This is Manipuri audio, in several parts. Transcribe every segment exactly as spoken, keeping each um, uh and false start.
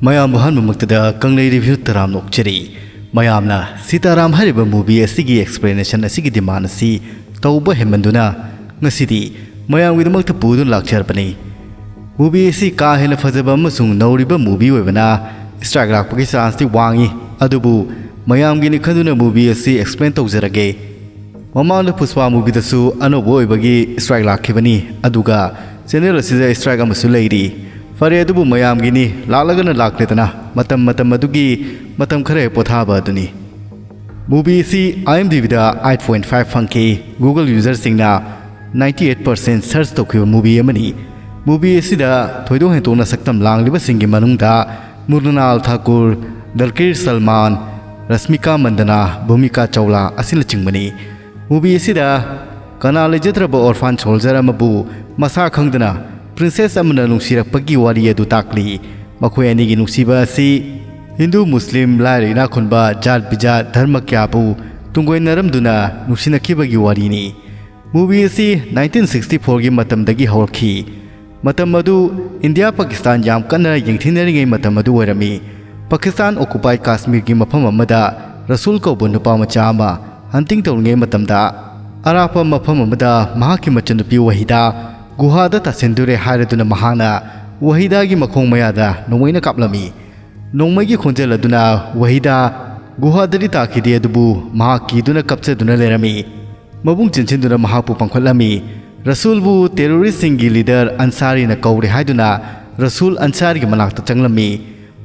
ꯃꯌꯥꯝꯕꯨ ꯑꯍꯥꯟꯕꯃꯛꯇꯗ ꯀꯪꯂꯩ ꯔꯤꯚ꯭ꯌꯨ ꯇꯔꯥꯝꯅ ꯑꯣꯛꯆꯔꯤ꯫ ꯃꯌꯥꯝꯅ ꯁꯤꯇꯥꯔꯥꯝ ꯍꯥꯏꯔꯤꯕ ꯃꯨꯚꯤ ꯑꯁꯤꯒꯤ ꯑꯦꯛꯁꯄ꯭ꯂꯦꯅꯦꯁꯟ ꯑꯁꯤꯒꯤ ꯗꯤꯃꯥꯟ ꯑꯁꯤ ꯇꯧꯕ ꯍꯦꯟꯃꯟꯗꯨꯅ ꯉꯁꯤꯗꯤ ꯃꯌꯥꯝꯒꯤꯗꯃꯛꯇ ꯄꯨꯗꯨꯅ ꯂꯥꯛꯆꯔꯕꯅꯤ꯫ ꯃꯨꯚꯤ ꯑꯁꯤ ꯀꯥ ꯍꯦꯟꯅ ꯐꯖꯕ ꯑꯃꯁꯨꯡ ꯅꯧꯔꯤꯕ ꯃꯨꯚꯤ ꯑꯣꯏꯕꯅ ꯁ꯭ꯇ꯭ꯔꯥꯏꯛ ꯂꯥꯛꯄꯒꯤ ꯆꯥꯟꯁꯇꯤ ꯋꯥꯡꯏ, ꯑꯗꯨꯕꯨ ꯃꯌꯥꯝꯒꯤꯅꯤ ꯈꯟꯗꯨꯅ ꯃꯨꯚꯤ ꯑꯁꯤ ꯑꯦꯛꯁꯄ꯭ꯂꯦꯟ ꯇꯧꯖꯔꯒꯦ꯫ ꯃꯃꯥꯡꯗ ꯄꯨꯁꯄꯥ ꯃꯨꯚꯤꯗꯁꯨ ꯑꯅꯧꯕ ꯑꯣꯏꯕꯒꯤ ꯁ꯭ꯇ꯭ꯔꯥꯏꯛ ꯂꯥꯛꯈꯤꯕꯅꯤ, ꯑꯗꯨꯒ ꯆꯦꯅꯦꯜ ꯑꯁꯤꯗ ꯁ꯭ꯇ꯭ꯔꯥꯏꯛ ꯑꯃꯁꯨ ꯂꯩꯔꯤ꯫ ꯐꯔꯦ, ꯑꯗꯨꯕꯨ ꯃꯌꯥꯝꯒꯤꯅꯤ, ꯂꯥꯛꯂꯒꯅ ꯂꯥꯛꯂꯦꯗꯅ, ꯃꯇꯝ ꯃꯇꯝ ꯑꯗꯨꯒꯤ ꯃꯇꯝ ꯈꯔ ꯍꯦꯛ ꯄꯣꯊꯥꯕ ꯑꯗꯨꯅꯤ꯫ ꯃꯨꯚꯤ ꯑꯁꯤ IMDbꯗ eight point five ꯐꯪꯈꯤ꯫ Google ꯌꯨꯖꯔꯁꯤꯡꯅ ninety eight percent ꯁꯔꯆ ꯇꯧꯈꯤꯕ ꯃꯨꯚꯤ ꯑꯃꯅꯤ꯫ ꯃꯨꯚꯤ ꯑꯁꯤꯗ ꯊꯣꯏꯗꯣꯛ ꯍꯦꯟꯗꯣꯛꯅ ꯁꯛꯇꯝ ꯂꯥꯡꯂꯤꯕꯁꯤꯡꯒꯤ ꯃꯅꯨꯡꯗ ꯃ꯭ꯔꯨꯅꯥꯜ ꯊꯥꯀꯨꯔ, ꯗꯜꯀꯤꯔ ꯁꯜꯃꯥꯟ, ꯔꯁꯃꯤꯀꯥ ꯃꯟꯗꯅꯥ, ꯚꯨꯃꯤꯀꯥ ꯆꯧꯂꯥ ꯑꯁꯤꯅꯆꯤꯡꯕꯅꯤ꯫ ꯃꯨꯚꯤ ꯑꯁꯤꯗ ꯀꯅꯥ ꯂꯩꯖꯗ꯭ꯔꯕ ꯑꯣꯔꯐꯥꯟ ꯁꯣꯜꯖꯔ ꯑꯃꯕꯨ ꯃꯁꯥ ꯈꯪꯗꯅ ꯄ꯭ꯔꯤꯟꯁꯦꯁ ꯑꯃꯅ ꯅꯨꯡꯁꯤꯔꯛꯄꯒꯤ ꯋꯥꯔꯤ ꯑꯗꯨ ꯇꯥꯛꯂꯤ꯫ ꯃꯈꯣꯏ ꯑꯅꯤꯒꯤ ꯅꯨꯡꯁꯤꯕ ꯑꯁꯤ ꯍꯤꯟꯗꯨ, ꯃꯨꯁꯂꯤꯝ, ꯂꯥꯏꯔ ꯏꯅꯥꯛ ꯈꯨꯟꯕ, ꯖꯥꯠ ꯕꯤꯖꯥꯠ, ꯙꯔꯃ ꯀꯌꯥꯕꯨ ꯇꯨꯡꯒꯣꯏꯅꯔꯝꯗꯨꯅ ꯅꯨꯡꯁꯤꯅꯈꯤꯕꯒꯤ ꯋꯥꯔꯤꯅꯤ꯫ ꯃꯨꯚꯤ ꯑꯁꯤ nineteen sixty fourꯒꯤ ꯃꯇꯝꯗꯒꯤ ꯍꯧꯔꯛꯈꯤ꯫ ꯃꯇꯝ ꯑꯗꯨ ꯏꯟꯗꯤꯌꯥ ꯄꯥꯀꯤꯁꯇꯥꯟ ꯌꯥꯝ ꯀꯟꯅ ꯌꯦꯡꯊꯤꯅꯔꯤꯉꯩ ꯃꯇꯝ ꯑꯗꯨ ꯑꯣꯏꯔꯝꯃꯤ꯫ ꯄꯥꯀꯤꯁꯇꯥꯟ ꯑꯣꯀꯨꯄꯥꯏ ꯀꯥꯁꯃꯤꯔꯒꯤ ꯃꯐꯝ ꯑꯃꯗ ꯔꯁꯨꯜ ꯀꯧꯕ ꯅꯨꯄꯥ ꯃꯆꯥ ꯑꯃ ꯍꯟꯇꯤꯡ ꯇꯧꯔꯤꯉꯩ ꯃꯇꯝꯗ, ꯑꯔꯥꯞꯄ ꯃꯐꯝ ꯑꯃꯗ ꯃꯍꯥꯛꯀꯤ ꯃꯆꯟꯅꯨꯄꯤ ꯋꯥꯍꯤꯗꯥ ꯒꯨꯍꯥꯗ ꯇꯥꯁꯤꯟꯗꯣꯔꯦ ꯍꯥꯏꯔꯗꯨꯅ ꯃꯍꯥꯛꯅ ꯋꯥꯍꯤꯗꯥꯒꯤ ꯃꯈꯣꯡ ꯃꯌꯥꯗ ꯅꯣꯡꯃꯩꯅ ꯀꯥꯞꯂꯝꯃꯤ꯫ ꯅꯣꯡꯃꯩꯒꯤ ꯈꯣꯟꯖꯦꯜ ꯑꯗꯨꯅ ꯋꯥꯍꯤꯗꯥ ꯒꯨꯍꯥꯗꯗꯤ ꯇꯥꯈꯤꯗꯦ, ꯑꯗꯨꯕꯨ ꯃꯍꯥꯛ ꯀꯤꯗꯨꯅ ꯀꯞꯆꯗꯨꯅ ꯂꯩꯔꯝꯃꯤ꯫ ꯃꯕꯨꯡ ꯆꯦꯟꯁꯤꯟꯗꯨꯅ ꯃꯍꯥꯛꯄꯨ ꯄꯥꯡꯈꯠꯂꯝꯃꯤ꯫ ꯔꯁꯨꯜꯕꯨ ꯇꯦꯔꯣꯔꯤꯁꯁꯤꯡꯒꯤ ꯂꯤꯗꯔ ꯑꯟꯁꯥꯔꯤꯅ ꯀꯧꯔꯦ ꯍꯥꯏꯗꯨꯅ ꯔꯁꯨꯜ ꯑꯟꯁꯥꯔꯤꯒꯤ ꯃꯅꯥꯛꯇ ꯆꯪꯂꯝꯃꯤ꯫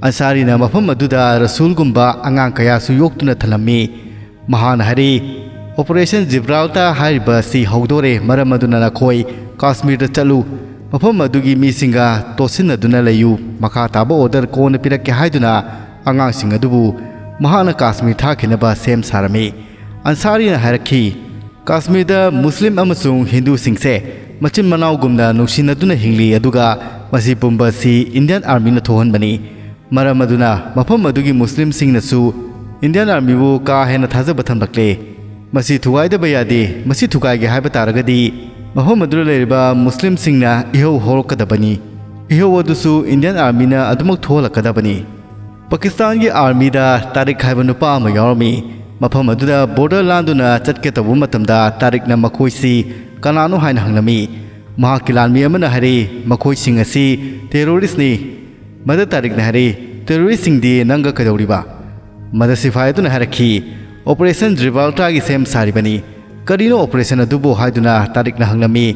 ꯑꯟꯁꯥꯔꯤꯅ ꯃꯐꯝ ꯑꯗꯨꯗ ꯔꯁꯨꯜꯒꯨꯝꯕ ꯑꯉꯥꯡ ꯀꯌꯥꯁꯨ ꯌꯣꯛꯇꯨꯅ ꯊꯝꯂꯝꯃꯤ꯫ ꯃꯍꯥꯛꯅ ꯍꯥꯏꯔꯤ, "ꯑꯣꯄꯔꯦꯁꯟ ꯖꯤꯕ꯭ꯔꯥꯜꯇꯥ ꯍꯥꯏꯔꯤꯕ ꯑꯁꯤ ꯍꯧꯗꯣꯔꯦ, ꯃꯔꯝ ꯑꯗꯨꯅ ꯅꯈꯣꯏ ꯀꯥꯁꯃꯤꯔꯗ ꯆꯠꯂꯨ꯫ ꯃꯐꯝ ꯑꯗꯨꯒꯤ ꯃꯤꯁꯤꯡꯒ ꯇꯣꯠꯁꯤꯟꯅꯗꯨꯅ ꯂꯩꯌꯨ꯫ ꯃꯈꯥ ꯇꯥꯕ ꯑꯣꯔꯗꯔ ꯀꯣꯟꯅ ꯄꯤꯔꯛꯀꯦ" ꯍꯥꯏꯗꯨꯅ ꯑꯉꯥꯡꯁꯤꯡ ꯑꯗꯨꯕꯨ ꯃꯍꯥꯛꯅ ꯀꯥꯁꯃꯤꯔ ꯊꯥꯈꯤꯅꯕ ꯁꯦꯝ ꯁꯥꯔꯝꯃꯤ꯫ ꯑꯟꯁꯥꯔꯤꯅ ꯍꯥꯏꯔꯛꯈꯤ, "ꯀꯥꯁꯃꯤꯔꯗ ꯃꯨꯁꯂꯤꯝ ꯑꯃꯁꯨꯡ ꯍꯤꯟꯗꯨꯁꯤꯡꯁꯦ ꯃꯆꯤꯟ ꯃꯅꯥꯎꯒꯨꯝꯅ ꯅꯨꯡꯁꯤꯅꯗꯨꯅ ꯍꯤꯡꯂꯤ, ꯑꯗꯨꯒ ꯃꯁꯤ ꯄꯨꯝꯕ ꯑꯁꯤ ꯏꯟꯗꯤꯌꯟ ꯑꯥꯔꯃꯤꯅ ꯊꯣꯛꯍꯟꯕꯅꯤ꯫ ꯃꯔꯝ ꯑꯗꯨꯅ ꯃꯐꯝ ꯑꯗꯨꯒꯤ ꯃꯨꯁꯂꯤꯝꯁꯤꯡꯅꯁꯨ ꯏꯟꯗꯤꯌꯟ ꯑꯥꯔꯃꯤꯕꯨ ꯀꯥ ꯍꯦꯟꯅ ꯊꯥꯖꯕ ꯊꯝꯂꯛꯂꯦ꯫ ꯃꯁꯤ ꯊꯨꯒꯥꯏꯗꯕ ꯌꯥꯗꯦ꯫ ꯃꯁꯤ ꯊꯨꯒꯥꯏꯒꯦ ꯍꯥꯏꯕ ꯇꯥꯔꯒꯗꯤ ꯃꯐꯝ ꯑꯗꯨꯗ ꯂꯩꯔꯤꯕ ꯃꯨꯁꯂꯤꯝꯁꯤꯡꯅ ꯏꯍꯧ ꯍꯧꯔꯛꯀꯗꯕꯅꯤ"꯫ ꯏꯍꯧ ꯑꯗꯨꯁꯨ ꯏꯟꯗꯤꯌꯟ ꯑꯥꯔꯃꯤꯅ ꯑꯗꯨꯃꯛ ꯊꯣꯛꯍꯜꯂꯛꯀꯗꯕꯅꯤ꯫ ꯄꯥꯀꯤꯁꯇꯥꯟꯒꯤ ꯑꯥꯔꯃꯤꯗ ꯇꯥꯔꯤꯛ ꯍꯥꯏꯕ ꯅꯨꯄꯥ ꯑꯃ ꯌꯥꯎꯔꯝꯃꯤ꯫ ꯃꯐꯝ ꯑꯗꯨꯗ ꯕꯣꯔꯗꯔ ꯂꯥꯟꯗꯨꯅ ꯆꯠꯀꯦ ꯇꯧꯕ ꯃꯇꯝꯗ ꯇꯥꯔꯤꯛꯅ ꯃꯈꯣꯏꯁꯤ ꯀꯅꯥꯅꯣ ꯍꯥꯏꯅ ꯍꯪꯂꯝꯃꯤ꯫ ꯃꯍꯥꯛꯀꯤ ꯂꯥꯟꯃꯤ ꯑꯃꯅ ꯍꯥꯏꯔꯛꯏ, "ꯃꯈꯣꯏꯁꯤꯡ ꯑꯁꯤ ꯇꯦꯔꯣꯔꯤꯁ꯭ꯠꯅꯤ"꯫ ꯃꯗ ꯇꯥꯔꯤꯛꯅ ꯍꯥꯏꯔꯛꯏ, "ꯇꯦꯔꯣꯔꯤꯁ꯭ꯠꯁꯤꯡꯗꯤ ꯅꯪꯒ ꯀꯩꯗꯧꯔꯤꯕ?" ꯃꯗ ꯁꯤꯐꯥꯏ ꯑꯗꯨꯅ ꯍꯥꯏꯔꯛꯈꯤ, "ꯑꯣꯄꯔꯦꯁꯟ ꯔꯤꯚꯥꯜꯇꯥꯒꯤ ꯁꯦꯝ ꯁꯥꯔꯤꯕꯅꯤ"꯫ "ꯀꯔꯤꯅꯣ ꯑꯣꯄꯔꯦꯁꯟ ꯑꯗꯨꯕꯨ?" ꯍꯥꯏꯗꯨꯅ ꯇꯥꯔꯤꯛꯅ ꯍꯪꯂꯝꯃꯤ꯫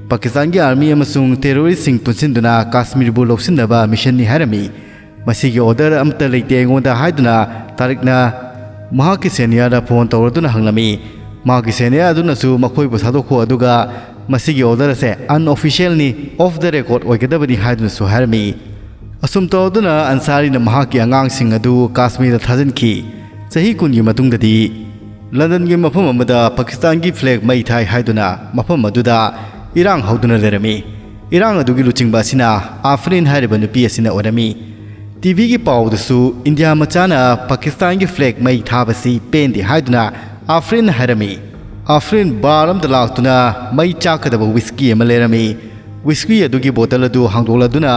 "ꯄꯥꯀꯤꯁꯇꯥꯟꯒꯤ ꯑꯥꯔꯃꯤ ꯑꯃꯁꯨꯡ ꯇꯦꯔꯣꯔꯤꯁ꯭ꯠꯁꯤꯡ ꯄꯨꯟꯁꯤꯟꯗꯨꯅ ꯀꯥꯁꯃꯤꯔꯕꯨ ꯂꯧꯁꯤꯟꯅꯕ ꯃꯤꯁꯟꯅꯤ" ꯍꯥꯏꯔꯝꯃꯤ꯫ "ꯃꯁꯤꯒꯤ ꯑꯣꯔꯗꯔ ꯑꯃꯠꯇ ꯂꯩꯇꯦ ꯑꯩꯉꯣꯟꯗ" ꯍꯥꯏꯗꯨꯅ ꯇꯥꯔꯤꯛꯅ ꯃꯍꯥꯛꯀꯤ ꯁꯦꯅꯤꯌꯔꯗ ꯐꯣꯟ ꯇꯧꯔꯗꯨꯅ ꯍꯪꯂꯝꯃꯤ꯫ ꯃꯍꯥꯛꯀꯤ ꯁꯦꯅꯤꯌꯔ ꯑꯗꯨꯅꯁꯨ "ꯃꯈꯣꯏꯕꯨ ꯊꯥꯗꯣꯛꯈꯣ, ꯑꯗꯨꯒ ꯃꯁꯤꯒꯤ ꯑꯣꯔꯗꯔ ꯑꯁꯦ ꯑꯟꯑꯣꯐꯤꯁꯤꯌꯦꯜꯅꯤ, ꯑꯣꯐ ꯗ ꯔꯦꯀꯣꯔꯗ ꯑꯣꯏꯒꯗꯕꯅꯤ" ꯍꯥꯏꯗꯨꯅꯁꯨ ꯍꯥꯏꯔꯝꯃꯤ꯫ ꯑꯁꯨꯝ ꯇꯧꯗꯨꯅ ꯑꯟꯁꯥꯔꯤꯅ ꯃꯍꯥꯛꯀꯤ ꯑꯉꯥꯡꯁꯤꯡ ꯑꯗꯨ ꯀꯥꯁꯃꯤꯔꯗ ꯊꯥꯖꯤꯟꯈꯤ꯫ ꯆꯍꯤ ꯀꯨꯟꯒꯤ ꯃꯇꯨꯡꯗꯗꯤ ꯂꯟꯗꯟꯒꯤ ꯃꯐꯝ ꯑꯃꯗ ꯄꯥꯀꯤꯁꯇꯥꯟꯒꯤ ꯐ꯭ꯂꯦꯒ ꯃꯩ ꯊꯥꯏ ꯍꯥꯏꯗꯨꯅ ꯃꯐꯝ ꯑꯗꯨꯗ ꯏꯔꯥꯡ ꯍꯧꯗꯨꯅ ꯂꯩꯔꯝꯃꯤ꯫ ꯏꯔꯥꯡ ꯑꯗꯨꯒꯤ ꯂꯨꯆꯤꯡꯕ ꯑꯁꯤꯅ ꯑꯥꯐ꯭ꯔꯤꯟ ꯍꯥꯏꯔꯤꯕ ꯅꯨꯄꯤ ꯑꯁꯤꯅ ꯑꯣꯏꯔꯝꯃꯤ꯫ ꯇꯤꯚꯤꯒꯤ ꯄꯥꯎꯗꯁꯨ ꯏꯟꯗꯤꯌꯥ ꯃꯆꯥꯅ ꯄꯥꯀꯤꯁꯇꯥꯟꯒꯤ ꯐ꯭ꯂꯦꯒ ꯃꯩ ꯊꯥꯕꯁꯤ ꯄꯦꯟꯗꯦ ꯍꯥꯏꯗꯨꯅ ꯑꯥꯐ꯭ꯔꯤꯟ ꯍꯥꯏꯔꯝꯃꯤ꯫ ꯑꯥꯐ꯭ꯔꯤꯟ ꯕꯥꯔ ꯑꯃꯗ ꯂꯥꯛꯇꯨꯅ ꯃꯩ ꯆꯥꯛꯀꯗꯕ ꯋꯤꯁꯀꯤ ꯑꯃ ꯂꯩꯔꯝꯃꯤ꯫ ꯋꯤꯁꯀꯤ ꯑꯗꯨꯒꯤ ꯕꯣꯇꯜ ꯑꯗꯨ ꯍꯥꯡꯗꯣꯛꯂꯗꯨꯅ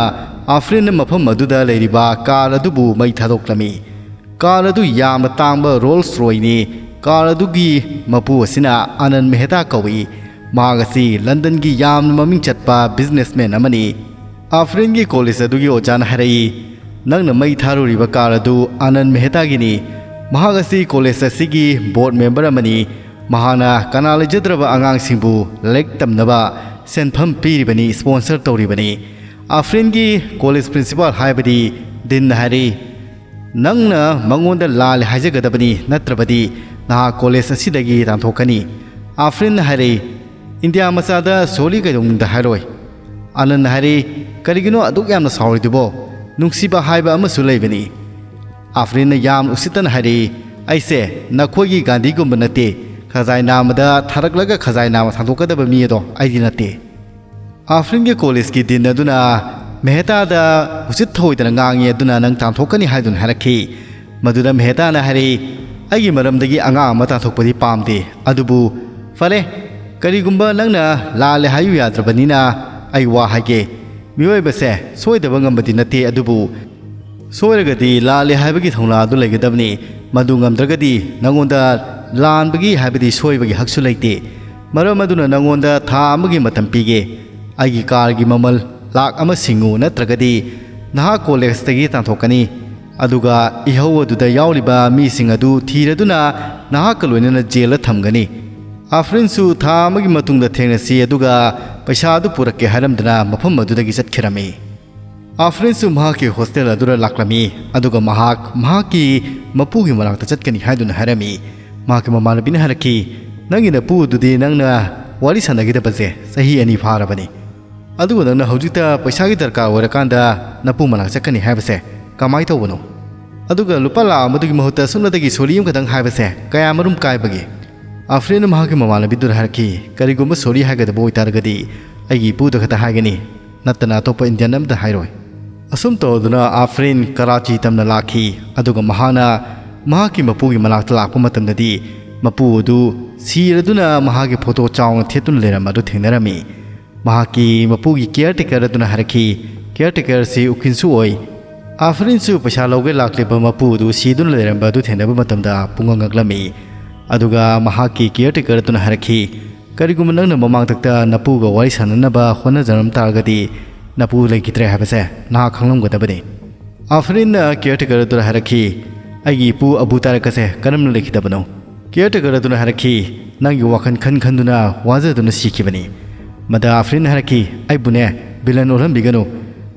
ꯑꯥꯐ꯭ꯔꯤꯟꯅ ꯃꯐꯝ ꯑꯗꯨꯗ ꯂꯩꯔꯤꯕ ꯀꯥꯔ ꯑꯗꯨꯕꯨ ꯃꯩ ꯊꯥꯗꯣꯛꯂꯝꯃꯤ꯫ ꯀꯥꯔ ꯑꯗꯨ ꯌꯥꯝꯅ ꯇꯥꯡꯕ ꯔꯣꯜꯁ ꯔꯣꯏꯅꯤ꯫ ꯀꯥꯔ ꯑꯗꯨꯒꯤ ꯃꯄꯨ ꯑꯁꯤꯅ ꯑꯅꯟ ꯃꯦꯍꯇꯥ ꯀꯧꯏ꯫ ꯃꯍꯥꯛ ꯑꯁꯤ ꯂꯟꯗꯟꯒꯤ ꯌꯥꯝꯅ ꯃꯃꯤꯡ ꯆꯠꯄ ꯕꯤꯖꯤꯅꯦꯁꯃꯦꯟ ꯑꯃꯅꯤ꯫ ꯑꯥꯐ꯭ꯔꯤꯟꯒꯤ ꯀꯣꯂꯦꯖ ꯑꯗꯨꯒꯤ ꯑꯣꯖꯥꯅ ꯍꯥꯏꯔꯛꯏ, "ꯅꯪꯅ ꯃꯩ ꯊꯥꯔꯨꯔꯤꯕ ꯀꯥꯔ ꯑꯗꯨ ꯑꯅꯟ ꯃꯦꯍꯇꯥꯒꯤꯅꯤ꯫ ꯃꯍꯥꯛ ꯑꯁꯤ ꯀꯣꯂꯦꯖ ꯑꯁꯤꯒꯤ ꯕꯣꯔꯗ ꯃꯦꯝꯕꯔ ꯑꯃꯅꯤ꯫ ꯃꯍꯥꯛꯅ ꯀꯅꯥ ꯂꯩꯖꯗ꯭ꯔꯕ ꯑꯉꯥꯡꯁꯤꯡꯕꯨ ꯂꯥꯏꯔꯤꯛ ꯇꯝꯅꯕ ꯁꯦꯟꯐꯝ ꯄꯤꯔꯤꯕꯅꯤ, ꯁ꯭ꯄꯣꯟꯁꯔ ꯇꯧꯔꯤꯕꯅꯤ"꯫ ꯑꯥꯐ꯭ꯔꯤꯟꯒꯤ ꯀꯣꯂꯦꯖ ꯄ꯭ꯔꯤꯟꯁꯤꯄꯥꯜ ꯍꯥꯏꯕꯗꯤ ꯗꯤꯟꯅ ꯍꯥꯏꯔꯛꯏ, "ꯅꯪꯅ ꯃꯉꯣꯟꯗ ꯂꯥꯜꯂꯦ ꯍꯥꯏꯖꯒꯗꯕꯅꯤ, ꯅꯠꯇ꯭ꯔꯕꯗꯤ ꯅꯍꯥꯛ ꯀꯣꯂꯦꯖ ꯑꯁꯤꯗꯒꯤ ꯇꯥꯟꯊꯣꯛꯀꯅꯤ"꯫ ꯑꯥꯐ꯭ꯔꯤꯟꯅ ꯍꯥꯏꯔꯛꯏ, "ꯏꯟꯗꯤꯌꯥ ꯃꯆꯥꯗ ꯁꯣꯔꯤ ꯀꯩꯗꯧꯅꯨꯡꯗ ꯍꯥꯏꯔꯣꯏ"꯫ ꯑꯅꯟꯅ ꯍꯥꯏꯔꯛꯏ, "ꯀꯔꯤꯒꯤꯅꯣ ꯑꯗꯨꯛ ꯌꯥꯝꯅ ꯁꯥꯎꯔꯤꯗꯨꯕꯣ? ꯅꯨꯡꯁꯤꯕ ꯍꯥꯏꯕ ꯑꯃꯁꯨ ꯂꯩꯕꯅꯤ"꯫ ꯑꯥꯐ꯭ꯔꯤꯟꯅ ꯌꯥꯝ ꯎꯁꯤꯠꯇꯅ ꯍꯥꯏꯔꯛꯏ, "ꯑꯩꯁꯦ ꯅꯈꯣꯏꯒꯤ ꯒꯥꯟꯙꯤꯒꯨꯝꯕ ꯅꯠꯇꯦ꯫ ꯈꯖꯥꯏ ꯅꯥꯝꯃꯗ ꯊꯥꯔꯛꯂꯒ ꯈꯖꯥꯏ ꯅꯥꯝꯃ ꯊꯥꯡꯗꯣꯛꯀꯗꯕ ꯃꯤ ꯑꯗꯣ ꯑꯩꯗꯤ ꯅꯠꯇꯦ"꯫ ꯑꯥꯐ꯭ꯔꯤꯟꯒꯤ ꯀꯣꯂꯦꯖꯀꯤ ꯗꯤꯟ ꯑꯗꯨꯅ ꯃꯦꯍꯇꯥꯗ ꯎꯁꯤꯠ ꯊꯑꯣꯏꯗꯅ ꯉꯥꯡꯉꯤ, ꯑꯗꯨꯅ ꯅꯪ ꯇꯥꯟꯊꯣꯛꯀꯅꯤ ꯍꯥꯏꯗꯨꯅ ꯍꯥꯏꯔꯛꯈꯤ꯫ ꯃꯗꯨꯗ ꯃꯦꯍꯇꯥꯅ ꯍꯥꯏꯔꯛꯏ, "ꯑꯩꯒꯤ ꯃꯔꯝꯗꯒꯤ ꯑꯉꯥꯡ ꯑꯃ ꯇꯥꯟꯊꯣꯛꯄꯗꯤ ꯄꯥꯝꯗꯦ꯫ ꯑꯗꯨꯕꯨ ꯐꯔꯦ, ꯀꯔꯤꯒꯨꯝꯕ ꯅꯪꯅ ꯂꯥꯜꯂꯦ ꯍꯥꯏꯌꯨ ꯌꯥꯗ꯭ꯔꯕꯅꯤꯅ ꯑꯩ ꯋꯥ ꯍꯥꯏꯒꯦ"꯫ ꯃꯤꯑꯣꯏꯕꯁꯦ ꯁꯣꯏꯗꯕ ꯉꯝꯕꯗꯤ ꯅꯠꯇꯦ, ꯑꯗꯨꯕꯨ ꯁꯣꯏꯔꯒꯗꯤ ꯂꯥꯜꯂꯦ ꯍꯥꯏꯕꯒꯤ ꯊꯧꯅꯥ ꯑꯗꯨ ꯂꯩꯒꯗꯕꯅꯤ꯫ ꯃꯗꯨ ꯉꯝꯗ꯭ꯔꯒꯗꯤ ꯅꯉꯣꯟꯗ ꯂꯥꯟꯕꯒꯤ ꯍꯥꯏꯕꯗꯤ ꯁꯣꯏꯕꯒꯤ ꯍꯛꯁꯨ ꯂꯩꯇꯦ꯫ ꯃꯔꯝ ꯑꯗꯨꯅ ꯅꯉꯣꯟꯗ ꯊꯥ ꯑꯃꯒꯤ ꯃꯇꯝ ꯄꯤꯒꯦ꯫ ꯑꯩꯒꯤ ꯀꯥꯔꯒꯤ ꯃꯃꯜ ꯂꯥꯛ ꯑꯃ ꯁꯤꯡꯉꯨ, ꯅꯠꯇ꯭ꯔꯒꯗꯤ ꯅꯍꯥꯛ ꯀꯣꯂꯦꯖꯇꯒꯤ ꯇꯥꯟꯊꯣꯛꯀꯅꯤ꯫ ꯑꯗꯨꯒ ꯏꯍꯧ ꯑꯗꯨꯗ ꯌꯥꯎꯔꯤꯕ ꯃꯤꯁꯤꯡ ꯑꯗꯨ ꯊꯤꯔꯗꯨꯅ ꯅꯍꯥꯛꯀ ꯂꯣꯏꯅꯅ ꯖꯦꯜꯗ ꯊꯝꯒꯅꯤ꯫ ꯑꯥꯐ꯭ꯔꯤꯟꯁꯨ ꯊꯥ ꯑꯃꯒꯤ ꯃꯇꯨꯡꯗ ꯊꯦꯡꯅꯁꯤ, ꯑꯗꯨꯒ ꯄꯩꯁꯥ ꯑꯗꯨ ꯄꯨꯔꯛꯀꯦ ꯍꯥꯏꯔꯝꯗꯅ ꯃꯐꯝ ꯑꯗꯨꯗꯒꯤ ꯆꯠꯈꯤꯔꯝꯃꯤ꯫ ꯑꯥꯐ꯭ꯔꯤꯟꯁꯨ ꯃꯍꯥꯛꯀꯤ ꯍꯣꯁꯇꯦꯜ ꯑꯗꯨꯗ ꯂꯥꯛꯂꯝꯃꯤ, ꯑꯗꯨꯒ ꯃꯍꯥꯛ ꯃꯍꯥꯛꯀꯤ ꯃꯄꯨꯒꯤ ꯃꯅꯥꯛꯇ ꯆꯠꯀꯅꯤ ꯍꯥꯏꯗꯨꯅ ꯍꯥꯏꯔꯝꯃꯤ꯫ ꯃꯍꯥꯛꯀꯤ ꯃꯃꯥꯟꯅꯕꯤꯅ ꯍꯥꯏꯔꯛꯈꯤ, "ꯅꯪꯒꯤ ꯅꯄꯨ ꯑꯗꯨꯗꯤ ꯅꯪꯅ ꯋꯥꯔꯤ ꯁꯥꯟꯅꯈꯤꯗꯕꯁꯦ ꯆꯍꯤ ꯑꯅꯤ ꯐꯥꯔꯕꯅꯤ꯫ ꯑꯗꯨꯕꯨ ꯅꯪꯅ ꯍꯧꯖꯤꯛꯇ ꯄꯩꯁꯥꯒꯤ ꯗꯔꯀꯥꯔ ꯑꯣꯏꯔꯀꯥꯟꯗ ꯅꯄꯨ ꯃꯅꯥꯛ ꯆꯠꯀꯅꯤ ꯍꯥꯏꯕꯁꯦ ꯀꯃꯥꯏꯅ ꯇꯧꯕꯅꯣ? ꯑꯗꯨꯒ ꯂꯨꯄꯥ ꯂꯥꯛ ꯑꯃꯗꯨꯒꯤ ꯃꯍꯨꯠꯇ ꯁꯨꯞꯅꯇꯒꯤ ꯁꯣꯔꯤ ꯑꯃꯈꯛꯇꯪ ꯍꯥꯏꯕꯁꯦ ꯀꯌꯥ ꯃꯔꯨꯝ ꯀꯥꯏꯕꯒꯦ?" ꯑꯥꯐ꯭ꯔꯤꯟꯅ ꯃꯍꯥꯛꯀꯤ ꯃꯃꯥꯟꯅꯕꯤꯗꯨꯗ ꯍꯥꯏꯔꯛꯈꯤ, "ꯀꯔꯤꯒꯨꯝꯕ ꯁꯣꯔꯤ ꯍꯥꯏꯒꯗꯕ ꯑꯣꯏꯇꯥꯔꯒꯗꯤ ꯑꯩꯒꯤ ꯏꯄꯨꯗ ꯈꯛꯇ ꯍꯥꯏꯒꯅꯤ, ꯅꯠꯇꯅ ꯑꯇꯣꯞꯄ ꯏꯟꯗꯤꯌꯟ ꯑꯃꯗ ꯍꯥꯏꯔꯣꯏ꯫" ꯑꯁꯨꯝ ꯇꯧꯗꯨꯅ ꯑꯥꯐ꯭ꯔꯤꯟ ꯀꯔꯥꯆꯤ ꯇꯝꯅ ꯂꯥꯛꯈꯤ, ꯑꯗꯨꯒ ꯃꯍꯥꯛꯅ ꯃꯍꯥꯛꯀꯤ ꯃꯄꯨꯒꯤ ꯃꯅꯥꯛꯇ ꯂꯥꯛꯄ ꯃꯇꯝꯗꯗꯤ ꯃꯄꯨ ꯑꯗꯨ ꯁꯤꯔꯗꯨꯅ ꯃꯍꯥꯛꯀꯤ ꯐꯣꯇꯣ ꯆꯥꯎꯅ ꯊꯦꯠꯇꯨꯅ ꯂꯩꯔꯝꯕ ꯑꯗꯨ ꯊꯦꯡꯅꯔꯝꯃꯤ꯫ ꯃꯍꯥꯛꯀꯤ ꯃꯄꯨꯒꯤ ꯀꯤꯌꯔ ꯇꯦꯀꯔ ꯑꯗꯨꯅ ꯍꯥꯏꯔꯛꯈꯤ, "ꯀꯤꯌꯔ ꯇꯦꯀꯔꯁꯤ ꯎꯀꯤꯜꯁꯨ ꯑꯣꯏ꯫" ꯑꯥꯐ꯭ꯔꯤꯟꯁꯨ ꯄꯩꯁꯥ ꯂꯧꯒꯦ ꯂꯥꯛꯂꯤꯕ ꯃꯄꯨ ꯑꯗꯨ ꯁꯤꯗꯨꯅ ꯂꯩꯔꯝꯕ ꯑꯗꯨ ꯊꯦꯡꯅꯕ ꯃꯇꯝꯗ ꯄꯨꯡꯉꯛ ꯉꯛꯂꯝꯃꯤ꯫ ꯑꯗꯨꯒ ꯃꯍꯥꯛꯀꯤ ꯀꯤꯌꯔ ꯇꯦꯀꯔ ꯑꯗꯨꯅ ꯍꯥꯏꯔꯛꯈꯤ, "ꯀꯔꯤꯒꯨꯝꯕ ꯅꯪꯅ ꯃꯃꯥꯡꯊꯛꯇ ꯅꯄꯨꯒ ꯋꯥꯔꯤ ꯁꯥꯟꯅꯅꯕ ꯍꯣꯠꯅꯖꯔꯝ ꯇꯥꯔꯒꯗꯤ ꯅꯄꯨ ꯂꯩꯈꯤꯗ꯭ꯔꯦ ꯍꯥꯏꯕꯁꯦ ꯅꯍꯥꯛ ꯈꯪꯂꯝꯒꯗꯕꯅꯤ꯫" ꯑꯥꯐ꯭ꯔꯤꯟꯅ ꯀꯤꯌꯔ ꯇꯦꯀꯔ ꯑꯗꯨꯗ ꯍꯥꯏꯔꯛꯈꯤ, "ꯑꯩꯒꯤ ꯏꯄꯨ ꯑꯕꯨ ꯇꯥꯔꯛ ꯑꯁꯦ ꯀꯔꯝꯅ ꯂꯩꯈꯤꯗꯕꯅꯣ?" ꯀꯤꯌꯔ ꯇꯦꯀꯔ ꯑꯗꯨꯅ ꯍꯥꯏꯔꯛꯈꯤ, "ꯅꯪꯒꯤ ꯋꯥꯈꯜ ꯈꯟ ꯈꯟꯗꯨꯅ ꯋꯥꯖꯗꯨꯅ ꯁꯤꯈꯤꯕꯅꯤ꯫" ꯃꯗ ꯑꯥꯐ꯭ꯔꯤꯟꯅ ꯍꯥꯏꯔꯛꯈꯤ, "ꯑꯩꯕꯨꯅꯦ ꯚꯤꯂꯟ ꯑꯣꯜꯍꯟꯕꯤꯒꯅꯨ꯫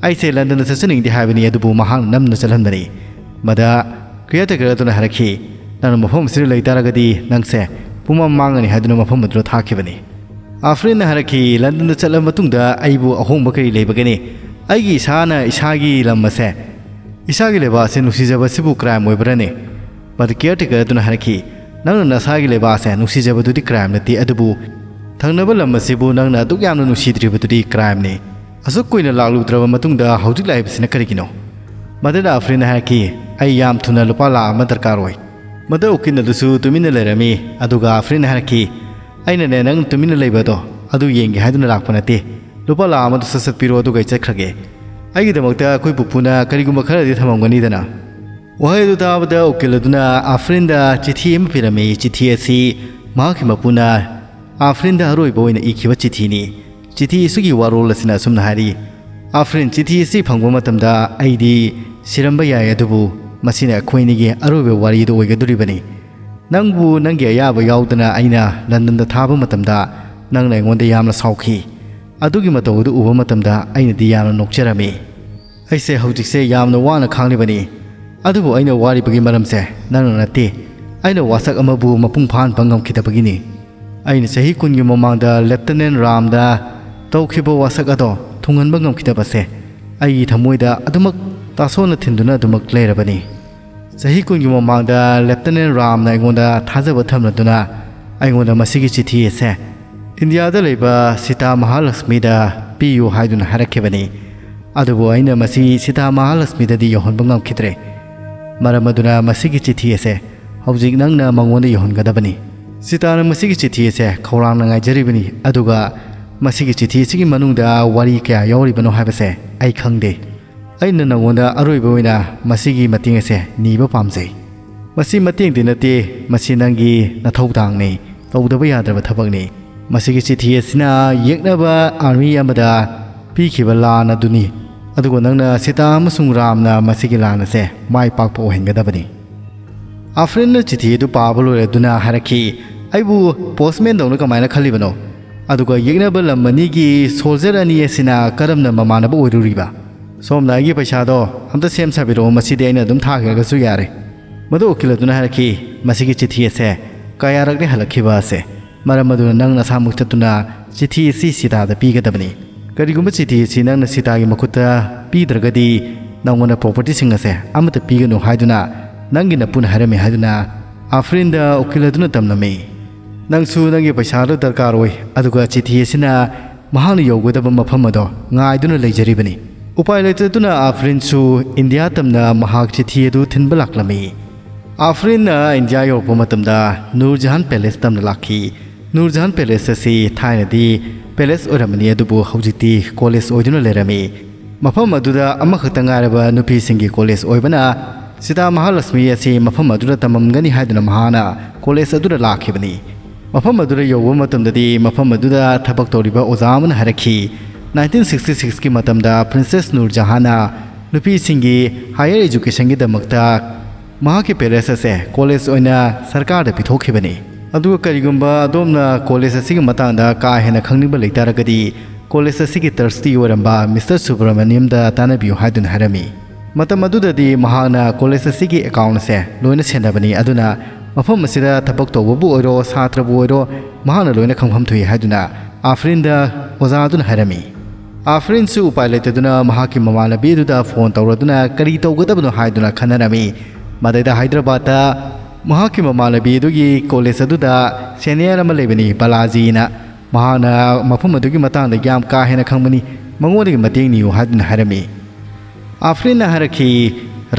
ꯑꯩꯁꯦ ꯂꯟꯗꯟꯗ ꯆꯠꯆꯅꯤꯡꯗꯦ ꯍꯥꯏꯕꯅꯤ, ꯑꯗꯨꯕꯨ ꯃꯍꯥꯛꯅ ꯅꯝꯗꯨꯅ ꯆꯠꯍꯟꯕꯅꯤ꯫" ꯃꯗ ꯀꯤꯌꯔ ꯇꯦꯀꯔ ꯑꯗꯨꯅ ꯍꯥꯏꯔꯛꯈꯤ, "ꯅꯪꯅ ꯃꯐꯝ ꯑꯁꯤꯗ ꯂꯩ ꯇꯥꯔꯒꯗꯤ ꯅꯪꯁꯦ ꯄꯨꯡꯃꯥꯡ ꯃꯥꯡꯒꯅꯤ ꯍꯥꯏꯗꯨꯅ ꯃꯐꯝ ꯑꯗꯨꯗ ꯊꯥꯈꯤꯕꯅꯤ꯫" ꯑꯥꯐ꯭ꯔꯤꯟꯅ ꯍꯥꯏꯔꯛꯈꯤ, "ꯂꯟꯗꯟꯗ ꯆꯠꯂꯕ ꯃꯇꯨꯡꯗ ꯑꯩꯕꯨ ꯑꯍꯣꯡꯕ ꯀꯔꯤ ꯂꯩꯕꯒꯅꯤ? ꯑꯩꯒꯤ ꯏꯁꯥꯅ ꯏꯁꯥꯒꯤ ꯂꯝ ꯑꯁꯦ, ꯏꯁꯥꯒꯤ ꯂꯩꯕꯥꯛ ꯑꯁꯦ ꯅꯨꯡꯁꯤꯖꯕꯁꯤꯕꯨ ꯀ꯭ꯔꯥꯏꯝ ꯑꯣꯏꯕ꯭ꯔꯅꯦ?" ꯃꯗꯨ ꯀꯤꯌꯔ ꯇꯦꯀꯔ ꯑꯗꯨꯅ ꯍꯥꯏꯔꯛꯈꯤ, "ꯅꯪꯅ ꯅꯁꯥꯒꯤ ꯂꯩꯕꯥꯛ ꯑꯁꯦ ꯅꯨꯡꯁꯤꯖꯕꯗꯨꯗꯤ ꯀ꯭ꯔꯥꯏꯝ ꯅꯠꯇꯦ, ꯑꯗꯨꯕꯨ ꯊꯪꯅꯕ ꯂꯝ ꯑꯁꯤꯕꯨ ꯅꯪꯅ ꯑꯗꯨꯛ ꯌꯥꯝꯅ ꯅꯨꯡꯁꯤꯗ꯭ꯔꯤꯕꯗꯨꯗꯤ ꯀ꯭ꯔꯥꯏꯝꯅꯤ꯫ ꯑꯁꯨꯛ ꯀꯨꯏꯅ ꯂꯥꯛꯂꯨꯗ꯭ꯔꯕ ꯃꯇꯨꯡꯗ ꯍꯧꯖꯤꯛ ꯂꯥꯛꯏꯕꯁꯤꯅ ꯀꯔꯤꯒꯤꯅꯣ?" ꯃꯗꯨꯗ ꯑꯥꯐ꯭ꯔꯤꯟꯅ ꯍꯥꯏꯔꯛꯈꯤ, "ꯑꯩ ꯌꯥꯝ ꯊꯨꯅ ꯂꯨꯄꯥ ꯂꯥꯛ ꯑꯃ ꯗꯔꯀꯥꯔ ꯑꯣꯏ꯫" ꯃꯗꯨ ꯎꯀꯤꯜ ꯑꯗꯨꯁꯨ ꯇꯨꯃꯤꯟꯅ ꯂꯩꯔꯝꯃꯤ, ꯑꯗꯨꯒ ꯑꯥꯐ꯭ꯔꯤꯟꯅ ꯍꯥꯏꯔꯛꯈꯤ, "ꯑꯩꯅꯅꯦ ꯅꯪ ꯇꯨꯃꯤꯟꯅ ꯂꯩꯕ ꯑꯗꯣ ꯑꯗꯨ ꯌꯦꯡꯒꯦ ꯍꯥꯏꯗꯨꯅ ꯂꯥꯛꯄ ꯅꯠꯇꯦ꯫ "ꯂꯨꯄꯥ ꯂꯥꯈ ꯑꯃꯗꯨ ꯁꯠ ꯁꯠ ꯄꯤꯔꯣ, ꯑꯗꯨꯒ ꯑꯩ ꯆꯠꯈ꯭ꯔꯒꯦ꯫ ꯑꯩꯒꯤꯗꯃꯛꯇ ꯑꯩꯈꯣꯏ ꯄꯨꯄꯨꯅ ꯀꯔꯤꯒꯨꯝꯕ ꯈꯔꯗꯤ ꯊꯝꯃꯝꯒꯅꯤꯗꯅ"꯫ ꯋꯥꯍꯩ ꯑꯗꯨ ꯇꯥꯕꯗ ꯎꯀꯤꯜ ꯑꯗꯨꯅ ꯑꯥꯐ꯭ꯔꯤꯟꯗ ꯆꯤꯊꯤ ꯑꯃ ꯄꯤꯔꯝꯃꯤ꯫ ꯆꯤꯊꯤ ꯑꯁꯤ ꯃꯍꯥꯛꯀꯤ ꯃꯄꯨꯅ ꯑꯥꯐ꯭ꯔꯤꯟꯗ ꯑꯔꯣꯏꯕ ꯑꯣꯏꯅ ꯏꯈꯤꯕ ꯆꯤꯊꯤꯅꯤ꯫ ꯆꯤꯊꯤ ꯑꯁꯤꯒꯤ ꯋꯥꯔꯣꯜ ꯑꯁꯤꯅ ꯑꯁꯨꯝꯅ ꯍꯥꯏꯔꯤ: "ꯑꯥꯐ꯭ꯔꯤꯟ, ꯆꯤꯊꯤ ꯑꯁꯤ ꯐꯪꯕ ꯃꯇꯝꯗ ꯑꯩꯗꯤ ꯁꯤꯔꯝꯕ ꯌꯥꯏ, ꯑꯗꯨꯕꯨ ꯃꯁꯤꯅ ꯑꯩꯈꯣꯏ ꯑꯅꯤꯒꯤ ꯑꯔꯣꯏꯕ ꯋꯥꯔꯤꯗꯨ ꯑꯣꯏꯒꯗꯧꯔꯤꯕꯅꯤ꯫ ꯅꯪꯕꯨ ꯅꯪꯒꯤ ꯑꯌꯥꯕ ꯌꯥꯎꯗꯅ ꯑꯩꯅ ꯂꯟꯗꯟꯗ ꯊꯥꯕ ꯃꯇꯝꯗ ꯅꯪꯅ ꯑꯩꯉꯣꯟꯗ ꯌꯥꯝꯅ ꯁꯥꯎꯈꯤ꯫ ꯑꯗꯨꯒꯤ ꯃꯇꯧ ꯑꯗꯨ ꯎꯕ ꯃꯇꯝꯗ ꯑꯩꯅꯗꯤ ꯌꯥꯝꯅ ꯅꯣꯛꯆꯔꯝꯃꯤ꯫ ꯑꯩꯁꯦ ꯍꯧꯖꯤꯛꯁꯦ ꯌꯥꯝꯅ ꯋꯥꯅ ꯈꯥꯡꯂꯤꯕꯅꯤ꯫ ꯑꯗꯨꯕꯨ ꯑꯩꯅ ꯋꯥꯔꯤꯕꯒꯤ ꯃꯔꯝꯁꯦ ꯅꯪꯅ ꯅꯠꯇꯦ꯫ ꯑꯩꯅ ꯋꯥꯁꯛ ꯑꯃꯕꯨ ꯃꯄꯨꯡ ꯐꯥꯍꯟꯕ ꯉꯝꯈꯤꯗꯕꯒꯤꯅꯤ꯫ ꯑꯩꯅ ꯆꯍꯤ ꯀꯨꯟꯒꯤ ꯃꯃꯥꯡꯗ ꯂꯦꯐꯇꯤꯅꯦꯟ ꯔꯥꯝꯗ ꯇꯧꯈꯤꯕ ꯋꯥꯁꯛ ꯑꯗꯣ ꯊꯨꯡꯍꯟꯕ ꯉꯝꯈꯤꯗꯕꯁꯦ ꯑꯩꯒꯤ ꯊꯃꯣꯏꯗ ꯑꯗꯨꯃꯛ ꯇꯥꯁꯣꯟꯅ ꯊꯤꯟꯗꯨꯅ ꯑꯗꯨꯃꯛ ꯂꯩꯔꯕꯅꯤ꯫ ꯆꯍꯤ ꯀꯨꯟꯒꯤ ꯃꯃꯥꯡꯗ ꯂꯦꯐꯇꯤꯅꯦꯟ ꯔꯥꯝꯅ ꯑꯩꯉꯣꯟꯗ ꯊꯥꯖꯕ ꯊꯝꯂꯗꯨꯅ ꯑꯩꯉꯣꯟꯗ ꯃꯁꯤꯒꯤ ꯆꯤꯊꯤ ꯑꯁꯦ ꯏꯟꯗꯤꯌꯥꯗ ꯂꯩꯕ ꯁꯤꯇꯥ ꯃꯍꯥꯂꯛꯁꯃꯤꯗ ꯄꯤꯌꯨ ꯍꯥꯏꯗꯨꯅ ꯍꯥꯏꯔꯛꯈꯤꯕꯅꯤ꯫ ꯑꯗꯨꯕꯨ ꯑꯩꯅ ꯃꯁꯤ ꯁꯤꯇꯥ ꯃꯍꯥꯂꯛꯁꯃꯤꯗꯗꯤ ꯌꯧꯍꯟꯕ ꯉꯝꯈꯤꯗ꯭ꯔꯦ꯫ ꯃꯔꯝ ꯑꯗꯨꯅ ꯃꯁꯤꯒꯤ ꯆꯤꯊꯤ ꯑꯁꯦ ꯍꯧꯖꯤꯛ ꯅꯪꯅ ꯃꯉꯣꯟꯗ ꯌꯧꯍꯟꯒꯗꯕꯅꯤ꯫ ꯁꯤꯇꯥꯅ ꯃꯁꯤꯒꯤ ꯆꯤꯊꯤ ꯑꯁꯦ ꯈꯧꯔꯥꯡꯅ ꯉꯥꯏꯖꯔꯤꯕꯅꯤ, ꯑꯗꯨꯒ ꯃꯁꯤꯒꯤ ꯆꯤꯊꯤ ꯑꯁꯤꯒꯤ ꯃꯅꯨꯡꯗ ꯋꯥꯔꯤ ꯀꯌꯥ ꯌꯥꯎꯔꯤꯕꯅꯣ ꯍꯥꯏꯕꯁꯦ ꯑꯩ ꯈꯪꯗꯦ꯫ ꯑꯩꯅ ꯅꯉꯣꯟꯗ ꯑꯔꯣꯏꯕ ꯑꯣꯏꯅ ꯃꯁꯤꯒꯤ ꯃꯇꯦꯡ ꯑꯁꯦ ꯅꯤꯕ ꯄꯥꯝꯖꯩ꯫ ꯃꯁꯤ ꯃꯇꯦꯡꯗꯤ ꯅꯠꯇꯦ, ꯃꯁꯤ ꯅꯪꯒꯤ ꯅꯊꯧꯗꯥꯡꯅꯤ, ꯇꯧꯗꯕ ꯌꯥꯗ꯭ꯔꯕ ꯊꯕꯛꯅꯤ꯫ ꯃꯁꯤꯒꯤ ꯆꯤꯊꯤ ꯑꯁꯤꯅ ꯌꯦꯛꯅꯕ ꯑꯥꯔꯃꯤ ꯑꯃꯗ ꯄꯤꯈꯤꯕ ꯂꯥꯟ ꯑꯗꯨꯅꯤ, ꯑꯗꯨꯒ ꯅꯪꯅ ꯁꯤꯇꯥ ꯑꯃꯁꯨꯡ ꯔꯥꯝꯅ ꯃꯁꯤꯒꯤ ꯂꯥꯟ ꯑꯁꯦ ꯃꯥꯏ ꯄꯥꯛꯄ ꯑꯣꯏꯍꯟꯒꯗꯕꯅꯤ"꯫ ꯑꯥꯐ꯭ꯔꯤꯟꯅ ꯆꯤꯊꯤ ꯑꯗꯨ ꯄꯥꯕ ꯂꯣꯏꯔꯗꯨꯅ ꯍꯥꯏꯔꯛꯈꯤ, "ꯑꯩꯕꯨ ꯄꯣꯁꯃꯦꯟꯗꯧꯅ ꯀꯃꯥꯏꯅ ꯈꯜꯂꯤꯕꯅꯣ? ꯑꯗꯨꯒ ꯌꯦꯛꯅꯕ ꯂꯝ ꯑꯅꯤꯒꯤ ꯁꯣꯜꯖꯔ ꯑꯅꯤ ꯑꯁꯤꯅ ꯀꯔꯝꯅ ꯃꯃꯥꯟꯅꯕ ꯑꯣꯏꯔꯨꯔꯤꯕ? ꯁꯣꯝꯅ ꯑꯩꯒꯤ ꯄꯩꯁꯥꯗꯣ ꯑꯝꯇ ꯁꯦꯝ ꯁꯥꯕꯤꯔꯛꯑꯣ, ꯃꯁꯤꯗꯤ ꯑꯩꯅ ꯑꯗꯨꯝ ꯊꯥꯈ꯭ꯔꯒꯁꯨ ꯌꯥꯔꯦ"꯫ ꯃꯗꯨ ꯎꯀꯤꯜ ꯑꯗꯨꯅ ꯍꯥꯏꯔꯛꯈꯤ, "ꯃꯁꯤꯒꯤ ꯆꯤꯊꯤ ꯑꯁꯦ ꯀꯌꯥꯔꯛꯅꯤ ꯍꯜꯂꯛꯈꯤꯕ ꯑꯁꯦ? ꯃꯔꯝ ꯑꯗꯨꯅ ꯅꯪ ꯅꯁꯥꯃꯛ ꯆꯠꯇꯨꯅ ꯆꯤꯊꯤ ꯑꯁꯤ ꯁꯤꯇꯥꯗ ꯄꯤꯒꯗꯕꯅꯤ꯫ ꯀꯔꯤꯒꯨꯝꯕ ꯆꯤꯊꯤ ꯑꯁꯤ ꯅꯪꯅ ꯁꯤꯇꯥꯒꯤ ꯃꯈꯨꯠꯇ ꯄꯤꯗ꯭ꯔꯒꯗꯤ ꯅꯪꯉꯣꯟꯗ ꯄ꯭ꯔꯣꯄꯔꯇꯤꯁꯤꯡ ꯑꯁꯦ ꯑꯃꯠꯇ ꯄꯤꯒꯅꯨ ꯍꯥꯏꯗꯨꯅ ꯅꯪꯒꯤ ꯅꯄꯨꯅ ꯍꯥꯏꯔꯝꯃꯤ" ꯍꯥꯏꯗꯨꯅ ꯑꯥꯐ꯭ꯔꯤꯟꯗ ꯎꯀꯤꯜ ꯑꯗꯨꯅ ꯇꯝꯂꯝꯃꯤ꯫ "ꯅꯪꯁꯨ ꯅꯪꯒꯤ ꯄꯩꯁꯥꯗꯨ ꯗꯔꯀꯥꯔ ꯑꯣꯏ, ꯑꯗꯨꯒ ꯆꯤꯊꯤ ꯑꯁꯤꯅ ꯃꯍꯥꯛꯅ ꯌꯧꯒꯗꯕ ꯃꯐꯝ ꯑꯗꯣ ꯉꯥꯏꯗꯨꯅ ꯂꯩꯖꯔꯤꯕꯅꯤ"꯫ ꯎꯄꯥꯏ ꯂꯩꯇꯗꯨꯅ ꯑꯥꯐ꯭ꯔꯤꯟꯁꯨ ꯏꯟꯗꯤꯌꯥ ꯇꯝꯅ ꯃꯍꯥꯛ ꯆꯤꯊꯤ ꯑꯗꯨ ꯊꯤꯟꯕ ꯂꯥꯛꯂꯝꯃꯤ꯫ ꯑꯥꯐ꯭ꯔꯤꯟꯅ ꯏꯟꯗꯤꯌꯥ ꯌꯧꯔꯛꯄ ꯃꯇꯝꯗ ꯅꯨꯔꯖꯍꯥꯟ ꯄꯦꯂꯦꯁ ꯇꯝꯅ ꯂꯥꯛꯈꯤ꯫ ꯅꯨꯔꯖꯍꯥꯟ ꯄꯦꯂꯦꯁ ꯑꯁꯤ ꯊꯥꯏꯅꯗꯤ ꯄꯦꯂꯦꯁ ꯑꯣꯏꯔꯝꯕꯅꯤ, ꯑꯗꯨꯕꯨ ꯍꯧꯖꯤꯛꯇꯤ ꯀꯣꯂꯦꯖ ꯑꯣꯏꯗꯨꯅ ꯂꯩꯔꯝꯃꯤ꯫ ꯃꯐꯝ ꯑꯗꯨꯗ ꯑꯃꯈꯛꯇ ꯉꯥꯏꯔꯕ ꯅꯨꯄꯤꯁꯤꯡꯒꯤ ꯀꯣꯂꯦꯖ ꯑꯣꯏꯕꯅ ꯁꯤꯇꯥ ꯃꯍꯥꯂꯛꯁꯃꯤ ꯑꯁꯤ ꯃꯐꯝ ꯑꯗꯨꯗ ꯇꯝꯃꯝꯒꯅꯤ ꯍꯥꯏꯗꯨꯅ ꯃꯍꯥꯛꯅ ꯀꯣꯂꯦꯖ ꯑꯗꯨꯗ ꯂꯥꯛꯈꯤꯕꯅꯤ꯫ ꯃꯐꯝ ꯑꯗꯨꯗ ꯌꯧꯕ ꯃꯇꯝꯗꯗꯤ ꯃꯐꯝ ꯑꯗꯨꯗ ꯊꯕꯛ ꯇꯧꯔꯤꯕ ꯑꯣꯖꯥ ꯑꯃꯅ ꯍꯥꯏꯔꯛꯈꯤ, ꯅꯥꯏꯟꯇꯤꯟ ꯁꯤꯛꯁꯇꯤ ꯁꯤꯛꯁꯀꯤ ꯃꯇꯝꯗ ꯄ꯭ꯔꯤꯟꯁꯦꯁ ꯅꯨꯔ ꯖꯍꯥꯟꯅ ꯅꯨꯄꯤꯁꯤꯡꯒꯤ ꯍꯥꯌꯔ ꯑꯦꯖꯨꯀꯦꯁꯟꯒꯤꯗꯃꯛꯇ ꯃꯍꯥꯛꯀꯤ ꯄꯦꯂꯦꯁ ꯑꯁꯦ ꯀꯣꯂꯦꯖ ꯑꯣꯏꯅ ꯁꯔꯀꯥꯔꯗ ꯄꯤꯊꯣꯛꯈꯤꯕꯅꯤ꯫ ꯑꯗꯨꯒ ꯀꯔꯤꯒꯨꯝꯕ ꯑꯗꯣꯝꯅ ꯀꯣꯂꯦꯖ ꯑꯁꯤꯒꯤ ꯃꯇꯥꯡꯗ ꯀꯥ ꯍꯦꯟꯅ ꯈꯪꯅꯤꯡꯕ ꯂꯩꯇꯥꯔꯒꯗꯤ ꯀꯣꯂꯦꯖ ꯑꯁꯤꯒꯤ ꯇ꯭ꯔꯁꯇꯤ ꯑꯣꯏꯔꯝꯕ ꯃꯤꯁꯇꯔ ꯁꯨꯕ꯭ꯔꯃꯅꯤꯌꯝꯗ ꯇꯥꯟꯅꯕꯤꯌꯨ ꯍꯥꯏꯗꯨꯅ ꯍꯥꯏꯔꯝꯃꯤ꯫ ꯃꯇꯝ ꯑꯗꯨꯗꯅꯤ ꯃꯍꯥꯛꯅ ꯀꯣꯂꯦꯖ ꯑꯁꯤꯒꯤ ꯑꯦꯀꯥꯎꯟ ꯑꯁꯦ ꯂꯣꯏꯅ ꯁꯦꯟꯅꯕꯅꯤ, ꯑꯗꯨꯅ ꯃꯐꯝ ꯑꯁꯤꯗ ꯊꯕꯛ ꯇꯧꯕꯕꯨ ꯑꯣꯏꯔꯣ, ꯁꯥꯇ꯭ꯔꯕꯨ ꯑꯣꯏꯔꯣ, ꯃꯍꯥꯛꯅ ꯂꯣꯏꯅ ꯈꯪꯐꯝ ꯊꯣꯛꯏ ꯍꯥꯏꯗꯨꯅ ꯑꯥꯐ꯭ꯔꯤꯟꯗ ꯑꯣꯖꯥ ꯑꯗꯨꯅ ꯍꯥꯏꯔꯝꯃꯤ꯫ ꯑꯥꯐ꯭ꯔꯤꯟꯁꯨ ꯎꯄꯥꯏ ꯂꯩꯇꯗꯨꯅ ꯃꯍꯥꯛꯀꯤ ꯃꯃꯥꯟꯅꯕꯤ ꯑꯗꯨꯗ ꯐꯣꯟ ꯇꯧꯔꯗꯨꯅ ꯀꯔꯤ ꯇꯧꯒꯗꯕꯅꯣ ꯍꯥꯏꯗꯨꯅ ꯈꯟꯅꯔꯝꯃꯤ꯫ ꯃꯗꯩꯗ ꯍꯥꯏꯗ꯭ꯔꯕꯥꯗꯇ ꯃꯍꯥꯛꯀꯤ ꯃꯃꯥꯟꯅꯕꯤ ꯑꯗꯨꯒꯤ ꯀꯣꯂꯦꯖ ꯑꯗꯨꯗ ꯁꯦꯅꯤꯌꯔ ꯑꯃ ꯂꯩꯕꯅꯤ, ꯕꯥꯂꯥꯖꯤꯅ꯫ ꯃꯍꯥꯛꯅ ꯃꯐꯝ ꯑꯗꯨꯒꯤ ꯃꯇꯥꯡꯗ ꯌꯥꯝ ꯀꯥ ꯍꯦꯟꯅ ꯈꯪꯕꯅꯤ, ꯃꯉꯣꯟꯗꯒꯤ ꯃꯇꯦꯡ ꯅꯤꯌꯨ ꯍꯥꯏꯗꯨꯅ ꯍꯥꯏꯔꯝꯃꯤ꯫ ꯑꯥꯐ꯭ꯔꯤꯟꯅ ꯍꯥꯏꯔꯛꯈꯤ,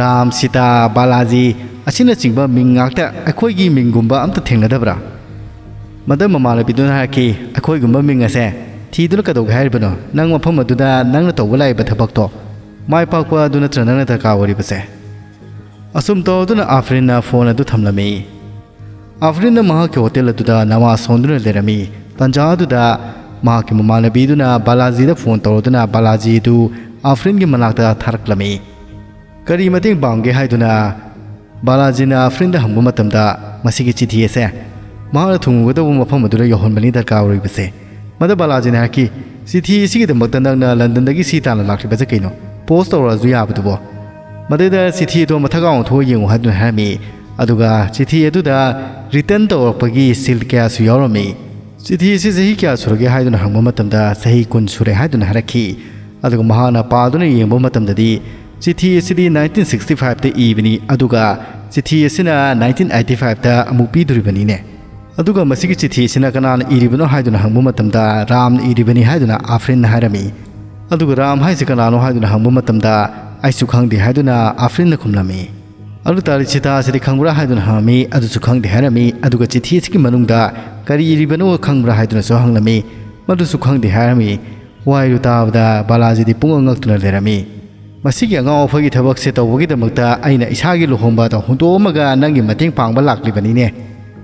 ꯔꯥꯝ, ꯁꯤꯇꯥ, ꯕꯥꯂꯥꯖꯤ ꯑꯁꯤꯅꯆꯤꯡꯕ ꯃꯤꯡ ꯉꯥꯛꯇ ꯑꯩꯈꯣꯏꯒꯤ ꯃꯤꯡꯒꯨꯝꯕ ꯑꯝꯇ ꯊꯦꯡꯅꯗꯕ꯭ꯔꯥ? ꯃꯗ ꯃꯃꯥꯟꯅꯕꯤꯗꯨꯅ ꯍꯥꯏꯔꯛꯈꯤ, ꯑꯩꯈꯣꯏꯒꯨꯝꯕ ꯃꯤꯡ ꯑꯁꯦ ꯊꯤꯗꯨꯅ ꯀꯩꯗꯧꯒꯦ ꯍꯥꯏꯔꯤꯕꯅꯣ? ꯅꯪ ꯃꯐꯝ ꯑꯗꯨꯗ ꯅꯪꯅ ꯇꯧꯕ ꯂꯥꯛꯏꯕ ꯊꯕꯛꯇꯣ ꯃꯥꯏ ꯄꯥꯛꯄ ꯑꯗꯨ ꯅꯠꯇ꯭ꯔ ꯅꯪꯅ ꯗꯔꯀꯥꯔ ꯑꯣꯏꯔꯤꯕꯁꯦ? ꯑꯁꯨꯝ ꯇꯧꯗꯨꯅ ꯑꯥꯐ꯭ꯔꯤꯟꯅ ꯐꯣꯟ ꯑꯗꯨ ꯊꯝꯂꯝꯃꯤ꯫ ꯑꯥꯐ꯭ꯔꯤꯟꯅ ꯃꯍꯥꯛꯀꯤ ꯍꯣꯇꯦꯜ ꯑꯗꯨꯗ ꯅꯃꯥꯖ ꯁꯣꯟꯗꯨꯅ ꯂꯩꯔꯝꯃꯤ꯫ ꯇꯟꯖꯥ ꯑꯗꯨꯗ ꯃꯍꯥꯛꯀꯤ ꯃꯃꯥꯟꯅꯕꯤꯗꯨꯅ ꯕꯥꯂꯥꯖꯤꯗ ꯐꯣꯟ ꯇꯧꯔꯗꯨꯅ ꯕꯥꯂꯥꯖꯤꯗꯨ ꯑꯥꯐ꯭ꯔꯤꯟꯒꯤ ꯃꯅꯥꯛꯇ ꯊꯥꯔꯛꯂꯝꯃꯤ꯫ ꯀꯔꯤ ꯃꯇꯦꯡ ꯄꯥꯡꯒꯦ ꯍꯥꯏꯗꯨꯅ ꯕꯥꯂꯥꯖꯤꯅ ꯑꯥꯐ꯭ꯔꯤꯟꯗ ꯍꯪꯕ ꯃꯇꯝꯗ ꯃꯁꯤꯒꯤ ꯆꯤꯊꯤ ꯑꯁꯦ ꯃꯍꯥꯛꯅ ꯊꯨꯡꯉꯨꯒꯗꯧꯕ ꯃꯐꯝ ꯑꯗꯨꯗ ꯌꯧꯍꯟꯕꯅꯤ ꯗꯔꯀꯥꯔ ꯑꯣꯏꯔꯤꯕꯁꯦ꯫ ꯃꯗ ꯕꯥꯂꯥꯖꯤꯅ ꯍꯥꯏꯔꯛꯈꯤ, ꯆꯤꯊꯤ ꯑꯁꯤꯒꯤꯗꯃꯛꯇ ꯅꯪꯅ ꯂꯟꯗꯟꯗꯒꯤ ꯁꯤ ꯇꯥꯟꯅ ꯂꯥꯛꯂꯤꯕꯁꯦ ꯀꯩꯅꯣ? ꯄꯣꯁ ꯇꯧꯔꯛꯑꯁꯨ ꯌꯥꯕꯗꯨꯕꯣ? ꯃꯗꯩꯗ ꯆꯤꯊꯤ ꯑꯗꯣ ꯃꯊꯛ ꯀꯥꯎꯅ ꯊꯣꯛꯑ ꯌꯦꯡꯉꯨ ꯍꯥꯏꯗꯨꯅ ꯍꯥꯏꯔꯝꯃꯤ꯫ ꯑꯗꯨꯒ ꯆꯤꯊꯤ ꯑꯗꯨꯗ ꯔꯤꯇꯟ ꯇꯧꯔꯛꯄꯒꯤ ꯁꯤꯜ ꯀꯌꯥꯁꯨ ꯌꯥꯎꯔꯝꯃꯤ꯫ ꯆꯤꯊꯤ ꯑꯁꯤ ꯆꯍꯤ ꯀꯌꯥ ꯁꯨꯔꯒꯦ ꯍꯥꯏꯗꯨꯅ ꯍꯪꯕ ꯃꯇꯝꯗ ꯆꯍꯤ ꯀꯨꯟ ꯁꯨꯔꯦ ꯍꯥꯏꯗꯨꯅ ꯍꯥꯏꯔꯛꯈꯤ꯫ ꯑꯗꯨꯒ ꯃꯍꯥꯛꯅ ꯄꯥꯗꯨꯅ ꯌꯦꯡꯕ ꯃꯇꯝꯗꯗꯤ ꯆꯤꯊꯤ ꯑꯁꯤꯗꯤ ꯅꯥꯏꯟꯇꯤꯟ ꯁꯤꯛꯁꯇꯤ ꯐꯥꯏꯚꯇ ꯏꯕꯅꯤ, ꯑꯗꯨꯒ ꯆꯤꯊꯤ ꯑꯁꯤꯅ ꯅꯥꯏꯟꯇꯤꯟ ꯑꯩꯠꯇꯤ ꯐꯥꯏꯚꯇ ꯑꯃꯨꯛ ꯄꯤꯗꯣꯔꯤꯕꯅꯤꯅꯦ꯫ ꯑꯗꯨꯒ ꯃꯁꯤꯒꯤ ꯆꯤꯊꯤ ꯑꯁꯤꯅ ꯀꯅꯥꯅ ꯏꯔꯤꯕꯅꯣ ꯍꯥꯏꯗꯨꯅ ꯍꯪꯕ ꯃꯇꯝꯗ ꯔꯥꯝꯅ ꯏꯔꯤꯕꯅꯤ ꯍꯥꯏꯗꯨꯅ ꯑꯥꯐ꯭ꯔꯤꯟꯅ ꯍꯥꯏꯔꯝꯃꯤ꯫ ꯑꯗꯨꯒ ꯔꯥꯝ ꯍꯥꯏꯁꯤ ꯀꯅꯥꯅꯣ ꯍꯥꯏꯗꯨꯅ ꯍꯪꯕ ꯃꯇꯝꯗ ꯑꯩꯁꯨ ꯈꯪꯗꯦ ꯍꯥꯏꯗꯨꯅ ꯑꯥꯐ꯭ꯔꯤꯟꯅ ꯈꯨꯝꯂꯝꯃꯤ꯫ ꯑꯗꯨ ꯇꯥꯔꯗꯤ ꯁꯤꯇꯥ ꯑꯁꯤꯗꯤ ꯈꯪꯕ꯭ꯔꯥ ꯍꯥꯏꯗꯨꯅ ꯍꯪꯉꯝꯃꯤ, ꯑꯗꯨꯁꯨ ꯈꯪꯗꯦ ꯍꯥꯏꯔꯝꯃꯤ꯫ ꯑꯗꯨꯒ ꯆꯤꯊꯤ ꯑꯁꯤꯒꯤ ꯃꯅꯨꯡꯗ ꯀꯔꯤ ꯏꯔꯤꯕꯅꯣ ꯈꯪꯕ꯭ꯔꯥ ꯍꯥꯏꯗꯨꯅꯁꯨ ꯍꯪꯂꯝꯃꯤ꯫ ꯃꯗꯨꯁꯨ ꯈꯪꯗꯦ ꯍꯥꯏꯔꯝꯃꯤ꯫ ꯋꯥꯍꯩꯗꯨ ꯇꯥꯕꯗ ꯕꯥꯂꯥꯖꯤꯗꯤ ꯄꯨꯡꯉꯛ ꯉꯛꯇꯨꯅ ꯂꯩꯔꯝꯃꯤ꯫ "ꯃꯁꯤꯒꯤ ꯑꯉꯥꯎ ꯑꯐꯩꯒꯤ ꯊꯕꯛꯁꯦ ꯇꯧꯕꯒꯤꯗꯃꯛꯇ ꯑꯩꯅ ꯏꯁꯥꯒꯤ ꯂꯨꯍꯣꯡꯕ ꯑꯗꯣ ꯍꯨꯟꯗꯣꯛꯑꯝꯃꯒ ꯅꯪꯒꯤ ꯃꯇꯦꯡ ꯄꯥꯡꯕ ꯂꯥꯛꯂꯤꯕꯅꯤꯅꯦ?"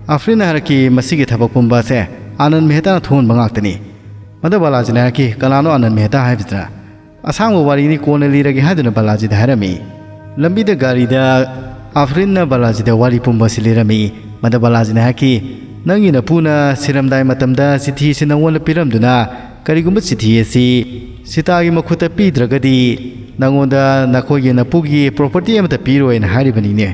ꯑꯐ꯭ꯔꯤꯟꯅ ꯍꯥꯏꯔꯛꯈꯤ, "ꯃꯁꯤꯒꯤ ꯊꯕꯛ ꯄꯨꯝꯕ ꯑꯁꯦ ꯑꯥꯅꯟ ꯃꯦꯍꯇꯥꯅ ꯊꯣꯛꯍꯟꯕ ꯉꯥꯛꯇꯅꯤ꯫" ꯃꯗ ꯕꯥꯂꯥꯖꯤꯅ ꯍꯥꯏꯔꯛꯈꯤ, "ꯀꯅꯥꯅꯣ ꯑꯥꯅꯟ ꯃꯦꯍꯇꯥ ꯍꯥꯏꯕꯁꯤꯅ?" "ꯑꯁꯥꯡꯕ ꯋꯥꯔꯤꯅꯤ, ꯀꯣꯟꯅ ꯂꯤꯔꯒꯦ," ꯍꯥꯏꯗꯨꯅ ꯕꯥꯂꯥꯖꯤꯗ ꯍꯥꯏꯔꯝꯃꯤ꯫ ꯂꯝꯕꯤꯗ ꯒꯥꯔꯤꯗ ꯑꯐ꯭ꯔꯤꯟꯅ ꯕꯥꯂꯥꯖꯤꯗ ꯋꯥꯔꯤ ꯄꯨꯝꯕ ꯑꯁꯤ ꯂꯤꯔꯝꯃꯤ꯫ ꯃꯗ ꯕꯥꯂꯥꯖꯤꯅ ꯍꯥꯏꯈꯤ, "ꯅꯪꯒꯤ ꯅꯄꯨꯅ ꯁꯤꯔꯝꯗꯥꯏ ꯃꯇꯝꯗ ꯆꯤꯊꯤ ꯑꯁꯤ ꯅꯪꯉꯣꯟꯗ ꯄꯤꯔꯝꯗꯨꯅ, ꯀꯔꯤꯒꯨꯝꯕ ꯆꯤꯊꯤ ꯑꯁꯤ ꯁꯤꯇꯥꯒꯤ ꯃꯈꯨꯠꯇ ꯄꯤꯗ꯭ꯔꯒꯗꯤ ꯅꯪꯉꯣꯟꯗ ꯅꯈꯣꯏꯒꯤ ꯅꯄꯨꯒꯤ ꯄ꯭ꯔꯣꯄꯔꯇꯤ ꯑꯃꯠꯇ ꯄꯤꯔꯣꯏꯅ ꯍꯥꯏꯔꯤꯕꯅꯤꯅꯦ꯫"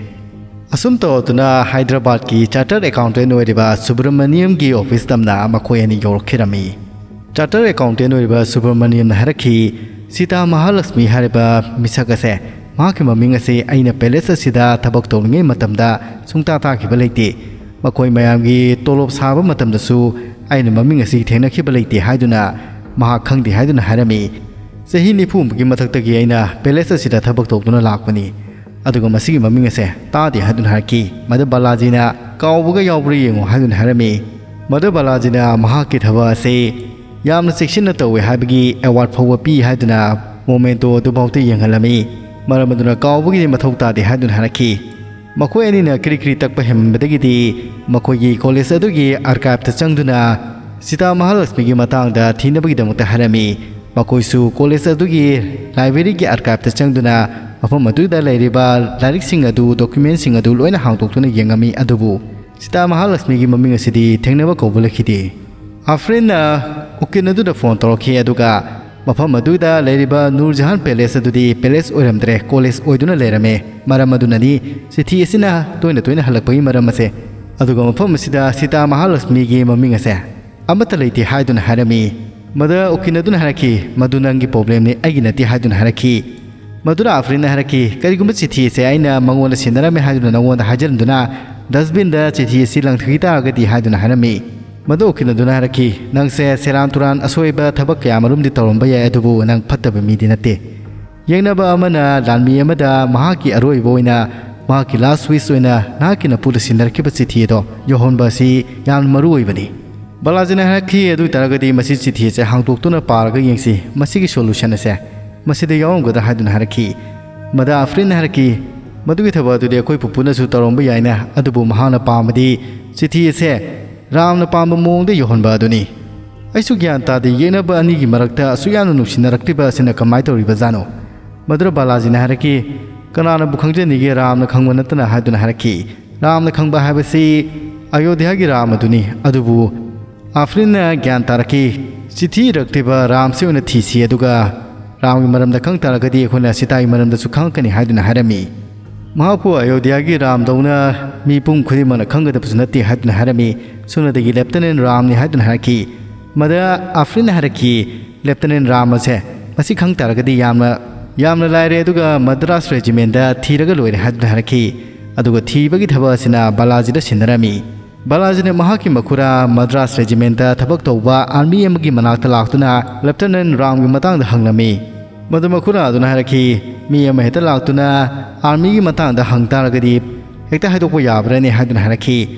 ꯑꯁꯨꯝ ꯇꯧꯗꯨꯅ ꯍꯥꯏꯗ꯭ꯔꯕꯥꯗꯀꯤ ꯆꯥꯔꯇꯔ ꯑꯦꯀꯥꯎꯟꯇꯦꯟ ꯑꯣꯏꯔꯤꯕ ꯁꯨꯕ꯭ꯔꯃꯅꯤꯌꯝꯒꯤ ꯑꯣꯐꯤꯁ ꯇꯝꯅ ꯃꯈꯣꯏ ꯑꯅꯤ ꯌꯧꯔꯛꯈꯤꯔꯝꯃꯤ꯫ ꯆꯥꯔꯇꯔ ꯑꯦꯀꯥꯎꯟꯇꯦꯟ ꯑꯣꯏꯔꯤꯕ ꯁꯨꯕ꯭ꯔꯃꯅꯤꯌꯝꯅ ꯍꯥꯏꯔꯛꯈꯤ, "ꯁꯤꯇꯥ ꯃꯍꯥꯂꯛꯁꯃꯤ ꯍꯥꯏꯔꯤꯕ ꯃꯤꯁꯛ ꯑꯁꯦ, ꯃꯍꯥꯛꯀꯤ ꯃꯃꯤꯡ ꯑꯁꯤ ꯑꯩꯅ ꯄꯦꯂꯦꯁ ꯑꯁꯤꯗ ꯊꯕꯛ ꯇꯧꯔꯤꯉꯩ ꯃꯇꯝꯗ ꯁꯨꯡꯇꯥ ꯇꯥꯈꯤꯕ ꯂꯩꯇꯦ꯫ ꯃꯈꯣꯏ ꯃꯌꯥꯝꯒꯤ ꯇꯣꯂꯣꯞ ꯁꯥꯕ ꯃꯇꯝꯗꯁꯨ ꯑꯩꯅ ꯃꯃꯤꯡ ꯑꯁꯤ ꯊꯦꯡꯅꯈꯤꯕ ꯂꯩꯇꯦ ꯍꯥꯏꯗꯨꯅ ꯃꯍꯥꯛ ꯈꯪꯗꯦ ꯍꯥꯏꯗꯨꯅ ꯍꯥꯏꯔꯝꯃꯤ꯫ ꯆꯍꯤ ꯅꯤꯐꯨ ꯃꯨꯛꯀꯤ ꯃꯊꯛꯇꯒꯤ ꯑꯩꯅ ꯄꯦꯂꯦꯁ ꯑꯁꯤꯗ ꯊꯕꯛ ꯇꯧꯗꯨꯅ ꯂꯥꯛꯄꯅꯤ꯫ ꯑꯗꯨꯒ ꯃꯁꯤꯒꯤ ꯃꯃꯤꯡ ꯑꯁꯦ ꯇꯥꯗꯦ" ꯍꯥꯏꯗꯨꯅ ꯍꯥꯏꯔꯛꯈꯤ꯫ ꯃꯗ ꯕꯥꯂꯥꯖꯤꯅ "ꯀꯥꯎꯕꯒ ꯌꯥꯎꯕ꯭ꯔꯥ ꯌꯦꯡꯉꯨ" ꯍꯥꯏꯗꯨꯅ ꯍꯥꯏꯔꯝꯃꯤ꯫ ꯃꯗ ꯕꯥꯂꯥꯖꯤꯅ ꯃꯍꯥꯛꯀꯤ ꯊꯕꯛ ꯑꯁꯤ ꯌꯥꯝꯅ ꯆꯦꯛꯁꯤꯟꯅ ꯇꯧꯋꯦ ꯍꯥꯏꯕꯒꯤ ꯑꯦꯋꯥꯔꯗ ꯐꯥꯎꯕ ꯄꯤ ꯍꯥꯏꯗꯨꯅ ꯃꯣꯃꯦꯟꯇꯣ ꯑꯗꯨꯐꯥꯎꯗ ꯌꯦꯡꯍꯜꯂꯝꯃꯤ꯫ ꯃꯔꯝ ꯑꯗꯨꯅ ꯀꯥꯎꯕꯒꯤꯗꯤ ꯃꯊꯧ ꯇꯥꯗꯦ ꯍꯥꯏꯗꯨꯅ ꯍꯥꯏꯔꯛꯈꯤ꯫ ꯃꯈꯣꯏ ꯑꯅꯤꯅ ꯀ꯭ꯔꯤ ꯀ꯭ꯔꯤ ꯇꯛꯄ ꯍꯦꯟꯃꯟꯕꯗꯒꯤꯗꯤ ꯃꯈꯣꯏꯒꯤ ꯀꯣꯂꯦꯖ ꯑꯗꯨꯒꯤ ꯑꯥꯔꯀꯥꯏꯚꯇ ꯆꯪꯗꯨꯅ ꯁꯤꯇꯥ ꯃꯍꯥꯂꯛꯁꯃꯤꯒꯤ ꯃꯇꯥꯡꯗ ꯊꯤꯅꯕꯒꯤꯗꯃꯛꯇ ꯍꯥꯏꯔꯝꯃꯤ꯫ ꯃꯈꯣꯏꯁꯨ ꯀꯣꯂꯦꯖ ꯑꯗꯨꯒꯤ ꯂꯥꯏꯕ꯭ꯔꯦꯔꯤꯒꯤ ꯑꯥꯔꯀꯥꯏꯚꯇ ꯆꯪꯗꯨꯅ ꯃꯐꯝ ꯑꯗꯨꯗ ꯂꯩꯔꯤꯕ ꯂꯥꯏꯔꯤꯛꯁꯤꯡ ꯑꯗꯨ, ꯗꯣꯀ꯭ꯌꯨꯃꯦꯟꯁꯤꯡ ꯑꯗꯨ ꯂꯣꯏꯅ ꯍꯥꯡꯗꯣꯛꯇꯨꯅ ꯌꯦꯡꯉꯝꯃꯤ꯫ ꯑꯗꯨꯕꯨ ꯁꯤꯇꯥ ꯃꯍꯥꯂꯛꯁꯃꯤꯒꯤ ꯃꯃꯤꯡ ꯑꯁꯤꯗꯤ ꯊꯦꯡꯅꯕ ꯀꯧꯕ ꯂꯩꯈꯤꯗꯦ꯫ ꯑꯐ꯭ꯔꯤꯟꯅ ꯎꯀꯤꯜ ꯑꯗꯨꯗ ꯐꯣꯟ ꯇꯧꯔꯛꯈꯤ, ꯑꯗꯨꯒ ꯃꯐꯝ ꯑꯗꯨꯗ ꯂꯩꯔꯤꯕ ꯅꯨꯔ ꯖꯍꯥꯟ ꯄꯦꯂꯦꯁ ꯑꯗꯨꯗꯤ ꯄꯦꯂꯦꯁ ꯑꯣꯏꯔꯝꯗ꯭ꯔꯦ, ꯀꯣꯂꯦꯖ ꯑꯣꯏꯗꯨꯅ ꯂꯩꯔꯝꯃꯦ꯫ ꯃꯔꯝ ꯑꯗꯨꯅꯅꯤ ꯆꯤꯊꯤ ꯑꯁꯤꯅ ꯇꯣꯏꯅ ꯇꯣꯏꯅ ꯍꯜꯂꯛꯄꯒꯤ ꯃꯔꯝ ꯑꯁꯦ꯫ ꯑꯗꯨꯒ ꯃꯐꯝ ꯑꯁꯤꯗ ꯁꯤꯇꯥ ꯃꯍꯥꯂꯛꯁꯃꯤꯒꯤ ꯃꯃꯤꯡ ꯑꯁꯦ ꯑꯃꯠꯇ ꯂꯩꯇꯦ ꯍꯥꯏꯗꯨꯅ ꯍꯥꯏꯔꯝꯃꯤ꯫ ꯃꯗ ꯎꯀꯤꯜ ꯑꯗꯨꯅ ꯍꯥꯏꯔꯛꯈꯤ, "ꯃꯗꯨ ꯅꯪꯒꯤ ꯄ꯭ꯔꯣꯕ꯭ꯂꯦꯝꯅꯤ, ꯑꯩꯒꯤ ꯅꯠꯇꯦ" ꯍꯥꯏꯗꯨꯅ ꯍꯥꯏꯔꯛꯈꯤ꯫ ꯃꯗꯨꯅ ꯑꯐ꯭ꯔꯤꯟꯅ ꯍꯥꯏꯔꯛꯈꯤ, "ꯀꯔꯤꯒꯨꯝꯕ ꯆꯤꯊꯤ ꯑꯁꯦ ꯑꯩꯅ ꯃꯉꯣꯟꯗ ꯁꯤꯟꯅꯔꯝꯃꯦ ꯍꯥꯏꯗꯨꯅ ꯅꯉꯣꯟꯗ ꯍꯥꯏꯖꯔꯝꯗꯨꯅ ꯗꯁꯕꯤꯟꯗ ꯆꯤꯊꯤ ꯑꯁꯤ ꯂꯪꯊꯈꯤ ꯇꯥꯔꯒꯗꯤ?" ꯍꯥꯏꯗꯨꯅ ꯍꯥꯏꯔꯝꯃꯤ꯫ ꯃꯗꯨ ꯎꯀꯤꯜ ꯑꯗꯨꯅ ꯍꯥꯏꯔꯛꯈꯤ, "ꯅꯪꯁꯦ ꯁꯦꯔꯥꯟ ꯇꯨꯔꯥꯟ ꯑꯁꯣꯏꯕ ꯊꯕꯛ ꯀꯌꯥ ꯃꯔꯨꯝꯗꯤ ꯇꯧꯔꯝꯕ ꯌꯥꯏ, ꯑꯗꯨꯕꯨ ꯅꯪ ꯐꯠꯇꯕ ꯃꯤꯗꯤ ꯅꯠꯇꯦ꯫ ꯌꯦꯡꯅꯕ ꯑꯃꯅ ꯂꯥꯟꯃꯤ ꯑꯃꯗ ꯃꯍꯥꯛꯀꯤ ꯑꯔꯣꯏꯕ ꯑꯣꯏꯅ, ꯃꯍꯥꯛꯀꯤ ꯂꯥꯁ ꯋꯤꯁ ꯑꯣꯏꯅ ꯅꯍꯥꯛꯀꯤ ꯅꯄꯨꯗ ꯁꯤꯟꯅꯔꯛꯈꯤꯕ ꯆꯤꯊꯤ ꯑꯗꯣ ꯌꯧꯍꯟꯕ ꯑꯁꯤ ꯌꯥꯝꯅ ꯃꯔꯨ ꯑꯣꯏꯕꯅꯤ꯫" ꯕꯂꯥꯖꯤꯅ ꯍꯥꯏꯔꯛꯈꯤ, "ꯑꯗꯨ ꯑꯣꯏꯇꯥꯔꯒꯗꯤ ꯃꯁꯤ ꯆꯤꯊꯤ ꯑꯁꯦ ꯍꯥꯡꯗꯣꯛꯇꯨꯅ ꯄꯥꯔꯒ ꯌꯦꯡꯁꯤ, ꯃꯁꯤꯒꯤ solution ꯑꯁꯦ ꯃꯁꯤꯗ ꯌꯥꯎꯔꯝꯒꯗ꯭ꯔꯥ?" ꯍꯥꯏꯗꯨꯅ ꯍꯥꯏꯔꯛꯈꯤ꯫ ꯃꯗꯥ ꯑꯐ꯭ꯔꯤꯟꯅ ꯍꯥꯏꯔꯛꯈꯤ, "ꯃꯗꯨꯒꯤ ꯊꯕꯛ ꯑꯗꯨꯗꯤ ꯑꯩꯈꯣꯏ ꯄꯨꯄꯨꯅꯁꯨ ꯇꯧꯔꯝꯕ ꯌꯥꯏꯅ, ꯑꯗꯨꯕꯨ ꯃꯍꯥꯛꯅ ꯄꯥꯝꯕꯗꯤ ꯆꯤꯊꯤ ꯑꯁꯦ ꯔꯥꯝꯅ ꯄꯥꯝꯕ ꯃꯑꯣꯡꯗ ꯌꯧꯍꯟꯕ ꯑꯗꯨꯅꯤ꯫ ꯑꯩꯁꯨ ꯒ꯭ꯌꯥꯟ ꯇꯥꯗꯦ, ꯌꯦꯛꯅꯕ ꯑꯅꯤꯒꯤ ꯃꯔꯛꯇ ꯑꯁꯨꯛ ꯌꯥꯝꯅ ꯅꯨꯡꯁꯤꯅꯔꯛꯂꯤꯕ ꯑꯁꯤꯅ ꯀꯃꯥꯏꯅ ꯇꯧꯔꯤꯕꯖꯥꯠꯅꯣ?" ꯃꯗꯨꯗ ꯕꯥꯂꯥꯖꯤꯅ ꯍꯥꯏꯔꯛꯈꯤ, "ꯀꯅꯥꯅꯕꯨ ꯈꯪꯖꯅꯤꯒꯦ, ꯔꯥꯝꯅ ꯈꯪꯕ ꯅꯠꯇꯅ" ꯍꯥꯏꯗꯨꯅ ꯍꯥꯏꯔꯛꯈꯤ꯫ "ꯔꯥꯝꯅ ꯈꯪꯕ ꯍꯥꯏꯕꯁꯤ ꯑꯌꯣꯙ꯭ꯌꯥꯒꯤ ꯔꯥꯝ ꯑꯗꯨꯅꯤ, ꯑꯗꯨꯕꯨ ꯑꯐ꯭ꯔꯤꯟꯅ ꯒ꯭ꯌꯥꯟ ꯇꯥꯔꯛꯈꯤ꯫ ꯆꯤꯊꯤ ꯏꯔꯛꯂꯤꯕ ꯔꯥꯝꯁꯤ ꯑꯣꯏꯅ ꯊꯤꯁꯤ, ꯑꯗꯨꯒ ꯔꯥꯝꯒꯤ ꯃꯔꯝꯗ ꯈꯪ ꯇꯥꯔꯒꯗꯤ ꯑꯩꯈꯣꯏꯅ ꯁꯤꯇꯥꯒꯤ ꯃꯔꯝꯗꯁꯨ ꯈꯪꯉꯛꯀꯅꯤ" ꯍꯥꯏꯗꯨꯅ ꯍꯥꯏꯔꯝꯃꯤ꯫ ꯃꯍꯥꯛꯄꯨ ꯑꯌꯣꯙ꯭ꯌꯥꯒꯤ ꯔꯥꯝꯗꯧꯅ ꯃꯤꯄꯨꯝ ꯈꯨꯗꯤꯡꯃꯛꯅ ꯈꯪꯒꯗꯕꯁꯨ ꯅꯠꯇꯦ ꯍꯥꯏꯗꯨꯅ ꯍꯥꯏꯔꯝꯃꯤ꯫ ꯁꯣꯝꯗꯒꯤ ꯂꯦꯐꯇꯤꯅꯦꯟ ꯔꯥꯝꯅꯤ ꯍꯥꯏꯗꯨꯅ ꯍꯥꯏꯔꯛꯈꯤ꯫ ꯃꯗ ꯑꯐ꯭ꯔꯤꯟꯅ ꯍꯥꯏꯔꯛꯈꯤ, "ꯂꯦꯐꯇꯤꯅꯦꯟ ꯔꯥꯝ ꯑꯁꯦ ꯃꯁꯤ ꯈꯪ ꯇꯥꯔꯒꯗꯤ ꯌꯥꯝꯅ, ꯌꯥꯝꯅ ꯂꯥꯏꯔꯦ, ꯑꯗꯨꯒ ꯃꯗ꯭ꯔꯥꯁ ꯔꯦꯖꯤꯃꯦꯟꯗ ꯊꯤꯔꯒ ꯂꯣꯏꯔꯦ" ꯍꯥꯏꯗꯨꯅ ꯍꯥꯏꯔꯛꯈꯤ꯫ ꯑꯗꯨꯒ ꯊꯤꯕꯒꯤ ꯊꯕꯛ ꯑꯁꯤꯅ ꯕꯥꯂꯥꯖꯤꯗ ꯁꯤꯟꯅꯔꯝꯃꯤ꯫ ꯕꯥꯂꯥꯖꯤꯅ ꯃꯍꯥꯛꯀꯤ ꯃꯈꯨꯔꯥ ꯃꯗ꯭ꯔꯥꯁ ꯔꯦꯖꯤꯃꯦꯟꯇ ꯊꯕꯛ ꯇꯧꯕ ꯑꯥꯔꯃꯤ ꯑꯃꯒꯤ ꯃꯅꯥꯛꯇ ꯂꯥꯛꯇꯨꯅ ꯂꯦꯐꯇꯤꯅꯦꯟ ꯔꯥꯝꯒꯤ ꯃꯇꯥꯡꯗ ꯍꯪꯂꯝꯃꯤ꯫ ꯃꯗꯨ ꯃꯈꯨꯔꯥ ꯑꯗꯨꯅ ꯍꯥꯏꯔꯛꯈꯤ, "ꯃꯤ ꯑꯃ ꯍꯦꯛꯇ ꯂꯥꯛꯇꯨꯅ ꯑꯥꯔꯃꯤꯒꯤ ꯃꯇꯥꯡꯗ ꯍꯪ ꯇꯥꯔꯒꯗꯤ ꯍꯦꯛꯇ ꯍꯥꯏꯗꯣꯛꯄ ꯌꯥꯕ꯭ꯔꯅꯦ?" ꯍꯥꯏꯗꯨꯅ ꯍꯥꯏꯔꯛꯈꯤ꯫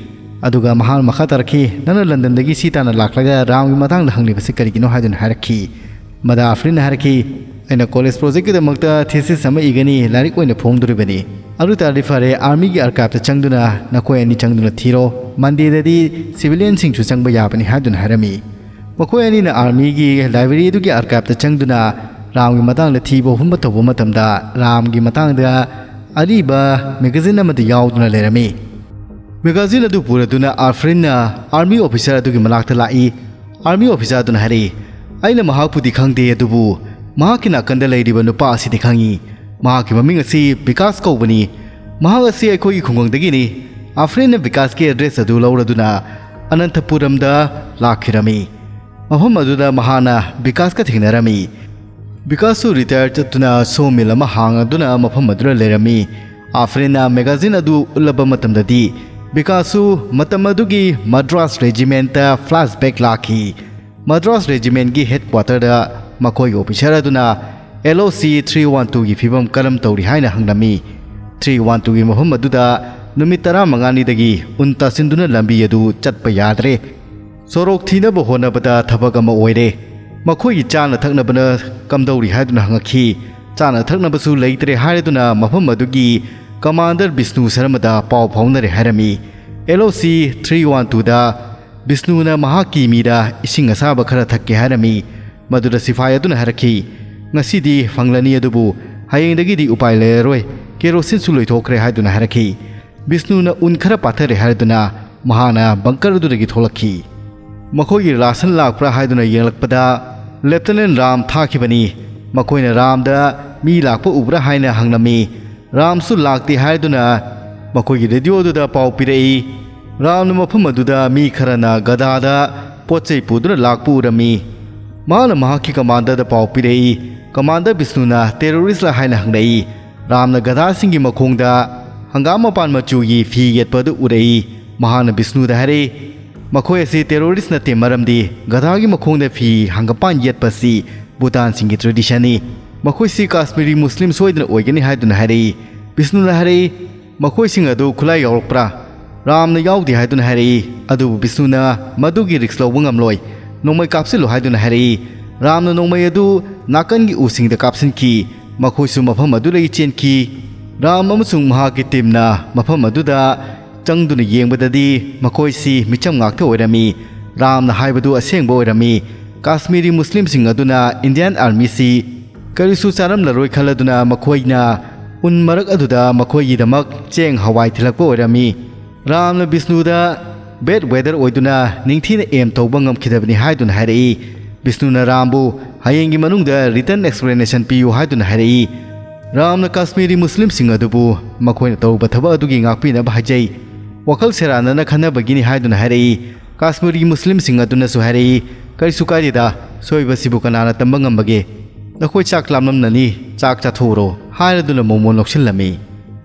ꯑꯗꯨꯒ ꯃꯍꯥꯛꯅ ꯃꯈꯥ ꯇꯥꯔꯛꯈꯤ, "ꯅꯪꯅ ꯂꯟꯗꯟꯗꯒꯤ ꯁꯤ ꯇꯥꯟꯅ ꯂꯥꯛꯂꯒ ꯔꯥꯝꯒꯤ ꯃꯇꯥꯡꯗ ꯍꯪꯂꯤꯕꯁꯤ ꯀꯔꯤꯒꯤꯅꯣ?" ꯍꯥꯏꯗꯨꯅ ꯍꯥꯏꯔꯛꯈꯤ꯫ ꯃꯗꯥ ꯑꯐ꯭ꯔꯤꯟꯅ ꯍꯥꯏꯔꯛꯈꯤ, "ꯑꯩꯅ ꯀꯣꯂꯦꯖ ꯄ꯭ꯔꯣꯖꯦꯛꯀꯤꯗꯃꯛꯇ ꯊꯤꯁꯤꯁ ꯑꯃ ꯏꯒꯅꯤ, ꯂꯥꯏꯔꯤꯛ ꯑꯣꯏꯅ ꯐꯣꯡꯗꯣꯔꯤꯕꯅꯤ꯫ ꯑꯗꯨ ꯇꯥꯔꯗꯤ ꯐꯔꯦ, ꯑꯥꯔꯃꯤꯒꯤ ꯑꯥꯔꯀꯥꯏꯚꯇ ꯆꯪꯗꯨꯅ ꯅꯈꯣꯏ ꯑꯅꯤ ꯆꯪꯗꯨꯅ ꯊꯤꯔꯣ꯫ ꯃꯟꯗꯦꯗꯗꯤ ꯁꯤꯚꯤꯂꯤꯌꯟꯁꯤꯡꯁꯨ ꯆꯪꯕ ꯌꯥꯕꯅꯤ" ꯍꯥꯏꯗꯨꯅ ꯍꯥꯏꯔꯝꯃꯤ꯫ ꯃꯈꯣꯏ ꯑꯅꯤꯅ ꯑꯥꯔꯃꯤꯒꯤ ꯂꯥꯏꯕ꯭ꯔꯦꯔꯤ ꯑꯗꯨꯒꯤ ꯑꯥꯔꯀꯥꯏꯚꯇ ꯆꯪꯗꯨꯅ ꯔꯥꯝꯒꯤ ꯃꯇꯥꯡꯗ ꯊꯤꯕ ꯍꯨꯝꯕ ꯇꯧꯕ ꯃꯇꯝꯗ, ꯔꯥꯝꯒꯤ ꯃꯇꯥꯡꯗ ꯑꯔꯤꯕ ꯃꯦꯒꯥꯖꯤꯟ ꯑꯃꯗ ꯌꯥꯎꯗꯨꯅ ꯂꯩꯔꯝꯃꯤ꯫ ꯃꯦꯒꯥꯖꯤꯟ ꯑꯗꯨ ꯄꯨꯔꯗꯨꯅ ꯑꯐ꯭ꯔꯤꯟꯅ ꯑꯥꯔꯃꯤ ꯑꯣꯐꯤꯁꯥꯔ ꯑꯗꯨꯒꯤ ꯃꯅꯥꯛꯇ ꯂꯥꯛꯏ꯫ ꯑꯥꯔꯃꯤ ꯑꯣꯐꯤꯁꯥꯔ ꯑꯗꯨꯅ ꯍꯥꯏꯔꯛꯏ, "ꯑꯩꯅ ꯃꯍꯥꯛꯄꯨꯗꯤ ꯈꯪꯗꯦ, ꯑꯗꯨꯕꯨ ꯃꯍꯥꯛꯀꯤ ꯅꯥꯀꯟꯗ ꯂꯩꯔꯤꯕ ꯅꯨꯄꯥ ꯑꯁꯤꯗꯤ ꯈꯪꯏ꯫ ꯃꯍꯥꯛꯀꯤ ꯃꯃꯤꯡ ꯑꯁꯤ ꯕꯤꯀꯥꯁ ꯀꯧꯕꯅꯤ꯫ ꯃꯍꯥꯛ ꯑꯁꯤ ꯑꯩꯈꯣꯏꯒꯤ ꯈꯨꯡꯒꯪꯗꯒꯤꯅꯤ꯫" ꯑꯐ꯭ꯔꯤꯟꯅ ꯕꯤꯀꯥꯁꯀꯤ ꯑꯦꯗ꯭ꯔꯦꯁ ꯑꯗꯨ ꯂꯧꯔꯗꯨꯅ ꯑꯅꯟꯊꯄꯨꯔꯝꯗ ꯂꯥꯛꯈꯤꯔꯝꯃꯤ꯫ ꯃꯐꯝ ꯑꯗꯨꯗ ꯃꯍꯥꯛꯅ ꯕꯤꯀꯥꯁꯀ ꯊꯦꯡꯅꯔꯝꯃꯤ꯫ ꯕꯤꯀꯥꯁꯁꯨ ꯔꯤꯇꯥꯌꯔ ꯆꯠꯇꯨꯅ ꯁꯣ ꯃꯤꯜ ꯑꯃ ꯍꯥꯡꯗꯨꯅ ꯃꯐꯝ ꯑꯗꯨꯗ ꯂꯩꯔꯝꯃꯤ꯫ ꯑꯐ꯭ꯔꯤꯟꯅ ꯃꯦꯒꯥꯖꯤꯟ ꯑꯗꯨ ꯎꯠꯂꯕ ꯃꯇꯝꯗꯗꯤ, ꯕꯤꯀꯥꯁꯁꯨ ꯃꯇꯝ ꯑꯗꯨꯒꯤ ꯃꯗ꯭ꯔꯥꯁ ꯔꯦꯖꯤꯃꯦꯟꯇ ꯐ꯭ꯂꯥꯁꯕꯦꯛ ꯂꯥꯛꯈꯤ꯫ ꯃꯗ꯭ꯔꯥꯁ ꯔꯦꯖꯤꯃꯦꯟꯒꯤ ꯍꯦꯗꯀ꯭ꯋꯥꯇꯔꯗ ꯃꯈꯣꯏꯒꯤ ꯑꯣꯐꯤꯁꯥꯔ ꯑꯗꯨꯅ "ꯑꯦꯜ ꯑꯣ ꯁꯤ ꯊ꯭ꯔꯤ ꯋꯥꯟ ꯇꯨꯒꯤ ꯐꯤꯕꯝ ꯀꯔꯝ ꯇꯧꯔꯤ?" ꯍꯥꯏꯅ ꯍꯪꯂꯝꯃꯤ꯫ ꯊ꯭ꯔꯤ ꯋꯥꯟ ꯇꯨꯒꯤ ꯃꯐꯝ ꯑꯗꯨꯗ ꯅꯨꯃꯤꯠ ꯇꯔꯥꯃꯉꯥꯅꯤꯗꯒꯤ ꯎꯟ ꯇꯥꯁꯤꯟꯗꯨꯅ ꯂꯝꯕꯤ ꯑꯗꯨ ꯆꯠꯄ ꯌꯥꯗ꯭ꯔꯦ꯫ ꯁꯣꯔꯣꯛ ꯊꯤꯅꯕ ꯍꯣꯠꯅꯕꯗ ꯊꯕꯛ ꯑꯃ ꯑꯣꯏꯔꯦ꯫ ꯃꯈꯣꯏꯒꯤ ꯆꯥꯅ ꯊꯛꯅꯕꯅ ꯀꯝꯗꯧꯔꯤ ꯍꯥꯏꯗꯨꯅ ꯍꯪꯉꯛꯈꯤ꯫ ꯆꯥꯅ ꯊꯛꯅꯕꯁꯨ ꯂꯩꯇ꯭ꯔꯦ ꯍꯥꯏꯔꯗꯨꯅ ꯃꯐꯝ ꯑꯗꯨꯒꯤ ꯀꯃꯥꯟꯗꯔ ꯕꯤꯁꯅꯨ ꯁꯔꯃꯗ ꯄꯥꯎ ꯐꯥꯎꯅꯔꯦ ꯍꯥꯏꯔꯝꯃꯤ꯫ ꯑꯦꯜ ꯑꯣ ꯁꯤ ꯊ꯭ꯔꯤ ꯋꯥꯟ ꯇꯨꯗ ꯕꯤꯁꯅꯨꯅ ꯃꯍꯥꯛꯀꯤ ꯃꯤꯗ ꯏꯁꯤꯡ ꯑꯁꯥꯕ ꯈꯔ ꯊꯛꯀꯦ ꯍꯥꯏꯔꯝꯃꯤ꯫ ꯃꯗꯨꯗ ꯁꯤꯐꯥꯏ ꯑꯗꯨꯅ ꯍꯥꯏꯔꯛꯈꯤ, "ꯉꯁꯤꯗꯤ ꯐꯪꯂꯅꯤ, ꯑꯗꯨꯕꯨ ꯍꯌꯦꯡꯗꯒꯤꯗꯤ ꯎꯄꯥꯏ ꯂꯩꯔꯔꯣꯏ, ꯀꯦꯔꯣꯁꯤꯟꯁꯨ ꯂꯣꯏꯊꯣꯛꯈ꯭ꯔꯦ" ꯍꯥꯏꯗꯨꯅ ꯍꯥꯏꯔꯛꯈꯤ꯫ ꯕꯤꯁꯅꯨꯅ ꯎꯟ ꯈꯔ ꯄꯥꯊꯔꯦ ꯍꯥꯏꯔꯗꯨꯅ ꯃꯍꯥꯛꯅ ꯕꯪꯀꯔ ꯑꯗꯨꯗꯒꯤ ꯊꯣꯛꯂꯛꯈꯤ꯫ ꯃꯈꯣꯏꯒꯤ ꯔꯥꯁꯟ ꯂꯥꯛꯄ꯭ꯔꯥ ꯍꯥꯏꯗꯨꯅ ꯌꯦꯡꯂꯛꯄꯗ ꯂꯦꯞꯇꯤꯅꯦꯟ ꯔꯥꯝ ꯊꯥꯈꯤꯕꯅꯤ꯫ ꯃꯈꯣꯏꯅ ꯔꯥꯝꯗ ꯃꯤ ꯂꯥꯛꯄ ꯎꯕ꯭ꯔꯥ ꯍꯥꯏꯅ ꯍꯪꯂꯝꯃꯤ꯫ ꯔꯥꯝꯁꯨ ꯂꯥꯛꯇꯦ ꯍꯥꯏꯗꯨꯅ ꯃꯈꯣꯏꯒꯤ ꯔꯦꯗꯤꯑꯣꯗꯨꯗ ꯄꯥꯎ ꯄꯤꯔꯛꯏ꯫ ꯔꯥꯝꯅ ꯃꯐꯝ ꯑꯗꯨꯗ ꯃꯤ ꯈꯔꯅ ꯒꯙꯥꯗ ꯄꯣꯠ ꯆꯩ ꯄꯨꯗꯨꯅ ꯂꯥꯛꯄ ꯎꯔꯝꯃꯤ꯫ ꯃꯍꯥꯛꯅ ꯃꯍꯥꯛꯀꯤ ꯀꯃꯥꯟꯗꯔꯗ ꯄꯥꯎ ꯄꯤꯔꯛꯏ꯫ ꯀꯃꯥꯟꯗꯔ ꯕꯤꯁꯅꯨꯅ ꯇꯦꯔꯣꯔꯤꯁꯂ ꯍꯥꯏꯅ ꯍꯪꯂꯛꯏ꯫ ꯔꯥꯝꯅ ꯒꯙꯥꯁꯤꯡꯒꯤ ꯃꯈꯣꯡꯗ ꯍꯪꯒꯥꯝ ꯃꯄꯥꯟ ꯃꯆꯨꯒꯤ ꯐꯤ ꯌꯦꯠꯄ ꯑꯗꯨ ꯎꯔꯛꯏ꯫ ꯃꯍꯥꯛꯅ ꯕꯤꯁꯅꯨꯗ ꯍꯥꯏꯔꯛꯏ, "ꯃꯈꯣꯏ ꯑꯁꯤ ꯇꯦꯔꯣꯔꯤꯁ ꯅꯠꯇꯦ, ꯃꯔꯝꯗꯤ ꯒꯙꯥꯒꯤ ꯃꯈꯣꯡꯗ ꯐꯤ ꯍꯪꯒꯥꯝꯄꯥꯟ ꯌꯦꯠꯄ ꯑꯁꯤ ꯚꯨꯇꯥꯟꯁꯤꯡꯒꯤ ꯇ꯭ꯔꯦꯗꯤꯁꯟꯅꯤ꯫ ꯃꯈꯣꯏꯁꯤ ꯀꯥꯁꯃꯤꯔꯤ ꯃꯨꯁꯂꯤꯝ ꯁꯣꯏꯗꯅ ꯑꯣꯏꯒꯅꯤ" ꯍꯥꯏꯗꯨꯅ ꯍꯥꯏꯔꯛꯏ꯫ ꯕꯤꯁꯅꯨꯅ ꯍꯥꯏꯔꯛꯏ, "ꯃꯈꯣꯏꯁꯤꯡ ꯑꯗꯨ ꯈꯨꯠꯂꯥꯏ ꯌꯥꯎꯔꯛꯄ꯭ꯔꯥ?" ꯔꯥꯝꯅ ꯌꯥꯎꯗꯦ ꯍꯥꯏꯗꯨꯅ ꯍꯥꯏꯔꯛꯏ꯫ ꯑꯗꯨꯕꯨ ꯕꯤꯁꯅꯨꯅ ꯃꯗꯨꯒꯤ ꯔꯤꯛꯁ ꯂꯧꯕ ꯉꯝꯂꯣꯏ, "ꯅꯣꯡꯃꯩ ꯀꯥꯞꯁꯤꯜꯂꯨ" ꯍꯥꯏꯗꯨꯅ ꯍꯥꯏꯔꯛꯏ꯫ ꯔꯥꯝꯅ ꯅꯣꯡꯃꯩ ꯑꯗꯨ ꯅꯥꯀꯟꯒꯤ ꯎꯁꯤꯡꯗ ꯀꯥꯞꯁꯤꯟꯈꯤ꯫ ꯃꯈꯣꯏꯁꯨ ꯃꯐꯝ ꯑꯗꯨꯗꯒꯤ ꯆꯦꯟꯈꯤ꯫ ꯔꯥꯝ ꯑꯃꯁꯨꯡ ꯃꯍꯥꯛꯀꯤ ꯇꯤꯝꯅ ꯃꯐꯝ ꯑꯗꯨꯗ ꯆꯪꯗꯨꯅ ꯌꯦꯡꯕꯗꯗꯤ ꯃꯈꯣꯏꯁꯤ ꯃꯤꯆꯝ ꯉꯥꯛꯇ ꯑꯣꯏꯔꯝꯃꯤ꯫ ꯔꯥꯝꯅ ꯍꯥꯏꯕꯗꯨ ꯑꯁꯦꯡꯕ ꯑꯣꯏꯔꯝꯃꯤ꯫ ꯀꯥꯁꯃꯤꯔꯤ ꯃꯨꯁꯂꯤꯝꯁꯤꯡ ꯑꯗꯨꯅ ꯏꯟꯗꯤꯌꯥꯟ ꯑꯥꯔꯃꯤꯁꯤ ꯀꯔꯤꯁꯨ ꯆꯥꯔꯝꯂꯔꯣꯏ ꯈꯜꯂꯗꯨꯅ ꯃꯈꯣꯏꯅ ꯎꯟ ꯃꯔꯛ ꯑꯗꯨꯗ ꯃꯈꯣꯏꯒꯤꯗꯃꯛ ꯆꯦꯡ ꯍꯋꯥꯏ ꯊꯤꯜꯂꯛꯄ ꯑꯣꯏꯔꯝꯃꯤ꯫ ꯔꯥꯝꯅ ꯕꯤꯁꯅꯨꯗ ꯕꯦꯗ ꯋꯦꯗꯔ ꯑꯣꯏꯗꯨꯅ ꯅꯤꯡꯊꯤꯅ ꯑꯦꯝ ꯇꯧꯕ ꯉꯝꯈꯤꯗꯕꯅꯤ ꯍꯥꯏꯗꯨꯅ ꯍꯥꯏꯔꯛꯏ꯫ ꯕꯤꯁꯅꯨꯅ ꯔꯥꯝꯕꯨ ꯍꯌꯦꯡꯒꯤ ꯃꯅꯨꯡꯗ ꯔꯤꯇꯟ ꯑꯦꯛꯁꯄ꯭ꯂꯦꯅꯦꯁꯟ ꯄꯤꯌꯨ ꯍꯥꯏꯗꯨꯅ ꯍꯥꯏꯔꯛꯏ꯫ ꯔꯥꯝꯅ ꯀꯥꯁꯃꯤꯔꯤ ꯃꯨꯁꯂꯤꯝꯁꯤꯡ ꯑꯗꯨꯕꯨ ꯃꯈꯣꯏꯅ ꯇꯧꯔꯨꯕ ꯊꯕꯛ ꯑꯗꯨꯒꯤ ꯉꯥꯛꯄꯤꯅꯕ ꯍꯥꯏꯖꯩ꯫ ꯋꯥꯈꯜ ꯁꯦꯔꯥꯟꯅꯅ ꯈꯟꯅꯕꯒꯤꯅꯤ ꯍꯥꯏꯗꯨꯅ ꯍꯥꯏꯔꯛꯏ꯫ ꯀꯥꯁꯃꯤꯔꯤ ꯃꯨꯁꯂꯤꯝꯁꯤꯡ ꯑꯗꯨꯅꯁꯨ ꯍꯥꯏꯔꯛꯏ, "ꯀꯔꯤꯁꯨ ꯀꯥꯏꯗꯦꯗ, ꯁꯣꯏꯕꯁꯤꯕꯨ ꯀꯅꯥꯅ ꯇꯝꯕ ꯉꯝꯕꯒꯦ? ꯅꯈꯣꯏ ꯆꯥꯛ ꯂꯥꯝꯂꯝꯂꯅꯤ, ꯆꯥꯛ ꯆꯥꯊꯣꯛꯎꯔꯣ" ꯍꯥꯏꯔꯗꯨꯅ ꯃꯣꯃꯣꯟ ꯂꯧꯁꯤꯜꯂꯝꯃꯤ꯫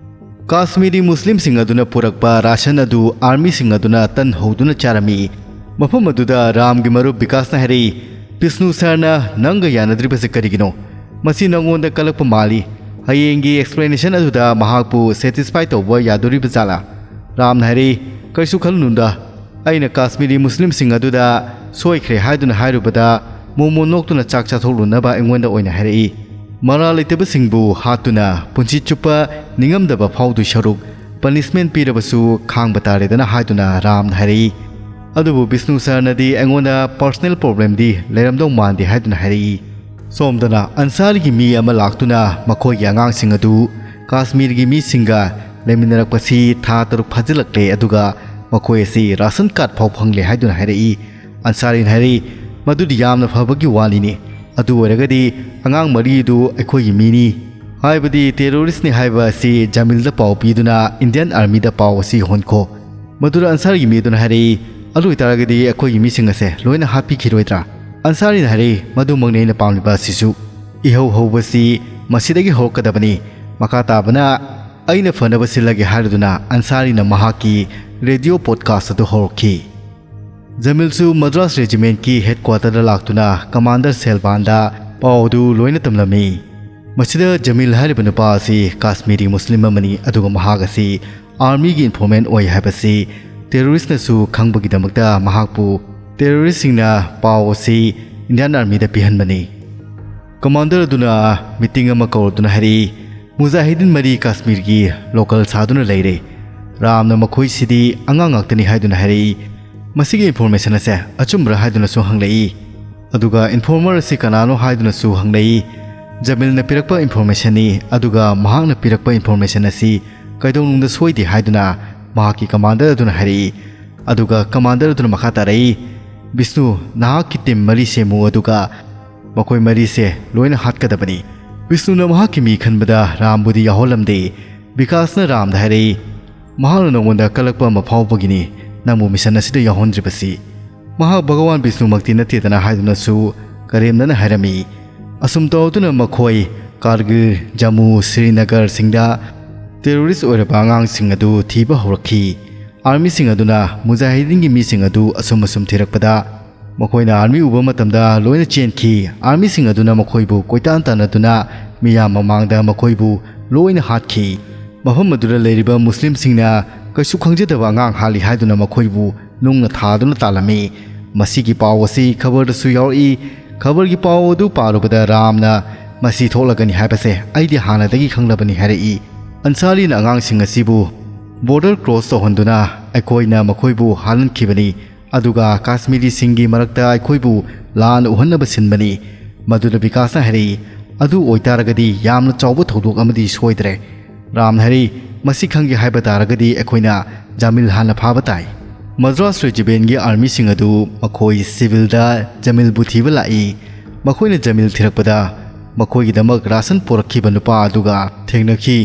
ꯀꯥꯁꯃꯤꯔꯤ ꯃꯨꯁꯂꯤꯝꯁꯤꯡ ꯑꯗꯨꯅ ꯄꯨꯔꯛꯄ ꯔꯥꯁꯟ ꯑꯗꯨ ꯑꯥꯔꯃꯤꯁꯤꯡ ꯑꯗꯨꯅ ꯇꯟ ꯍꯧꯗꯨꯅ ꯆꯥꯔꯝꯃꯤ꯫ ꯃꯐꯝ ꯑꯗꯨꯗ ꯔꯥꯝꯒꯤ ꯃꯔꯨꯞ ꯕꯤꯀꯥꯁꯅ ꯍꯥꯏꯔꯛꯏ, "ꯕꯤꯁꯅꯨ ꯁꯥꯔꯅ ꯅꯪꯒ ꯌꯥꯅꯗ꯭ꯔꯤꯕꯁꯤ ꯀꯔꯤꯒꯤꯅꯣ? ꯃꯁꯤ ꯅꯉꯣꯟꯗ ꯀꯜꯂꯛꯄ ꯃꯥꯜꯂꯤ꯫ ꯍꯌꯦꯡꯒꯤ ꯑꯦꯛꯁꯄ꯭ꯂꯦꯅꯦꯁꯟ ꯑꯗꯨꯗ ꯃꯍꯥꯛꯄꯨ ꯁꯦꯇꯤꯁꯐꯥꯏ ꯇꯧꯕ ꯌꯥꯗꯣꯔꯤꯕ ꯖꯥꯠꯂꯥ?" ꯔꯥꯝꯅ ꯍꯥꯏꯔꯛꯏ, "ꯀꯔꯤꯁꯨ ꯈꯜꯂꯨꯅꯨꯗ, ꯑꯩꯅ ꯀꯥꯁꯃꯤꯔꯤ ꯃꯨꯁꯂꯤꯝꯁꯤꯡ ꯑꯗꯨꯗ ꯁꯣꯏꯈ꯭ꯔꯦ ꯍꯥꯏꯗꯨꯅ ꯍꯥꯏꯔꯨꯕꯗ, ꯃꯣꯃꯣ ꯅꯣꯛꯇꯨꯅ ꯆꯥꯛ ꯆꯥꯊꯣꯛꯂꯨꯅꯕ ꯑꯩꯉꯣꯟꯗ ꯑꯣꯏꯅ ꯍꯥꯏꯔꯛꯏ꯫ ꯃꯔꯥꯜ ꯂꯩꯇꯕꯁꯤꯡꯕꯨ ꯍꯥꯠꯇꯨꯅ ꯄꯨꯟꯁꯤ ꯆꯨꯞꯄ ꯅꯤꯡꯉꯝꯗꯕ ꯐꯥꯎꯗꯣꯏ ꯁꯔꯨꯛ, ꯄꯅꯤꯁꯃꯦꯟ ꯄꯤꯔꯕꯁꯨ ꯈꯥꯡꯕ ꯇꯥꯔꯦꯗꯅ ꯍꯥꯏꯗꯨꯅ ꯔꯥꯝꯅ ꯍꯥꯏꯔꯛꯏ꯫ ꯑꯗꯨꯕꯨ ꯕꯤꯁꯅꯨ ꯁꯔꯅꯗꯤ ꯑꯩꯉꯣꯟꯗ ꯄꯔꯁꯅꯦꯜ ꯄ꯭ꯔꯣꯕ꯭ꯂꯦꯝꯗꯤ ꯂꯩꯔꯝꯗꯧ ꯃꯥꯟꯗꯦ ꯍꯥꯏꯗꯨꯅ ꯍꯥꯏꯔꯛꯏ꯫ ꯁꯣꯝꯗꯅ ꯑꯟꯁꯥꯔꯤꯒꯤ ꯃꯤ ꯑꯃ ꯂꯥꯛꯇꯨꯅ ꯃꯈꯣꯏꯒꯤ ꯑꯉꯥꯡꯁꯤꯡ ꯑꯗꯨ ꯀꯥꯁꯃꯤꯔꯒꯤ ꯃꯤꯁꯤꯡꯒ ꯂꯩꯃꯤꯟꯅꯔꯛꯄꯁꯤ ꯊꯥ ꯇꯔꯨꯛ ꯐꯥꯖꯤꯜꯂꯛꯂꯦ, ꯑꯗꯨꯒ ꯃꯈꯣꯏ ꯑꯁꯤ ꯔꯥꯁꯟ ꯀꯥꯔꯗ ꯐꯥꯎ ꯐꯪꯂꯦ ꯍꯥꯏꯗꯨꯅ ꯍꯥꯏꯔꯛꯏ꯫ ꯑꯟꯁꯥꯔꯤꯅ ꯍꯥꯏꯔꯛꯏ, "ꯃꯗꯨꯗꯤ ꯌꯥꯝꯅ ꯐꯕꯒꯤ ꯋꯥꯅꯤꯅꯦ꯫ ꯑꯗꯨ ꯑꯣꯏꯔꯒꯗꯤ ꯑꯉꯥꯡ ꯃꯔꯤ ꯑꯗꯨ ꯑꯩꯈꯣꯏꯒꯤ ꯃꯤꯅꯤ, ꯍꯥꯏꯕꯗꯤ ꯇꯦꯔꯣꯔꯤꯁ꯭ꯠꯅꯤ ꯍꯥꯏꯕ ꯑꯁꯤ ꯖꯃꯤꯜꯗ ꯄꯥꯎ ꯄꯤꯗꯨꯅ ꯏꯟꯗꯤꯌꯟ ꯑꯥꯔꯃꯤꯗ ꯄꯥꯎ ꯑꯁꯤ ꯌꯧꯍꯟꯈꯣ꯫" ꯃꯗꯨꯗ ꯑꯟꯁꯥꯔꯒꯤ ꯃꯤ ꯑꯗꯨꯅ ꯍꯥꯏꯔꯛꯏ, "ꯑꯗꯨ ꯑꯣꯏꯇꯥꯔꯒꯗꯤ ꯑꯩꯈꯣꯏꯒꯤ ꯃꯤꯁꯤꯡ ꯑꯁꯦ ꯂꯣꯏꯅ ꯍꯥꯠꯄꯤꯈꯤꯔꯣꯏꯗ꯭ꯔꯥ?" ꯑꯟꯁꯥꯔꯤꯅ ꯍꯥꯏꯔꯛꯏ, "ꯃꯗꯨꯃꯛꯅꯤ ꯑꯩꯅ ꯄꯥꯝꯂꯤꯕ ꯑꯁꯤꯁꯨ꯫ ꯏꯍꯧ ꯍꯧꯕꯁꯤ ꯃꯁꯤꯗꯒꯤ ꯍꯧꯔꯛꯀꯗꯕꯅꯤ꯫ ꯃꯈꯥ ꯇꯥꯕꯅ ꯑꯩꯅ ꯐꯅꯕ ꯁꯤꯜꯂꯒꯦ" ꯍꯥꯏꯔꯗꯨꯅ ꯑꯟꯁꯥꯔꯤꯅ ꯃꯍꯥꯛꯀꯤ ꯔꯦꯗꯤꯑꯣ ꯄꯣꯗꯀꯥꯁ꯭ꯠ ꯑꯗꯨ ꯍꯧꯔꯛꯈꯤ꯫ ꯖꯃꯤꯜꯁꯨ ꯃꯗ꯭ꯔꯥꯁ ꯔꯦꯖꯤꯃꯦꯟꯠꯀꯤ ꯍꯦꯗꯀ꯭ꯋꯥꯇꯔꯗ ꯂꯥꯛꯇꯨꯅ ꯀꯃꯥꯟꯗꯔ ꯁꯦꯜꯕꯥꯟꯗ ꯄꯥꯎ ꯑꯗꯨ ꯂꯣꯏꯅ ꯇꯝꯂꯝꯃꯤ꯫ ꯃꯁꯤꯗ ꯖꯃꯤꯜ ꯍꯥꯏꯔꯤꯕ ꯅꯨꯄꯥ ꯑꯁꯤ ꯀꯥꯁꯃꯤꯔꯤ ꯃꯨꯁꯂꯤꯝ ꯑꯃꯅꯤ, ꯑꯗꯨꯒ ꯃꯍꯥꯛ ꯑꯁꯤ ꯑꯥꯔꯃꯤꯒꯤ ꯏꯟꯐꯣꯔꯃꯦꯟꯠ ꯑꯣꯏ ꯍꯥꯏꯕꯁꯤ ꯇꯦꯔꯣꯔꯤꯁ꯭ꯠꯅꯁꯨ ꯈꯪꯕꯒꯤꯗꯃꯛꯇ ꯃꯍꯥꯛꯄꯨ, ꯇꯦꯔꯣꯔꯤꯁ꯭ꯠꯁꯤꯡꯅ ꯄꯥꯎ ꯑꯁꯤ ꯏꯟꯗꯤꯌꯟ ꯑꯥꯔꯃꯤꯗ ꯄꯤꯍꯟꯕꯅꯤ꯫ ꯀꯃꯥꯟꯗꯔ ꯑꯗꯨꯅ ꯃꯤꯇꯤꯡ ꯑꯃ ꯀꯧꯔꯗꯨꯅ ꯍꯥꯏꯔꯛꯏ, "ꯃꯨꯖꯥꯍꯤꯗꯤꯟ ꯃꯔꯤ ꯀꯥꯁꯃꯤꯔꯒꯤ ꯂꯣꯀꯦꯜ ꯁꯥꯗꯨꯅ ꯂꯩꯔꯦ꯫ ꯔꯥꯝꯅ ꯃꯈꯣꯏꯁꯤꯗꯤ ꯑꯉꯥꯡ ꯉꯥꯛꯇꯅꯤ ꯍꯥꯏꯗꯨꯅ ꯍꯥꯏꯔꯛꯏ꯫ ꯃꯁꯤꯒꯤ ꯏꯟꯐꯣꯔꯃꯦꯁꯟ ꯑꯁꯦ ꯑꯆꯨꯝꯕ꯭ꯔꯥ?" ꯍꯥꯏꯗꯨꯅꯁꯨ ꯍꯪꯂꯛꯏ꯫ ꯑꯗꯨꯒ ꯏꯟꯐꯣꯔꯃꯔ ꯑꯁꯤ ꯀꯅꯥꯅꯣ ꯍꯥꯏꯗꯨꯅꯁꯨ ꯍꯪꯂꯛꯏ꯫ ꯖꯃꯤꯜꯅ ꯄꯤꯔꯛꯄ ꯏꯟꯐꯣꯔꯃꯦꯁꯟꯅꯤ, ꯑꯗꯨꯒ ꯃꯍꯥꯛꯅ ꯄꯤꯔꯛꯄ ꯏꯟꯐꯣꯔꯃꯦꯁꯟ ꯑꯁꯤ ꯀꯩꯗꯧꯅꯨꯡꯗ ꯁꯣꯏꯗꯦ ꯍꯥꯏꯗꯨꯅ ꯃꯍꯥꯛꯀꯤ ꯀꯃꯥꯟꯗꯔ ꯑꯗꯨꯅ ꯍꯥꯏꯔꯛꯏ꯫ ꯑꯗꯨꯒ ꯀꯃꯥꯟꯗꯔ ꯑꯗꯨꯅ ꯃꯈꯥ ꯇꯥꯔꯛꯏ, "ꯕꯤꯁꯅꯨ, ꯅꯍꯥꯛꯀꯤ ꯇꯤꯝ ꯃꯔꯤ ꯁꯦꯝꯃꯨ, ꯑꯗꯨꯒ ꯃꯈꯣꯏ ꯃꯔꯤꯁꯦ ꯂꯣꯏꯅ ꯍꯥꯠꯀꯗꯕꯅꯤ꯫" ꯕꯤꯁꯅꯨꯅ ꯃꯍꯥꯛꯀꯤ ꯃꯤ ꯈꯟꯕꯗ ꯔꯥꯝꯕꯨꯗꯤ ꯌꯥꯎꯍꯜꯂꯝꯗꯦ꯫ ꯕꯤꯀꯥꯁꯅ ꯔꯥꯝꯗ ꯍꯥꯏꯔꯛꯏ, "ꯃꯍꯥꯛꯅ ꯅꯉꯣꯟꯗ ꯀꯜꯂꯛꯄ ꯑꯃ ꯐꯥꯎꯕꯒꯤꯅꯤ ꯅꯪꯕꯨ ꯃꯤꯁꯟ ꯑꯁꯤꯗ ꯌꯥꯎꯍꯟꯗ꯭ꯔꯤꯕꯁꯤ꯫ ꯃꯍꯥꯛ ꯚꯒꯋꯥꯟ ꯕꯤꯁꯅꯨꯃꯛꯇꯤ ꯅꯠꯇꯦꯗꯅ" ꯍꯥꯏꯗꯨꯅꯁꯨ ꯀꯔꯦꯝꯅꯅ ꯍꯥꯏꯔꯝꯃꯤ꯫ ꯑꯁꯨꯝ ꯇꯧꯗꯨꯅ ꯃꯈꯣꯏ ꯀꯥꯔꯒꯤꯜ, ꯖꯝꯃꯨ, ꯁ꯭ꯔꯤꯅꯒꯔꯁꯤꯡꯗ ꯇꯦꯔꯣꯔꯤꯁ꯭ꯠ ꯑꯣꯏꯔꯕ ꯑꯉꯥꯡꯁꯤꯡ ꯑꯗꯨ ꯊꯤꯕ ꯍꯧꯔꯛꯈꯤ꯫ ꯑꯥꯔꯃꯤꯁꯤꯡ ꯑꯗꯨꯅ ꯃꯨꯖꯥꯍꯤꯗꯤꯟꯒꯤ ꯃꯤꯁꯤꯡ ꯑꯗꯨ ꯑꯁꯨꯝ ꯑꯁꯨꯝ ꯊꯤꯔꯛꯄꯗ, ꯃꯈꯣꯏꯅ ꯑꯥꯔꯃꯤ ꯎꯕ ꯃꯇꯝꯗ ꯂꯣꯏꯅ ꯆꯦꯟꯈꯤ꯫ ꯑꯥꯔꯃꯤꯁꯤꯡ ꯑꯗꯨꯅ ꯃꯈꯣꯏꯕꯨ ꯀꯣꯏꯇꯥꯟ ꯇꯥꯟꯅꯗꯨꯅ ꯃꯤꯌꯥꯝ ꯃꯃꯥꯡꯗ ꯃꯈꯣꯏꯕꯨ ꯂꯣꯏꯅ ꯍꯥꯠꯈꯤ꯫ ꯃꯐꯝ ꯑꯗꯨꯗ ꯂꯩꯔꯤꯕ ꯃꯨꯁꯂꯤꯝꯁꯤꯡꯅ ꯀꯩꯁꯨ ꯈꯪꯖꯗꯕ ꯑꯉꯥꯡ ꯍꯥꯠꯂꯤ ꯍꯥꯏꯗꯨꯅ ꯃꯈꯣꯏꯕꯨ ꯅꯨꯡꯅ ꯊꯥꯗꯨꯅ ꯇꯥꯜꯂꯝꯃꯤ꯫ ꯃꯁꯤꯒꯤ ꯄꯥꯎ ꯑꯁꯤ ꯈꯕꯔꯗꯁꯨ ꯌꯥꯎꯔꯛꯏ꯫ ꯈꯕꯔꯒꯤ ꯄꯥꯎ ꯑꯗꯨ ꯄꯥꯔꯨꯕꯗ ꯔꯥꯝꯅ ꯃꯁꯤ ꯊꯣꯛꯂꯒꯅꯤ ꯍꯥꯏꯕꯁꯦ ꯑꯩꯗꯤ ꯍꯥꯟꯅꯗꯒꯤ ꯈꯪꯂꯕꯅꯤ ꯍꯥꯏꯔꯛꯏ꯫ ꯑꯟꯁꯥꯔꯤꯅ ꯑꯉꯥꯡꯁꯤꯡ ꯑꯁꯤꯕꯨ ꯕꯣꯔꯗꯔ ꯀ꯭ꯔꯣꯁ ꯇꯧꯍꯟꯗꯨꯅ ꯑꯩꯈꯣꯏꯅ ꯃꯈꯣꯏꯕꯨ ꯍꯥꯠꯍꯟꯈꯤꯕꯅꯤ, ꯑꯗꯨꯒ ꯀꯥꯁꯃꯤꯔꯤꯁꯤꯡꯒꯤ ꯃꯔꯛꯇ ꯑꯩꯈꯣꯏꯕꯨ ꯂꯥꯟ ꯎꯍꯟꯅꯕ ꯁꯤꯟꯕꯅꯤ꯫ ꯃꯗꯨꯗ ꯕꯤꯀꯥꯁꯅ ꯍꯥꯏꯔꯛꯏ, "ꯑꯗꯨ ꯑꯣꯏꯇꯥꯔꯒꯗꯤ ꯌꯥꯝꯅ ꯆꯥꯎꯕ ꯊꯧꯗꯣꯛ ꯑꯃꯗꯤ ꯁꯣꯏꯗ꯭ꯔꯦ꯫" ꯔꯥꯝꯅ ꯍꯥꯏꯔꯛꯏ, "ꯃꯁꯤ ꯈꯪꯒꯦ ꯍꯥꯏꯕ ꯇꯥꯔꯒꯗꯤ ꯑꯩꯈꯣꯏꯅ ꯖꯥꯃꯤꯜ ꯍꯥꯟꯅ ꯐꯥꯕ ꯇꯥꯏ꯫" ꯃꯗ꯭ꯔꯥꯁ ꯔꯦꯖꯤꯃꯦꯟꯒꯤ ꯑꯥꯔꯃꯤꯁꯤꯡ ꯑꯗꯨ ꯃꯈꯣꯏ ꯁꯤꯚꯤꯜꯗ ꯖꯃꯤꯜꯕꯨ ꯊꯤꯕ ꯂꯥꯛꯏ꯫ ꯃꯈꯣꯏꯅ ꯖꯃꯤꯜ ꯊꯤꯔꯛꯄꯗ ꯃꯈꯣꯏꯒꯤꯗꯃꯛ ꯔꯥꯁꯟ ꯄꯨꯔꯛꯈꯤꯕ ꯅꯨꯄꯥ ꯑꯗꯨꯒ ꯊꯦꯡꯅꯈꯤ꯫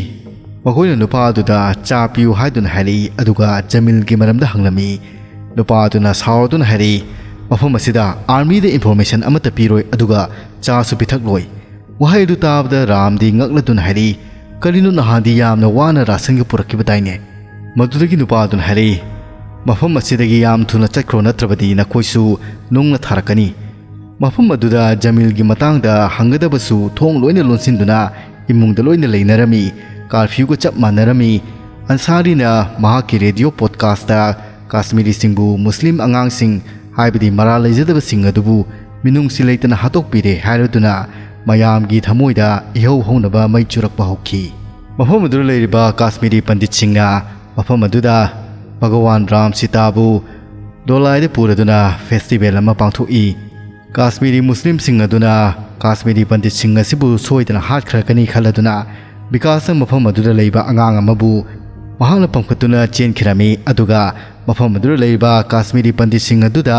ꯃꯈꯣꯏꯅ ꯅꯨꯄꯥ ꯑꯗꯨꯗ ꯆꯥ ꯄꯤꯌꯨ ꯍꯥꯏꯗꯨꯅ ꯍꯥꯏꯔꯛꯏ, ꯑꯗꯨꯒ ꯖꯃꯤꯜꯒꯤ ꯃꯔꯝꯗ ꯍꯪꯂꯝꯃꯤ꯫ ꯅꯨꯄꯥ ꯑꯗꯨꯅ ꯁꯥꯎꯔꯗꯨꯅ ꯍꯥꯏꯔꯛꯏ, "ꯃꯐꯝ ꯑꯁꯤꯗ ꯑꯥꯔꯃꯤꯗ ꯏꯟꯐꯣꯔꯃꯦꯁꯟ ꯑꯃꯠꯇ ꯄꯤꯔꯣꯏ, ꯑꯗꯨꯒ ꯆꯥꯁꯨ ꯄꯤꯊꯛꯂꯣꯏ꯫" ꯋꯥꯍꯩ ꯑꯗꯨ ꯇꯥꯕꯗ ꯔꯥꯝꯗꯤ ꯉꯛꯂꯗꯨꯅ ꯍꯥꯏꯔꯛꯏ, "ꯀꯔꯤꯅꯣ, ꯅꯍꯥꯟꯗꯤ ꯌꯥꯝꯅ ꯋꯥꯅ ꯔꯥꯁꯟꯒ ꯄꯨꯔꯛꯈꯤꯕꯗꯥꯏꯅꯦ?" ꯃꯗꯨꯗꯒꯤ ꯅꯨꯄꯥ ꯑꯗꯨꯅ ꯍꯥꯏꯔꯛꯏ, "ꯃꯐꯝ ꯑꯁꯤꯗꯒꯤ ꯌꯥꯝ ꯊꯨꯅ ꯆꯠꯈ꯭ꯔꯣ, ꯅꯠꯇ꯭ꯔꯕꯗꯤ ꯅꯈꯣꯏꯁꯨ ꯅꯨꯡꯅ ꯊꯥꯔꯛꯀꯅꯤ꯫" ꯃꯐꯝ ꯑꯗꯨꯗ ꯖꯃꯤꯜꯒꯤ ꯃꯇꯥꯡꯗ ꯍꯪꯒꯗꯕꯁꯨ ꯊꯣꯡ ꯂꯣꯏꯅ ꯂꯣꯟꯁꯤꯟꯗꯨꯅ ꯏꯃꯨꯡꯗ ꯂꯣꯏꯅ ꯂꯩꯅꯔꯝꯃꯤ꯫ ꯀꯥꯔꯐ꯭ꯌꯨꯒ ꯆꯞ ꯃꯥꯟꯅꯔꯝꯃꯤ꯫ ꯑꯟꯁꯥꯔꯤꯅ ꯃꯍꯥꯛꯀꯤ ꯔꯦꯗꯤꯑꯣ ꯄꯣꯗꯀꯥꯁꯇ ꯀꯥꯁꯃꯤꯔꯤꯁꯤꯡꯕꯨ ꯃꯨꯁꯂꯤꯝ ꯑꯉꯥꯡꯁꯤꯡ, ꯍꯥꯏꯕꯗꯤ ꯃꯔꯥꯜ ꯂꯩꯖꯗꯕꯁꯤꯡ ꯑꯗꯨꯕꯨ ꯃꯤꯅꯨꯡꯁꯤ ꯂꯩꯇꯅ ꯍꯥꯠꯇꯣꯛꯄꯤꯔꯦ ꯍꯥꯏꯔꯗꯨꯅ ꯃꯌꯥꯝꯒꯤ ꯊꯃꯣꯏꯗ ꯏꯍꯧ ꯍꯧꯅꯕ ꯃꯩ ꯆꯨꯔꯛꯄ ꯍꯧꯈꯤ꯫ ꯃꯐꯝ ꯑꯗꯨꯗ ꯂꯩꯔꯤꯕ ꯀꯥꯁꯃꯤꯔꯤ ꯄꯟꯗꯤꯠꯁꯤꯡꯅ ꯃꯐꯝ ꯑꯗꯨꯗ ꯚꯒꯋꯥꯟ ꯔꯥꯝ ꯁꯤꯇꯥꯕꯨ ꯗꯣꯂꯥꯏꯗ ꯄꯨꯔꯗꯨꯅ ꯐꯦꯁꯇꯤꯚꯦꯜ ꯑꯃ ꯄꯥꯡꯊꯣꯛꯏ꯫ ꯀꯥꯁꯃꯤꯔꯤ ꯃꯨꯁꯂꯤꯝꯁꯤꯡ ꯑꯗꯨꯅ ꯀꯥꯁꯃꯤꯔꯤ ꯄꯟꯗꯤꯠꯁꯤꯡ ꯑꯁꯤꯕꯨ ꯁꯣꯏꯗꯅ ꯍꯥꯠꯈ꯭ꯔꯒꯅꯤ ꯈꯜꯂꯗꯨꯅ ꯕꯤꯀꯥꯁꯅ ꯃꯐꯝ ꯑꯗꯨꯗ ꯂꯩꯕ ꯑꯉꯥꯡ ꯑꯃꯕꯨ ꯃꯍꯥꯛꯅ ꯄꯝꯈꯠꯇꯨꯅ ꯆꯦꯟꯈꯤꯔꯝꯃꯤ, ꯑꯗꯨꯒ ꯃꯐꯝ ꯑꯗꯨꯗ ꯂꯩꯔꯤꯕ ꯀꯥꯁꯃꯤꯔꯤ ꯄꯟꯗꯤꯠꯁꯤꯡ ꯑꯗꯨꯗ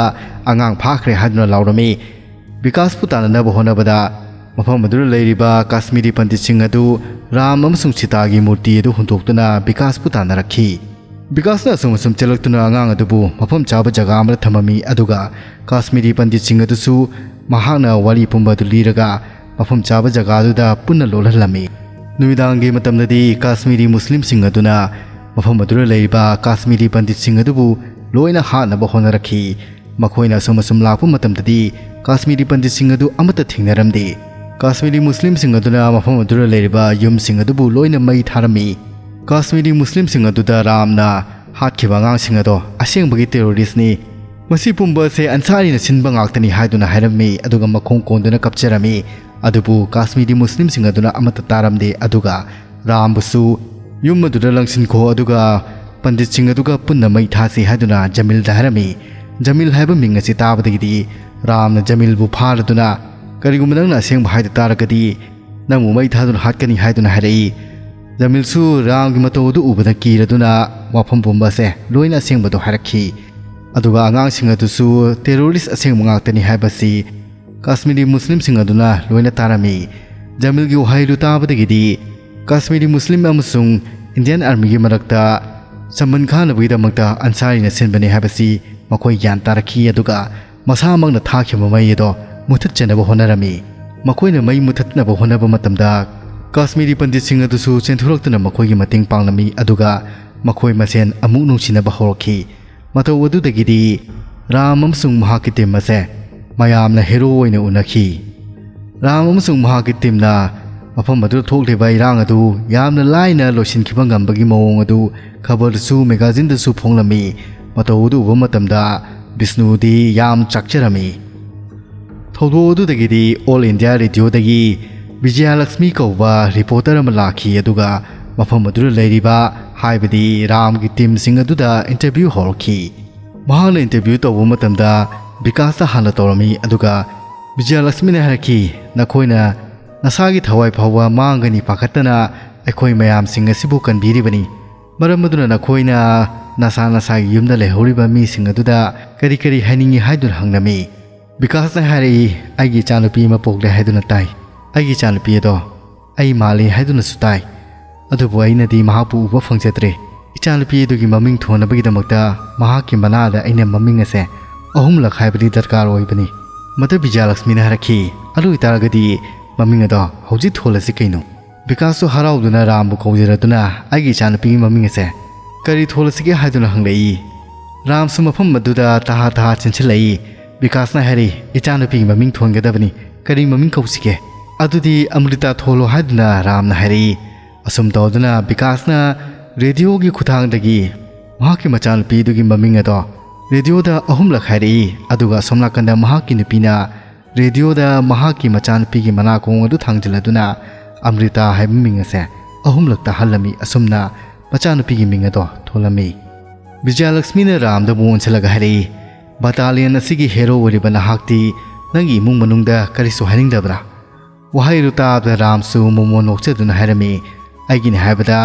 ꯑꯉꯥꯡ ꯐꯥꯈ꯭ꯔꯦ ꯍꯥꯏꯗꯨꯅ ꯂꯥꯎꯔꯝꯃꯤ꯫ ꯕꯤꯀꯥꯁꯄꯨ ꯇꯥꯟꯅꯅꯕ ꯍꯣꯠꯅꯕꯗ ꯃꯐꯝ ꯑꯗꯨꯗ ꯂꯩꯔꯤꯕ ꯀꯥꯁꯃꯤꯔꯤ ꯄꯟꯗꯤꯠꯁꯤꯡ ꯑꯗꯨ ꯔꯥꯝ ꯑꯃꯁꯨꯡ ꯁꯤꯇꯥꯒꯤ ꯃꯨꯔꯇꯤ ꯑꯗꯨ ꯍꯨꯟꯗꯣꯛꯇꯨꯅ ꯕꯤꯀꯥꯁꯄꯨ ꯇꯥꯟꯅꯔꯛꯈꯤ꯫ ꯕꯤꯀꯥꯁꯅ ꯑꯁꯨꯝ ꯑꯁꯨꯝ ꯆꯦꯜꯂꯛꯇꯨꯅ ꯑꯉꯥꯡ ꯑꯗꯨꯕꯨ ꯃꯐꯝ ꯆꯥꯕ ꯖꯒꯥ ꯑꯃꯗ ꯊꯝꯃꯝꯃꯤ, ꯑꯗꯨꯒ ꯀꯥꯁꯃꯤꯔꯤ ꯄꯟꯗꯤꯠꯁꯤꯡ ꯑꯗꯨꯁꯨ ꯃꯍꯥꯛꯅ ꯋꯥꯔꯤ ꯄꯨꯝꯕ ꯑꯗꯨ ꯂꯤꯔꯒ ꯃꯐꯝ ꯆꯥꯕ ꯖꯒꯥ ꯑꯗꯨꯗ ꯄꯨꯟꯅ ꯂꯣꯠꯍꯜꯂꯝꯃꯤ꯫ ꯅꯨꯃꯤꯗꯥꯡꯒꯤ ꯃꯇꯝꯗꯗꯤ ꯀꯥꯁꯃꯤꯔꯤ ꯃꯨꯁꯂꯤꯝꯁꯤꯡ ꯑꯗꯨꯅ ꯃꯐꯝ ꯑꯗꯨꯗ ꯂꯩꯔꯤꯕ ꯀꯥꯁꯃꯤꯔꯤ ꯄꯟꯗꯤꯠꯁꯤꯡ ꯑꯗꯨꯕꯨ ꯂꯣꯏꯅ ꯍꯥꯠꯅꯕ ꯍꯣꯠꯅꯔꯛꯈꯤ꯫ ꯃꯈꯣꯏꯅ ꯑꯁꯨꯝ ꯑꯁꯨꯝ ꯂꯥꯛꯄ ꯃꯇꯝꯗꯗꯤ ꯀꯥꯁꯃꯤꯔꯤ ꯄꯟꯗꯤꯠꯁꯤꯡ ꯑꯗꯨ ꯑꯃꯠꯇ ꯊꯦꯡꯅꯔꯝꯗꯦ꯫ ꯀꯥꯁꯃꯤꯔꯤ ꯃꯨꯁꯂꯤꯝꯁꯤꯡ ꯑꯗꯨꯅ ꯃꯐꯝ ꯑꯗꯨꯗ ꯂꯩꯔꯤꯕ ꯌꯨꯝꯁꯤꯡ ꯑꯗꯨꯕꯨ ꯂꯣꯏꯅ ꯃꯩ ꯊꯥꯔꯝꯃꯤ꯫ ꯀꯥꯁꯃꯤꯔꯤ ꯃꯨꯁꯂꯤꯝꯁꯤꯡ ꯑꯗꯨꯗ ꯔꯥꯝꯅ ꯍꯥꯠꯈꯤꯕ ꯑꯉꯥꯡꯁꯤꯡ ꯑꯗꯣ ꯑꯁꯦꯡꯕꯒꯤ ꯇꯦꯔꯣꯔꯤꯁ꯭ꯠꯅꯤ, ꯃꯁꯤ ꯄꯨꯝꯕ ꯑꯁꯦ ꯑꯟꯁꯥꯔꯤꯅ ꯁꯤꯟꯕ ꯉꯥꯛꯇꯅꯤ ꯍꯥꯏꯗꯨꯅ ꯍꯥꯏꯔꯝꯃꯤ꯫ ꯑꯗꯨꯒ ꯃꯈꯣꯡ ꯀꯣꯟꯗꯨꯅ ꯀꯞꯆꯔꯝꯃꯤ꯫ ꯑꯗꯨꯕꯨ ꯀꯥꯁꯃꯤꯔꯤ ꯃꯨꯁꯂꯤꯝꯁꯤꯡ ꯑꯗꯨꯅ ꯑꯃꯠꯇ ꯇꯥꯔꯝꯗꯦ꯫ ꯑꯗꯨꯒ ꯔꯥꯝꯕꯨꯁꯨ ꯌꯨꯝ ꯑꯗꯨꯗ ꯂꯪꯁꯤꯟꯈꯣ, ꯑꯗꯨꯒ ꯄꯟꯗꯤꯠꯁꯤꯡ ꯑꯗꯨꯒ ꯄꯨꯟꯅ ꯃꯩ ꯊꯥꯁꯤ ꯍꯥꯏꯗꯨꯅ ꯖꯃꯤꯜꯗ ꯍꯥꯏꯔꯝꯃꯤ꯫ ꯖꯃꯤꯜ ꯍꯥꯏꯕ ꯃꯤꯡ ꯑꯁꯤ ꯇꯥꯕꯗꯒꯤꯗꯤ ꯔꯥꯝꯅ ꯖꯃꯤꯜꯕꯨ ꯐꯥꯔꯗꯨꯅ, "ꯀꯔꯤꯒꯨꯝꯕ ꯅꯪꯅ ꯑꯁꯦꯡꯕ ꯍꯥꯏꯗ ꯇꯥꯔꯒꯗꯤ ꯅꯪꯕꯨ ꯃꯩ ꯊꯥꯗꯨꯅ ꯍꯥꯠꯀꯅꯤ" ꯍꯥꯏꯗꯨꯅ ꯍꯥꯏꯔꯛꯏ꯫ ꯖꯃꯤꯜꯁꯨ ꯔꯥꯝꯒꯤ ꯃꯇꯧ ꯑꯗꯨ ꯎꯕꯗ ꯀꯤꯔꯗꯨꯅ ꯋꯥꯐꯝ ꯄꯨꯝꯕ ꯑꯁꯦ ꯂꯣꯏꯅ ꯑꯁꯦꯡꯕꯗꯣ ꯍꯥꯏꯔꯛꯈꯤ꯫ ꯑꯗꯨꯒ ꯑꯉꯥꯡꯁꯤꯡ ꯑꯗꯨꯁꯨ ꯇꯦꯔꯣꯔꯤꯁ꯭ꯠ ꯑꯁꯦꯡꯕ ꯉꯥꯛꯇꯅꯤ ꯍꯥꯏꯕꯁꯤ ꯀꯥꯁꯃꯤꯔꯤ ꯃꯨꯁꯂꯤꯝꯁꯤꯡ ꯑꯗꯨꯅ ꯂꯣꯏꯅ ꯇꯥꯔꯝꯃꯤ꯫ ꯖꯃꯤꯜꯒꯤ ꯋꯥꯍꯩꯗꯨ ꯇꯥꯕꯗꯒꯤꯗꯤ ꯀꯥꯁꯃꯤꯔꯤ ꯃꯨꯁꯂꯤꯝ ꯑꯃꯁꯨꯡ ꯏꯟꯗꯤꯌꯟ ꯑꯥꯔꯃꯤꯒꯤ ꯃꯔꯛꯇ ꯁꯝꯕꯟ ꯈꯥꯅꯕꯒꯤꯗꯃꯛꯇ ꯑꯟꯁꯥꯔꯤꯅ ꯁꯤꯟꯕꯅꯤ ꯍꯥꯏꯕꯁꯤ ꯃꯈꯣꯏ ꯒ꯭ꯌꯥꯟ ꯇꯥꯔꯛꯈꯤ꯫ ꯑꯗꯨꯒ ꯃꯁꯥꯃꯛꯅ ꯊꯥꯈꯤꯕ ꯃꯩ ꯑꯗꯣ ꯃꯨꯊꯠꯆꯅꯕ ꯍꯣꯠꯅꯔꯝꯃꯤ꯫ ꯃꯈꯣꯏꯅ ꯃꯩ ꯃꯨꯊꯠꯅꯕ ꯍꯣꯠꯅꯕ ꯃꯇꯝꯗ ꯀꯥꯁꯃꯤꯔꯤ ꯄꯟꯗꯤꯠꯁꯤꯡ ꯑꯗꯨꯁꯨ ꯆꯦꯟꯊꯣꯔꯛꯇꯨꯅ ꯃꯈꯣꯏꯒꯤ ꯃꯇꯦꯡ ꯄꯥꯡꯂꯝꯃꯤ꯫ ꯑꯗꯨꯒ ꯃꯈꯣꯏ ꯃꯁꯦꯟ ꯑꯃꯨꯛ ꯅꯨꯡꯁꯤꯅꯕ ꯍꯧꯔꯛꯈꯤ꯫ ꯃꯇꯧ ꯑꯗꯨꯗꯒꯤꯗꯤ ꯔꯥꯝ ꯑꯃꯁꯨꯡ ꯃꯍꯥꯛꯀꯤ ꯇꯤꯝ ꯑꯁꯦ ꯃꯌꯥꯝꯅ ꯍꯦꯔꯣ ꯑꯣꯏꯅ ꯎꯅꯈꯤ꯫ ꯔꯥꯝ ꯑꯃꯁꯨꯡ ꯃꯍꯥꯛꯀꯤ ꯇꯤꯝꯅ ꯃꯐꯝ ꯑꯗꯨꯗ ꯊꯣꯛꯂꯤꯕ ꯏꯔꯥꯡ ꯑꯗꯨ ꯌꯥꯝꯅ ꯂꯥꯏꯅ ꯂꯣꯏꯁꯤꯟꯈꯤꯕ ꯉꯝꯕꯒꯤ ꯃꯑꯣꯡ ꯑꯗꯨ ꯈꯕꯔꯗꯁꯨ ꯃꯦꯒꯥꯖꯤꯟꯗꯁꯨ ꯐꯣꯡꯂꯝꯃꯤ꯫ ꯃꯇꯧ ꯑꯗꯨ ꯎꯕ ꯃꯇꯝꯗ ꯕꯤꯁꯅꯨꯗꯤ ꯌꯥꯝ ꯆꯥꯛꯆꯔꯝꯃꯤ꯫ ꯊꯧꯗꯣꯛ ꯑꯗꯨꯗꯒꯤꯗꯤ ꯑꯣꯜ ꯏꯟꯗꯤꯌꯥ ꯔꯦꯗꯤꯑꯣꯗꯒꯤ ꯕꯤꯖꯌꯂꯛꯁꯃꯤ ꯀꯧꯕ ꯔꯤꯄꯣꯔꯇꯔ ꯑꯃ ꯂꯥꯛꯈꯤ꯫ ꯑꯗꯨꯒ ꯃꯐꯝ ꯑꯗꯨꯗ ꯂꯩꯔꯤꯕ, ꯍꯥꯏꯕꯗꯤ ꯔꯥꯝꯒꯤ ꯇꯤꯝꯁꯤꯡ ꯑꯗꯨꯗ ꯏꯟꯇꯔꯚ꯭ꯌꯨ ꯍꯧꯔꯛꯈꯤ꯫ ꯃꯍꯥꯛꯅ ꯏꯟꯇꯔꯚ꯭ꯌꯨ ꯇꯧꯕ ꯃꯇꯝꯗ ꯕꯤꯀꯥꯁꯇ ꯍꯥꯟꯅ ꯇꯧꯔꯝꯃꯤ꯫ ꯑꯗꯨꯒ ꯕꯤꯖꯌꯂꯛꯁꯃꯤꯅ ꯍꯥꯏꯔꯛꯈꯤ, "ꯅꯈꯣꯏꯅ ꯅꯁꯥꯒꯤ ꯊꯋꯥꯏ ꯐꯥꯎꯕ ꯃꯥꯡꯒꯅꯤ ꯄꯥꯈꯠꯇꯅ ꯑꯩꯈꯣꯏ ꯃꯌꯥꯝꯁꯤꯡ ꯑꯁꯤꯕꯨ ꯀꯟꯕꯤꯔꯤꯕꯅꯤ꯫ ꯃꯔꯝ ꯑꯗꯨꯅ ꯅꯈꯣꯏꯅ ꯅꯁꯥ ꯅꯁꯥꯒꯤ ꯌꯨꯝꯗ ꯂꯩꯍꯧꯔꯤꯕ ꯃꯤꯁꯤꯡ ꯑꯗꯨꯗ ꯀꯔꯤ ꯀꯔꯤ ꯍꯥꯏꯅꯤꯡꯏ?" ꯍꯥꯏꯗꯨꯅ ꯍꯪꯂꯝꯃꯤ꯫ ꯕꯤꯀꯥꯁꯅ ꯍꯥꯏꯔꯛꯏ, "ꯑꯩꯒꯤ ꯏꯆꯥꯅꯨꯄꯤ ꯑꯃ ꯄꯣꯛꯂꯦ ꯍꯥꯏꯗꯨꯅ ꯇꯥꯏ꯫ ꯑꯩꯒꯤ ꯏꯆꯥꯅꯨꯄꯤ ꯑꯗꯣ ꯑꯩ ꯃꯥꯜꯂꯤ ꯍꯥꯏꯗꯨꯅꯁꯨ ꯇꯥꯏ꯫ ꯑꯗꯨꯕꯨ ꯑꯩꯅꯗꯤ ꯃꯍꯥꯛꯄꯨ ꯎꯕ ꯐꯪꯖꯗ꯭ꯔꯦ꯫ ꯏꯆꯥꯅꯨꯄꯤ ꯑꯗꯨꯒꯤ ꯃꯃꯤꯡ ꯊꯣꯟꯅꯕꯒꯤꯗꯃꯛꯇ ꯃꯍꯥꯛꯀꯤ ꯃꯅꯥꯗ ꯑꯩꯅ ꯃꯃꯤꯡ ꯑꯁꯦ ꯑꯍꯨꯝꯂꯛ ꯍꯥꯏꯕꯗꯤ ꯗꯔꯀꯥꯔ ꯑꯣꯏꯕꯅꯤ꯫" ꯃꯗꯨ ꯕꯤꯖꯌꯂꯛꯁꯃꯤꯅ ꯍꯥꯏꯔꯛꯈꯤ, "ꯑꯗꯨ ꯑꯣꯏꯇꯥꯔꯒꯗꯤ ꯃꯃꯤꯡ ꯑꯗꯣ ꯍꯧꯖꯤꯛ ꯊꯣꯜꯂꯁꯤ ꯀꯩꯅꯣ?" ꯕꯤꯀꯥꯁꯁꯨ ꯍꯔꯥꯎꯗꯨꯅ ꯔꯥꯝꯕꯨ ꯀꯧꯖꯔꯗꯨꯅ ꯑꯩꯒꯤ ꯏꯆꯥꯅꯨꯄꯤꯒꯤ ꯃꯃꯤꯡ ꯑꯁꯦ ꯀꯔꯤ ꯊꯣꯜꯂꯁꯤꯒꯦ ꯍꯥꯏꯗꯨꯅ ꯍꯪꯂꯛꯏ꯫ ꯔꯥꯝꯁꯨ ꯃꯐꯝ ꯑꯗꯨꯗ ꯇꯍꯥ ꯇꯍꯥ ꯆꯦꯟꯁꯤꯜꯂꯛꯏ꯫ ꯕꯤꯀꯥꯁꯅ ꯍꯥꯏꯔꯛꯏ, "ꯏꯆꯥꯅꯨꯄꯤꯒꯤ ꯃꯃꯤꯡ ꯊꯣꯟꯒꯗꯕꯅꯤ, ꯀꯔꯤ ꯃꯃꯤꯡ ꯀꯧꯁꯤꯒꯦ?" "ꯑꯗꯨꯗꯤ ꯑꯃ꯭ꯔꯤꯇꯥ ꯊꯣꯜꯂꯣ" ꯍꯥꯏꯗꯨꯅ ꯔꯥꯝꯅ ꯍꯥꯏꯔꯛꯏ꯫ ꯑꯁꯨꯝ ꯇꯧꯗꯨꯅ ꯕꯤꯀꯥꯁꯅ ꯔꯦꯗꯤꯑꯣꯒꯤ ꯈꯨꯠꯊꯥꯡꯗꯒꯤ ꯃꯍꯥꯛꯀꯤ ꯃꯆꯥꯅꯨꯄꯤꯗꯨꯒꯤ ꯃꯃꯤꯡ ꯑꯗꯣ ꯔꯦꯗꯤꯑꯣꯗ ꯑꯍꯨꯝꯂꯛ ꯍꯥꯏꯔꯛꯏ꯫ ꯑꯗꯨꯒ ꯑꯁꯣꯝ ꯅꯥꯀꯟꯗ ꯃꯍꯥꯛꯀꯤ ꯅꯨꯄꯤꯅ ꯔꯦꯗꯤꯑꯣꯗ ꯃꯍꯥꯛꯀꯤ ꯃꯆꯥꯅꯨꯄꯤꯒꯤ ꯃꯅꯥꯀꯣꯡ ꯑꯗꯨ ꯊꯥꯡꯖꯤꯜꯂꯗꯨꯅ ꯑꯃ꯭ꯔꯤꯇꯥ ꯍꯥꯏꯕ ꯃꯤꯡ ꯑꯁꯦ ꯑꯍꯨꯝꯂꯛ ꯇꯥꯍꯜꯂꯝꯃꯤ꯫ ꯑꯁꯨꯝꯅ ꯃꯆꯥꯅꯨꯄꯤꯒꯤ ꯃꯤꯡ ꯑꯗꯣ ꯊꯣꯜꯂꯝꯃꯤ꯫ ꯕꯤꯖꯌꯂꯛꯁꯃꯤꯅ ꯔꯥꯝꯗꯕꯨ ꯑꯣꯟꯁꯤꯜꯂꯒ ꯍꯥꯏꯔꯛꯏ, "ꯕꯇꯥꯂꯤꯌꯟ ꯑꯁꯤꯒꯤ ꯍꯦꯔꯣ ꯑꯣꯏꯔꯤꯕ ꯅꯍꯥꯛꯇꯤ ꯅꯪꯒꯤ ꯏꯃꯨꯡ ꯃꯅꯨꯡꯗ ꯀꯔꯤꯁꯨ ꯍꯥꯏꯅꯤꯡꯗꯕ꯭ꯔꯥ?" ꯋꯥꯍꯩꯗꯨ ꯇꯥꯕꯗ ꯔꯥꯝꯁꯨ ꯃꯣꯃꯣꯟ ꯅꯣꯛꯆꯗꯨꯅ ꯍꯥꯏꯔꯝꯃꯤ, "ꯑꯩꯒꯤꯅꯤ ꯍꯥꯏꯕꯗ,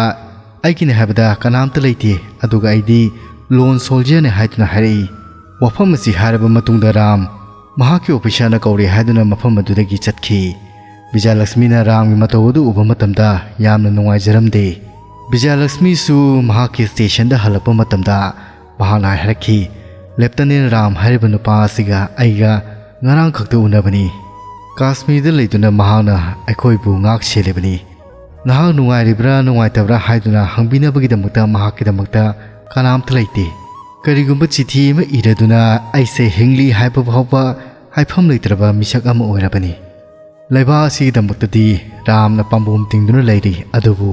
ꯑꯩꯒꯤꯅꯤ ꯍꯥꯏꯕꯗ ꯀꯅꯥꯝꯇ ꯂꯩꯇꯦ, ꯑꯗꯨꯒ ꯑꯩꯗꯤ ꯂꯣꯟ ꯁꯣꯜꯖꯔꯅꯤ" ꯍꯥꯏꯗꯨꯅ ꯍꯥꯏꯔꯛꯏ꯫ ꯋꯥꯐꯝ ꯑꯁꯤ ꯍꯥꯏꯔꯕ ꯃꯇꯨꯡꯗ ꯔꯥꯝ ꯃꯍꯥꯛꯀꯤ ꯑꯣꯐꯤꯁꯥꯔꯅ ꯀꯧꯔꯦ ꯍꯥꯏꯗꯨꯅ ꯃꯐꯝ ꯑꯗꯨꯗꯒꯤ ꯆꯠꯈꯤ꯫ ꯕꯤꯖꯌꯂꯛꯁꯃꯤꯅ ꯔꯥꯝꯒꯤ ꯃꯇꯧ ꯑꯗꯨ ꯎꯕ ꯃꯇꯝꯗ ꯌꯥꯝꯅ ꯅꯨꯡꯉꯥꯏꯖꯔꯝꯗꯦ꯫ ꯕꯤꯖꯌꯂꯛꯁꯃꯤꯁꯨ ꯃꯍꯥꯛꯀꯤ ꯁ꯭ꯇꯦꯁꯟꯗ ꯍꯜꯂꯛꯄ ꯃꯇꯝꯗ ꯃꯍꯥꯛꯅ ꯍꯥꯏꯔꯛꯈꯤ, "ꯂꯦꯞꯇꯅꯦꯟ ꯔꯥꯝ ꯍꯥꯏꯔꯤꯕ ꯅꯨꯄꯥ ꯑꯁꯤꯒ ꯑꯩꯒ ꯉꯔꯥꯡ ꯈꯛꯇ ꯎꯅꯕꯅꯤ꯫ ꯀꯥꯁꯃꯤꯔꯗ ꯂꯩꯗꯨꯅ ꯃꯍꯥꯛꯅ ꯑꯩꯈꯣꯏꯕꯨ ꯉꯥꯛ ꯁꯦꯜꯂꯤꯕꯅꯤ꯫ ꯅꯍꯥꯛ ꯅꯨꯡꯉꯥꯏꯔꯤꯕ꯭ꯔꯥ ꯅꯨꯡꯉꯥꯏꯇꯕ꯭ꯔꯥ ꯍꯥꯏꯗꯨꯅ ꯍꯪꯕꯤꯅꯕꯒꯤꯗꯃꯛꯇ ꯃꯍꯥꯛꯀꯤꯗꯃꯛꯇ ꯀꯅꯥꯝꯇ ꯂꯩꯇꯦ꯫ ꯀꯔꯤꯒꯨꯝꯕ ꯆꯤꯊꯤ ꯑꯃ ꯏꯔꯗꯨꯅ ꯑꯩꯁꯦ ꯍꯤꯡꯂꯤ ꯍꯥꯏꯕ ꯐꯥꯎꯕ ꯍꯥꯏꯐꯝ ꯂꯩꯇ꯭ꯔꯕ ꯃꯤꯁꯛ ꯑꯃ ꯑꯣꯏꯔꯕꯅꯤ꯫ ꯂꯩꯕꯥꯛ ꯑꯁꯤꯒꯤꯗꯃꯛꯇꯗꯤ ꯔꯥꯝꯅ ꯄꯥꯝꯕꯣꯝ ꯇꯤꯡꯗꯨꯅ ꯂꯩꯔꯤ, ꯑꯗꯨꯕꯨ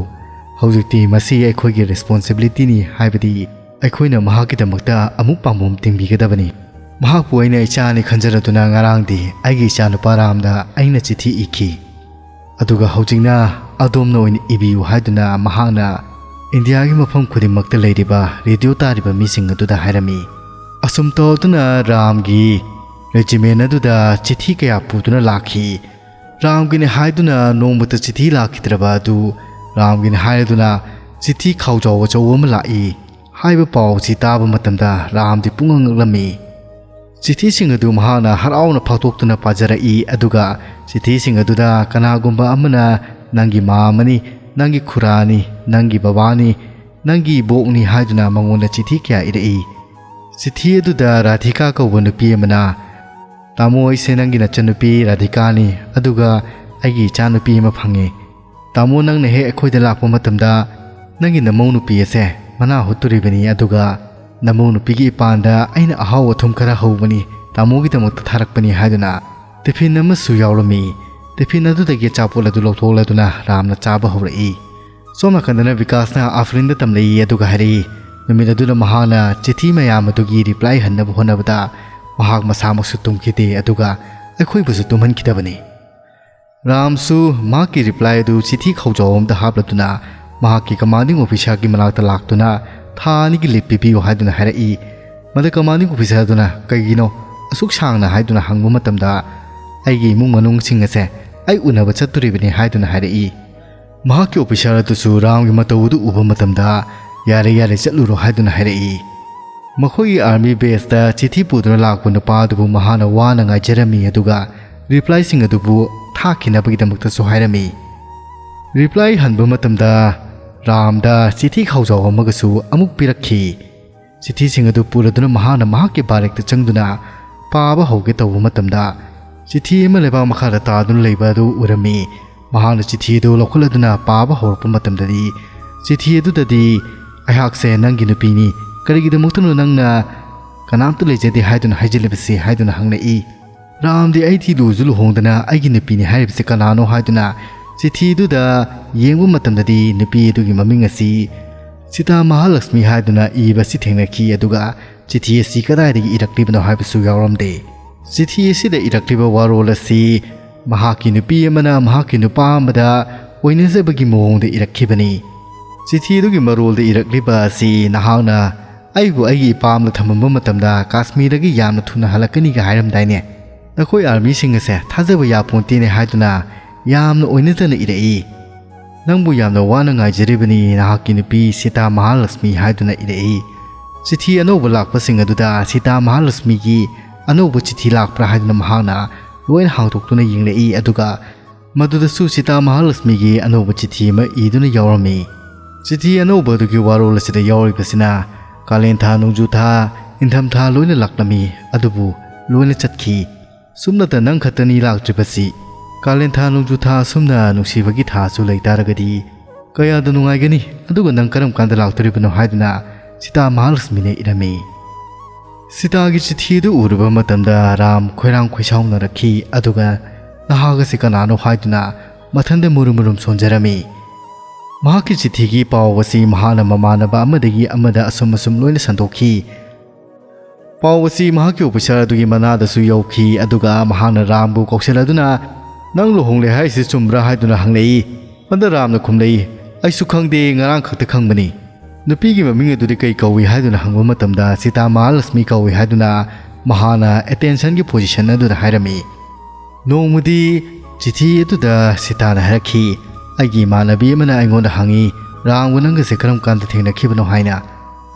ꯍꯧꯖꯤꯛꯇꯤ ꯃꯁꯤ ꯑꯩꯈꯣꯏꯒꯤ ꯔꯦꯁꯄꯣꯟꯁꯤꯕꯤꯂꯤꯇꯤꯅꯤ, ꯍꯥꯏꯕꯗꯤ ꯑꯩꯈꯣꯏꯅ ꯃꯍꯥꯛꯀꯤꯗꯃꯛꯇ ꯑꯃꯨꯛ ꯄꯥꯝꯕꯣꯝ ꯇꯤꯡꯕꯤꯒꯗꯕꯅꯤ꯫ ꯃꯍꯥꯛꯄꯨ ꯑꯩꯅ ꯏꯆꯥꯅꯤ ꯈꯟꯖꯔꯗꯨꯅ ꯉꯔꯥꯡꯗꯤ ꯑꯩꯒꯤ ꯏꯆꯥꯅꯨꯄꯥ ꯔꯥꯝꯗ ꯑꯩꯅ ꯆꯤꯊꯤ ꯏꯈꯤ꯫ ꯑꯗꯨꯒ ꯍꯧꯖꯤꯛꯅ ꯑꯗꯣꯝꯅ ꯑꯣꯏꯅ ꯏꯕꯤꯌꯨ" ꯍꯥꯏꯗꯨꯅ ꯃꯍꯥꯛꯅ ꯏꯟꯗꯤꯌꯥꯒꯤ ꯃꯐꯝ ꯈꯨꯗꯤꯡꯃꯛꯇ ꯂꯩꯔꯤꯕ ꯔꯦꯗꯤꯑꯣ ꯇꯥꯔꯤꯕ ꯃꯤꯁꯤꯡ ꯑꯗꯨꯗ ꯍꯥꯏꯔꯝꯃꯤ꯫ ꯑꯁꯨꯝ ꯇꯧꯗꯨꯅ ꯔꯥꯝꯒꯤ ꯔꯦꯖꯤꯃꯦꯟ ꯑꯗꯨꯗ ꯆꯤꯊꯤ ꯀꯌꯥ ꯄꯨꯗꯨꯅ ꯂꯥꯛꯈꯤ꯫ ꯔꯥꯝꯒꯤꯅꯤ ꯍꯥꯏꯗꯨꯅ ꯅꯣꯡꯃꯇ ꯆꯤꯊꯤ ꯂꯥꯛꯈꯤꯗ꯭ꯔꯕ ꯑꯗꯨ ꯔꯥꯝꯒꯤꯅꯤ ꯍꯥꯏꯗꯨꯅ ꯆꯤꯊꯤ ꯈꯥꯎꯖꯥꯎ ꯑꯆꯧꯕ ꯑꯃ ꯂꯥꯛꯏ꯫ ꯍꯥꯏꯕ ꯄꯥꯎ ꯑꯁꯤ ꯇꯥꯕ ꯃꯇꯝꯗ ꯔꯥꯝꯗꯤ ꯄꯨꯡꯉꯛ ꯉꯛꯂꯝꯃꯤ꯫ ꯆꯤꯊꯤꯁꯤꯡ ꯑꯗꯨ ꯃꯍꯥꯛꯅ ꯍꯔꯥꯎꯅ ꯐꯥꯛꯇꯣꯛꯇꯨꯅ ꯄꯥꯖꯔꯛꯏ, ꯑꯗꯨꯒ ꯆꯤꯊꯤꯁꯤꯡ ꯑꯗꯨꯗ ꯀꯅꯥꯒꯨꯝꯕ ꯑꯃꯅ "ꯅꯪꯒꯤ ꯃꯥꯝꯃꯅꯤ, ꯅꯪꯒꯤ ꯈꯨꯔꯥꯅꯤ, ꯅꯪꯒꯤ ꯕꯕꯥꯅꯤ, ꯅꯪꯒꯤ ꯏꯕꯣꯛꯅꯤ" ꯍꯥꯏꯗꯨꯅ ꯃꯉꯣꯟꯗ ꯆꯤꯊꯤ ꯀꯌꯥ ꯏꯔꯛꯏ꯫ ꯆꯤꯊꯤ ꯑꯗꯨꯗ ꯔꯥꯙꯤꯀꯥ ꯀꯧꯕ ꯅꯨꯄꯤ ꯑꯃꯅ, "ꯇꯥꯃꯣ, ꯑꯩꯁꯦ ꯅꯪꯒꯤ ꯅꯆꯟꯅꯨꯄꯤ ꯔꯥꯙꯤꯀꯥꯅꯤ, ꯑꯗꯨꯒ ꯑꯩꯒꯤ ꯏꯆꯥꯅꯨꯄꯤ ꯑꯃ ꯐꯪꯉꯦ꯫ ꯇꯥꯃꯣ, ꯅꯪꯅ ꯍꯦꯛ ꯑꯩꯈꯣꯏꯗ ꯂꯥꯛꯄ ꯃꯇꯝꯗ ꯅꯪꯒꯤ ꯅꯃꯧ ꯅꯨꯄꯤ ꯑꯁꯦ ꯃꯅꯥ ꯍꯨꯠꯇꯣꯔꯤꯕꯅꯤ, ꯑꯗꯨꯒ ꯅꯃꯧ ꯅꯨꯄꯤꯒꯤ ꯏꯄꯥꯟꯗ ꯑꯩꯅ ꯑꯍꯥꯎ ꯑꯊꯨꯝ ꯈꯔ ꯍꯧꯕꯅꯤ, ꯇꯥꯃꯣꯒꯤꯗꯃꯛꯇ ꯊꯥꯔꯛꯄꯅꯤ" ꯍꯥꯏꯗꯨꯅ ꯇꯤꯐꯤꯟ ꯑꯃꯁꯨ ꯌꯥꯎꯔꯝꯃꯤ꯫ ꯇꯤꯐꯤꯟ ꯑꯗꯨꯗꯒꯤ ꯑꯆꯥꯄꯣꯠ ꯑꯗꯨ ꯂꯧꯊꯣꯛꯂꯗꯨꯅ ꯔꯥꯝꯅ ꯆꯥꯕ ꯍꯧꯔꯛꯏ꯫ ꯁꯣꯝ ꯅꯥꯀꯟꯗꯅ ꯕꯤꯀꯥꯁꯅ ꯑꯥꯐ꯭ꯔꯤꯟꯗ ꯇꯝꯂꯛꯏ ꯑꯗꯨꯒ ꯍꯥꯏꯔꯛꯏ, ꯅꯨꯃꯤꯠ ꯑꯗꯨꯗ ꯃꯍꯥꯛꯅ ꯆꯤꯊꯤ ꯃꯌꯥꯝ ꯑꯗꯨꯒꯤ ꯔꯤꯄ꯭ꯂꯥꯏ ꯍꯟꯅꯕ ꯍꯣꯠꯅꯕꯗ ꯃꯍꯥꯛ ꯃꯁꯥꯃꯛꯁꯨ ꯇꯨꯝꯈꯤꯗꯦ, ꯑꯗꯨꯒ ꯑꯩꯈꯣꯏꯕꯨꯁꯨ ꯇꯨꯝꯍꯟꯈꯤꯗꯕꯅꯤ꯫ ꯔꯥꯝꯁꯨ ꯃꯍꯥꯛꯀꯤ ꯔꯤꯄ꯭ꯂꯥꯏ ꯑꯗꯨ ꯆꯤꯊꯤ ꯈꯥꯎꯖꯥꯎ ꯑꯃꯗ ꯍꯥꯞꯂꯗꯨꯅ ꯃꯍꯥꯛꯀꯤ ꯀꯃꯥꯟꯗꯤꯡ ꯑꯣꯐꯤꯁꯥꯔꯒꯤ ꯃꯅꯥꯛꯇ ꯂꯥꯛꯇꯨꯅ ꯊꯥ ꯑꯅꯤꯒꯤ ꯂꯤꯞ ꯄꯤꯕꯤꯌꯨ ꯍꯥꯏꯗꯨꯅ ꯍꯥꯏꯔꯛꯏ꯫ ꯃꯗ ꯀꯃꯥꯟꯗꯤꯡ ꯑꯣꯐꯤꯁꯥꯔ ꯑꯗꯨꯅ ꯀꯩꯒꯤꯅꯣ ꯑꯁꯨꯛ ꯁꯥꯡꯅ ꯍꯥꯏꯗꯨꯅ ꯍꯪꯕ ꯃꯇꯝꯗ, ꯑꯩꯒꯤ ꯏꯃꯨꯡ ꯃꯅꯨꯡꯁꯤꯡ ꯑꯁꯦ ꯑꯩ ꯎꯅꯕ ꯆꯠꯇꯣꯔꯤꯕꯅꯤ ꯍꯥꯏꯗꯨꯅ ꯍꯥꯏꯔꯛꯏ꯫ ꯃꯍꯥꯛꯀꯤ ꯑꯣꯐꯤꯁꯥꯔ ꯑꯗꯨꯁꯨ ꯔꯥꯝꯒꯤ ꯃꯇꯧ ꯑꯗꯨ ꯎꯕ ꯃꯇꯝꯗ, ꯌꯥꯔꯦ ꯌꯥꯔꯦ, ꯆꯠꯂꯨꯔꯣ ꯍꯥꯏꯗꯨꯅ ꯍꯥꯏꯔꯛꯏ꯫ ꯃꯈꯣꯏꯒꯤ ꯑꯥꯔꯃꯤ ꯕꯦꯁꯇ ꯆꯤꯊꯤ ꯄꯨꯗꯨꯅ ꯂꯥꯛꯄ ꯅꯨꯄꯥ ꯑꯗꯨꯕꯨ ꯃꯍꯥꯛꯅ ꯋꯥꯅ ꯉꯥꯏꯖꯔꯝꯃꯤ, ꯑꯗꯨꯒ ꯔꯤꯄ꯭ꯂꯥꯏꯁꯤꯡ ꯑꯗꯨꯕꯨ ꯊꯥꯈꯤꯅꯕꯒꯤꯗꯃꯛꯇꯁꯨ ꯍꯥꯏꯔꯝꯃꯤ꯫ ꯔꯤꯄ꯭ꯂꯥꯏ ꯍꯟꯕ ꯃꯇꯝꯗ ꯔꯥꯝꯗ ꯆꯤꯊꯤ ꯈꯥꯎꯖꯥꯎ ꯑꯃꯒꯁꯨ ꯑꯃꯨꯛ ꯄꯤꯔꯛꯈꯤ꯫ ꯆꯤꯊꯤꯁꯤꯡ ꯑꯗꯨ ꯄꯨꯔꯗꯨꯅ ꯃꯍꯥꯛꯅ ꯃꯍꯥꯛꯀꯤ ꯕꯥꯔꯦꯛꯇ ꯆꯪꯗꯨꯅ ꯄꯥꯕ ꯍꯧꯒꯦ ꯇꯧꯕ ꯃꯇꯝꯗ, ꯆꯤꯊꯤ ꯑꯃ ꯂꯩꯕꯥꯛ ꯃꯈꯥꯗ ꯇꯥꯗꯨꯅ ꯂꯩꯕ ꯑꯗꯨ ꯎꯔꯝꯃꯤ꯫ ꯃꯍꯥꯛꯅ ꯆꯤꯊꯤ ꯑꯗꯨ ꯂꯧꯈꯠꯂꯗꯨꯅ ꯄꯥꯕ ꯍꯧꯔꯛꯄ ꯃꯇꯝꯗꯗꯤ, ꯆꯤꯊꯤ ꯑꯗꯨꯗꯗꯤ, "ꯑꯩꯍꯥꯛꯁꯦ ꯅꯪꯒꯤ ꯅꯨꯄꯤꯅꯤ, ꯀꯔꯤꯒꯤꯗꯃꯛꯇꯅꯣ ꯅꯪꯅ ꯀꯅꯥꯝꯇ ꯂꯩꯖꯗꯦ ꯍꯥꯏꯗꯨꯅ ꯍꯥꯏꯖꯤꯜꯂꯤꯕꯁꯤ?" ꯍꯥꯏꯗꯨꯅ ꯍꯪꯂꯛꯏ꯫ ꯔꯥꯝꯗꯤ ꯑꯩꯗꯤ ꯂꯨꯁꯨ ꯂꯨꯍꯣꯡꯗꯅ ꯑꯩꯒꯤ ꯅꯨꯄꯤꯅꯤ ꯍꯥꯏꯔꯤꯕꯁꯤ ꯀꯅꯥꯅꯣ ꯍꯥꯏꯗꯨꯅ ꯆꯤꯊꯤꯗꯨꯗ ꯌꯦꯡꯕ ꯃꯇꯝꯗꯗꯤ, ꯅꯨꯄꯤ ꯑꯗꯨꯒꯤ ꯃꯃꯤꯡ ꯑꯁꯤ ꯁꯤꯇꯥ ꯃꯍꯥꯂꯛꯁꯃꯤ ꯍꯥꯏꯗꯨꯅ ꯏꯕꯁꯤ ꯊꯦꯡꯅꯈꯤ꯫ ꯑꯗꯨꯒ ꯆꯤꯊꯤ ꯑꯁꯤ ꯀꯗꯥꯏꯗꯒꯤ ꯏꯔꯛꯂꯤꯕꯅꯣ ꯍꯥꯏꯕꯁꯨ ꯌꯥꯎꯔꯝꯗꯦ꯫ ꯆꯤꯊꯤ ꯑꯁꯤꯗ ꯏꯔꯛꯂꯤꯕ ꯋꯥꯔꯣꯜ ꯑꯁꯤ ꯃꯍꯥꯛꯀꯤ ꯅꯨꯄꯤ ꯑꯃꯅ ꯃꯍꯥꯛꯀꯤ ꯅꯨꯄꯥ ꯑꯃꯗ ꯑꯣꯏꯅꯖꯕꯒꯤ ꯃꯑꯣꯡꯗ ꯏꯔꯛꯈꯤꯕꯅꯤ꯫ ꯆꯤꯊꯤ ꯑꯗꯨꯒꯤ ꯃꯔꯣꯜꯗ ꯏꯔꯛꯂꯤꯕ ꯑꯁꯤ ꯅꯍꯥꯛꯅ ꯑꯩꯕꯨ ꯑꯩꯒꯤ ꯏꯄꯥꯝꯗ ꯊꯝꯃꯝꯕ ꯃꯇꯝꯗ ꯀꯥꯁꯃꯤꯔꯗꯒꯤ ꯌꯥꯝꯅ ꯊꯨꯅ ꯍꯜꯂꯛꯀꯅꯤꯒ ꯍꯥꯏꯔꯝꯗꯥꯏꯅꯦ? ꯅꯈꯣꯏ ꯑꯥꯔꯃꯤꯁꯤꯡ ꯑꯁꯦ ꯊꯥꯖꯕ ꯌꯥꯄꯣꯟꯇꯦꯅꯦ ꯍꯥꯏꯗꯨꯅ ꯌꯥꯝꯅ ꯑꯣꯏꯅꯖꯅ ꯏꯔꯛꯏ꯫ "ꯅꯪꯕꯨ ꯌꯥꯝꯅ ꯋꯥꯅ ꯉꯥꯏꯖꯔꯤꯕꯅꯤ, ꯅꯍꯥꯛꯀꯤ ꯅꯨꯄꯤ ꯁꯤꯇꯥ ꯃꯍꯥꯂꯛꯁꯃꯤ" ꯍꯥꯏꯗꯨꯅ ꯏꯔꯛꯏ꯫ ꯆꯤꯊꯤ ꯑꯅꯧꯕ ꯂꯥꯛꯄꯁꯤꯡ ꯑꯗꯨꯗ ꯁꯤꯇꯥ ꯃꯍꯥꯂꯛꯁꯃꯤꯒꯤ ꯑꯅꯧꯕ ꯆꯤꯊꯤ ꯂꯥꯛꯄ꯭ꯔꯥ ꯍꯥꯏꯗꯨꯅ ꯃꯍꯥꯛꯅ ꯂꯣꯏꯅ ꯍꯥꯡꯗꯣꯛꯇꯨꯅ ꯌꯦꯡꯂꯛꯏ, ꯑꯗꯨꯒ ꯃꯗꯨꯗꯁꯨ ꯁꯤꯇꯥ ꯃꯍꯥꯂꯛꯁꯃꯤꯒꯤ ꯑꯅꯧꯕ ꯆꯤꯊꯤ ꯑꯃ ꯏꯗꯨꯅ ꯌꯥꯎꯔꯝꯃꯤ꯫ ꯆꯤꯊꯤ ꯑꯅꯧꯕ ꯑꯗꯨꯒꯤ ꯋꯥꯔꯣꯜ ꯑꯁꯤꯗ ꯌꯥꯎꯔꯤꯕꯁꯤꯅ, ꯀꯥꯂꯦꯟ ꯊꯥ, ꯅꯣꯡꯖꯨ ꯊꯥ, ꯏꯪꯊꯝ ꯊꯥ ꯂꯣꯏꯅ ꯂꯥꯛꯂꯝꯃꯤ, ꯑꯗꯨꯕꯨ ꯂꯣꯏꯅ ꯆꯠꯈꯤ꯫ ꯁꯨꯞꯅꯇ ꯅꯪ ꯈꯛꯇꯅꯤ ꯂꯥꯛꯇ꯭ꯔꯤꯕꯁꯤ꯫ ꯀꯥꯂꯦꯟ ꯊꯥ, ꯅꯣꯡꯖꯨ ꯊꯥ ꯑꯁꯨꯝꯅ ꯅꯨꯡꯁꯤꯕꯒꯤ ꯊꯥꯁꯨ ꯂꯩꯇꯥꯔꯒꯗꯤ ꯀꯌꯥꯗ ꯅꯨꯡꯉꯥꯏꯒꯅꯤ? ꯑꯗꯨꯒ ꯅꯪ ꯀꯔꯝ ꯀꯥꯟꯗ ꯂꯥꯛꯇꯣꯔꯤꯕꯅꯣ ꯍꯥꯏꯗꯨꯅ ꯁꯤꯇꯥ ꯃꯍꯥꯂꯛꯁꯃꯤꯅ ꯏꯔꯝꯃꯤ꯫ ꯁꯤꯇꯥꯒꯤ ꯆꯤꯊꯤ ꯑꯗꯨ ꯎꯔꯨꯕ ꯃꯇꯝꯗ ꯔꯥꯝ ꯈꯣꯏꯔꯥꯡ ꯈꯣꯏꯁꯥꯎꯅꯔꯛꯈꯤ, ꯑꯗꯨꯒ ꯅꯍꯥꯛ ꯑꯁꯤ ꯀꯅꯥꯅꯣ ꯍꯥꯏꯗꯨꯅ ꯃꯊꯟꯗ ꯃꯨꯔꯨꯝ ꯃꯨꯔꯨꯝ ꯁꯣꯟꯖꯔꯝꯃꯤ꯫ ꯃꯍꯥꯛꯀꯤ ꯆꯤꯊꯤꯒꯤ ꯄꯥꯎ ꯑꯁꯤ ꯃꯍꯥꯛꯅ ꯃꯃꯥꯟꯅꯕ ꯑꯃꯗꯒꯤ ꯑꯃꯗ ꯑꯁꯨꯝ ꯑꯁꯨꯝ ꯂꯣꯏꯅ ꯁꯟꯗꯣꯛꯈꯤ꯫ ꯄꯥꯎ ꯑꯁꯤ ꯃꯍꯥꯛꯀꯤ ꯑꯣꯐꯤꯁꯥꯔ ꯑꯗꯨꯒꯤ ꯃꯅꯥꯗꯁꯨ ꯌꯧꯈꯤ, ꯑꯗꯨꯒ ꯃꯍꯥꯛꯅ ꯔꯥꯝꯕꯨ ꯀꯧꯁꯤꯜꯂꯗꯨꯅ, "ꯅꯪ ꯂꯨꯍꯣꯡꯂꯦ ꯍꯥꯏꯔꯤꯁꯤ ꯆꯨꯝꯕ꯭ꯔꯥ?" ꯍꯥꯏꯗꯨꯅ ꯍꯪꯂꯛꯏ꯫ ꯑꯗ ꯔꯥꯝꯅ ꯈꯨꯝꯂꯛꯏ, "ꯑꯩꯁꯨ ꯈꯪꯗꯦ, ꯉꯔꯥꯡ ꯈꯛꯇ ꯈꯪꯕꯅꯤ꯫ ꯅꯨꯄꯤꯒꯤ ꯃꯃꯤꯡ ꯑꯗꯨꯗꯤ ꯀꯩ ꯀꯧꯏ?" ꯍꯥꯏꯗꯨꯅ ꯍꯪꯕ ꯃꯇꯝꯗ, "ꯁꯤꯇꯥ ꯃꯍꯥꯂꯛꯁꯃꯤ ꯀꯧꯏ" ꯍꯥꯏꯗꯨꯅ ꯃꯍꯥꯛꯅ ꯑꯦꯇꯦꯟꯁꯟꯒꯤ ꯄꯣꯖꯤꯁꯟ ꯑꯗꯨꯗ ꯍꯥꯏꯔꯝꯃꯤ꯫ ꯅꯣꯡꯃꯗꯤ ꯆꯤꯊꯤ ꯑꯗꯨꯗ ꯁꯤꯇꯥꯅ ꯍꯥꯏꯔꯛꯈꯤ, "ꯑꯩꯒꯤ ꯏꯃꯥꯟꯅꯕꯤ ꯑꯃꯅ ꯑꯩꯉꯣꯟꯗ ꯍꯪꯉꯤ, ꯔꯥꯝꯒ ꯅꯪꯒꯁꯦ ꯀꯔꯝ ꯀꯥꯟꯗ ꯊꯦꯡꯅꯈꯤꯕꯅꯣ ꯍꯥꯏꯅ꯫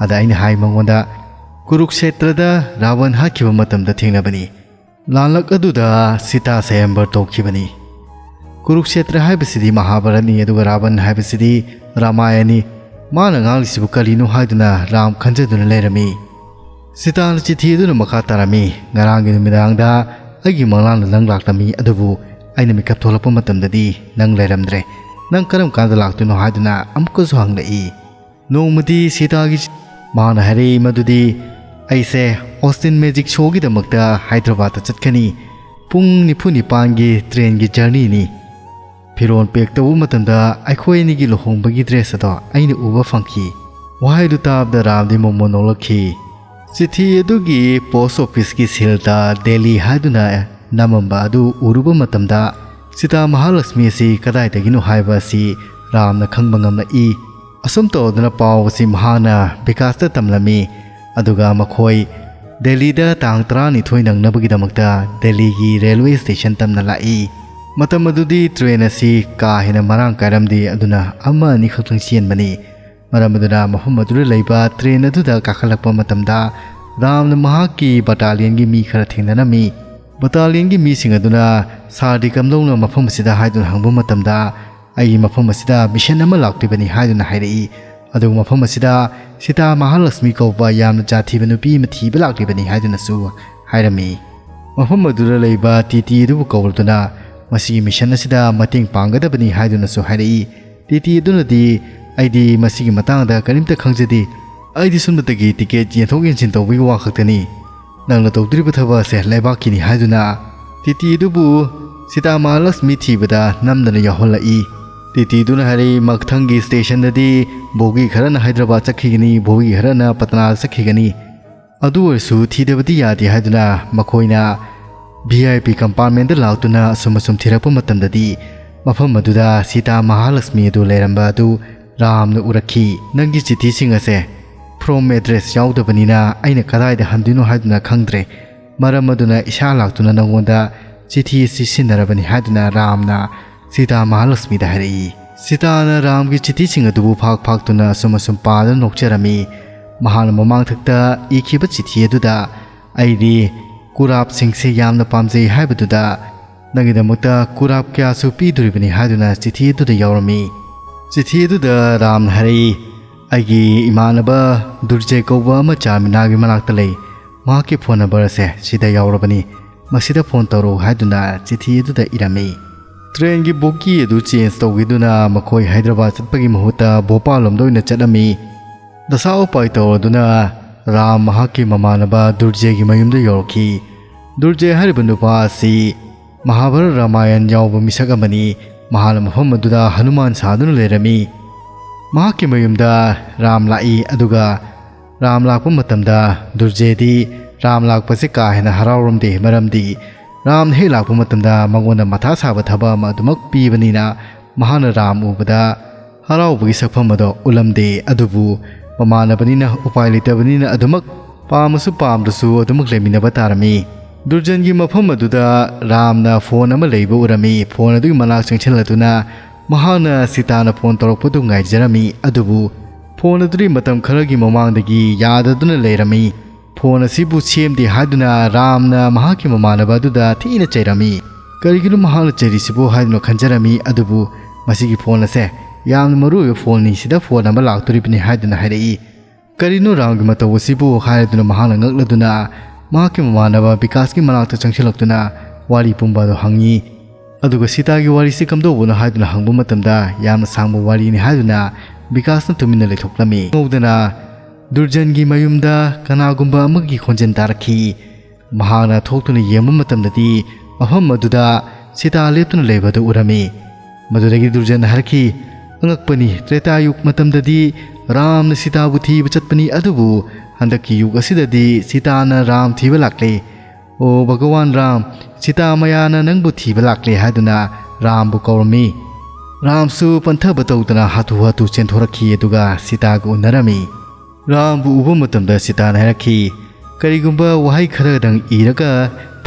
ꯑꯗ ꯑꯩꯅ ꯍꯥꯏ ꯃꯉꯣꯟꯗ, ꯀꯨꯔꯨꯛꯁꯦꯇ꯭ꯔꯗ ꯔꯥꯕꯟ ꯍꯥꯠꯈꯤꯕ ꯃꯇꯝꯗ ꯊꯦꯡꯅꯕꯅꯤ꯫ ꯂꯥꯟꯂꯛ ꯑꯗꯨꯗ ꯁꯤꯇꯥ ꯁꯌꯝꯕꯔ ꯇꯧꯈꯤꯕꯅꯤ꯫ ꯀꯨꯔꯨꯛꯁꯦꯇ꯭ꯔ ꯍꯥꯏꯕꯁꯤꯗꯤ ꯃꯍꯥꯚꯥꯔꯠꯅꯤ, ꯑꯗꯨꯒ ꯔꯥꯕꯟ ꯍꯥꯏꯕꯁꯤꯗꯤ ꯔꯥꯃꯥꯌꯟꯅꯤ꯫ ꯃꯥꯅ ꯉꯥꯡꯂꯤꯁꯤꯕꯨ ꯀꯔꯤꯅꯣ?" ꯍꯥꯏꯗꯨꯅ ꯔꯥꯝ ꯈꯟꯖꯗꯨꯅ ꯂꯩꯔꯝꯃꯤ꯫ ꯁꯤꯇꯥꯅ ꯆꯤꯊꯤ ꯑꯗꯨꯅ ꯃꯈꯥ ꯇꯥꯔꯝꯃꯤ, "ꯉꯔꯥꯡꯒꯤ ꯅꯨꯃꯤꯗꯥꯡꯗ ꯑꯩꯒꯤ ꯃꯪꯂꯥꯟꯗ ꯅꯪ ꯂꯥꯛꯂꯝꯃꯤ, ꯑꯗꯨꯕꯨ ꯑꯩꯅ ꯃꯤꯀꯞ ꯊꯣꯛꯂꯛꯄ ꯃꯇꯝꯗꯗꯤ ꯅꯪ ꯂꯩꯔꯝꯗ꯭ꯔꯦ꯫ ꯅꯪ ꯀꯔꯝ ꯀꯥꯟꯗ ꯂꯥꯛꯇꯣꯏꯅꯣ?" ꯍꯥꯏꯗꯨꯅ ꯑꯃꯨꯛꯀꯁꯨ ꯍꯪꯂꯛꯏ꯫ ꯅꯣꯡꯃꯗꯤ ꯁꯤꯇꯥꯒꯤ ꯃꯥꯅ ꯍꯥꯏꯔꯛꯏ ꯃꯗꯨꯗꯤ, "ꯑꯩꯁꯦ ꯑꯣꯁꯇꯤꯟ ꯃꯦꯖꯤꯛ ꯁꯣꯒꯤꯗꯃꯛꯇ ꯍꯥꯏꯗ꯭ꯔꯕꯥꯗꯇ ꯆꯠꯀꯅꯤ꯫ ꯄꯨꯡ ꯅꯤꯐꯨ ꯅꯤꯄꯥꯟꯒꯤ ꯇ꯭ꯔꯦꯟꯒꯤ ꯖꯔꯅꯤꯅꯤ꯫ ꯐꯤꯔꯣꯜ ꯄꯦꯛ ꯇꯧꯕ ꯃꯇꯝꯗ ꯑꯩꯈꯣꯏ ꯑꯅꯤꯒꯤ ꯂꯨꯍꯣꯡꯕꯒꯤ ꯗ꯭ꯔꯦꯁ ꯑꯗꯣ ꯑꯩꯅ ꯎꯕ ꯐꯪꯈꯤ"꯫ ꯋꯥꯍꯩꯗꯨ ꯇꯥꯕꯗ ꯔꯥꯝꯗꯤ ꯃꯣꯃꯣꯟ ꯅꯣꯛꯂꯛꯈꯤ꯫ ꯆꯤꯊꯤ ꯑꯗꯨꯒꯤ ꯄꯣꯁ ꯑꯣꯐꯤꯁꯀꯤ ꯁꯤꯜꯗ ꯗꯦꯜꯂꯤ ꯍꯥꯏꯗꯨꯅ ꯅꯝꯃꯝꯕ ꯑꯗꯨ ꯎꯔꯨꯕ ꯃꯇꯝꯗ, ꯁꯤꯇꯥ ꯃꯍꯥꯂꯛꯁꯃꯤ ꯑꯁꯤ ꯀꯗꯥꯏꯗꯒꯤꯅꯣ ꯍꯥꯏꯕ ꯑꯁꯤ ꯔꯥꯝꯅ ꯈꯪꯕ ꯉꯝꯂꯛꯏ꯫ ꯑꯁꯨꯝ ꯇꯧꯗꯨꯅ ꯄꯥꯎ ꯑꯁꯤ ꯃꯍꯥꯛꯅ ꯕꯤꯀꯥꯁꯇ ꯇꯝꯂꯝꯃꯤ, ꯑꯗꯨꯒ ꯃꯈꯣꯏ ꯗꯦꯜꯂꯤꯗ ꯇꯥꯡ ꯇꯔꯥꯅꯤꯊꯣꯏ ꯅꯪꯅꯕꯒꯤꯗꯃꯛꯇ ꯗꯦꯜꯂꯤꯒꯤ ꯔꯦꯜꯋꯦ ꯁ꯭ꯇꯦꯁꯟ ꯇꯝꯅ ꯂꯥꯛꯏ꯫ ꯃꯇꯝ ꯑꯗꯨꯗꯤ ꯇ꯭ꯔꯦꯟ ꯑꯁꯤ ꯀꯥ ꯍꯦꯟꯅ ꯃꯔꯥꯡ ꯀꯥꯏꯔꯝꯗꯦ, ꯑꯗꯨꯅ ꯑꯃ ꯑꯅꯤꯈꯛꯇꯪ ꯆꯦꯟꯕꯅꯤ꯫ ꯃꯔꯝ ꯑꯗꯨꯅ ꯃꯐꯝ ꯑꯗꯨꯗ ꯂꯩꯕ ꯇ꯭ꯔꯦꯟ ꯑꯗꯨꯗ ꯀꯥꯈꯠꯂꯛꯄ ꯃꯇꯝꯗ ꯔꯥꯝꯅ ꯃꯍꯥꯛꯀꯤ ꯕꯇꯥꯂꯤꯌꯟꯒꯤ ꯃꯤ ꯈꯔ ꯊꯦꯡꯅꯔꯝꯃꯤ꯫ ꯕꯇꯥꯂꯤꯌꯟꯒꯤ ꯃꯤꯁꯤꯡ ꯑꯗꯨꯅ, "ꯁꯥꯔꯗꯤ ꯀꯝꯗꯧꯅ ꯃꯐꯝ ꯑꯁꯤꯗ?" ꯍꯥꯏꯗꯨꯅ ꯍꯪꯕ ꯃꯇꯝꯗ, "ꯑꯩꯒꯤ ꯃꯐꯝ ꯑꯁꯤꯗ ꯃꯤꯁꯟ ꯑꯃ ꯂꯥꯛꯂꯤꯕꯅꯤ" ꯍꯥꯏꯗꯨꯅ ꯍꯥꯏꯔꯛꯏ꯫ ꯑꯗꯨꯒ ꯃꯐꯝ ꯑꯁꯤꯗ ꯁꯤꯇꯥ ꯃꯍꯥꯂꯛꯁꯃꯤ ꯀꯧꯕ ꯌꯥꯝꯅ ꯖꯥꯠ ꯊꯤꯕ ꯅꯨꯄꯤ ꯑꯃ ꯊꯤꯕ ꯂꯥꯛꯂꯤꯕꯅꯤ ꯍꯥꯏꯗꯨꯅꯁꯨ ꯍꯥꯏꯔꯝꯃꯤ꯫ ꯃꯐꯝ ꯑꯗꯨꯗ ꯂꯩꯕ ꯇꯤꯇꯤ ꯑꯗꯨꯕꯨ ꯀꯧꯔꯗꯨꯅ, "ꯃꯁꯤꯒꯤ ꯃꯤꯁꯟ ꯑꯁꯤꯗ ꯃꯇꯦꯡ ꯄꯥꯡꯒꯗꯕꯅꯤ" ꯍꯥꯏꯗꯨꯅꯁꯨ ꯍꯥꯏꯔꯛꯏ꯫ ꯇꯤꯇꯤ ꯑꯗꯨꯅꯗꯤ, "ꯑꯩꯗꯤ ꯃꯁꯤꯒꯤ ꯃꯇꯥꯡꯗ ꯀꯔꯤꯝꯇ ꯈꯪꯖꯗꯦ꯫ ꯑꯩꯗꯤ ꯁꯨꯝꯅꯇꯒꯤ ꯇꯤꯀꯦꯠ ꯌꯦꯟꯊꯣꯛ ꯌꯦꯟꯁꯤꯟ ꯇꯧꯕꯒꯤ ꯋꯥ ꯈꯛꯇꯅꯤ꯫ ꯅꯪꯅ ꯇꯧꯗꯣꯔꯤꯕ ꯊꯕꯛ ꯑꯁꯦ ꯂꯩꯕꯥꯛꯀꯤꯅꯤ" ꯍꯥꯏꯗꯨꯅ ꯇꯤꯇꯤ ꯑꯗꯨꯕꯨ ꯁꯤꯇꯥ ꯃꯍꯥꯂꯛꯁꯃꯤ ꯊꯤꯕꯗ ꯅꯝꯗꯅ ꯌꯥꯎꯍꯜꯂꯛꯏ꯫ ꯇꯤꯇꯤꯗꯨꯅ ꯍꯥꯏꯔꯛꯏ, "ꯃꯊꯪꯒꯤ ꯁ꯭ꯇꯦꯁꯟꯗꯗꯤ ꯕꯣꯒꯤ ꯈꯔꯅ ꯍꯥꯏꯗ꯭ꯔꯕꯥꯗ ꯆꯠꯈꯤꯒꯅꯤ, ꯕꯣꯒꯤ ꯈꯔꯅ ꯄꯇꯅꯥꯗ ꯆꯠꯈꯤꯒꯅꯤ꯫ ꯑꯗꯨ ꯑꯣꯏꯔꯁꯨ ꯊꯤꯗꯕꯗꯤ ꯌꯥꯗꯦ" ꯍꯥꯏꯗꯨꯅ ꯃꯈꯣꯏꯅ ꯚꯤ ꯑꯥꯏ ꯄꯤ ꯀꯝꯄꯥꯔꯠꯃꯦꯟꯗ ꯂꯥꯛꯇꯨꯅ ꯑꯁꯨꯝ ꯑꯁꯨꯝ ꯊꯤꯔꯛꯄ ꯃꯇꯝꯗꯗꯤ ꯃꯐꯝ ꯑꯗꯨꯗ ꯁꯤꯇꯥ ꯃꯍꯥꯂꯛꯁꯃꯤ ꯑꯗꯨ ꯂꯩꯔꯝꯕ ꯑꯗꯨ ꯔꯥꯝꯅ ꯎꯔꯛꯈꯤ꯫ "ꯅꯪꯒꯤ ꯆꯤꯊꯤꯁꯤꯡ ꯑꯁꯦ ꯐ꯭ꯔꯣꯝ ꯑꯦꯗ꯭ꯔꯦꯁ ꯌꯥꯎꯗꯕꯅꯤꯅ ꯑꯩꯅ ꯀꯗꯥꯏꯗ ꯍꯟꯗꯣꯏꯅꯣ ꯍꯥꯏꯗꯨꯅ ꯈꯪꯗ꯭ꯔꯦ꯫ ꯃꯔꯝ ꯑꯗꯨꯅ ꯏꯁꯥ ꯂꯥꯛꯇꯨꯅ ꯅꯪꯉꯣꯟꯗ ꯆꯤꯊꯤ ꯑꯁꯤ ꯁꯤꯟꯅꯔꯕꯅꯤ" ꯍꯥꯏꯗꯨꯅ ꯔꯥꯝꯅ ꯁꯤꯇꯥ ꯃꯍꯥꯂꯛꯁꯃꯤꯗ ꯍꯥꯏꯔꯛꯏ꯫ ꯁꯤꯇꯥꯅ ꯔꯥꯝꯒꯤ ꯆꯤꯊꯤꯁꯤꯡ ꯑꯗꯨꯕꯨ ꯐꯥꯛ ꯐꯥꯛꯇꯨꯅ ꯑꯁꯨꯝ ꯑꯁꯨꯝ ꯄꯥꯗꯨꯅ ꯅꯣꯛꯆꯔꯝꯃꯤ꯫ ꯃꯍꯥꯛꯅ ꯃꯃꯥꯡꯊꯛꯇ ꯏꯈꯤꯕ ꯆꯤꯊꯤ ꯑꯗꯨꯗ, "ꯑꯩꯗꯤ ꯀꯨꯔꯥꯞꯁꯤꯡꯁꯦ ꯌꯥꯝꯅ ꯄꯥꯝꯖꯩ ꯍꯥꯏꯕꯗꯨꯗ ꯅꯪꯒꯤꯗꯃꯛꯇ ꯀꯨꯔꯥꯞ ꯀꯌꯥꯁꯨ ꯄꯤꯗꯣꯔꯤꯕꯅꯤ" ꯍꯥꯏꯗꯨꯅ ꯆꯤꯊꯤ ꯑꯗꯨꯗ ꯌꯥꯎꯔꯝꯃꯤ꯫ ꯆꯤꯊꯤ ꯑꯗꯨꯗ ꯔꯥꯝꯅ ꯍꯥꯏꯔꯛꯏ, "ꯑꯩꯒꯤ ꯏꯃꯥꯟꯅꯕ ꯗꯨꯔꯖꯦ ꯀꯧꯕ ꯑꯃ ꯆꯥꯔꯃꯤꯅꯥꯒꯤ ꯃꯅꯥꯛꯇ ꯂꯩ꯫ ꯃꯍꯥꯛꯀꯤ ꯐꯣꯟ ꯅꯝꯕꯔ ꯑꯁꯦ ꯁꯤꯗ ꯌꯥꯎꯔꯕꯅꯤ꯫ ꯃꯁꯤꯗ ꯐꯣꯟ ꯇꯧꯔꯛꯎ" ꯍꯥꯏꯗꯨꯅ ꯆꯤꯊꯤ ꯑꯗꯨꯗ ꯏꯔꯝꯃꯤ꯫ ꯇ꯭ꯔꯦꯟꯒꯤ ꯕꯣꯒꯤ ꯑꯗꯨ ꯆꯦꯟꯖ ꯇꯧꯈꯤꯗꯨꯅ ꯃꯈꯣꯏ ꯍꯥꯏꯗ꯭ꯔꯕꯥꯗ ꯆꯠꯄꯒꯤ ꯃꯍꯨꯠꯇ ꯚꯣꯄꯥꯜ ꯂꯣꯝꯗ ꯑꯣꯏꯅ ꯆꯠꯂꯝꯃꯤ꯫ ꯗꯁꯥ ꯎꯄꯥꯏ ꯇꯧꯔꯗꯨꯅ ꯔꯥꯝ ꯃꯍꯥꯛꯀꯤ ꯃꯃꯥꯟꯅꯕ ꯗꯨꯔꯖꯦꯒꯤ ꯃꯌꯨꯝꯗ ꯌꯧꯔꯛꯈꯤ꯫ ꯗꯨꯔꯖꯦ ꯍꯥꯏꯔꯤꯕ ꯅꯨꯄꯥ ꯑꯁꯤ ꯃꯍꯥꯚꯥꯔꯠ ꯔꯥꯃꯥꯌꯟ ꯌꯥꯎꯕ ꯃꯤꯁꯛ ꯑꯃꯅꯤ꯫ ꯃꯍꯥꯛꯅ ꯃꯐꯝ ꯑꯗꯨꯗ ꯍꯅꯨꯃꯥꯟ ꯁꯥꯗꯨꯅ ꯂꯩꯔꯝꯃꯤ꯫ ꯃꯍꯥꯛꯀꯤ ꯃꯌꯨꯝꯗ ꯔꯥꯝ ꯂꯥꯛꯏ, ꯑꯗꯨꯒ ꯔꯥꯝ ꯂꯥꯛꯄ ꯃꯇꯝꯗ ꯗꯨꯔꯖꯦꯗꯤ ꯔꯥꯝ ꯂꯥꯛꯄꯁꯦ ꯀꯥ ꯍꯦꯟꯅ ꯍꯔꯥꯎꯔꯝꯗꯦ, ꯃꯔꯝꯗꯤ ꯔꯥꯝꯅ ꯍꯦꯛ ꯂꯥꯛꯄ ꯃꯇꯝꯗ ꯃꯉꯣꯟꯗ ꯃꯊꯥ ꯁꯥꯕ ꯊꯕꯛ ꯑꯃ ꯑꯗꯨꯃꯛ ꯄꯤꯕꯅꯤꯅ ꯃꯍꯥꯛꯅ ꯔꯥꯝ ꯎꯕꯗ ꯍꯔꯥꯎꯕꯒꯤ ꯁꯛꯐꯝ ꯑꯗꯣ ꯎꯠꯂꯝꯗꯦ꯫ ꯑꯗꯨꯕꯨ ꯃꯃꯥꯟꯅꯕꯅꯤꯅ ꯎꯄꯥꯏ ꯂꯩꯇꯕꯅꯤꯅ ꯑꯗꯨꯃꯛ ꯄꯥꯝꯃꯁꯨ ꯄꯥꯝꯗ꯭ꯔꯁꯨ ꯑꯗꯨꯃꯛ ꯂꯩꯃꯤꯟꯅꯕ ꯇꯥꯔꯝꯃꯤ꯫ ꯗꯨꯔꯖꯟꯒꯤ ꯃꯐꯝ ꯑꯗꯨꯗ ꯔꯥꯝꯅ ꯐꯣꯟ ꯑꯃ ꯂꯩꯕ ꯎꯔꯝꯃꯤ꯫ ꯐꯣꯟ ꯑꯗꯨꯒꯤ ꯃꯅꯥꯛ ꯆꯪꯁꯤꯜꯂꯗꯨꯅ ꯃꯍꯥꯛꯅ ꯁꯤꯇꯥꯅ ꯐꯣꯟ ꯇꯧꯔꯛꯄꯗꯨ ꯉꯥꯏꯖꯔꯝꯃꯤ꯫ ꯑꯗꯨꯕꯨ ꯐꯣꯟ ꯑꯗꯨꯗꯤ ꯃꯇꯝ ꯈꯔꯒꯤ ꯃꯃꯥꯡꯗꯒꯤ ꯌꯥꯗꯗꯨꯅ ꯂꯩꯔꯝꯃꯤ꯫ ꯐꯣꯟ ꯑꯁꯤꯕꯨ ꯁꯦꯝꯗꯦ ꯍꯥꯏꯗꯨꯅ ꯔꯥꯝꯅ ꯃꯍꯥꯛꯀꯤ ꯃꯃꯥꯟꯅꯕ ꯑꯗꯨꯗ ꯊꯤꯅ ꯆꯩꯔꯝꯃꯤ꯫ "ꯀꯔꯤꯒꯤꯅꯣ ꯃꯍꯥꯛꯅ ꯆꯩꯔꯤꯁꯤꯕꯨ?" ꯍꯥꯏꯗꯨꯅ ꯈꯟꯖꯔꯝꯃꯤ꯫ ꯑꯗꯨꯕꯨ ꯃꯁꯤꯒꯤ ꯐꯣꯟ ꯑꯁꯦ ꯌꯥꯝꯅ ꯃꯔꯨ ꯑꯣꯏꯕ ꯐꯣꯟꯅꯤ, ꯁꯤꯗ ꯐꯣꯟ ꯑꯃ ꯂꯥꯛꯇꯣꯔꯤꯕꯅꯤ ꯍꯥꯏꯗꯨꯅ ꯍꯥꯏꯔꯛꯏ꯫ "ꯀꯔꯤꯅꯣ ꯔꯥꯝꯒꯤ ꯃꯇꯧ ꯑꯁꯤꯕꯨ?" ꯍꯥꯏꯔꯗꯨꯅ ꯃꯍꯥꯛꯅ ꯉꯛꯂꯗꯨꯅ ꯃꯍꯥꯛꯀꯤ ꯃꯃꯥꯟꯅꯕ ꯕꯤꯀꯥꯁꯀꯤ ꯃꯅꯥꯛꯇ ꯆꯪꯁꯤꯜꯂꯛꯇꯨꯅ ꯋꯥꯔꯤ ꯄꯨꯝꯕ ꯑꯗꯨ ꯍꯪꯉꯤ꯫ ꯑꯗꯨꯒ ꯁꯤꯇꯥꯒꯤ ꯋꯥꯔꯤꯁꯤ ꯀꯝꯗꯧꯕꯅꯣ ꯍꯥꯏꯗꯨꯅ ꯍꯪꯕ ꯃꯇꯝꯗ ꯌꯥꯝꯅ ꯁꯥꯡꯕ ꯋꯥꯔꯤꯅꯤ ꯍꯥꯏꯗꯨꯅ ꯕꯤꯀꯥꯁꯅ ꯇꯨꯃꯤꯟꯅ ꯂꯩꯊꯣꯛꯂꯝꯃꯤ꯫ ꯉꯧꯗꯅ ꯗꯨꯔꯖꯟꯒꯤ ꯃꯌꯨꯝꯗ ꯀꯅꯥꯒꯨꯝꯕ ꯑꯃꯒꯤ ꯈꯣꯟꯖꯦꯜ ꯇꯥꯔꯛꯈꯤ꯫ ꯃꯍꯥꯛꯅ ꯊꯣꯛꯇꯨꯅ ꯌꯦꯡꯕ ꯃꯇꯝꯗꯗꯤ ꯃꯐꯝ ꯑꯗꯨꯗ ꯁꯤꯇꯥ ꯂꯦꯞꯇꯨꯅ ꯂꯩꯕꯗꯨ ꯎꯔꯝꯃꯤ꯫ ꯃꯗꯨꯗꯒꯤ ꯗꯨꯔꯖꯟ ꯍꯥꯏꯔꯛꯈꯤ, "ꯑꯉꯛꯄꯅꯤ, ꯇ꯭ꯔꯦꯇꯥ ꯌꯨꯒ ꯃꯇꯝꯗꯗꯤ ꯔꯥꯝꯅ ꯁꯤꯇꯥꯕꯨ ꯊꯤꯕ ꯆꯠꯄꯅꯤ, ꯑꯗꯨꯕꯨ ꯍꯟꯗꯛꯀꯤ ꯌꯨꯒ ꯑꯁꯤꯗꯗꯤ ꯁꯤꯇꯥꯅ ꯔꯥꯝ ꯊꯤꯕ ꯂꯥꯛꯂꯦ꯫ ꯑꯣ ꯚꯒꯋꯥꯟ ꯔꯥꯝ, ꯁꯤꯇꯥ ꯃꯌꯥꯅ ꯅꯪꯕꯨ ꯊꯤꯕ ꯂꯥꯛꯂꯦ" ꯍꯥꯏꯗꯨꯅ ꯔꯥꯝꯕꯨ ꯀꯧꯔꯝꯃꯤ꯫ ꯔꯥꯝꯁꯨ ꯄꯟꯊꯕ ꯇꯧꯗꯅ ꯍꯥꯊꯨ ꯍꯥꯊꯨ ꯆꯦꯟꯊꯣꯔꯛꯈꯤ, ꯑꯗꯨꯒ ꯁꯤꯇꯥꯒ ꯎꯅꯔꯝꯃꯤ꯫ ꯔꯥꯝꯕꯨ ꯎꯕ ꯃꯇꯝꯗ ꯁꯤꯇꯥꯅ ꯍꯥꯏꯔꯛꯈꯤ, "ꯀꯔꯤꯒꯨꯝꯕ ꯋꯥꯍꯩ ꯈꯔꯗꯪ ꯏꯔꯒ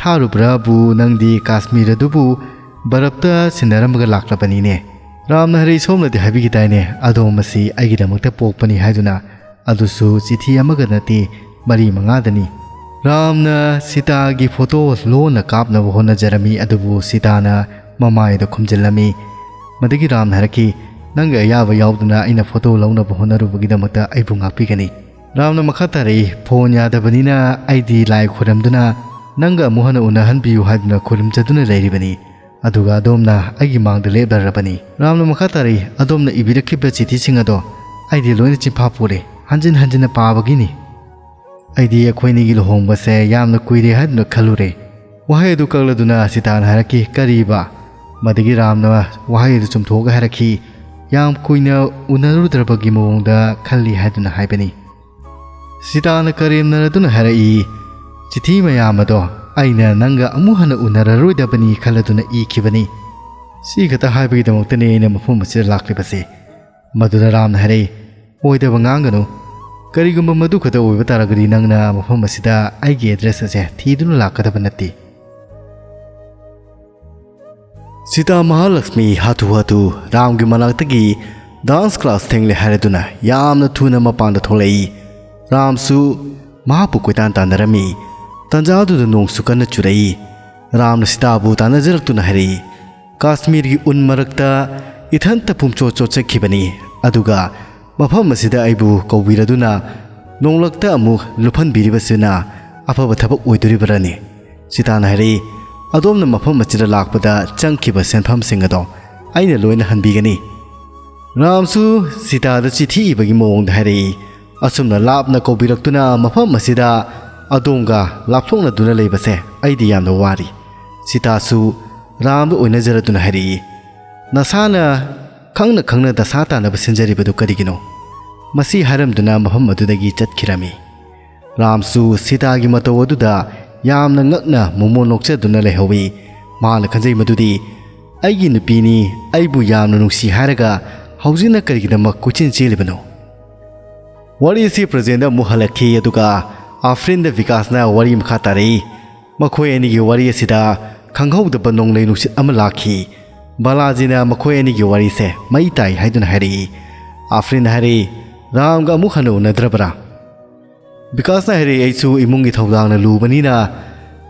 ꯊꯥꯔꯨꯕ꯭ꯔꯥꯕꯨ ꯅꯪꯗꯤ ꯀꯥꯁꯃꯤꯔ ꯑꯗꯨꯕꯨ ꯕꯔꯞꯇ ꯁꯤꯟꯅꯔꯝꯃꯒ ꯂꯥꯛꯂꯕꯅꯤꯅꯦ?" ꯔꯥꯝꯅ ꯍꯥꯏꯔꯛꯏ, "ꯁꯣꯝꯅꯗꯤ ꯍꯥꯏꯕꯤꯈꯤꯗꯥꯏꯅꯦ, ꯑꯗꯣꯝ ꯑꯁꯤ ꯑꯩꯒꯤꯗꯃꯛꯇ ꯄꯣꯛꯄꯅꯤ" ꯍꯥꯏꯗꯨꯅ꯫ ꯑꯗꯨꯁꯨ ꯆꯤꯊꯤ ꯑꯃꯒ ꯅꯠꯇꯦ, ꯃꯔꯤ ꯃꯉꯥꯗꯅꯤ꯫ ꯔꯥꯝꯅ ꯁꯤꯇꯥꯒꯤ ꯐꯣꯇꯣ ꯂꯣꯟꯅ ꯀꯥꯞꯅꯕ ꯍꯣꯠꯅꯖꯔꯝꯃꯤ, ꯑꯗꯨꯕꯨ ꯁꯤꯇꯥꯅ ꯃꯃꯥꯏꯗ ꯈꯨꯝꯖꯤꯜꯂꯝꯃꯤ꯫ ꯃꯗꯨꯒꯤ ꯔꯥꯝꯅ ꯍꯥꯏꯔꯛꯈꯤ, "ꯅꯪꯒꯤ ꯑꯌꯥꯕ ꯌꯥꯎꯗꯅ ꯑꯩꯅ ꯐꯣꯇꯣ ꯂꯧꯅꯕ ꯍꯣꯠꯅꯔꯨꯕꯒꯤꯗꯃꯛꯇ ꯑꯩꯕꯨ ꯉꯥꯛꯄꯤꯒꯅꯤ꯫" ꯔꯥꯝꯅ ꯃꯈꯥ ꯇꯥꯔꯛꯏ, "ꯐꯣꯟ ꯌꯥꯗꯕꯅꯤꯅ ꯑꯩꯗꯤ ꯂꯥꯏ ꯈꯣꯏꯔꯝꯗꯨꯅ ꯅꯪꯒ ꯑꯃꯨꯛ ꯍꯟꯅ ꯎꯅꯍꯟꯕꯤꯌꯨ ꯍꯥꯏꯗꯨꯅ ꯈꯨꯔꯨꯝꯖꯗꯨꯅ ꯂꯩꯔꯤꯕꯅꯤ, ꯑꯗꯨꯒ ꯑꯗꯣꯝꯅ ꯑꯩꯒꯤ ꯃꯥꯡꯗ ꯂꯦꯞꯂꯔꯕꯅꯤ꯫" ꯔꯥꯝꯅ ꯃꯈꯥ ꯇꯥꯔꯛꯏ, "ꯑꯗꯣꯝꯅ ꯏꯕꯤꯔꯛꯈꯤꯕ ꯆꯤꯊꯤꯁꯤꯡ ꯑꯗꯣ ꯑꯩꯗꯤ ꯂꯣꯏꯅ ꯆꯤꯟꯐꯥ ꯄꯨꯔꯦ, ꯍꯟꯖꯤꯟ ꯍꯟꯖꯤꯟꯅ ꯄꯥꯕꯒꯤꯅꯤ꯫ ꯑꯩꯗꯤ ꯑꯩꯈꯣꯏꯅꯤꯒꯤ ꯂꯨꯍꯣꯡꯕꯁꯦ ꯌꯥꯝꯅ ꯀꯨꯏꯔꯦ ꯍꯥꯏꯗꯨꯅ ꯈꯜꯂꯨꯔꯦ꯫" ꯋꯥꯍꯩ ꯑꯗꯨ ꯀꯛꯂꯗꯨꯅ ꯁꯤꯇꯥꯅ ꯍꯥꯏꯔꯛꯈꯤ, "ꯀꯔꯤꯕ?" ꯃꯗꯨꯒꯤ ꯔꯥꯝꯅ ꯋꯥꯍꯩ ꯑꯗꯨ ꯆꯨꯝꯊꯣꯛꯑꯒ ꯍꯥꯏꯔꯛꯈꯤ, "ꯌꯥꯝ ꯀꯨꯏꯅ ꯎꯅꯔꯨꯗ꯭ꯔꯕꯒꯤ ꯃꯑꯣꯡꯗ ꯈꯜꯂꯤ" ꯍꯥꯏꯗꯨꯅ ꯍꯥꯏꯕꯅꯤ꯫ ꯁꯤꯇꯥꯅ ꯀꯔꯦꯝꯅꯔꯗꯨꯅ ꯍꯥꯏꯔꯛꯏ, "ꯆꯤꯊꯤ ꯃꯌꯥꯝ ꯑꯗꯣ ꯑꯩꯅ ꯅꯪꯒ ꯑꯃꯨꯛ ꯍꯟꯅ ꯎꯅꯔꯔꯣꯏꯗꯕꯅꯤ ꯈꯜꯂꯗꯨꯅ ꯏꯈꯤꯕꯅꯤ꯫ ꯁꯤ ꯈꯛꯇ ꯍꯥꯏꯕꯒꯤꯗꯃꯛꯇꯅꯤ ꯑꯩꯅ ꯃꯐꯝ ꯑꯁꯤꯗ ꯂꯥꯛꯂꯤꯕꯁꯦ꯫" ꯃꯗꯨꯗ ꯔꯥꯝꯅ ꯍꯥꯏꯔꯛꯏ, "ꯑꯣꯏꯗꯕ ꯉꯥꯡꯒꯅꯨ꯫ ꯀꯔꯤꯒꯨꯝꯕ ꯃꯗꯨ ꯈꯛꯇ ꯑꯣꯏꯕ ꯇꯥꯔꯒꯗꯤ ꯅꯪꯅ ꯃꯐꯝ ꯑꯁꯤꯗ ꯑꯩꯒꯤ ꯑꯦꯗ꯭ꯔꯦꯁ ꯑꯁꯦ ꯊꯤꯗꯨꯅ ꯂꯥꯛꯀꯗꯕ ꯅꯠꯇꯦ꯫" ꯁꯤꯇꯥ ꯃꯍꯥꯂꯛꯁꯃꯤ ꯍꯥꯊꯨ ꯍꯥꯊꯨ ꯔꯥꯝꯒꯤ ꯃꯅꯥꯛꯇꯒꯤ ꯗꯥꯟꯁ ꯀ꯭ꯂꯥꯁ ꯊꯦꯡꯂꯦ ꯍꯥꯏꯔꯗꯨꯅ ꯌꯥꯝꯅ ꯊꯨꯅ ꯃꯄꯥꯟꯗ ꯊꯣꯛꯂꯛꯏ꯫ ꯔꯥꯝꯁꯨ ꯃꯍꯥꯛꯄꯨ ꯀꯣꯏꯇꯥꯟ ꯇꯥꯟꯅꯔꯝꯃꯤ꯫ ꯇꯥꯟꯖꯥꯗꯨꯗ ꯅꯣꯡꯁꯨ ꯀꯟꯅ ꯆꯨꯔꯛꯏ꯫ ꯔꯥꯝꯅ ꯁꯤꯇꯥꯕꯨ ꯇꯥꯟꯅꯖꯔꯛꯇꯨꯅ ꯍꯥꯏꯔꯛꯏ, "ꯀꯥꯁꯃꯤꯔꯒꯤ ꯎꯟ ꯃꯔꯛꯇ ꯏꯊꯟꯇ ꯄꯨꯝꯆꯣꯠ ꯆꯣꯠꯆꯈꯤꯕꯅꯤ, ꯑꯗꯨꯒ ꯃꯐꯝ ꯑꯁꯤꯗ ꯑꯩꯕꯨ ꯀꯧꯕꯤꯔꯗꯨꯅ ꯅꯣꯡꯂꯛꯇ ꯑꯃꯨꯛ ꯂꯨꯞꯍꯟꯕꯤꯔꯤꯕꯁꯤꯅ ꯑꯐꯕ ꯊꯕꯛ ꯑꯣꯏꯗꯣꯔꯤꯕ꯭ꯔꯥꯅꯦ?" ꯁꯤꯇꯥꯅ ꯍꯥꯏꯔꯛꯏ, "ꯑꯗꯣꯝꯅ ꯃꯐꯝ ꯑꯁꯤꯗ ꯂꯥꯛꯄꯗ ꯆꯪꯈꯤꯕ ꯁꯦꯟꯐꯝꯁꯤꯡ ꯑꯗꯣ ꯑꯩꯅ ꯂꯣꯏꯅ ꯍꯟꯕꯤꯒꯅꯤ꯫" ꯔꯥꯝꯁꯨ ꯁꯤꯇꯥꯗ ꯆꯤꯊꯤ ꯏꯕꯒꯤ ꯃꯑꯣꯡꯗ ꯍꯥꯏꯔꯛꯏ, "ꯑꯁꯨꯝꯅ ꯂꯥꯞꯅ ꯀꯧꯕꯤꯔꯛꯇꯨꯅ ꯃꯐꯝ ꯑꯁꯤꯗ ꯑꯗꯣꯝꯒ ꯂꯥꯞꯊꯣꯛꯅꯗꯨꯅ ꯂꯩꯕꯁꯦ ꯑꯩꯗꯤ ꯌꯥꯝꯅ ꯋꯥꯔꯤ꯫" ꯁꯤꯇꯥꯁꯨ ꯔꯥꯝꯗ ꯑꯣꯏꯅꯖꯔꯗꯨꯅ ꯍꯥꯏꯔꯛꯏ, "ꯅꯁꯥꯅ ꯈꯪꯅ ꯈꯪꯅ ꯗꯁꯥ ꯇꯥꯅꯕ ꯁꯤꯟꯖꯔꯤꯕꯗꯨ ꯀꯔꯤꯒꯤꯅꯣ?" ꯃꯁꯤ ꯍꯥꯏꯔꯝꯗꯨꯅ ꯃꯐꯝ ꯑꯗꯨꯗꯒꯤ ꯆꯠꯈꯤꯔꯝꯃꯤ꯫ ꯔꯥꯝꯁꯨ ꯁꯤꯇꯥꯒꯤ ꯃꯇꯧ ꯑꯗꯨꯗ ꯌꯥꯝꯅ ꯉꯛꯅ ꯃꯣꯃꯣꯟ ꯅꯣꯛꯆꯗꯨꯅ ꯂꯩꯍꯧꯏ꯫ ꯃꯥꯅ ꯈꯟꯖꯩ ꯃꯗꯨꯗꯤ, "ꯑꯩꯒꯤ ꯅꯨꯄꯤꯅꯤ, ꯑꯩꯕꯨ ꯌꯥꯝꯅ ꯅꯨꯡꯁꯤ ꯍꯥꯏꯔꯒ ꯍꯧꯖꯤꯛꯅ ꯀꯔꯤꯒꯤꯗꯃꯛ ꯀꯣꯏꯆꯦꯟ ꯆꯦꯜꯂꯤꯕꯅꯣ?" ꯋꯥꯔꯤ ꯑꯁꯤ ꯄ꯭ꯔꯖꯦꯟꯗ ꯑꯃꯨꯛ ꯍꯜꯂꯛꯈꯤ, ꯑꯗꯨꯒ ꯑꯥꯐ꯭ꯔꯤꯟꯗ ꯕꯤꯀꯥꯁꯅ ꯋꯥꯔꯤ ꯃꯈꯥ ꯇꯥꯔꯛꯏ꯫ ꯃꯈꯣꯏ ꯑꯅꯤꯒꯤ ꯋꯥꯔꯤ ꯑꯁꯤꯗ ꯈꯪꯍꯧꯗꯕ ꯅꯣꯡꯂꯩ ꯅꯨꯡꯁꯤꯠ ꯑꯃ ꯂꯥꯛꯈꯤ꯫ ꯕꯥꯂꯥꯖꯤꯅ ꯃꯈꯣꯏ ꯑꯅꯤꯒꯤ ꯋꯥꯔꯤꯁꯦ ꯃꯩ ꯇꯥꯏ ꯍꯥꯏꯗꯨꯅ ꯍꯥꯏꯔꯛꯏ꯫ ꯑꯥꯐ꯭ꯔꯤꯟꯅ ꯍꯥꯏꯔꯛꯏ, "ꯔꯥꯝꯒ ꯑꯃꯨꯛ ꯍꯟꯅ ꯎꯅꯗ꯭ꯔꯕ꯭ꯔꯥ?" ꯕꯤꯀꯥꯁꯅ ꯍꯥꯏꯔꯛꯏ, "ꯑꯩꯁꯨ ꯏꯃꯨꯡꯒꯤ ꯊꯧꯗꯥꯡꯅ ꯂꯨꯕꯅꯤꯅ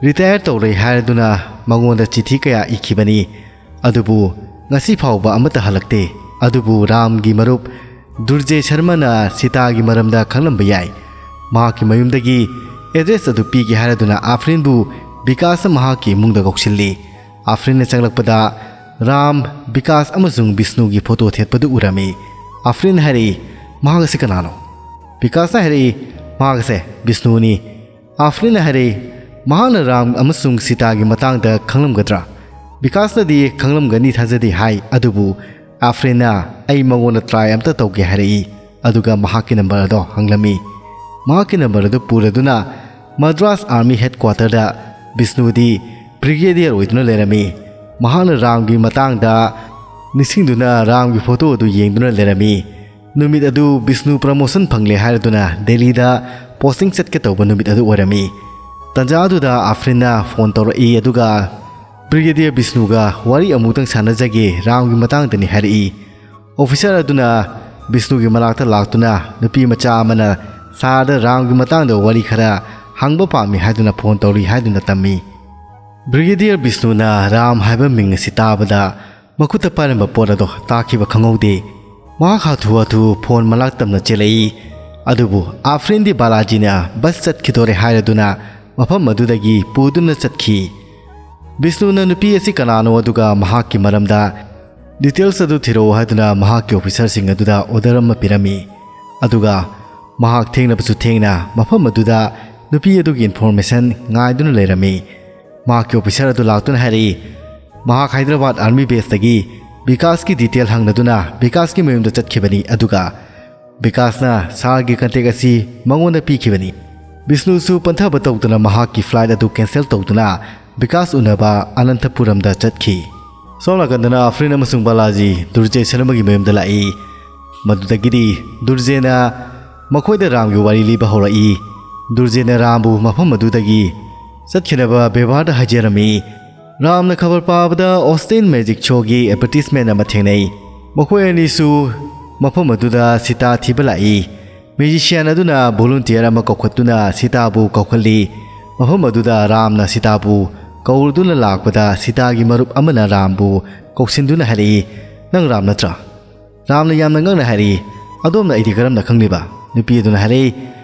ꯔꯤꯇꯥꯌꯔ ꯇꯧꯔꯦ ꯍꯥꯏꯔꯗꯨꯅ ꯃꯉꯣꯟꯗ ꯆꯤꯊꯤ ꯀꯌꯥ ꯏꯈꯤꯕꯅꯤ, ꯑꯗꯨꯕꯨ ꯉꯁꯤ ꯐꯥꯎꯕ ꯑꯃꯠꯇ ꯍꯜꯂꯛꯇꯦ꯫ ꯑꯗꯨꯕꯨ ꯔꯥꯝꯒꯤ ꯃꯔꯨꯞ ꯗꯨꯔꯖꯦ ꯁꯔꯃꯅ ꯁꯤꯇꯥꯒꯤ ꯃꯔꯝꯗ ꯈꯪꯂꯝꯕ ꯌꯥꯏ꯫ ꯃꯍꯥꯛꯀꯤ ꯃꯌꯨꯝꯗꯒꯤ ꯑꯦꯗ꯭ꯔꯦꯁ ꯑꯗꯨ ꯄꯤꯒꯦ ꯍꯥꯏꯔꯗꯨꯅ ꯑꯥꯐ꯭ꯔꯤꯟꯕꯨ ꯕꯤꯀꯥꯁꯅ ꯃꯍꯥꯛꯀꯤ ꯏꯃꯨꯡꯗ ꯀꯧꯁꯤꯜꯂꯤ꯫ ꯑꯥꯐ꯭ꯔꯤꯟꯅ ꯆꯪꯂꯛꯄꯗ ꯔꯥꯝ ꯕꯤꯀꯥꯁ ꯑꯃꯁꯨꯡ ꯕꯤꯁꯅꯨꯒꯤ ꯐꯣꯇꯣ ꯊꯦꯠꯄꯗꯨ ꯎꯔꯝꯃꯤ꯫ ꯑꯥꯐ꯭ꯔꯤꯟ ꯍꯥꯏꯔꯛꯏ, "ꯃꯍꯥꯛ ꯑꯁꯤ ꯀꯅꯥꯅꯣ?" ꯕꯤꯀꯥꯁꯅ ꯍꯥꯏꯔꯛꯏ, "ꯃꯍꯥꯛ ꯑꯁꯦ ꯕꯤꯁꯅꯨꯅꯤ꯫" ꯑꯥꯐ꯭ꯔꯤꯟꯅ ꯍꯥꯏꯔꯛꯏ, "ꯃꯍꯥꯛꯅ ꯔꯥꯝ ꯑꯃꯁꯨꯡ ꯁꯤꯇꯥꯒꯤ ꯃꯇꯥꯡꯗ ꯈꯪꯂꯝꯒꯗ꯭ꯔꯥ?" ꯕꯤꯀꯥꯁꯅꯗꯤ ꯈꯪꯂꯝꯒꯅꯤ ꯊꯥꯖꯗꯦ ꯍꯥꯏ, ꯑꯗꯨꯕꯨ ꯑꯥꯐ꯭ꯔꯤꯟꯅ, "ꯑꯩ ꯃꯉꯣꯟꯗ ꯇ꯭ꯔꯥꯏ ꯑꯝꯇ ꯇꯧꯒꯦ" ꯍꯥꯏꯔꯛꯏ꯫ ꯑꯗꯨꯒ ꯃꯍꯥꯛꯀꯤ ꯅꯝꯕꯔ ꯑꯗꯣ ꯍꯪꯂꯝꯃꯤ꯫ ꯃꯍꯥꯛꯀꯤ ꯅꯝꯕꯔ ꯑꯗꯨ ꯄꯨꯔꯗꯨꯅ ꯃꯗ꯭ꯔꯥꯁ ꯑꯥꯔꯃꯤ ꯍꯦꯗꯀ꯭ꯋꯥꯇꯔꯗ ꯕꯤꯁꯅꯨꯗꯤ ꯕ꯭ꯔꯤꯒꯦꯗꯤꯌꯔ ꯑꯣꯏꯗꯨꯅ ꯂꯩꯔꯝꯃꯤ꯫ ꯃꯍꯥꯛꯅ ꯔꯥꯝꯒꯤ ꯃꯇꯥꯡꯗ ꯅꯤꯡꯁꯤꯡꯗꯨꯅ ꯔꯥꯝꯒꯤ ꯐꯣꯇꯣ ꯑꯗꯨ ꯌꯦꯡꯗꯨꯅ ꯂꯩꯔꯝꯃꯤ꯫ ꯅꯨꯃꯤꯠ ꯑꯗꯨ ꯕꯤꯁꯅꯨ ꯄ꯭ꯔꯃꯣꯁꯟ ꯐꯪꯂꯦ ꯍꯥꯏꯔꯗꯨꯅ ꯗꯦꯜꯂꯤꯗ ꯄꯣꯁꯇꯤꯡ ꯆꯠꯀꯦ ꯇꯧꯕ ꯅꯨꯃꯤꯠ ꯑꯗꯨ ꯑꯣꯏꯔꯝꯃꯤ꯫ ꯇꯥꯟꯖꯥ ꯑꯗꯨꯗ ꯑꯥꯐ꯭ꯔꯤꯟꯅ ꯐꯣꯟ ꯇꯧꯔꯛꯏ, ꯑꯗꯨꯒ ꯕ꯭ꯔꯤꯒꯦꯗꯤꯌꯔ ꯕꯤꯁꯅꯨꯒ ꯋꯥꯔꯤ ꯑꯃꯨꯛꯇꯪ ꯁꯥꯟꯅꯖꯒꯦ, ꯔꯥꯝꯒꯤ ꯃꯇꯥꯡꯗꯅꯤ ꯍꯥꯏꯔꯛꯏ꯫ ꯑꯣꯐꯤꯁꯥꯔ ꯑꯗꯨꯅ ꯕꯤꯁꯅꯨꯒꯤ ꯃꯅꯥꯛꯇ ꯂꯥꯛꯇꯨꯅ ꯅꯨꯄꯤ ꯃꯆꯥ ꯑꯃꯅ ꯁꯥꯔꯗ ꯔꯥꯝꯒꯤ ꯃꯇꯥꯡꯗ ꯋꯥꯔꯤ ꯈꯔ ꯍꯪꯕ ꯄꯥꯝꯃꯤ ꯍꯥꯏꯗꯨꯅ ꯐꯣꯟ ꯇꯧꯔꯤ ꯍꯥꯏꯗꯨꯅ ꯇꯝꯃꯤ꯫ ꯕ꯭ꯔꯤꯒꯦꯗꯤꯌꯔ ꯕꯤꯁꯅꯨꯅ ꯔꯥꯝ ꯍꯥꯏꯕ ꯃꯤꯡ ꯑꯁꯤ ꯇꯥꯕꯗ ꯃꯈꯨꯠꯇ ꯄꯥꯏꯔꯝꯕ ꯄꯣꯠ ꯑꯗꯣ ꯇꯥꯈꯤꯕ ꯈꯪꯍꯧꯗꯦ꯫ ꯃꯍꯥꯛ ꯍꯥꯊꯨ ꯍꯥꯊꯨ ꯐꯣꯟ ꯃꯅꯥꯛ ꯇꯝꯅ ꯆꯦꯜꯂꯛꯏ꯫ ꯑꯗꯨꯕꯨ ꯑꯥꯐ꯭ꯔꯤꯟꯗꯤ ꯕꯥꯂꯥꯖꯤꯅ ꯕꯁ ꯆꯠꯈꯤꯗꯣꯔꯦ ꯍꯥꯏꯔꯗꯨꯅ ꯃꯐꯝ ꯑꯗꯨꯗꯒꯤ ꯄꯨꯗꯨꯅ ꯆꯠꯈꯤ꯫ ꯕꯤꯁꯅꯨꯅ ꯅꯨꯄꯤ ꯑꯁꯤ ꯀꯅꯥꯅꯣ ꯑꯗꯨꯒ ꯃꯍꯥꯛꯀꯤ ꯃꯔꯝꯗ ꯗꯤꯇꯦꯜꯁ ꯑꯗꯨ ꯊꯤꯔꯛꯎ ꯍꯥꯏꯗꯨꯅ ꯃꯍꯥꯛꯀꯤ ꯑꯣꯐꯤꯁꯥꯔꯁꯤꯡ ꯑꯗꯨꯗ ꯑꯣꯔꯗꯔ ꯑꯃ ꯄꯤꯔꯝꯃꯤ꯫ ꯑꯗꯨꯒ ꯃꯍꯥꯛ ꯊꯦꯡꯅꯕꯁꯨ ꯊꯦꯡꯅ ꯃꯐꯝ ꯑꯗꯨꯗ ꯅꯨꯄꯤ ꯑꯗꯨꯒꯤ ꯏꯟꯐꯣꯔꯃꯦꯁꯟ ꯉꯥꯏꯗꯨꯅ ꯂꯩꯔꯝꯃꯤ꯫ ꯃꯍꯥꯛꯀꯤ ꯑꯣꯐꯤꯁꯥꯔ ꯑꯗꯨ ꯂꯥꯛꯇꯨꯅ ꯍꯥꯏꯔꯛꯏ, ꯃꯍꯥꯛ ꯍꯥꯏꯗ꯭ꯔꯕꯥꯗ ꯑꯥꯔꯃꯤ ꯕꯦꯁꯇꯒꯤ ꯕꯤꯀꯥꯁꯀꯤ ꯗꯤꯇꯦꯜ ꯍꯪꯅꯗꯨꯅ ꯕꯤꯀꯥꯁꯀꯤ ꯃꯌꯨꯝꯗ ꯆꯠꯈꯤꯕꯅꯤ꯫ ꯑꯗꯨꯒ ꯕꯤꯀꯥꯁꯅ ꯁꯥꯔꯒꯤ ꯀꯟꯇꯦꯛ ꯑꯁꯤ ꯃꯉꯣꯟꯗ ꯄꯤꯈꯤꯕꯅꯤ꯫ ꯕꯤꯁꯅꯨꯁꯨ ꯄꯟꯊꯕ ꯇꯧꯗꯅ ꯃꯍꯥꯛꯀꯤ ꯐ꯭ꯂꯥꯏꯠ ꯑꯗꯨ ꯀꯦꯟꯁꯦꯜ ꯇꯧꯗꯨꯅ ꯕꯤꯀꯥꯁ ꯎꯅꯕ ꯑꯅꯟꯊꯄꯨꯔꯝꯗ ꯆꯠꯈꯤ꯫ ꯁꯣꯝ ꯅꯥꯀꯟꯗꯅ ꯑꯐ꯭ꯔꯤꯟ ꯑꯃꯁꯨꯡ ꯕꯥꯂꯥꯖꯤ ꯗꯨꯔꯖꯦ ꯁꯔꯃꯒꯤ ꯃꯌꯨꯝꯗ ꯂꯥꯛꯏ꯫ ꯃꯗꯨꯗꯒꯤꯗꯤ ꯗꯨꯔꯖꯦꯅ ꯃꯈꯣꯏꯗ ꯔꯥꯝꯒꯤ ꯋꯥꯔꯤ ꯂꯤꯕ ꯍꯧꯔꯛꯏ꯫ ꯗꯨꯔꯖꯦꯅ ꯔꯥꯝꯕꯨ ꯃꯐꯝ ꯑꯗꯨꯗꯒꯤ ꯆꯠꯈꯤꯅꯕ ꯕꯦꯕꯥꯔꯗ ꯍꯥꯏꯖꯔꯝꯃꯤ꯫ ꯔꯥꯝꯅ ꯈꯕꯔ ꯄꯥꯕꯗ ꯑꯣꯁꯇꯤꯟ ꯃꯦꯖꯤꯛ ꯁꯣꯒꯤ ꯑꯦꯗꯚꯔꯇꯤꯁꯃꯦꯟ ꯑꯃ ꯊꯦꯡꯅꯩ꯫ ꯃꯈꯣꯏ ꯑꯅꯤꯁꯨ ꯃꯐꯝ ꯑꯗꯨꯗ ꯁꯤꯇꯥ ꯊꯤꯕ ꯂꯥꯛꯏ꯫ ꯃꯦꯖꯤꯁꯤꯌꯥꯟ ꯑꯗꯨꯅ ꯚꯣꯂꯨꯟꯇꯤꯌꯔ ꯑꯃ ꯀꯧꯈꯠꯇꯨꯅ ꯁꯤꯇꯥꯕꯨ ꯀꯧꯈꯠꯂꯤ꯫ ꯃꯐꯝ ꯑꯗꯨꯗ ꯔꯥꯝꯅ ꯁꯤꯇꯥꯕꯨ ꯀꯧꯔꯗꯨꯅ ꯂꯥꯛꯄꯗ ꯁꯤꯇꯥꯒꯤ ꯃꯔꯨꯞ ꯑꯃꯅ ꯔꯥꯝꯕꯨ ꯀꯧꯁꯤꯟꯗꯨꯅ ꯍꯥꯏꯔꯛꯏ, "ꯅꯪ ꯔꯥꯝ ꯅꯠꯇ꯭ꯔꯥ?" ꯔꯥꯝꯅ ꯌꯥꯝꯅ ꯉꯛꯅ ꯍꯥꯏꯔꯛꯏ, "ꯑꯗꯣꯝꯅ ꯑꯩꯗꯤ ꯀꯔꯝꯅ ꯈꯪꯂꯤꯕ?" ꯅꯨꯄꯤ ꯑꯗꯨꯅ ꯍꯥꯏꯔꯛꯏ,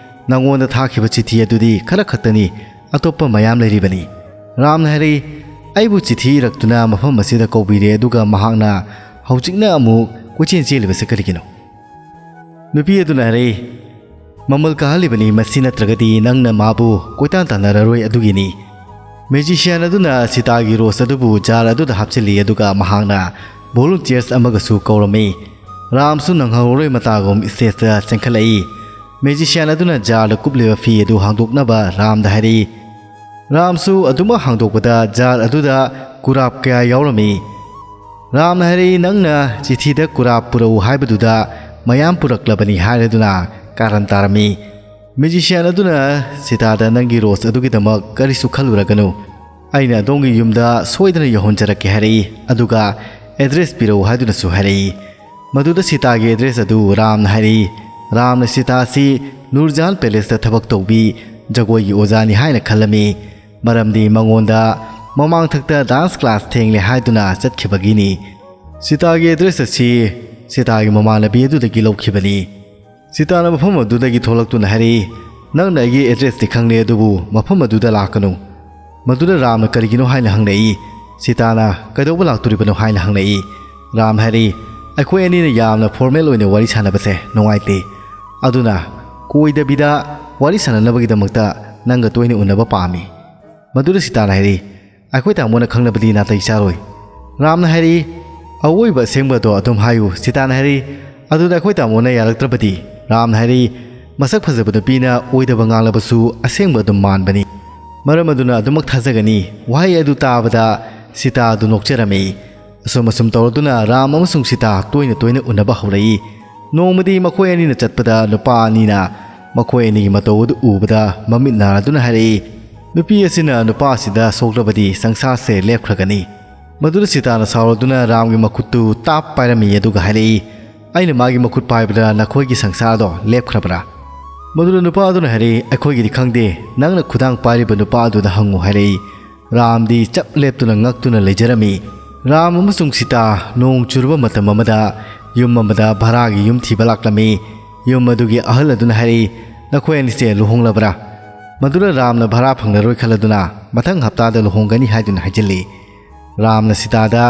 "ꯅꯉꯣꯟꯗ ꯊꯥꯈꯤꯕ ꯆꯤꯊꯤ ꯑꯗꯨꯗꯤ ꯈꯔ ꯈꯛꯇꯅꯤ, ꯑꯇꯣꯞꯄ ꯃꯌꯥꯝ ꯂꯩꯔꯤꯕꯅꯤ꯫" ꯔꯥꯝꯅ ꯍꯥꯏꯔꯛꯏ, "ꯑꯩꯕꯨ ꯆꯤꯊꯤ ꯏꯔꯛꯇꯨꯅ ꯃꯐꯝ ꯑꯁꯤꯗ ꯀꯧꯕꯤꯔꯦ, ꯑꯗꯨꯒ ꯃꯍꯥꯛꯅ ꯍꯧꯖꯤꯛꯅ ꯑꯃꯨꯛ ꯀꯣꯏꯆꯦꯟ ꯆꯦꯜꯂꯤꯕꯁꯤ ꯀꯔꯤꯒꯤꯅꯣ?" ꯅꯨꯄꯤ ꯑꯗꯨꯅ ꯍꯥꯏꯔꯛꯏ, "ꯃꯃꯜ ꯀꯥꯍꯜꯂꯤꯕꯅꯤ, ꯃꯁꯤ ꯅꯠꯇ꯭ꯔꯒꯗꯤ ꯅꯪꯅ ꯃꯥꯕꯨ ꯀꯣꯏꯇꯥꯟ ꯇꯥꯟꯅꯔꯔꯣꯏ, ꯑꯗꯨꯒꯤꯅꯤ꯫" ꯃꯦꯖꯤꯁꯤꯌꯥꯟ ꯑꯗꯨꯅ ꯁꯤꯇꯥꯒꯤ ꯔꯣꯁ ꯑꯗꯨꯕꯨ ꯖꯥꯔ ꯑꯗꯨꯗ ꯍꯥꯞꯆꯤꯜꯂꯤ, ꯑꯗꯨꯒ ꯃꯍꯥꯛꯅ ꯚꯣꯂꯨꯟꯇꯤꯌꯔꯁ ꯑꯃꯒꯁꯨ ꯀꯧꯔꯝꯃꯤ꯫ ꯔꯥꯝꯁꯨ ꯅꯪꯍꯧꯔꯣꯏ ꯃꯇꯥꯒꯨꯝ ꯁ꯭ꯇꯦꯖꯇ ꯆꯦꯟꯈꯠꯂꯛꯏ꯫ ꯃꯦꯖꯤꯁꯤꯌꯥꯟ ꯑꯗꯨꯅ ꯖꯥꯔꯗ ꯀꯨꯞꯂꯤꯕ ꯐꯤ ꯑꯗꯨ ꯍꯥꯡꯗꯣꯛꯅꯕ ꯔꯥꯝꯗ ꯍꯥꯏꯔꯛꯏ꯫ ꯔꯥꯝꯁꯨ ꯑꯗꯨꯃꯛ ꯍꯥꯡꯗꯣꯛꯄꯗ ꯖꯥꯔ ꯑꯗꯨꯗ ꯀꯨꯔꯥꯞ ꯀꯌꯥ ꯌꯥꯎꯔꯝꯃꯤ꯫ ꯔꯥꯝꯅ ꯍꯥꯏꯔꯛꯏ, "ꯅꯪꯅ ꯆꯤꯊꯤꯗ ꯀꯨꯔꯥꯞ ꯄꯨꯔꯛꯎ ꯍꯥꯏꯕꯗꯨꯗ ꯃꯌꯥꯝ ꯄꯨꯔꯛꯂꯕꯅꯤ" ꯍꯥꯏꯔꯗꯨꯅ ꯀꯥꯔꯟ ꯇꯥꯔꯝꯃꯤ꯫ ꯃꯦꯖꯤꯁꯤꯌꯥꯟ ꯑꯗꯨꯅ ꯁꯤꯇꯥꯗ, "ꯅꯪꯒꯤ ꯔꯣꯁ ꯑꯗꯨꯒꯤꯗꯃꯛ ꯀꯔꯤꯁꯨ ꯈꯜꯂꯨꯔꯒꯅꯨ, ꯑꯩꯅ ꯑꯗꯣꯝꯒꯤ ꯌꯨꯝꯗ ꯁꯣꯏꯗꯅ ꯌꯧꯍꯟꯖꯔꯛꯀꯦ" ꯍꯥꯏꯔꯛꯏ, ꯑꯗꯨꯒ "ꯑꯦꯗ꯭ꯔꯦꯁ ꯄꯤꯔꯛꯎ" ꯍꯥꯏꯗꯨꯅꯁꯨ ꯍꯥꯏꯔꯛꯏ꯫ ꯃꯗꯨꯗ ꯁꯤꯇꯥꯒꯤ ꯑꯦꯗ꯭ꯔꯦꯁ ꯑꯗꯨ ꯔꯥꯝꯅ ꯍꯥꯏꯔꯛꯏ꯫ ꯔꯥꯝꯅ ꯁꯤꯇꯥꯁꯤ ꯅꯨꯔꯖꯥꯟ ꯄꯦꯂꯦꯁꯇ ꯊꯕꯛ ꯇꯧꯕꯤ ꯖꯒꯣꯏꯒꯤ ꯑꯣꯖꯥꯅꯤ ꯍꯥꯏꯅ ꯈꯜꯂꯝꯃꯤ, ꯃꯔꯝꯗꯤ ꯃꯉꯣꯟꯗ ꯃꯃꯥꯡꯊꯛꯇ ꯗꯥꯟꯁ ꯀ꯭ꯂꯥꯁ ꯊꯦꯡꯂꯦ ꯍꯥꯏꯗꯨꯅ ꯆꯠꯈꯤꯕꯒꯤꯅꯤ꯫ ꯁꯤꯇꯥꯒꯤ ꯑꯦꯗ꯭ꯔꯦꯁ ꯑꯁꯤ ꯁꯤꯇꯥꯒꯤ ꯃꯃꯥꯟꯅꯕꯤ ꯑꯗꯨꯗꯒꯤ ꯂꯧꯈꯤꯕꯅꯤ꯫ ꯁꯤꯇꯥꯅ ꯃꯐꯝ ꯑꯗꯨꯗꯒꯤ ꯊꯣꯛꯂꯛꯇꯨꯅ ꯍꯥꯏꯔꯛꯏ, "ꯅꯪꯅ ꯑꯩꯒꯤ ꯑꯦꯗ꯭ꯔꯦꯁꯇꯤ ꯈꯪꯂꯦ, ꯑꯗꯨꯕꯨ ꯃꯐꯝ ꯑꯗꯨꯗ ꯂꯥꯛꯀꯅꯨ꯫ ꯃꯗꯨꯗ ꯔꯥꯝꯅ ꯀꯔꯤꯒꯤꯅꯣ ꯍꯥꯏꯅ ꯍꯪꯂꯛꯏ꯫" ꯁꯤꯇꯥꯅ, "ꯀꯩꯗꯧꯕ ꯂꯥꯛꯇꯣꯔꯤꯕꯅꯣ?" ꯍꯥꯏꯅ ꯍꯪꯂꯛꯏ꯫ ꯔꯥꯝ ꯍꯥꯏꯔꯛꯏ, "ꯑꯩꯈꯣꯏ ꯑꯅꯤꯅ ꯌꯥꯝꯅ ꯐꯣꯔꯃꯦꯜ ꯑꯣꯏꯅ ꯋꯥꯔꯤ ꯁꯥꯟꯅꯕꯁꯦ ꯅꯨꯡꯉꯥꯏꯇꯦ, ꯑꯗꯨꯅ ꯀꯣꯏꯗꯕꯤꯗ ꯋꯥꯔꯤ ꯁꯥꯟꯅꯅꯕꯒꯤꯗꯃꯛꯇ ꯅꯪꯒ ꯇꯣꯏꯅ ꯎꯅꯕ ꯄꯥꯝꯃꯤ꯫" ꯃꯗꯨꯗ ꯁꯤꯇꯥꯅ ꯍꯥꯏꯔꯛꯏ, "ꯑꯩꯈꯣꯏ ꯇꯥꯃꯣꯅ ꯈꯪꯂꯕꯗꯤ ꯅꯥꯇꯩ ꯆꯥꯔꯣꯏ꯫" ꯔꯥꯝꯅ ꯍꯥꯏꯔꯛꯏ, ꯑꯋꯣꯏꯕ ꯑꯁꯦꯡꯕꯗꯣ ꯑꯗꯨꯝ ꯍꯥꯏꯌꯨ, ꯁꯤꯇꯥꯅ ꯍꯥꯏꯔꯛꯏ꯫ ꯑꯗꯨꯗ ꯑꯩꯈꯣꯏ ꯇꯥꯃꯣꯅ ꯌꯥꯔꯛꯇ꯭ꯔꯕꯗꯤ? ꯔꯥꯝꯅ ꯍꯥꯏꯔꯛꯏ, ꯃꯁꯛ ꯐꯖꯕ ꯅꯨꯄꯤꯅ ꯑꯣꯏꯗꯕ ꯉꯥꯡꯂꯕꯁꯨ ꯑꯁꯦꯡꯕ ꯑꯗꯨꯝ ꯃꯥꯟꯕꯅꯤ꯫ ꯃꯔꯝ ꯑꯗꯨꯅ ꯑꯗꯨꯃꯛ ꯊꯥꯖꯒꯅꯤ꯫ ꯋꯥꯍꯩ ꯑꯗꯨ ꯇꯥꯕꯗ ꯁꯤꯇꯥ ꯑꯗꯨ ꯅꯣꯛꯆꯔꯝꯃꯤ꯫ ꯑꯁꯨꯝ ꯑꯁꯨꯝ ꯇꯧꯔꯗꯨꯅ ꯔꯥꯝ ꯑꯃꯁꯨꯡ ꯁꯤꯇꯥ ꯇꯣꯏꯅ ꯇꯣꯏꯅ ꯎꯅꯕ ꯍꯧꯔꯛꯏ꯫ ꯅꯣꯡꯃꯗꯤ ꯃꯈꯣꯏ ꯑꯅꯤꯅ ꯆꯠꯄꯗ ꯅꯨꯄꯥ ꯑꯅꯤꯅ ꯃꯈꯣꯏ ꯑꯅꯤꯒꯤ ꯃꯇꯧ ꯑꯗꯨ ꯎꯕꯗ ꯃꯃꯤꯠ ꯅꯥꯔꯗꯨꯅ ꯍꯥꯏꯔꯛꯏ, "ꯅꯨꯄꯤ ꯑꯁꯤꯅ ꯅꯨꯄꯥ ꯑꯁꯤꯗ ꯁꯣꯛꯂꯕꯗꯤ ꯁꯪꯁꯥꯔꯁꯦ ꯂꯦꯞꯈ꯭ꯔꯒꯅꯤ"꯫ ꯃꯗꯨꯗ ꯁꯤꯇꯥꯅ ꯁꯥꯎꯔꯗꯨꯅ ꯔꯥꯝꯒꯤ ꯃꯈꯨꯠꯇꯨ ꯇꯥꯞ ꯄꯥꯏꯔꯝꯃꯤ, ꯑꯗꯨꯒ ꯍꯥꯏꯔꯛꯏ, "ꯑꯩꯅ ꯃꯥꯒꯤ ꯃꯈꯨꯠ ꯄꯥꯏꯕꯗ ꯅꯈꯣꯏꯒꯤ ꯁꯪꯁꯥꯔꯗꯣ ꯂꯦꯞꯈ꯭ꯔꯕ꯭ꯔꯥ?" ꯃꯗꯨꯗ ꯅꯨꯄꯥ ꯑꯗꯨꯅ ꯍꯥꯏꯔꯛꯏ, "ꯑꯩꯈꯣꯏꯒꯤꯗꯤ ꯈꯪꯗꯦ, ꯅꯪꯅ ꯈꯨꯗꯥꯡ ꯄꯥꯏꯔꯤꯕ ꯅꯨꯄꯥ ꯑꯗꯨꯗ ꯍꯪꯉꯨ" ꯍꯥꯏꯔꯛꯏ꯫ ꯔꯥꯝꯗꯤ ꯆꯞ ꯂꯦꯞꯇꯨꯅ ꯉꯛꯇꯨꯅ ꯂꯩꯖꯔꯝꯃꯤ꯫ ꯔꯥꯝ ꯑꯃꯁꯨꯡ ꯁꯤꯇꯥ ꯅꯣꯡ ꯆꯨꯔꯕ ꯃꯇꯝ ꯑꯃꯗ ꯌꯨꯝ ꯑꯃꯗ ꯚꯔꯥꯒꯤ ꯌꯨꯝ ꯊꯤꯕ ꯂꯥꯛꯂꯝꯃꯤ꯫ ꯌꯨꯝ ꯑꯗꯨꯒꯤ ꯑꯍꯜ ꯑꯗꯨꯅ ꯍꯥꯏꯔꯛꯏ, "ꯅꯈꯣꯏ ꯑꯅꯤꯁꯦ ꯂꯨꯍꯣꯡꯂꯕ꯭ꯔꯥ?" ꯃꯗꯨꯗ ꯔꯥꯝꯅ ꯚꯔꯥ ꯐꯪꯂꯔꯣꯏ ꯈꯜꯂꯗꯨꯅ ꯃꯊꯪ ꯍꯞꯇꯥꯗ ꯂꯨꯍꯣꯡꯒꯅꯤ ꯍꯥꯏꯗꯨꯅ ꯍꯥꯏꯖꯤꯜꯂꯤ꯫ ꯔꯥꯝꯅ ꯁꯤꯇꯥꯗ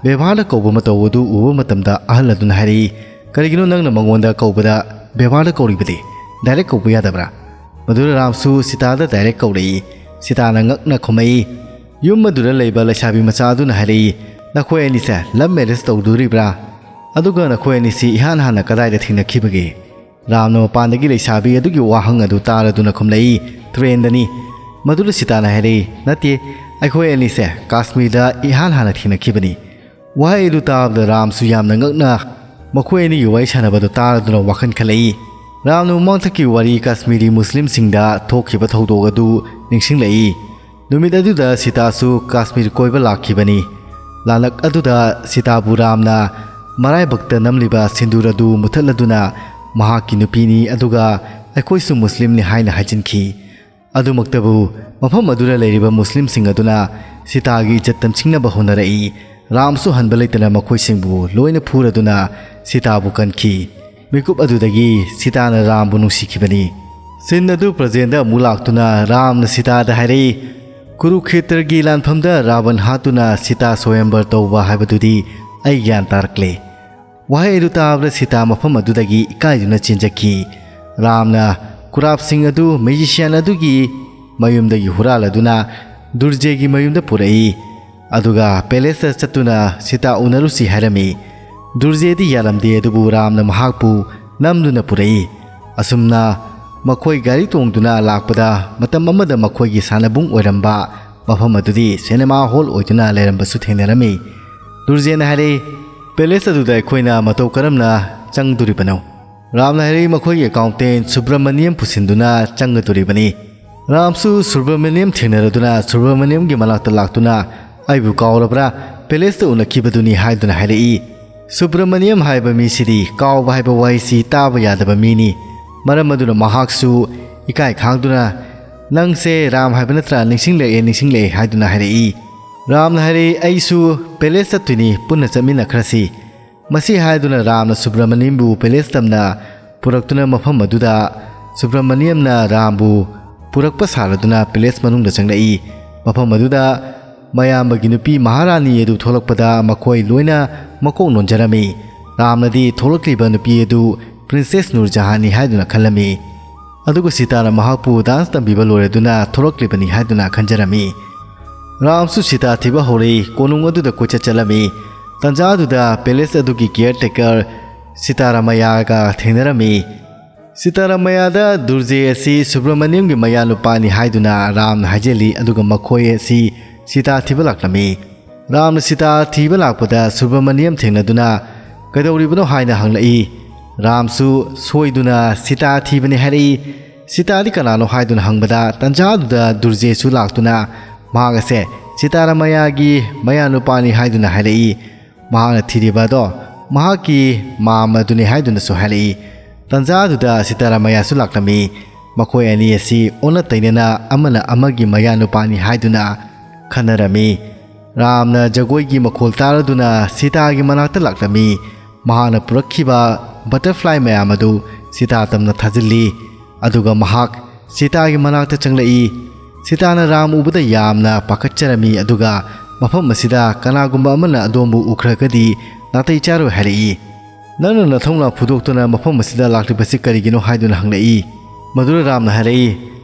ꯕꯦꯕꯥꯔꯗ ꯀꯧꯕ ꯃꯇꯧ ꯑꯗꯨ ꯎꯕ ꯃꯇꯝꯗ ꯑꯍꯜ ꯑꯗꯨꯅ ꯍꯥꯏꯔꯛꯏ, "ꯀꯔꯤꯒꯤꯅꯣ ꯅꯪꯅ ꯃꯉꯣꯟꯗ ꯀꯧꯕꯗ ꯕꯦꯕꯥꯔꯗ ꯀꯧꯔꯤꯕꯗꯤ? ꯗꯥꯏꯔꯦꯛ ꯀꯧꯕ ꯌꯥꯗꯕ꯭ꯔꯥ?" ꯃꯗꯨꯗ ꯔꯥꯝꯁꯨ ꯁꯤꯇꯥꯗ ꯗꯥꯏꯔꯦꯛ ꯀꯧꯔꯛꯏ꯫ ꯁꯤꯇꯥꯅ ꯉꯛꯅ ꯈꯨꯝꯃꯛꯏ꯫ ꯌꯨꯝ ꯑꯗꯨꯗ ꯂꯩꯕ ꯂꯩꯁꯥꯕꯤ ꯃꯆꯥ ꯑꯗꯨꯅ ꯍꯥꯏꯔꯛꯏ, "ꯅꯈꯣꯏ ꯑꯅꯤꯁꯦ ꯂꯚ ꯃꯦꯔꯦꯖ ꯇꯧꯗꯣꯔꯤꯕ꯭ꯔꯥ? ꯑꯗꯨꯒ ꯅꯈꯣꯏ ꯑꯅꯤꯁꯤ ꯏꯍꯥꯟ ꯍꯥꯟꯅ ꯀꯗꯥꯏꯗ ꯊꯦꯡꯅꯈꯤꯕꯒꯦ?" ꯔꯥꯝꯅ ꯃꯄꯥꯟꯗꯒꯤ ꯂꯩꯁꯥꯕꯤ ꯑꯗꯨꯒꯤ ꯋꯥꯍꯪ ꯑꯗꯨ ꯇꯥꯔꯗꯨꯅ ꯈꯨꯝꯂꯛꯏ, "ꯇ꯭ꯔꯦꯟꯗꯅꯤ"꯫ ꯃꯗꯨꯗ ꯁꯤꯇꯥꯅ ꯍꯥꯏꯔꯛꯏ, "ꯅꯠꯇꯦ, ꯑꯩꯈꯣꯏ ꯑꯅꯤꯁꯦ ꯀꯥꯁꯃꯤꯔꯗ ꯏꯍꯥꯟ ꯍꯥꯟꯅ ꯊꯦꯡꯅꯈꯤꯕꯅꯤ"꯫ ꯋꯥꯍꯩ ꯑꯗꯨ ꯇꯥꯕꯗ ꯔꯥꯝꯁꯨ ꯌꯥꯝꯅ ꯉꯛꯅ ꯃꯈꯣꯏ ꯑꯅꯤꯒꯤ ꯋꯥꯔꯤ ꯁꯥꯟꯅꯕꯗꯨ ꯇꯥꯔꯗꯨꯅ ꯋꯥꯈꯜ ꯈꯜꯂꯛꯏ꯫ ꯔꯥꯝꯅ ꯃꯃꯥꯡꯊꯛꯀꯤ ꯋꯥꯔꯤ ꯀꯥꯁꯃꯤꯔꯤ ꯃꯨꯁꯂꯤꯝꯁꯤꯡꯗ ꯊꯣꯛꯈꯤꯕ ꯊꯧꯗꯣꯛ ꯑꯗꯨ ꯅꯤꯡꯁꯤꯡꯂꯛꯏ꯫ ꯅꯨꯃꯤꯠ ꯑꯗꯨꯗ ꯁꯤꯇꯥꯁꯨ ꯀꯥꯁꯃꯤꯔ ꯀꯣꯏꯕ ꯂꯥꯛꯈꯤꯕꯅꯤ꯫ ꯂꯥꯂꯛ ꯑꯗꯨꯗ ꯁꯤꯇꯥꯕꯨ ꯔꯥꯝꯅ ꯃꯔꯥꯏꯕꯛꯇ ꯅꯝꯂꯤꯕ ꯁꯤꯟꯗꯨꯔ ꯑꯗꯨ ꯃꯨꯊꯠꯂꯗꯨꯅ ꯃꯍꯥꯛꯀꯤ ꯅꯨꯄꯤꯅꯤ, ꯑꯗꯨꯒ "ꯑꯩꯈꯣꯏꯁꯨ ꯃꯨꯁꯂꯤꯝꯅꯤ" ꯍꯥꯏꯅ ꯍꯥꯏꯖꯤꯟꯈꯤ꯫ ꯑꯗꯨꯃꯛꯇꯕꯨ ꯃꯐꯝ ꯑꯗꯨꯗ ꯂꯩꯔꯤꯕ ꯃꯨꯁꯂꯤꯝꯁꯤꯡ ꯑꯗꯨꯅ ꯁꯤꯇꯥꯒꯤ ꯏꯖꯠ ꯇꯝꯁꯤꯡꯅꯕ ꯍꯣꯠꯅꯔꯛꯏ꯫ ꯔꯥꯝꯁꯨ ꯍꯟꯕ ꯂꯩꯇꯅ ꯃꯈꯣꯏꯁꯤꯡꯕꯨ ꯂꯣꯏꯅ ꯐꯨꯔꯗꯨꯅ ꯁꯤꯇꯥꯕꯨ ꯀꯟꯈꯤ꯫ ꯃꯤꯀꯨꯞ ꯑꯗꯨꯗꯒꯤ ꯁꯤꯇꯥꯅ ꯔꯥꯝꯕꯨ ꯅꯨꯡꯁꯤꯈꯤꯕꯅꯤ꯫ ꯁꯤꯟ ꯑꯗꯨ ꯄ꯭ꯔꯖꯦꯟꯗ ꯑꯃꯨꯛ ꯂꯥꯛꯇꯨꯅ ꯔꯥꯝꯅ ꯁꯤꯇꯥꯗ ꯍꯥꯏꯔꯛꯏ, "ꯀꯨꯔꯨꯈꯦꯇ꯭ꯔꯒꯤ ꯂꯥꯟꯐꯝꯗ ꯔꯥꯕꯟ ꯍꯥꯠꯇꯨꯅ ꯁꯤꯇꯥ ꯁꯣꯌꯝꯕꯔ ꯇꯧꯕ ꯍꯥꯏꯕꯗꯨꯗꯤ ꯑꯩ ꯒ꯭ꯌꯥꯟ ꯇꯥꯔꯛꯂꯦ"꯫ ꯋꯥꯍꯩ ꯑꯗꯨ ꯇꯥꯕꯗ ꯁꯤꯇꯥ ꯃꯐꯝ ꯑꯗꯨꯗꯒꯤ ꯏꯀꯥꯏꯗꯨꯅ ꯆꯦꯟꯖꯈꯤ꯫ ꯔꯥꯝꯅ ꯀꯨꯔꯥꯞꯁꯤꯡ ꯑꯗꯨ ꯃꯦꯖꯤꯁꯤꯌꯥꯟ ꯑꯗꯨꯒꯤ ꯃꯌꯨꯝꯗꯒꯤ ꯍꯨꯔꯥꯜꯂꯗꯨꯅ ꯗꯨꯔꯖꯦꯒꯤ ꯃꯌꯨꯝꯗ ꯄꯨꯔꯛꯏ꯫ ꯑꯗꯨꯒ ꯄꯦꯂꯦꯁꯇ ꯆꯠꯇꯨꯅ ꯁꯤꯇꯥ ꯎꯅꯔꯨꯁꯤ ꯍꯥꯏꯔꯝꯃꯤ꯫ ꯗꯨꯔꯖꯦꯗꯤ ꯌꯥꯔꯝꯗꯦ, ꯑꯗꯨꯕꯨ ꯔꯥꯝꯅ ꯃꯍꯥꯛꯄꯨ ꯅꯝꯗꯨꯅ ꯄꯨꯔꯛꯏ꯫ ꯑꯁꯨꯝꯅ ꯃꯈꯣꯏ ꯒꯥꯔꯤ ꯇꯣꯡꯗꯨꯅ ꯂꯥꯛꯄꯗ ꯃꯇꯝ ꯑꯃꯗ ꯃꯈꯣꯏꯒꯤ ꯁꯥꯟꯅꯕꯨꯡ ꯑꯣꯏꯔꯝꯕ ꯃꯐꯝ ꯑꯗꯨꯗꯤ ꯁꯤꯅꯦꯃꯥ ꯍꯣꯜ ꯑꯣꯏꯗꯨꯅ ꯂꯩꯔꯝꯕꯁꯨ ꯊꯦꯡꯅꯔꯝꯃꯤ꯫ ꯗꯨꯔꯖꯦꯅ ꯍꯥꯏꯔꯛꯏ, "ꯄꯦꯂꯦꯁ ꯑꯗꯨꯗ ꯑꯩꯈꯣꯏꯅ ꯃꯇꯧ ꯀꯔꯝꯅ ꯆꯪꯗꯣꯔꯤꯕꯅꯣ?" ꯔꯥꯝꯅ ꯍꯥꯏꯔꯛꯏ, "ꯃꯈꯣꯏꯒꯤ ꯑꯦꯀꯥꯎꯟꯇꯦꯟ ꯁꯨꯕ꯭ꯔꯃꯅꯤꯌꯝ ꯄꯨꯁꯤꯟꯗꯨꯅ ꯆꯪꯒꯗꯣꯔꯤꯕꯅꯤ꯫" ꯔꯥꯝꯁꯨ ꯁꯨꯕ꯭ꯔꯃꯅꯤꯌꯝ ꯊꯦꯡꯅꯔꯗꯨꯅ ꯁꯨꯕ꯭ꯔꯃꯅꯤꯌꯝꯒꯤ ꯃꯅꯥꯛꯇ ꯂꯥꯛꯇꯨꯅ, "ꯑꯩꯕꯨ ꯀꯥꯎꯔꯕ꯭ꯔꯥ? ꯄꯦꯂꯦꯁꯇ ꯎꯅꯈꯤꯕꯗꯨꯅꯤ" ꯍꯥꯏꯗꯨꯅ ꯍꯥꯏꯔꯛꯏ꯫ ꯁꯨꯕ꯭ꯔꯃꯅꯤꯌꯝ ꯍꯥꯏꯕ ꯃꯤꯁꯤꯗꯤ ꯀꯥꯎꯕ ꯍꯥꯏꯕ ꯋꯥꯍꯩꯁꯤ ꯇꯥꯕ ꯌꯥꯗꯕ ꯃꯤꯅꯤ꯫ ꯃꯔꯝ ꯑꯗꯨꯅ ꯃꯍꯥꯛꯁꯨ ꯏꯀꯥꯏ ꯈꯥꯡꯗꯨꯅ, "ꯅꯪꯁꯦ ꯔꯥꯝ ꯍꯥꯏꯕ ꯅꯠꯇ꯭ꯔꯥ? ꯅꯤꯡꯁꯤꯡꯂꯛꯑꯦ, ꯅꯤꯡꯁꯤꯡꯂꯛꯑꯦ" ꯍꯥꯏꯗꯨꯅ ꯍꯥꯏꯔꯛꯏ꯫ ꯔꯥꯝꯅ ꯍꯥꯏꯔꯛꯏ, "ꯑꯩꯁꯨ ꯄꯦꯂꯦꯁ ꯆꯠꯇꯣꯏꯅꯤ, ꯄꯨꯟꯅ ꯆꯠꯃꯤꯟꯅꯈ꯭ꯔꯁꯤ"꯫ ꯃꯁꯤ ꯍꯥꯏꯗꯨꯅ ꯔꯥꯝꯅ ꯁꯨꯕ꯭ꯔꯃꯅꯤꯌꯝꯕꯨ ꯄꯦꯂꯦꯁ ꯇꯝꯅ ꯄꯨꯔꯛꯇꯨꯅ ꯃꯐꯝ ꯑꯗꯨꯗ ꯁꯨꯕ꯭ꯔꯃꯅꯤꯌꯝꯅ ꯔꯥꯝꯕꯨ ꯄꯨꯔꯛꯄ ꯁꯥꯔꯗꯨꯅ ꯄꯦꯂꯦꯁ ꯃꯅꯨꯡꯗ ꯆꯪꯂꯛꯏ꯫ ꯃꯐꯝ ꯑꯗꯨꯗ ꯃꯌꯥꯝꯕꯒꯤ ꯅꯨꯄꯤ ꯃꯍꯥꯔꯥꯅꯤ ꯑꯗꯨ ꯊꯣꯛꯂꯛꯄꯗ ꯃꯈꯣꯏ ꯂꯣꯏꯅ ꯃꯀꯣꯛ ꯅꯣꯟꯖꯔꯝꯃꯤ꯫ ꯔꯥꯝꯅꯗꯤ ꯊꯣꯛꯂꯛꯂꯤꯕ ꯅꯨꯄꯤ ꯑꯗꯨ ꯄ꯭ꯔꯤꯟꯁꯦꯁ ꯅꯨꯔꯖꯍꯥꯟꯅꯤ ꯍꯥꯏꯗꯨꯅ ꯈꯜꯂꯝꯃꯤ꯫ ꯑꯗꯨꯒ ꯁꯤꯇꯥꯅ ꯃꯍꯥꯛꯄꯨ ꯗꯥꯟꯁ ꯇꯝꯕꯤꯕ ꯂꯣꯏꯔꯗꯨꯅ ꯊꯣꯛꯂꯛꯂꯤꯕꯅꯤ ꯍꯥꯏꯗꯨꯅ ꯈꯟꯖꯔꯝꯃꯤ꯫ ꯔꯥꯝꯁꯨ ꯁꯤꯇꯥ ꯊꯤꯕ ꯍꯧꯔꯛꯏ꯫ ꯀꯣꯅꯨꯡ ꯑꯗꯨꯗ ꯀꯣꯏꯆꯠ ꯆꯠꯂꯝꯃꯤ꯫ ꯇꯟꯖꯥ ꯑꯗꯨꯗ ꯄꯦꯂꯦꯁ ꯑꯗꯨꯒꯤ ꯀꯤꯌꯔ ꯇꯦꯀꯔ ꯁꯤꯇꯥꯔꯥꯃꯌꯥꯒ ꯊꯦꯡꯅꯔꯝꯃꯤ꯫ ꯁꯤꯇꯥꯔꯥꯃꯌꯥꯗ ꯗꯨꯔꯖꯦ ꯑꯁꯤ ꯁꯨꯕ꯭ꯔꯃꯅꯤꯌꯝꯒꯤ ꯃꯌꯥꯅꯨꯄꯥꯅꯤ ꯍꯥꯏꯗꯨꯅ ꯔꯥꯝꯅ ꯍꯥꯏꯖꯤꯜꯂꯤ, ꯑꯗꯨꯒ ꯃꯈꯣꯏ ꯑꯁꯤ ꯁꯤꯇꯥ ꯊꯤꯕ ꯂꯥꯛꯂꯝꯃꯤ꯫ ꯔꯥꯝꯅ ꯁꯤꯇꯥ ꯊꯤꯕ ꯂꯥꯛꯄꯗ ꯁꯨꯕ꯭ꯔꯃꯅꯤꯌꯝ ꯊꯦꯡꯅꯗꯨꯅ "ꯀꯩꯗꯧꯔꯤꯕꯅꯣ?" ꯍꯥꯏꯅ ꯍꯪꯂꯛꯏ꯫ ꯔꯥꯝꯁꯨ ꯁꯣꯏꯗꯨꯅ "ꯁꯤꯇꯥ ꯊꯤꯕꯅꯤ" ꯍꯥꯏꯔꯛꯏ꯫ "ꯁꯤꯇꯥꯗꯤ ꯀꯅꯥꯅꯣ?" ꯍꯥꯏꯗꯨꯅ ꯍꯪꯕꯗ, ꯇꯟꯖꯥꯗꯨꯗ ꯗꯨꯔꯖꯦꯁꯨ ꯂꯥꯛꯇꯨꯅ ꯃꯍꯥꯛ ꯑꯁꯦ ꯁꯤꯇꯥꯔꯥꯃꯌꯥꯒꯤ ꯃꯌꯥꯅꯨꯄꯥꯅꯤ ꯍꯥꯏꯗꯨꯅ ꯍꯥꯏꯔꯛꯏ꯫ ꯃꯍꯥꯛꯅ ꯊꯤꯔꯤꯕ ꯑꯗꯣ ꯃꯍꯥꯛꯀꯤ ꯃꯥꯝꯃꯗꯨꯅꯤ ꯍꯥꯏꯗꯨꯅꯁꯨ ꯍꯥꯏꯔꯛꯏ꯫ ꯇꯟꯖꯥꯗꯨꯗ ꯁꯤꯇꯥꯔꯥꯃꯌꯥꯁꯨ ꯂꯥꯛꯂꯝꯃꯤ꯫ ꯃꯈꯣꯏ ꯑꯅꯤ ꯑꯁꯤ ꯑꯣꯟꯅ ꯇꯩꯅꯅ ꯑꯃꯅ ꯑꯃꯒꯤ ꯃꯌꯥꯅꯨꯄꯥꯅꯤ ꯍꯥꯏꯗꯨꯅ ꯈꯟꯅꯔꯝꯃꯤ꯫ ꯔꯥꯝꯅ ꯖꯒꯣꯏꯒꯤ ꯃꯈꯣꯜ ꯇꯥꯔꯗꯨꯅ ꯁꯤꯇꯥꯒꯤ ꯃꯅꯥꯛꯇ ꯂꯥꯛꯂꯝꯃꯤ꯫ ꯃꯍꯥꯛꯅ ꯄꯨꯔꯛꯈꯤꯕ ꯕꯇꯔꯐ꯭ꯂꯥꯏ ꯃꯌꯥꯝ ꯑꯗꯨ ꯁꯤꯇꯥ ꯇꯝꯅ ꯊꯥꯖꯤꯜꯂꯤ꯫ ꯑꯗꯨꯒ ꯃꯍꯥꯛ ꯁꯤꯇꯥꯒꯤ ꯃꯅꯥꯛꯇ ꯆꯪꯂꯛꯏ꯫ ꯁꯤꯇꯥꯅ ꯔꯥꯝ ꯎꯕꯗ ꯌꯥꯝꯅ ꯄꯥꯈꯠꯆꯔꯝꯃꯤ, ꯑꯗꯨꯒ ꯃꯐꯝ ꯑꯁꯤꯗ ꯀꯅꯥꯒꯨꯝꯕ ꯑꯃꯅ ꯑꯗꯣꯝꯕꯨ ꯎꯈ꯭ꯔꯒꯗꯤ ꯅꯥꯇꯩ ꯆꯥꯔꯣꯏ ꯍꯥꯏꯔꯛꯏ꯫ "ꯅꯪꯅ ꯅꯊꯧꯅꯥ ꯐꯨꯗꯣꯛꯇꯨꯅ ꯃꯐꯝ ꯑꯁꯤꯗ ꯂꯥꯛꯂꯤꯕꯁꯤ ꯀꯔꯤꯒꯤꯅꯣ?" ꯍꯥꯏꯗꯨꯅ ꯍꯪꯂꯛꯏ꯫ ꯃꯗꯨꯗ ꯔꯥꯝꯅ ꯍꯥꯏꯔꯛꯏ,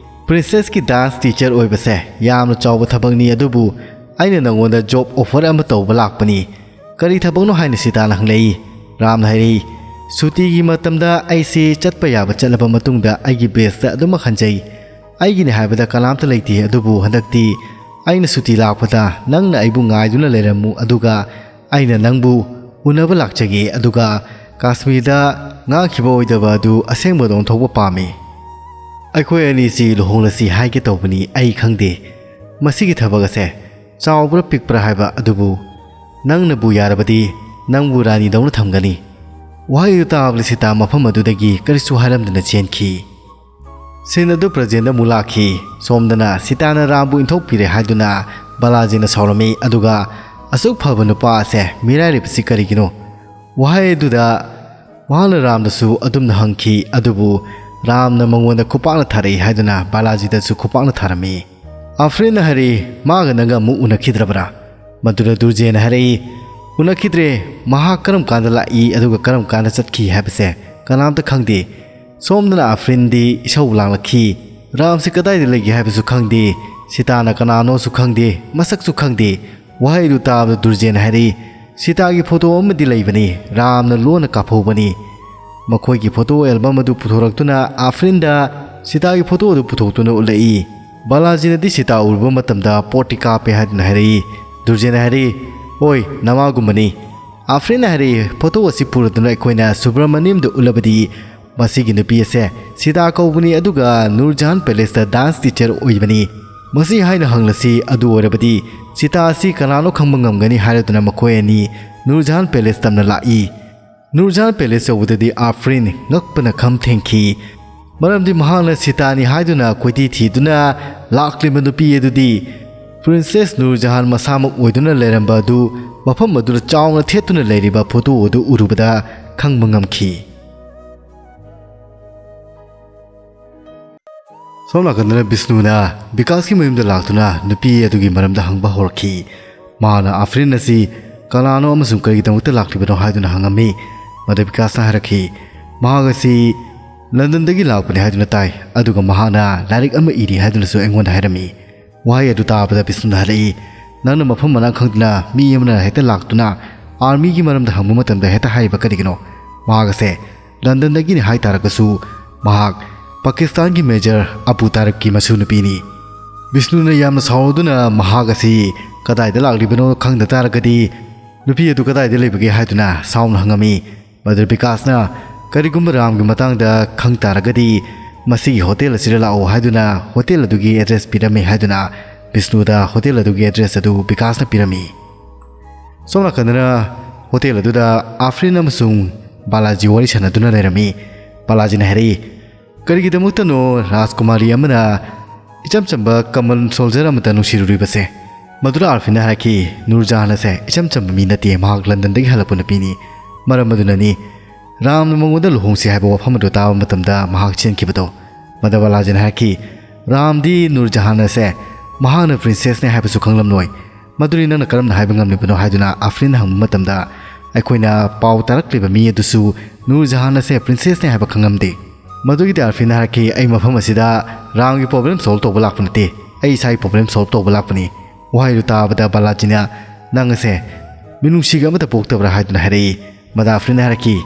"ꯄ꯭ꯔꯤꯟꯁꯦꯁꯀꯤ ꯗꯥꯟꯁ ꯇꯤꯆꯔ ꯑꯣꯏꯕꯁꯦ ꯌꯥꯝꯅ ꯆꯥꯎꯕ ꯊꯕꯛꯅꯤ, ꯑꯗꯨꯕꯨ "ꯑꯩꯅ ꯅꯪꯉꯣꯟꯗ ꯖꯣꯕ ꯑꯣꯐꯔ ꯑꯃ ꯇꯧꯕ ꯂꯥꯛꯄꯅꯤ꯫ ꯀꯔꯤ ꯊꯕꯛꯅꯣ?" ꯍꯥꯏꯅ ꯁꯤꯇꯥꯅ ꯍꯪꯂꯛꯏ꯫ ꯔꯥꯝꯅ ꯍꯥꯏꯔꯛꯏ, "ꯁꯨꯇꯤꯒꯤ ꯃꯇꯝꯗ ꯑꯩꯁꯤ ꯆꯠꯄ ꯌꯥꯕ ꯆꯠꯂꯕ ꯃꯇꯨꯡꯗ ꯑꯩꯒꯤ ꯕꯦꯁꯇ ꯑꯗꯨꯃꯛ ꯍꯟꯖꯩ꯫ ꯑꯩꯒꯤꯅꯤ ꯍꯥꯏꯕꯗ ꯀꯅꯥꯝꯇ ꯂꯩꯇꯦ, ꯑꯗꯨꯕꯨ ꯍꯟꯗꯛꯇꯤ ꯑꯩꯅ ꯁꯨꯇꯤ ꯂꯥꯛꯄꯗ ꯅꯪꯅ ꯑꯩꯕꯨ ꯉꯥꯏꯗꯨꯅ ꯂꯩꯔꯝꯃꯨ, ꯑꯗꯨꯒ ꯑꯩꯅ ꯅꯪꯕꯨ ꯎꯅꯕ ꯂꯥꯛꯆꯒꯦ, ꯑꯗꯨꯒ ꯀꯥꯁꯃꯤꯔꯗ ꯉꯥꯡꯈꯤꯕ ꯑꯣꯏꯗꯕ ꯑꯗꯨ ꯑꯁꯦꯡꯕꯗ ꯑꯣꯟꯊꯣꯛꯄ ꯄꯥꯝꯃꯤ꯫ ꯑꯩꯈꯣꯏ ꯑꯅꯤꯁꯤ ꯂꯨꯍꯣꯡꯂꯁꯤ ꯍꯥꯏꯒꯦ ꯇꯧꯕꯅꯤ꯫ ꯑꯩ ꯈꯪꯗꯦ ꯃꯁꯤꯒꯤ ꯊꯕꯛ ꯑꯁꯦ ꯆꯥꯎꯕ꯭ꯔꯥ ꯄꯤꯛꯄ꯭ꯔꯥ ꯍꯥꯏꯕ ꯑꯗꯨꯕꯨ, ꯅꯪꯅꯕꯨ ꯌꯥꯔꯕꯗꯤ ꯅꯪꯕꯨ ꯔꯥꯅꯤꯗꯧꯅ ꯊꯝꯒꯅꯤ꯫" ꯋꯥꯍꯩꯗꯨ ꯇꯥꯕꯗ ꯁꯤꯇꯥ ꯃꯐꯝ ꯑꯗꯨꯗꯒꯤ ꯀꯔꯤꯁꯨ ꯍꯥꯏꯔꯝꯗꯅ ꯆꯦꯟꯈꯤ꯫ ꯁꯤꯟ ꯑꯗꯨ ꯄ꯭ꯔꯖꯦꯟꯗ ꯑꯃꯨꯛ ꯂꯥꯛꯈꯤ꯫ ꯁꯣꯝꯗꯅ ꯁꯤꯇꯥꯅ ꯔꯥꯝꯕꯨ ꯏꯟꯊꯣꯛꯄꯤꯔꯦ ꯍꯥꯏꯗꯨꯅ ꯕꯥꯂꯥꯖꯤꯅ ꯁꯥꯎꯔꯝꯃꯤ, ꯑꯗꯨꯒ "ꯑꯁꯨꯛ ꯐꯕ ꯅꯨꯄꯥ ꯑꯁꯦ ꯃꯤꯔꯥꯏꯔꯤꯕꯁꯤ ꯀꯔꯤꯒꯤꯅꯣ?" ꯋꯥꯍꯩ ꯑꯗꯨꯗ ꯃꯍꯥꯛꯅ ꯔꯥꯝꯗꯁꯨ ꯑꯗꯨꯝꯅ ꯍꯪꯈꯤ, ꯑꯗꯨꯕꯨ ꯔꯥꯝꯅ ꯃꯉꯣꯟꯗ ꯈꯨꯄꯥꯛꯅ ꯊꯥꯔꯛꯏ ꯍꯥꯏꯗꯨꯅ ꯕꯥꯂꯥꯖꯤꯗꯁꯨ ꯈꯨꯄꯥꯛꯅ ꯊꯥꯔꯝꯃꯤ꯫ ꯑꯥꯐ꯭ꯔꯤꯟꯅ ꯍꯥꯏꯔꯛꯏ, "ꯃꯥꯒ ꯅꯪꯒ ꯑꯃꯨꯛ ꯎꯅꯈꯤꯗ꯭ꯔꯕ꯭ꯔꯥ?" ꯃꯗꯨꯗ ꯗꯨꯔꯖꯦꯅ ꯍꯥꯏꯔꯛꯏ, "ꯎꯅꯈꯤꯗ꯭ꯔꯦ꯫ ꯃꯍꯥꯛ ꯀꯔꯝ ꯀꯥꯟꯗ ꯂꯥꯛꯏ ꯑꯗꯨꯒ ꯀꯔꯝ ꯀꯥꯟꯗ ꯆꯠꯈꯤ ꯍꯥꯏꯕꯁꯦ ꯀꯅꯥꯝꯇ ꯈꯪꯗꯦ꯫" ꯁꯣꯝꯗꯅ ꯑꯥꯐ꯭ꯔꯤꯟꯗꯤ ꯏꯁꯧ ꯂꯥꯡꯂꯛꯈꯤ꯫ "ꯔꯥꯝꯁꯤ ꯀꯗꯥꯏꯗ ꯂꯩꯒꯦ ꯍꯥꯏꯕꯁꯨ ꯈꯪꯗꯦ, ꯁꯤꯇꯥꯅ ꯀꯅꯥꯅꯣꯁꯨ ꯈꯪꯗꯦ, ꯃꯁꯛꯁꯨ ꯈꯪꯗꯦ꯫" ꯋꯥꯍꯩꯗꯨ ꯇꯥꯕꯗ ꯗꯨꯔꯖꯦꯅ ꯍꯥꯏꯔꯛꯏ, "ꯁꯤꯇꯥꯒꯤ ꯐꯣꯇꯣ ꯑꯃꯗꯤ ꯂꯩꯕꯅꯤ, ꯔꯥꯝꯅ ꯂꯣꯟꯅ ꯀꯥꯞꯍꯧꯕꯅꯤ꯫" ꯃꯈꯣꯏꯒꯤ ꯐꯣꯇꯣ ꯑꯦꯜꯕꯝ ꯑꯗꯨ ꯄꯨꯊꯣꯔꯛꯇꯨꯅ ꯑꯥꯐ꯭ꯔꯤꯟꯗ ꯁꯤꯇꯥꯒꯤ ꯐꯣꯇꯣ ꯑꯗꯨ ꯄꯨꯊꯣꯛꯇꯨꯅ ꯎꯠꯂꯛꯏ꯫ ꯕꯥꯂꯥꯖꯤꯅꯗꯤ ꯁꯤꯇꯥ ꯎꯔꯨꯕ ꯃꯇꯝꯗ ꯄꯣꯠꯇꯤ ꯀꯥꯞꯄꯦ ꯍꯥꯏꯗꯨꯅ ꯍꯥꯏꯔꯛꯏ꯫ ꯗꯨꯔꯖꯦꯅ ꯍꯥꯏꯔꯛꯏ, "ꯍꯣꯏ, ꯅꯃꯥꯒꯨꯝꯕꯅꯤ꯫" ꯑꯥꯐ꯭ꯔꯤꯟꯅ ꯍꯥꯏꯔꯛꯏ, "ꯐꯣꯇꯣ ꯑꯁꯤ ꯄꯨꯔꯗꯨꯅ ꯑꯩꯈꯣꯏꯅ ꯁꯨꯕ꯭ꯔꯃꯅꯤꯌꯝꯗ ꯎꯠꯂꯕꯗꯤ ꯃꯁꯤꯒꯤ ꯅꯨꯄꯤ ꯑꯁꯦ ꯁꯤꯇꯥ ꯀꯧꯕꯅꯤ, ꯑꯗꯨꯒ ꯅꯨꯔꯖꯍꯥꯟ ꯄꯦꯂꯦꯁꯇ ꯗꯥꯟꯁ ꯇꯤꯆꯔ ꯑꯣꯏꯕꯅꯤ꯫ ꯃꯁꯤ ꯍꯥꯏꯅ ꯍꯪꯂꯁꯤ, ꯑꯗꯨ ꯑꯣꯏꯔꯕꯗꯤ ꯁꯤꯇꯥ ꯑꯁꯤ ꯀꯅꯥꯅꯣ ꯈꯪꯕ ꯉꯝꯒꯅꯤ?" ꯍꯥꯏꯔꯗꯨꯅ ꯃꯈꯣꯏ ꯑꯅꯤ ꯅꯨꯔꯖꯍꯥꯟ ꯄꯦꯂꯦꯁ ꯇꯝꯅ ꯂꯥꯛꯏ꯫ ꯅꯨꯔꯖꯍꯥꯟ ꯄꯦꯂꯦꯁ ꯌꯧꯕꯗꯗꯤ ꯑꯥꯐ꯭ꯔꯤꯟ ꯉꯛꯄꯅ ꯈꯝ ꯊꯦꯡꯈꯤ, ꯃꯔꯝꯗꯤ ꯃꯍꯥꯛꯅ ꯁꯤꯇꯥꯅꯤ ꯍꯥꯏꯗꯨꯅ ꯀꯣꯏꯊꯤ ꯊꯤꯗꯨꯅ ꯂꯥꯛꯂꯤꯕ ꯅꯨꯄꯤ ꯑꯗꯨꯗꯤ ꯄ꯭ꯔꯤꯟꯁꯦꯁ ꯅꯨꯔꯖꯍꯥꯟ ꯃꯁꯥꯃꯛ ꯑꯣꯏꯗꯨꯅ ꯂꯩꯔꯝꯕ ꯑꯗꯨ ꯃꯐꯝ ꯑꯗꯨꯗ ꯆꯥꯎꯅ ꯊꯦꯠꯇꯨꯅ ꯂꯩꯔꯤꯕ ꯐꯣꯇꯣ ꯑꯗꯨ ꯎꯔꯨꯕꯗ ꯈꯪꯕ ꯉꯝꯈꯤ꯫ ꯁꯣꯝ ꯅꯥꯀꯟꯗꯅ ꯕꯤꯁꯅꯨꯅ ꯕꯤꯀꯥꯁꯀꯤ ꯃꯌꯨꯝꯗ ꯂꯥꯛꯇꯨꯅ ꯅꯨꯄꯤ ꯑꯗꯨꯒꯤ ꯃꯔꯝꯗ ꯍꯪꯕ ꯍꯧꯔꯛꯈꯤ꯫ ꯃꯥꯅ ꯑꯥꯐ꯭ꯔꯤꯟ ꯑꯁꯤ ꯀꯅꯥꯅꯣ ꯑꯃꯁꯨꯡ ꯀꯔꯤꯒꯤꯗꯃꯛꯇ ꯂꯥꯛꯂꯤꯕꯅꯣ ꯍꯥꯏꯗꯨꯅ ꯍꯪꯉꯝꯃꯤ꯫ ꯃꯗꯨ ꯕꯤꯀꯥꯁꯅ ꯍꯥꯏꯔꯛꯈꯤ, ꯃꯍꯥꯛ ꯑꯁꯤ ꯂꯟꯗꯟꯗꯒꯤ ꯂꯥꯛꯄꯅꯤ ꯍꯥꯏꯗꯨꯅ ꯇꯥꯏ, ꯑꯗꯨꯒ ꯃꯍꯥꯛꯅ ꯂꯥꯏꯔꯤꯛ ꯑꯃ ꯏꯔꯤ ꯍꯥꯏꯗꯨꯅꯁꯨ ꯑꯩꯉꯣꯟꯗ ꯍꯥꯏꯔꯝꯃꯤ꯫ ꯋꯥꯍꯩ ꯑꯗꯨ ꯇꯥꯕꯗ ꯕꯤꯁꯅꯨꯅ ꯍꯥꯏꯔꯛꯏ, ꯅꯪꯅ ꯃꯐꯝ ꯃꯔꯥꯡ ꯈꯪꯗꯅ ꯃꯤ ꯑꯃꯅ ꯍꯦꯛꯇ ꯂꯥꯛꯇꯨꯅ ꯑꯥꯔꯃꯤꯒꯤ ꯃꯔꯝꯗ ꯍꯪꯕ ꯃꯇꯝꯗ ꯍꯦꯛꯇ ꯍꯥꯏꯔꯤꯕ ꯀꯔꯤꯒꯤꯅꯣ? ꯃꯍꯥꯛ ꯑꯁꯦ ꯂꯟꯗꯟꯗꯒꯤꯅꯤ ꯍꯥꯏ ꯇꯥꯔꯒꯁꯨ ꯃꯍꯥꯛ ꯄꯥꯀꯤꯁꯇꯥꯟꯒꯤ ꯃꯦꯖꯔ ꯑꯕꯨ ꯇꯥꯔꯤꯛꯀꯤ ꯃꯁꯨ ꯅꯨꯄꯤꯅꯤ꯫ ꯕꯤꯁꯅꯨꯅ ꯌꯥꯝꯅ ꯁꯥꯎꯔꯗꯨꯅ ꯃꯍꯥꯛ ꯑꯁꯤ ꯀꯗꯥꯏꯗ ꯂꯥꯛꯂꯤꯕꯅꯣ ꯈꯪꯗ ꯇꯥꯔꯒꯗꯤ ꯅꯨꯄꯤ ꯑꯗꯨ ꯀꯗꯥꯏꯗ ꯂꯩꯕꯒꯦ ꯍꯥꯏꯗꯨꯅ ꯁꯥꯎꯅ ꯍꯪꯉꯝꯃꯤ꯫ ꯃꯗꯨꯗ ꯕꯤꯀꯥꯁꯅ ꯀꯔꯤꯒꯨꯝꯕ ꯔꯥꯝꯒꯤ ꯃꯇꯥꯡꯗ ꯈꯪ ꯇꯥꯔꯒꯗꯤ ꯃꯁꯤꯒꯤ ꯍꯣꯇꯦꯜ ꯑꯁꯤꯗ ꯂꯥꯛꯑꯣ ꯍꯥꯏꯗꯨꯅ ꯍꯣꯇꯦꯜ ꯑꯗꯨꯒꯤ ꯑꯦꯗ꯭ꯔꯦꯁ ꯄꯤꯔꯝꯃꯤ ꯍꯥꯏꯗꯨꯅ ꯕꯤꯁꯅꯨꯗ ꯍꯣꯇꯦꯜ ꯑꯗꯨꯒꯤ ꯑꯦꯗ꯭ꯔꯦꯁ ꯑꯗꯨ ꯕꯤꯀꯥꯁꯅ ꯄꯤꯔꯝꯃꯤ꯫ ꯁꯣꯝ ꯅꯥꯀꯟꯗꯅ ꯍꯣꯇꯦꯜ ꯑꯗꯨꯗ ꯑꯥꯐ꯭ꯔꯤꯟ ꯑꯃꯁꯨꯡ ꯕꯥꯂꯥꯖꯤ ꯋꯥꯔꯤ ꯁꯥꯟꯅꯗꯨꯅ ꯂꯩꯔꯝꯃꯤ꯫ ꯕꯥꯂꯥꯖꯤꯅ ꯍꯥꯏꯔꯛꯏ, "ꯀꯔꯤꯒꯤꯗꯃꯛꯇꯅꯣ ꯔꯥꯖꯀꯨꯃꯥꯔꯤ ꯑꯃꯅ ꯏꯆꯝ ꯆꯝꯕ ꯀꯃꯟ ꯁꯣꯜꯖꯔ ꯑꯃꯇ ꯅꯨꯡꯁꯤꯔꯨꯔꯤꯕꯁꯦ?" ꯃꯗꯨꯗ ꯑꯥꯔꯐꯤꯟꯅ ꯍꯥꯏꯔꯛꯈꯤ, "ꯅꯨꯔꯖꯍꯥꯟ ꯑꯁꯦ ꯏꯆꯝ ꯆꯝꯕ ꯃꯤ ꯅꯠꯇꯦ, ꯃꯍꯥꯛ ꯂꯟꯗꯟꯗꯒꯤ ꯍꯜꯂꯛꯄ ꯅꯨꯄꯤꯅꯤ꯫ ꯃꯔꯝ ꯑꯗꯨꯅꯅꯤ ꯔꯥꯝꯅ ꯃꯉꯣꯟꯗ ꯂꯨꯍꯣꯡꯁꯤ ꯍꯥꯏꯕ ꯋꯥꯐꯝ ꯑꯗꯨ ꯇꯥꯕ ꯃꯇꯝꯗ ꯃꯍꯥꯛ ꯆꯦꯟꯈꯤꯕꯗꯣ꯫" ꯃꯗꯨꯗ ꯕꯥꯂꯥꯖꯤꯅ ꯍꯥꯏꯔꯛꯈꯤ, "ꯔꯥꯝꯗꯤ ꯅꯨꯔꯖꯍꯥꯟ ꯑꯁꯦ ꯃꯍꯥꯛꯅ ꯄ꯭ꯔꯤꯟꯁꯦꯁꯅꯤ ꯍꯥꯏꯕꯁꯨ ꯈꯪꯂꯝꯂꯣꯏ꯫ ꯃꯗꯨꯗꯤ ꯅꯪꯅ ꯀꯔꯝꯅ ꯍꯥꯏꯕ ꯉꯝꯂꯤꯕꯅꯣ?" ꯍꯥꯏꯗꯨꯅ ꯑꯥꯐ꯭ꯔꯤꯟꯅ ꯍꯪꯕ ꯃꯇꯝꯗ, "ꯑꯩꯈꯣꯏꯅ ꯄꯥꯎ ꯇꯥꯔꯛꯂꯤꯕ ꯃꯤ ꯑꯗꯨꯁꯨ ꯅꯨꯔꯖꯍꯥꯟ ꯑꯁꯦ ꯄ꯭ꯔꯤꯟꯁꯦꯁꯅꯤ ꯍꯥꯏꯕ ꯈꯪꯂꯝꯗꯦ꯫" ꯃꯗꯨꯒꯤꯗꯤ ꯑꯥꯔꯐꯤꯟꯅ ꯍꯥꯏꯔꯛꯈꯤ, "ꯑꯩ ꯃꯐꯝ ꯑꯁꯤꯗ ꯔꯥꯝꯒꯤ ꯄ꯭ꯔꯣꯕ꯭ꯂꯦꯝ ꯁꯣꯜꯕ ꯇꯧꯕ ꯂꯥꯛꯄ ꯅꯠꯇꯦ, ꯑꯩ ꯏꯁꯥꯒꯤ ꯄ꯭ꯔꯣꯕ꯭ꯂꯦꯝ ꯁꯣꯜꯕ ꯇꯧꯕ ꯂꯥꯛꯄꯅꯤ꯫" ꯋꯥꯍꯩꯗꯨ ꯇꯥꯕꯗ ꯕꯥꯂꯥꯖꯤꯅ, "ꯅꯪ ꯑꯁꯦ ꯃꯤꯅꯨꯡꯁꯤꯒ ꯑꯃꯠꯇ ꯄꯣꯛꯇꯕ꯭ꯔꯥ?" ꯍꯥꯏꯗꯨꯅ ꯍꯥꯏꯔꯛꯏ꯫ ꯃꯗꯥ ꯑꯥꯐ꯭ꯔꯤꯟꯅ ꯍꯥꯏꯔꯛꯈꯤ,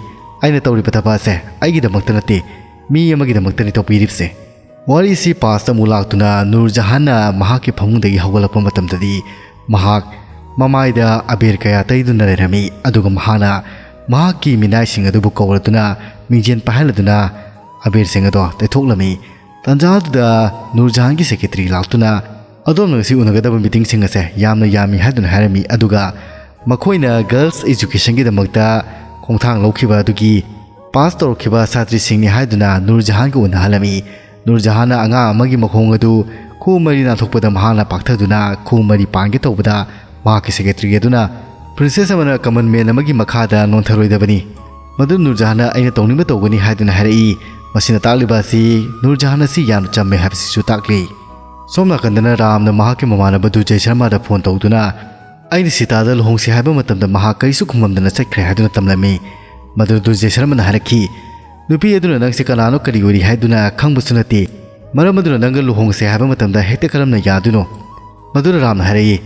"ꯑꯩꯅ ꯇꯧꯔꯤꯕ ꯊꯕꯛ ꯑꯁꯦ ꯑꯩꯒꯤꯗꯃꯛꯇ ꯅꯠꯇꯦ, ꯃꯤ ꯑꯃꯒꯤꯗꯃꯛꯇꯅꯤ ꯇꯧꯕꯤꯔꯤꯕꯁꯦ꯫" ꯋꯥꯔꯤꯁꯤ ꯄꯥꯁꯇ ꯑꯃꯨꯛ ꯂꯥꯛꯇꯨꯅ ꯅꯨꯔꯖꯍꯥꯟꯅ ꯃꯍꯥꯛꯀꯤ ꯐꯃꯨꯡꯗꯒꯤ ꯍꯧꯒꯠꯂꯛꯄ ꯃꯇꯝꯗꯗꯤ ꯃꯍꯥꯛ ꯃꯃꯥꯏꯗ ꯑꯕꯦꯔ ꯀꯌꯥ ꯇꯩꯗꯨꯅ ꯂꯩꯔꯝꯃꯤ꯫ ꯑꯗꯨꯒ ꯃꯍꯥꯛꯅ ꯃꯍꯥꯛꯀꯤ ꯃꯤꯅꯥꯏꯁꯤꯡ ꯑꯗꯨꯕꯨ ꯀꯧꯔꯗꯨꯅ ꯃꯤꯡꯖꯦꯜ ꯄꯥꯏꯍꯜꯂꯗꯨꯅ ꯑꯕꯦꯔꯁꯤꯡ ꯑꯗꯣ ꯇꯩꯊꯣꯛꯂꯝꯃꯤ꯫ ꯇꯥꯟꯖꯥꯗꯨꯗ ꯅꯨꯔꯖꯍꯥꯟꯒꯤ ꯁꯦꯀ꯭ꯔꯦꯇꯔꯤ ꯂꯥꯛꯇꯨꯅ, "ꯑꯗꯣꯝꯅ ꯉꯁꯤ ꯎꯅꯒꯗꯕ ꯃꯤꯇꯤꯡꯁꯤꯡ ꯑꯁꯦ ꯌꯥꯝꯅ ꯌꯥꯝꯃꯤ" ꯍꯥꯏꯗꯨꯅ ꯍꯥꯏꯔꯝꯃꯤ꯫ ꯑꯗꯨꯒ ꯃꯈꯣꯏꯅ ꯒꯔꯜꯁ ꯑꯦꯖꯨꯀꯦꯁꯟꯒꯤꯗꯃꯛꯇ ꯈꯣꯡꯊꯥꯡ ꯂꯧꯈꯤꯕ ꯑꯗꯨꯒꯤ ꯄꯥꯁ ꯇꯧꯔꯛꯈꯤꯕ ꯁꯥꯇ꯭ꯔꯤꯁꯤꯡꯅꯤ ꯍꯥꯏꯗꯨꯅ ꯅꯨꯔꯖꯍꯥꯟꯒ ꯎꯅꯍꯜꯂꯝꯃꯤ꯫ ꯅꯨꯔꯖꯍꯥꯟꯅ ꯑꯉꯥꯡ ꯑꯃꯒꯤ ꯃꯈꯣꯡ ꯑꯗꯨ ꯈꯨ ꯃꯔꯤ ꯅꯥꯟꯊꯣꯛꯄꯗ ꯃꯍꯥꯛꯅ ꯄꯥꯛꯊꯗꯨꯅ ꯈꯨ ꯃꯔꯤ ꯄꯥꯟꯒꯦ ꯇꯧꯕꯗ ꯃꯍꯥꯛꯀꯤ ꯁꯦꯀ꯭ꯔꯦꯇꯔꯤ ꯑꯗꯨꯅ, "ꯄ꯭ꯔꯤꯟꯁꯦꯁ ꯑꯃꯅ ꯀꯃꯟ ꯃꯦꯟ ꯑꯃꯒꯤ ꯃꯈꯥꯗ ꯅꯣꯟꯊꯔꯣꯏꯗꯕꯅꯤ꯫" ꯃꯗꯨ ꯅꯨꯔꯖꯍꯥꯟꯅ "ꯑꯩꯅ ꯇꯧꯅꯤꯡꯕ ꯇꯧꯒꯅꯤ" ꯍꯥꯏꯗꯨꯅ ꯍꯥꯏꯔꯛꯏ꯫ ꯃꯁꯤꯅ ꯇꯥꯛꯂꯤꯕ ꯑꯁꯤ ꯅꯨꯔꯖꯍꯥꯟ ꯑꯁꯤ ꯌꯥꯝꯅ ꯆꯝꯃꯦ ꯍꯥꯏꯕꯁꯤꯁꯨ ꯇꯥꯛꯂꯤ꯫ ꯁꯣꯝ ꯅꯥꯀꯟꯗꯅ ꯔꯥꯝꯅ ꯃꯍꯥꯛꯀꯤ ꯃꯃꯥꯟꯅꯕ ꯗꯨꯖꯩ ꯁꯔꯃꯥꯗ ꯐꯣꯟ ꯇꯧꯗꯨꯅ, "ꯑꯩꯅ ꯁꯤꯇꯥꯗ ꯂꯨꯍꯣꯡꯁꯤ ꯍꯥꯏꯕ ꯃꯇꯝꯗ ꯃꯍꯥꯛ ꯀꯔꯤꯁꯨ ꯈꯨꯝꯃꯝꯗꯅ ꯆꯠꯈ꯭ꯔꯦ" ꯍꯥꯏꯗꯨꯅ ꯇꯝꯂꯝꯃꯤ꯫ ꯃꯗꯨ ꯗꯨꯖꯩ ꯁꯔꯃꯅ ꯍꯥꯏꯔꯛꯈꯤ, "ꯅꯨꯄꯤ ꯑꯗꯨꯅ ꯅꯪꯁꯦ ꯀꯅꯥꯅꯣ ꯀꯔꯤ ꯑꯣꯏꯔꯤ ꯍꯥꯏꯗꯨꯅ ꯈꯪꯕꯁꯨ ꯅꯠꯇꯦ꯫ ꯃꯔꯝ ꯑꯗꯨꯅ ꯅꯪꯒ ꯂꯨꯍꯣꯡꯁꯦ ꯍꯥꯏꯕ ꯃꯇꯝꯗ ꯍꯦꯛꯇ ꯀꯔꯝꯅ ꯌꯥꯗꯣꯏꯅꯣ?" ꯃꯗꯨꯗ ꯔꯥꯝꯅ ꯍꯥꯏꯔꯛꯏ,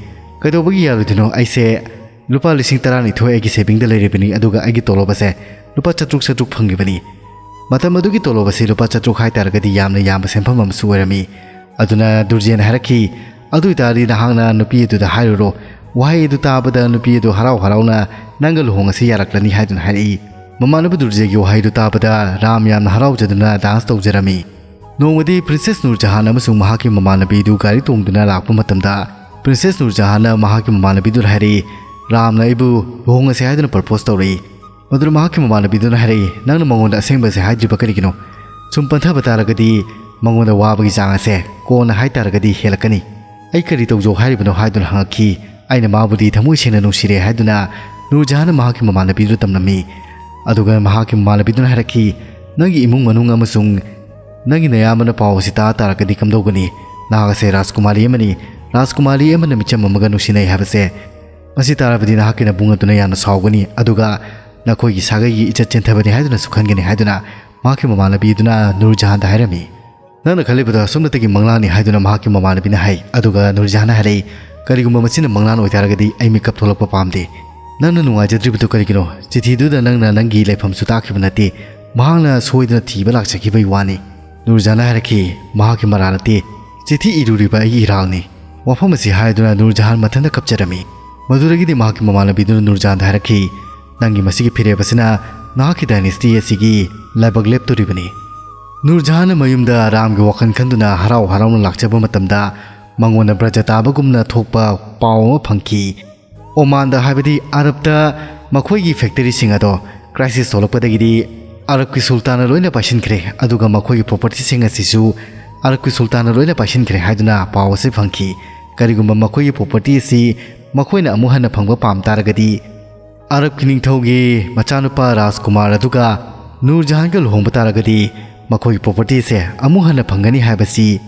"ꯀꯩꯗꯧꯕꯒꯤ ꯌꯥꯔꯣꯏꯗꯣꯏꯅꯣ? ꯑꯩꯁꯦ ꯂꯨꯄꯥ ꯂꯤꯁꯤꯡ ꯇꯔꯥꯅꯤꯊꯣꯏ ꯑꯩꯒꯤ ꯁꯦꯚꯤꯡꯗ ꯂꯩꯔꯤꯕꯅꯤ, ꯑꯗꯨꯒ ꯑꯩꯒꯤ ꯇꯣꯂꯣꯞ ꯑꯁꯦ ꯂꯨꯄꯥ ꯆꯥꯇ꯭ꯔꯨꯛ ꯆꯥꯇ꯭ꯔꯨꯛ ꯐꯪꯉꯤꯕꯅꯤ꯫ ꯃꯇꯝ ꯑꯗꯨꯒꯤ ꯇꯣꯂꯣꯞ ꯑꯁꯤ ꯂꯨꯄꯥ ꯆꯥꯇ꯭ꯔꯨꯛ ꯍꯥꯏꯇꯥꯔꯒꯗꯤ ꯌꯥꯝꯅ ꯌꯥꯝꯕ ꯁꯦꯟꯐꯝ ꯑꯃꯁꯨ ꯑꯣꯏꯔꯝꯃꯤ꯫ ꯑꯗꯨꯅ ꯗꯨꯔꯖꯦꯟ ꯍꯥꯏꯔꯛꯈꯤ, "ꯑꯗꯨ ꯑꯣꯏꯇꯥꯔꯗꯤ ꯅꯍꯥꯛꯅ ꯅꯨꯄꯤ ꯑꯗꯨꯗ ꯍꯥꯏꯔꯨꯔꯣ꯫ ꯋꯥꯍꯩ ꯑꯗꯨ ꯇꯥꯕꯗ ꯅꯨꯄꯤ ꯑꯗꯨ ꯍꯔꯥꯎ ꯍꯔꯥꯎꯅ ꯅꯪꯒ ꯂꯨꯍꯣꯡꯉꯁꯤ ꯌꯥꯔꯛꯂꯅꯤ" ꯍꯥꯏꯗꯨꯅ ꯍꯥꯏꯔꯛꯏ꯫ ꯃꯃꯥꯟꯅꯕ ꯗꯨꯔꯖꯦꯒꯤ ꯋꯥꯍꯩꯗꯨ ꯇꯥꯕꯗ ꯔꯥꯝ ꯌꯥꯝꯅ ꯍꯔꯥꯎꯖꯗꯨꯅ ꯗꯥꯟꯁ ꯇꯧꯖꯔꯝꯃꯤ꯫ ꯅꯣꯡꯃꯗꯤ ꯄ꯭ꯔꯤꯟꯁꯦꯁ ꯅꯨꯔꯖꯍꯥꯟ ꯑꯃꯁꯨꯡ ꯃꯍꯥꯛꯀꯤ ꯃꯃꯥꯟꯅꯕꯤꯗꯨ ꯒꯥꯔꯤ ꯇꯣꯡꯗꯨꯅ ꯂꯥꯛꯄ ꯃꯇꯝꯗ, ꯄ꯭ꯔꯤꯟꯁꯦꯁ ꯅꯨꯔꯖꯍꯥꯟꯅ ꯃꯍꯥꯛꯀꯤ ꯃꯃꯥꯟꯅꯕꯤꯗꯨꯗ ꯍꯥꯏꯔꯛꯏ, "ꯔꯥꯝꯅ ꯑꯩꯕꯨ ꯂꯨꯍꯣꯡꯉꯁꯦ ꯍꯥꯏꯗꯨꯅ ꯄ꯭ꯔꯄꯣꯁ ꯇꯧꯔꯛꯏ꯫" ꯃꯗꯨꯗ ꯃꯍꯥꯛꯀꯤ ꯃꯃꯥꯟꯅꯕꯤꯗꯨꯅ ꯍꯥꯏꯔꯛꯏ, "ꯅꯪꯅ ꯃꯉꯣꯟꯗ ꯑꯁꯦꯡꯕꯁꯦ ꯍꯥꯏꯗ꯭ꯔꯤꯕ ꯀꯔꯤꯒꯤꯅꯣ? ꯁꯨꯝ ꯄꯟꯊꯕ ꯇꯥꯔꯒꯗꯤ ꯃꯉꯣꯟꯗ ꯋꯥꯕꯒꯤ ꯆꯥꯡ ꯑꯁꯦ ꯀꯣꯟꯅ ꯍꯥꯏꯇꯥꯔꯒꯗꯤ ꯍꯦꯜꯂꯛꯀꯅꯤ꯫ ꯑꯩ ꯀꯔꯤ ꯇꯧꯖꯧ ꯍꯥꯏꯔꯤꯕꯅꯣ?" ꯍꯥꯏꯗꯨꯅ ꯍꯪꯉꯛꯈꯤ꯫ "ꯑꯩꯅ ꯃꯥꯕꯨꯗꯤ ꯊꯃꯣꯏ ꯁꯦꯡꯅ ꯅꯨꯡꯁꯤꯔꯦ" ꯍꯥꯏꯗꯨꯅ ꯅꯨꯔꯖꯍꯥꯟꯅ ꯃꯍꯥꯛꯀꯤ ꯃꯃꯥꯟꯅꯕꯤꯗꯨ ꯇꯝꯂꯝꯃꯤ꯫ ꯑꯗꯨꯒ ꯃꯍꯥꯛꯀꯤ ꯃꯃꯥꯟꯅꯕꯤꯗꯨꯅ ꯍꯥꯏꯔꯛꯈꯤ, "ꯅꯪꯒꯤ ꯏꯃꯨꯡ ꯃꯅꯨꯡ ꯑꯃꯁꯨꯡ ꯅꯪꯒꯤ ꯅꯌꯥꯝꯕꯅ ꯄꯥꯎ ꯑꯁꯤ ꯇꯥ ꯇꯥꯔꯒꯗꯤ ꯀꯝꯗꯧꯒꯅꯤ? ꯅꯍꯥꯛ ꯑꯁꯦ ꯔꯥꯖꯀꯨꯃꯥꯔꯤ ꯑꯃꯅꯤ꯫ ꯔꯥꯖꯀꯨꯃꯥꯔꯤ ꯑꯃꯅ ꯃꯤꯆꯝ ꯑꯃꯒ ꯅꯨꯡꯁꯤꯅꯩ ꯍꯥꯏꯕꯁꯦ꯫ ꯃꯁꯤ ꯇꯥꯔꯕꯗꯤ ꯅꯍꯥꯛꯀꯤ ꯅꯕꯨꯡ ꯑꯗꯨꯅ ꯌꯥꯝꯅ ꯁꯥꯎꯒꯅꯤ, ꯑꯗꯨꯒ ꯅꯈꯣꯏꯒꯤ ꯁꯥꯒꯩꯒꯤ ꯏꯖꯠ ꯆꯦꯟꯊꯕꯅꯤ ꯍꯥꯏꯗꯨꯅꯁꯨ ꯈꯟꯒꯅꯤ" ꯍꯥꯏꯗꯨꯅ ꯃꯍꯥꯛꯀꯤ ꯃꯃꯥꯟꯅꯕꯤ ꯑꯗꯨꯅ ꯅꯨꯔꯖꯍꯥꯟꯗ ꯍꯥꯏꯔꯝꯃꯤ꯫ "ꯅꯪꯅ ꯈꯜꯂꯤꯕꯗꯣ ꯑꯁꯨꯝꯅꯇꯒꯤ ꯃꯪꯂꯥꯟꯅꯤ" ꯍꯥꯏꯗꯨꯅ ꯃꯍꯥꯛꯀꯤ ꯃꯃꯥꯟꯅꯕꯤꯅ ꯍꯥꯏ꯫ ꯑꯗꯨꯒ ꯅꯨꯔꯖꯍꯥꯟꯅ ꯍꯥꯏꯔꯛꯏ, "ꯀꯔꯤꯒꯨꯝꯕ ꯃꯁꯤꯅ ꯃꯪꯂꯥꯟ ꯑꯣꯏꯇꯥꯔꯒꯗꯤ ꯑꯩ ꯃꯤꯀꯞ ꯊꯣꯛꯂꯛꯄ ꯄꯥꯝꯗꯦ꯫ ꯅꯪꯅ ꯅꯨꯡꯉꯥꯏꯖꯗ꯭ꯔꯤꯕꯗꯨ ꯀꯔꯤꯒꯤꯅꯣ? ꯆꯤꯊꯤꯗꯨꯗ ꯅꯪꯅ ꯅꯪꯒꯤ ꯂꯩꯐꯝꯁꯨ ꯇꯥꯛꯈꯤꯕ ꯅꯠꯇꯦ꯫ ꯃꯍꯥꯛꯅ ꯁꯣꯏꯗꯅ ꯊꯤꯕ ꯂꯥꯛꯆꯈꯤꯕꯒꯤ ꯋꯥꯅꯤ꯫" ꯅꯨꯔꯖꯍꯥꯟꯅ ꯍꯥꯏꯔꯛꯈꯤ, "ꯃꯍꯥꯛꯀꯤ ꯃꯔꯥꯜ ꯅꯠꯇꯦ꯫ ꯆꯤꯊꯤ ꯏꯔꯨꯔꯤꯕ ꯑꯩꯒꯤ ꯏꯔꯥꯜꯅꯤ꯫" ꯋꯥꯐꯝ ꯑꯁꯤ ꯍꯥꯏꯗꯨꯅ ꯅꯨꯔꯖꯍꯥꯟ ꯃꯊꯟꯇ ꯀꯞꯆꯔꯝꯃꯤ꯫ ꯃꯗꯨꯗꯒꯤꯗꯤ ꯃꯍꯥꯛꯀꯤ ꯃꯃꯥꯟꯅꯕꯤꯗꯨꯅ ꯅꯨꯔꯖꯍꯥꯟꯗ ꯍꯥꯏꯔꯛꯈꯤ, "ꯅꯪꯒꯤ ꯃꯁꯤꯒꯤ ꯐꯤꯔꯦꯞ ꯑꯁꯤꯅ ꯅꯍꯥꯛꯀꯤ ꯗꯥꯏꯅꯦꯁꯇꯤ ꯑꯁꯤꯒꯤ ꯂꯥꯏꯕꯛ ꯂꯦꯞꯇꯣꯔꯤꯕꯅꯤ꯫" ꯅꯨꯔꯖꯍꯥꯟꯅ ꯃꯌꯨꯝꯗ ꯔꯥꯝꯒꯤ ꯋꯥꯈꯜ ꯈꯟꯗꯨꯅ ꯍꯔꯥꯎ ꯍꯔꯥꯎꯅ ꯂꯥꯛꯆꯕ ꯃꯇꯝꯗ, ꯃꯉꯣꯟꯗ ꯕ꯭ꯔꯖ ꯇꯥꯕꯒꯨꯝꯅ ꯊꯣꯛꯄ ꯄꯥꯎ ꯑꯃ ꯐꯪꯈꯤ꯫ ꯑꯣꯃꯥꯟꯗ, ꯍꯥꯏꯕꯗꯤ ꯑꯔꯕꯇ, ꯃꯈꯣꯏꯒꯤ ꯐꯦꯛꯇꯔꯤꯁꯤꯡ ꯑꯗꯣ ꯀ꯭ꯔꯥꯏꯁꯤꯁ ꯊꯣꯛꯂꯛꯄꯗꯒꯤꯗꯤ ꯑꯔꯕꯀꯤ ꯁꯨꯜꯇꯥꯟꯅ ꯂꯣꯏꯅ ꯄꯥꯏꯁꯤꯟꯈ꯭ꯔꯦ, ꯑꯗꯨꯒ ꯃꯈꯣꯏꯒꯤ ꯄ꯭ꯔꯣꯄꯔꯇꯤꯁꯤꯡ ꯑꯁꯤꯁꯨ ꯑꯔꯕꯀꯤ ꯁꯨꯜꯇꯥꯟꯅ ꯂꯣꯏꯅ ꯄꯥꯏꯁꯤꯟꯈ꯭ꯔꯦ ꯍꯥꯏꯗꯨꯅ ꯄꯥꯎ ꯑꯁꯤ ꯐꯪꯈꯤ꯫ ꯀꯔꯤꯒꯨꯝꯕ ꯃꯈꯣꯏꯒꯤ ꯄ꯭ꯔꯣꯄꯔꯇꯤ ꯑꯁꯤ ꯃꯈꯣꯏꯅ ꯑꯃꯨꯛ ꯍꯟꯅ ꯐꯪꯕ ꯄꯥꯝ ꯇꯥꯔꯒꯗꯤ, ꯑꯔꯕꯀꯤ ꯅꯤꯡꯊꯧꯒꯤ ꯃꯆꯥꯅꯨꯄꯥ ꯔꯥꯖꯀꯨꯃꯥꯔ ꯑꯗꯨꯒ ꯅꯨꯔꯖꯍꯥꯟꯒ ꯂꯨꯍꯣꯡꯕ ꯇꯥꯔꯒꯗꯤ, ꯃꯈꯣꯏꯒꯤ ꯄ꯭ꯔꯣꯄꯔꯇꯤꯁꯦ ꯑꯃꯨꯛ ꯍꯟꯅ ꯐꯪꯒꯅꯤ ꯍꯥꯏꯕꯁꯤ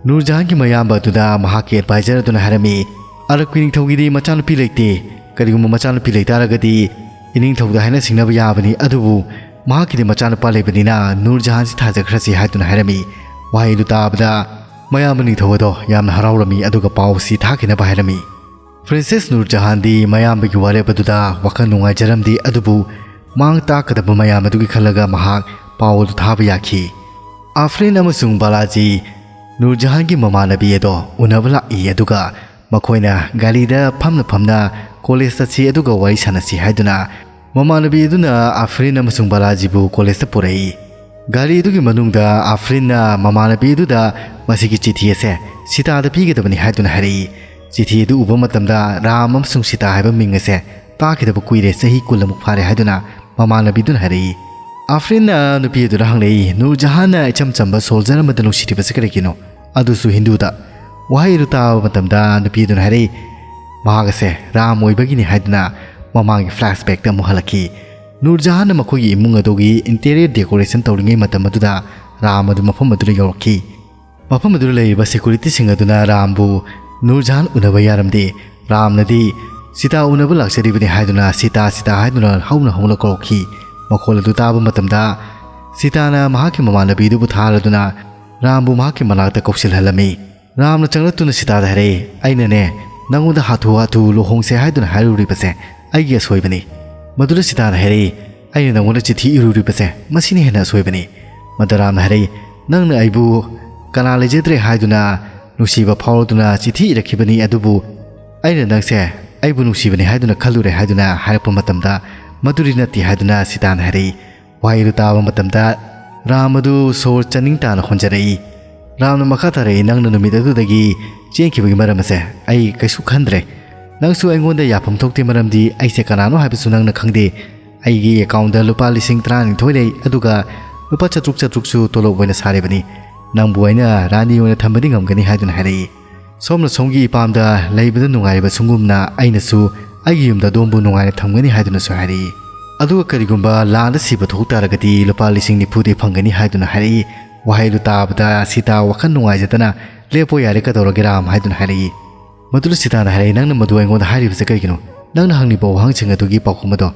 ꯅꯨꯔꯖꯍꯥꯟꯒꯤ ꯃꯌꯥꯝꯕ ꯑꯗꯨꯅ ꯃꯍꯥꯛꯀꯤ ꯑꯦꯗꯚꯥꯏꯖꯔ ꯑꯗꯨꯅ ꯍꯥꯏꯔꯝꯃꯤ꯫ "ꯑꯔꯕꯀꯤ ꯅꯤꯡꯊꯧꯒꯤꯗꯤ ꯃꯆꯥꯅꯨꯄꯤ ꯂꯩꯇꯦ꯫ ꯀꯔꯤꯒꯨꯝꯕ ꯃꯆꯥꯅꯨꯄꯤ ꯂꯩꯇꯥꯔꯒꯗꯤ ꯏꯅꯤꯡꯊꯧꯗ ꯍꯥꯏꯅ ꯁꯤꯡꯅꯕ ꯌꯥꯕꯅꯤ, ꯑꯗꯨꯕꯨ ꯃꯍꯥꯛꯀꯤꯗꯤ ꯃꯆꯥꯅꯨꯄꯥ ꯂꯩꯕꯅꯤꯅ ꯅꯨꯔꯖꯍꯥꯟꯁꯤ ꯊꯥꯖꯈ꯭ꯔꯁꯤ" ꯍꯥꯏꯗꯨꯅ ꯍꯥꯏꯔꯝꯃꯤ꯫ ꯋꯥꯍꯩ ꯑꯗꯨ ꯇꯥꯕꯗ ꯃꯌꯥꯝꯕ ꯅꯤꯡꯊꯧ ꯑꯗꯣ ꯌꯥꯝꯅ ꯍꯔꯥꯎꯔꯝꯃꯤ, ꯑꯗꯨꯒ ꯄꯥꯎ ꯑꯁꯤ ꯊꯥꯈꯤꯅꯕ ꯍꯥꯏꯔꯝꯃꯤ꯫ ꯄ꯭ꯔꯤꯟꯁꯦꯁ ꯅꯨꯔꯖꯍꯥꯟꯗꯤ ꯃꯌꯥꯝꯕꯒꯤ ꯋꯥꯔꯦꯞ ꯑꯗꯨꯗ ꯋꯥꯈꯜ ꯅꯨꯡꯉꯥꯏꯖꯔꯝꯗꯦ, ꯑꯗꯨꯕꯨ ꯃꯥꯡ ꯇꯥꯛꯀꯗꯕ ꯃꯌꯥꯝ ꯑꯗꯨꯒꯤ ꯈꯜꯂꯒ ꯃꯍꯥꯛ ꯄꯥꯎ ꯑꯗꯨ ꯊꯥꯕ ꯌꯥꯈꯤ꯫ ꯑꯥꯐ꯭ꯔꯤꯟ ꯑꯃꯁꯨꯡ ꯕꯥꯂꯥꯖꯤ ꯅꯨꯔꯖꯍꯥꯟꯒꯤ ꯃꯃꯥꯟꯅꯕꯤ ꯑꯗꯣ ꯎꯅꯕ ꯂꯥꯛꯏ, ꯑꯗꯨꯒ ꯃꯈꯣꯏꯅ ꯒꯥꯔꯤꯗ ꯐꯝꯅ ꯐꯝꯅ ꯀꯣꯂꯦꯖ ꯆꯠꯁꯤ ꯑꯗꯨꯒ ꯋꯥꯔꯤ ꯁꯥꯟꯅꯁꯤ ꯍꯥꯏꯗꯨꯅ ꯃꯃꯥꯟꯅꯕꯤ ꯑꯗꯨꯅ ꯑꯥꯐ꯭ꯔꯤꯟ ꯑꯃꯁꯨꯡ ꯕꯥꯂꯥꯖꯤꯕꯨ ꯀꯣꯂꯦꯖꯇ ꯄꯨꯔꯛꯏ꯫ ꯒꯥꯔꯤ ꯑꯗꯨꯒꯤ ꯃꯅꯨꯡꯗ ꯑꯥꯐ꯭ꯔꯤꯟꯅ ꯃꯃꯥꯟꯅꯕꯤ ꯑꯗꯨꯗ ꯃꯁꯤꯒꯤ ꯆꯤꯊꯤ ꯑꯁꯦ ꯁꯤꯇꯥꯗ ꯄꯤꯒꯗꯕꯅꯤ ꯍꯥꯏꯗꯨꯅ ꯍꯥꯏꯔꯛꯏ꯫ ꯆꯤꯊꯤ ꯑꯗꯨ ꯎꯕ ꯃꯇꯝꯗ ꯔꯥꯝ ꯑꯃꯁꯨꯡ ꯁꯤꯇꯥ ꯍꯥꯏꯕ ꯃꯤꯡ ꯑꯁꯦ ꯇꯥꯈꯤꯗꯕ ꯀꯨꯏꯔꯦ, ꯆꯍꯤ ꯀꯨꯟꯃꯨꯛ ꯐꯥꯔꯦ ꯍꯥꯏꯗꯨꯅ ꯃꯃꯥꯟꯅꯕꯤꯗꯨꯅ ꯍꯥꯏꯔꯛꯏ꯫ ꯑꯥꯐ꯭ꯔꯤꯟꯅ ꯅꯨꯄꯤ ꯑꯗꯨꯗ ꯍꯪꯂꯛꯏ, "ꯅꯨꯔꯖꯍꯥꯟꯅ ꯏꯆꯝ ꯆꯝꯕ ꯁꯣꯜꯖꯔ ꯑꯃꯗ ꯅꯨꯡꯁꯤꯔꯤꯕꯁꯤ ꯀꯔꯤꯒꯤꯅꯣ? ꯑꯗꯨꯁꯨ ꯍꯤꯟꯗꯨꯗ?" ꯋꯥꯍꯩ ꯑꯗꯨ ꯇꯥꯕ ꯃꯇꯝꯗ ꯅꯨꯄꯤ ꯑꯗꯨꯅ ꯍꯥꯏꯔꯛꯏ, "ꯃꯍꯥꯛ ꯑꯁꯦ ꯔꯥꯝ ꯑꯣꯏꯕꯒꯤꯅꯤ" ꯍꯥꯏꯗꯨꯅ ꯃꯃꯥꯡꯒꯤ ꯐ꯭ꯂꯦꯁꯕꯦꯛꯇ ꯑꯃꯨꯛ ꯍꯜꯂꯛꯈꯤ꯫ ꯅꯨꯔꯖꯍꯥꯟꯅ ꯃꯈꯣꯏꯒꯤ ꯏꯃꯨꯡ ꯑꯗꯨꯒꯤ ꯏꯟꯇꯤꯔꯤꯌꯔ ꯗꯦꯀꯣꯔꯦꯁꯟ ꯇꯧꯔꯤꯉꯩ ꯃꯇꯝ ꯑꯗꯨꯗ ꯔꯥꯝ ꯑꯗꯨ ꯃꯐꯝ ꯑꯗꯨꯗ ꯌꯧꯔꯛꯈꯤ꯫ ꯃꯐꯝ ꯑꯗꯨꯗ ꯂꯩꯔꯤꯕ ꯁꯦꯀ꯭ꯌꯨꯔꯤꯇꯤꯁꯤꯡ ꯑꯗꯨꯅ ꯔꯥꯝꯕꯨ ꯅꯨꯔꯖꯍꯥꯟ ꯎꯅꯕ ꯌꯥꯔꯝꯗꯦ꯫ ꯔꯥꯝꯅꯗꯤ ꯁꯤꯇꯥ ꯎꯅꯕ ꯂꯥꯛꯆꯔꯤꯕꯅꯤ ꯍꯥꯏꯗꯨꯅ ꯁꯤꯇꯥ, ꯁꯤꯇꯥ ꯍꯥꯏꯗꯨꯅ ꯍꯧꯅ ꯍꯧꯅ ꯀꯧꯔꯛꯈꯤ꯫ ꯃꯈꯣꯜ ꯑꯗꯨ ꯇꯥꯕ ꯃꯇꯝꯗ ꯁꯤꯇꯥꯅ ꯃꯍꯥꯛꯀꯤ ꯃꯃꯥꯟꯅꯕꯤꯗꯨꯕꯨ ꯊꯥꯔꯗꯨꯅ ꯔꯥꯝꯕꯨ ꯃꯍꯥꯛꯀꯤ ꯃꯅꯥꯛꯇ ꯀꯧꯁꯤꯜꯍꯜꯂꯝꯃꯤ꯫ ꯔꯥꯝꯅ ꯆꯪꯂꯛꯇꯨꯅ ꯁꯤꯇꯥꯗ ꯍꯥꯏꯔꯛꯏ, "ꯑꯩꯅꯅꯦ ꯅꯪꯉꯣꯟꯗ ꯍꯥꯊꯨ ꯍꯥꯊꯨ ꯂꯨꯍꯣꯡꯁꯦ ꯍꯥꯏꯗꯨꯅ ꯍꯥꯏꯔꯨꯔꯤꯕꯁꯦ ꯑꯩꯒꯤ ꯑꯁꯣꯏꯕꯅꯤ꯫" ꯃꯗꯨꯗ ꯁꯤꯇꯥꯅ ꯍꯥꯏꯔꯛꯏ, "ꯑꯩꯅ ꯅꯪꯉꯣꯟꯗ ꯆꯤꯊꯤ ꯏꯔꯨꯔꯤꯕꯁꯦ ꯃꯁꯤꯅ ꯍꯦꯟꯅ ꯑꯁꯣꯏꯕꯅꯤ꯫" ꯃꯗꯨ ꯔꯥꯝꯅ ꯍꯥꯏꯔꯛꯏ, "ꯅꯪꯅ ꯑꯩꯕꯨ ꯀꯅꯥ ꯂꯩꯖꯗ꯭ꯔꯦ ꯍꯥꯏꯗꯨꯅ ꯅꯨꯡꯁꯤꯕ ꯐꯥꯎꯔꯗꯨꯅ ꯆꯤꯊꯤ ꯏꯔꯛꯈꯤꯕꯅꯤ, ꯑꯗꯨꯕꯨ ꯑꯩꯅ ꯅꯪꯁꯦ ꯑꯩꯕꯨ ꯅꯨꯡꯁꯤꯕꯅꯤ ꯍꯥꯏꯗꯨꯅ ꯈꯜꯂꯨꯔꯦ" ꯍꯥꯏꯗꯨꯅ ꯍꯥꯏꯔꯛꯄ ꯃꯇꯝꯗ, "ꯃꯗꯨꯗꯤ ꯅꯠꯇꯦ" ꯍꯥꯏꯗꯨꯅ ꯁꯤꯇꯥꯅ ꯍꯥꯏꯔꯛꯏ꯫ ꯋꯥꯍꯩꯗꯨ ꯇꯥꯕ ꯃꯇꯝꯗ ꯔꯥꯝ ꯑꯗꯨ ꯁꯣꯔ ꯆꯥꯅꯤꯡ ꯇꯥꯅ ꯍꯣꯟꯖꯔꯛꯏ꯫ ꯔꯥꯝꯅ ꯃꯈꯥ ꯇꯥꯔꯛꯏ, "ꯅꯪꯅ ꯅꯨꯃꯤꯠ ꯑꯗꯨꯗꯒꯤ ꯆꯦꯟꯈꯤꯕꯒꯤ ꯃꯔꯝ ꯑꯁꯦ ꯑꯩ ꯀꯩꯁꯨ ꯈꯟꯗ꯭ꯔꯦ꯫ ꯅꯪꯁꯨ ꯑꯩꯉꯣꯟꯗ ꯌꯥꯐꯝ ꯊꯣꯛꯇꯦ, ꯃꯔꯝꯗꯤ ꯑꯩꯁꯦ ꯀꯅꯥꯅꯣ ꯍꯥꯏꯕꯁꯨ ꯅꯪꯅ ꯈꯪꯗꯦ꯫ ꯑꯩꯒꯤ ꯑꯦꯀꯥꯎꯟꯗ ꯂꯨꯄꯥ ꯂꯤꯁꯤꯡ ꯇꯔꯥꯅꯤꯊꯣꯏ ꯂꯩ, ꯑꯗꯨꯒ ꯂꯨꯄꯥ ꯆꯥꯇ꯭ꯔꯨꯛ ꯆꯥꯇ꯭ꯔꯨꯛꯁꯨ ꯇꯣꯂꯣꯞ ꯑꯣꯏꯅ ꯁꯥꯔꯤꯕꯅꯤ꯫ ꯅꯪꯕꯨ ꯑꯩꯅ ꯔꯥꯅꯤ ꯑꯣꯏꯅ ꯊꯝꯕꯗꯤ ꯉꯝꯒꯅꯤ" ꯍꯥꯏꯗꯨꯅ ꯍꯥꯏꯔꯛꯏ꯫ ꯁꯣꯝꯅ ꯁꯣꯝꯒꯤ ꯏꯄꯥꯝꯗ ꯂꯩꯕꯗ ꯅꯨꯡꯉꯥꯏꯔꯤꯕ ꯁꯨꯡꯒꯨꯝꯅ ꯑꯩꯅꯁꯨ ꯑꯩꯒꯤ ꯌꯨꯝꯗ ꯑꯗꯣꯝꯕꯨ ꯅꯨꯡꯉꯥꯏꯅ ꯊꯝꯒꯅꯤ ꯍꯥꯏꯗꯨꯅꯁꯨ ꯍꯥꯏꯔꯛꯏ꯫ ꯑꯗꯨꯒ ꯀꯔꯤꯒꯨꯝꯕ ꯂꯥꯟꯗ ꯁꯤꯕ ꯊꯣꯛ ꯇꯥꯔꯒꯗꯤ ꯂꯨꯄꯥ ꯂꯤꯁꯤꯡ ꯅꯤꯐꯨꯗꯤ ꯐꯪꯒꯅꯤ ꯍꯥꯏꯗꯨꯅ ꯍꯥꯏꯔꯛꯏ꯫ ꯋꯥꯍꯩꯗꯨ ꯇꯥꯕꯗ ꯁꯤꯇꯥ ꯋꯥꯈꯜ ꯅꯨꯡꯉꯥꯏꯖꯗꯅ, "ꯂꯦꯞꯄꯣ ꯌꯥꯔꯦ, ꯀꯩꯗꯧꯔꯒꯦ ꯔꯥꯝ?" ꯍꯥꯏꯗꯨꯅ ꯍꯥꯏꯔꯛꯏ꯫ ꯃꯗꯨꯗ ꯁꯤꯇꯥꯅ ꯍꯥꯏꯔꯛꯏ, "ꯅꯪꯅ ꯃꯗꯨ ꯑꯩꯉꯣꯟꯗ ꯍꯥꯏꯔꯤꯕꯁꯦ ꯀꯔꯤꯒꯤꯅꯣ? ꯅꯪꯅ ꯍꯪꯂꯤꯕ ꯋꯥꯍꯪꯁꯤꯡ ꯑꯗꯨꯒꯤ ꯄꯥꯎꯈꯨꯝ ꯑꯗꯣ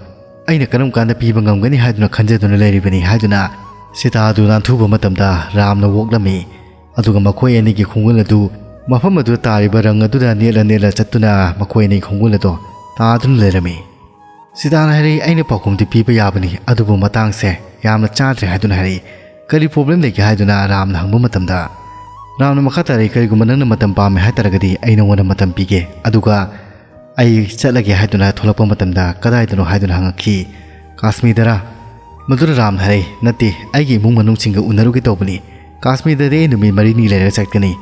ꯑꯩꯅ ꯀꯔꯝ ꯀꯥꯟꯗ ꯄꯤꯕ ꯉꯝꯒꯅꯤ ꯍꯥꯏꯗꯨꯅ ꯈꯟꯖꯗꯨꯅ ꯂꯩꯔꯤꯕꯅꯤ" ꯍꯥꯏꯗꯨꯅ ꯁꯤꯇꯥ ꯑꯗꯨ ꯅꯥꯟꯊꯨꯕ ꯃꯇꯝꯗ ꯔꯥꯝꯅ ꯑꯣꯛꯂꯝꯃꯤ꯫ ꯑꯗꯨꯒ ꯃꯈꯣꯏ ꯑꯅꯤꯒꯤ ꯈꯣꯡꯒꯨꯜ ꯑꯗꯨ ꯃꯐꯝ ꯑꯗꯨꯗ ꯇꯥꯔꯤꯕ ꯔꯪ ꯑꯗꯨꯗ ꯅꯦꯠꯂ ꯅꯦꯠꯂ ꯆꯠꯇꯨꯅ ꯃꯈꯣꯏ ꯑꯅꯤ ꯈꯣꯡꯒꯨꯜ ꯑꯗꯣ ꯇꯥꯗꯨꯅ ꯂꯩꯔꯝꯃꯤ꯫ ꯁꯤꯇꯥꯅ ꯍꯥꯏꯔꯛꯏ, "ꯑꯩꯅ ꯄꯥꯎꯈꯨꯝꯗꯤ ꯄꯤꯕ ꯌꯥꯕꯅꯤ, ꯑꯗꯨꯕꯨ ꯃꯇꯥꯡꯁꯦ ꯌꯥꯝꯅ ꯆꯥꯗ꯭ꯔꯦ" ꯍꯥꯏꯗꯨꯅ ꯍꯥꯏꯔꯛꯏ꯫ "ꯀꯔꯤ problem ꯂꯩꯒꯦ?" ꯍꯥꯏꯗꯨꯅ ꯔꯥꯝꯅ ꯍꯪꯕ ꯃꯇꯝꯗ, ꯔꯥꯝꯅ ꯃꯈꯥ ꯇꯥꯔꯛꯏ, "ꯀꯔꯤꯒꯨꯝꯕ ꯅꯪꯅ ꯃꯇꯝ ꯄꯥꯝꯃꯦ ꯍꯥꯏꯇꯥꯔꯒꯗꯤ ꯑꯩ ꯅꯉꯣꯟꯗ ꯃꯇꯝ ꯄꯤꯒꯦ, ꯑꯗꯨꯒ ꯑꯩ ꯆꯠꯂꯒꯦ" ꯍꯥꯏꯗꯨꯅ ꯊꯣꯛꯂꯛꯄ ꯃꯇꯝꯗ, "ꯀꯗꯥꯏꯗꯅꯣ?" ꯍꯥꯏꯗꯨꯅ ꯍꯪꯉꯛꯈꯤ꯫ "ꯀꯥꯁꯃꯤꯔꯗꯔꯥ?" ꯃꯗꯨꯗ ꯔꯥꯝꯅ ꯍꯥꯏꯔꯛꯏ, "ꯅꯠꯇꯦ, ꯑꯩꯒꯤ ꯏꯃꯨꯡ ꯃꯅꯨꯡꯁꯤꯡꯒ ꯎꯅꯔꯨꯒꯦ ꯇꯧꯕꯅꯤ꯫ ꯀꯥꯁꯃꯤꯔꯗꯗꯤ ꯑꯩ ꯅꯨꯃꯤꯠ ꯃꯔꯤꯅꯤ ꯂꯩꯔꯒ ꯆꯠꯀꯅꯤ,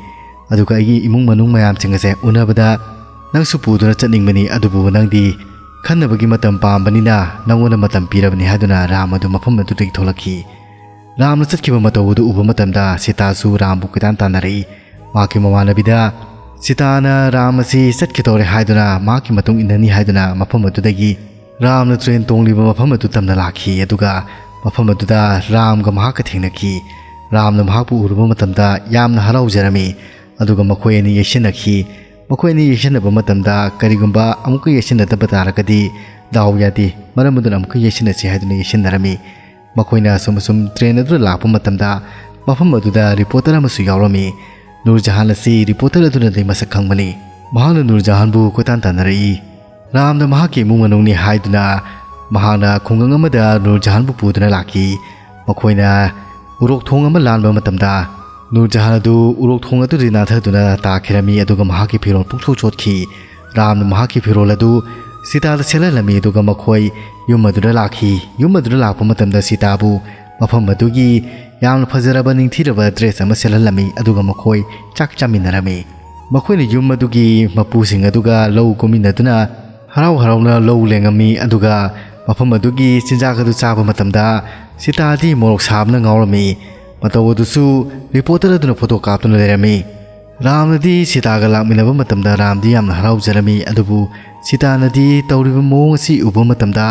ꯑꯗꯨꯒ ꯑꯩꯒꯤ ꯏꯃꯨꯡ ꯃꯅꯨꯡ ꯃꯌꯥꯝꯁꯤꯡ ꯑꯁꯦ ꯎꯅꯕꯗ ꯅꯪꯁꯨ ꯄꯨꯗꯨꯅ ꯆꯠꯅꯤꯡꯕꯅꯤ, ꯑꯗꯨꯕꯨ ꯅꯪꯗꯤ ꯈꯟꯅꯕꯒꯤ ꯃꯇꯝ ꯄꯥꯝꯕꯅꯤꯅ ꯅꯪꯉꯣꯟꯗ ꯃꯇꯝ ꯄꯤꯔꯕꯅꯤ" ꯍꯥꯏꯗꯨꯅ ꯔꯥꯝ ꯑꯗꯨ ꯃꯐꯝ ꯑꯗꯨꯗꯒꯤ ꯊꯣꯛꯂꯛꯈꯤ꯫ ꯔꯥꯝꯅ ꯆꯠꯈꯤꯕ ꯃꯇꯧ ꯑꯗꯨ ꯎꯕ ꯃꯇꯝꯗ ꯁꯤꯇꯥꯁꯨ ꯔꯥꯝꯕꯨ ꯀꯣꯏꯇꯥꯟ ꯇꯥꯟꯅꯔꯛꯏ꯫ ꯃꯍꯥꯛꯀꯤ ꯃꯃꯥꯟꯅꯕꯤꯗ ꯁꯤꯇꯥꯅ ꯔꯥꯝ ꯑꯁꯤ ꯆꯠꯈꯤꯗꯧꯔꯦ ꯍꯥꯏꯗꯨꯅ ꯃꯍꯥꯛꯀꯤ ꯃꯇꯨꯡ ꯏꯟꯅꯅꯤ ꯍꯥꯏꯗꯨꯅ ꯃꯐꯝ ꯑꯗꯨꯗꯒꯤ ꯔꯥꯝꯅ train ꯇꯣꯡꯂꯤꯕ ꯃꯐꯝ ꯑꯗꯨ ꯇꯝꯅ ꯂꯥꯛꯈꯤ, ꯑꯗꯨꯒ ꯃꯐꯝ ꯑꯗꯨꯗ ꯔꯥꯝꯒ ꯃꯍꯥꯛꯀ ꯊꯦꯡꯅꯈꯤ꯫ ꯔꯥꯝꯅ ꯃꯍꯥꯛꯄꯨ ꯎꯔꯨꯕ ꯃꯇꯝꯗ ꯌꯥꯝꯅ ꯍꯔꯥꯎꯖꯔꯝꯃꯤ, ꯑꯗꯨꯒ ꯃꯈꯣꯏ ꯑꯅꯤ ꯌꯦꯛꯁꯤꯟꯅꯈꯤ꯫ ꯃꯈꯣꯏ ꯑꯅꯤ ꯌꯦꯛꯁꯤꯟꯅꯕ ꯃꯇꯝꯗ ꯀꯔꯤꯒꯨꯝꯕ ꯑꯃꯨꯛꯀ ꯌꯦꯛꯁꯤꯟꯅꯗꯕ ꯇꯥꯔꯒꯗꯤ ꯗꯥꯎ ꯌꯥꯗꯦ, ꯃꯔꯝ ꯑꯗꯨꯅ ꯑꯃꯨꯛꯀ ꯌꯦꯛꯁꯤꯟꯅꯁꯤ ꯍꯥꯏꯗꯨꯅ ꯌꯦꯛꯁꯤꯟꯅꯔꯝꯃꯤ꯫ ꯃꯈꯣꯏꯅ ꯑꯁꯨꯝ ꯑꯁꯨꯝ train ꯑꯗꯨꯗ ꯂꯥꯛꯄ ꯃꯇꯝꯗ ꯃꯐꯝ ꯑꯗꯨꯗ reporter ꯑꯃꯁꯨ ꯌꯥꯎꯔꯝꯃꯤ꯫ ꯅꯨꯔꯖꯍꯥꯟ ꯑꯁꯤ reporter ꯑꯗꯨꯅꯗꯤ ꯃꯁꯛ ꯈꯪꯕꯅꯤ꯫ ꯃꯍꯥꯛꯅ ꯅꯨꯔꯖꯍꯥꯟꯕꯨ ꯀꯣꯏꯇꯥꯟ ꯇꯥꯟꯅꯔꯛꯏ꯫ ꯔꯥꯝꯅ ꯃꯍꯥꯛꯀꯤ ꯏꯃꯨꯡ ꯃꯅꯨꯡꯅꯤ ꯍꯥꯏꯗꯨꯅ ꯃꯍꯥꯛꯅ ꯈꯨꯡꯒꯪ ꯑꯃꯗ ꯅꯨꯔꯖꯍꯥꯟꯕꯨ ꯄꯨꯗꯨꯅ ꯂꯥꯛꯈꯤ꯫ ꯃꯈꯣꯏꯅ ꯎꯔꯣꯛ ꯊꯣꯡ ꯑꯃ ꯂꯥꯟꯕ ꯃꯇꯝꯗ ꯅꯨꯔꯖꯍꯥꯟ ꯑꯗꯨ ꯎꯔꯣꯛ ꯊꯣꯡ ꯑꯗꯨꯗꯤ ꯅꯥꯟꯊꯗꯨꯅ ꯇꯥꯈꯤꯔꯝꯃꯤ, ꯑꯗꯨꯒ ꯃꯍꯥꯛꯀꯤ ꯐꯤꯔꯣꯜ ꯄꯨꯡꯆꯣꯠ ꯆꯣꯠꯈꯤ꯫ ꯔꯥꯝꯅ ꯃꯍꯥꯛꯀꯤ ꯐꯤꯔꯣꯜ ꯑꯗꯨ ꯁꯤꯇꯥꯗ ꯁꯦꯠꯍꯜꯂꯝꯃꯤ, ꯑꯗꯨꯒ ꯃꯈꯣꯏ ꯌꯨꯝ ꯑꯗꯨꯗ ꯂꯥꯛꯈꯤ꯫ ꯌꯨꯝ ꯑꯗꯨꯗ ꯂꯥꯛꯄ ꯃꯇꯝꯗ ꯁꯤꯇꯥꯕꯨ ꯃꯐꯝ ꯑꯗꯨꯒꯤ ꯌꯥꯝꯅ ꯐꯖꯔꯕ ꯅꯤꯡꯊꯤꯔꯕ dress ꯑꯃ ꯁꯦꯠꯍꯜꯂꯝꯃꯤ, ꯑꯗꯨꯒ ꯃꯈꯣꯏ ꯆꯥꯛ ꯆꯥꯃꯤꯟꯅꯔꯝꯃꯤ꯫ ꯃꯈꯣꯏꯅ ꯌꯨꯝ ꯑꯗꯨꯒꯤ ꯃꯄꯨꯁꯤꯡ ꯑꯗꯨꯒ ꯂꯧ ꯀꯨꯝꯃꯤꯟꯅꯗꯨꯅ ꯍꯔꯥꯎ ꯍꯔꯥꯎꯅ ꯂꯧ ꯂꯦꯡꯉꯝꯃꯤ, ꯑꯗꯨꯒ ꯃꯐꯝ ꯑꯗꯨꯒꯤ ꯆꯤꯟꯖꯥꯛ ꯑꯗꯨ ꯆꯥꯕ ꯃꯇꯝꯗ ꯁꯤꯇꯥꯗꯤ ꯃꯣꯔꯣꯛ ꯁꯥꯕꯅ ꯉꯥꯎꯔꯝꯃꯤ꯫ ꯃꯇꯧ ꯑꯗꯨꯁꯨ reporter ꯑꯗꯨꯅ photo ꯀꯥꯞꯇꯨꯅ ꯂꯩꯔꯝꯃꯤ꯫ ꯔꯥꯝꯅꯗꯤ ꯁꯤꯇꯥꯒ ꯂꯥꯛꯃꯤꯟꯅꯕ ꯃꯇꯝꯗ ꯔꯥꯝꯗꯤ ꯌꯥꯝꯅ ꯍꯔꯥꯎꯖꯔꯝꯃꯤ, ꯑꯗꯨꯕꯨ ꯁꯤꯇꯥꯅꯗꯤ ꯇꯧꯔꯤꯕ ꯃꯑꯣꯡ ꯑꯁꯤ ꯎꯕ ꯃꯇꯝꯗ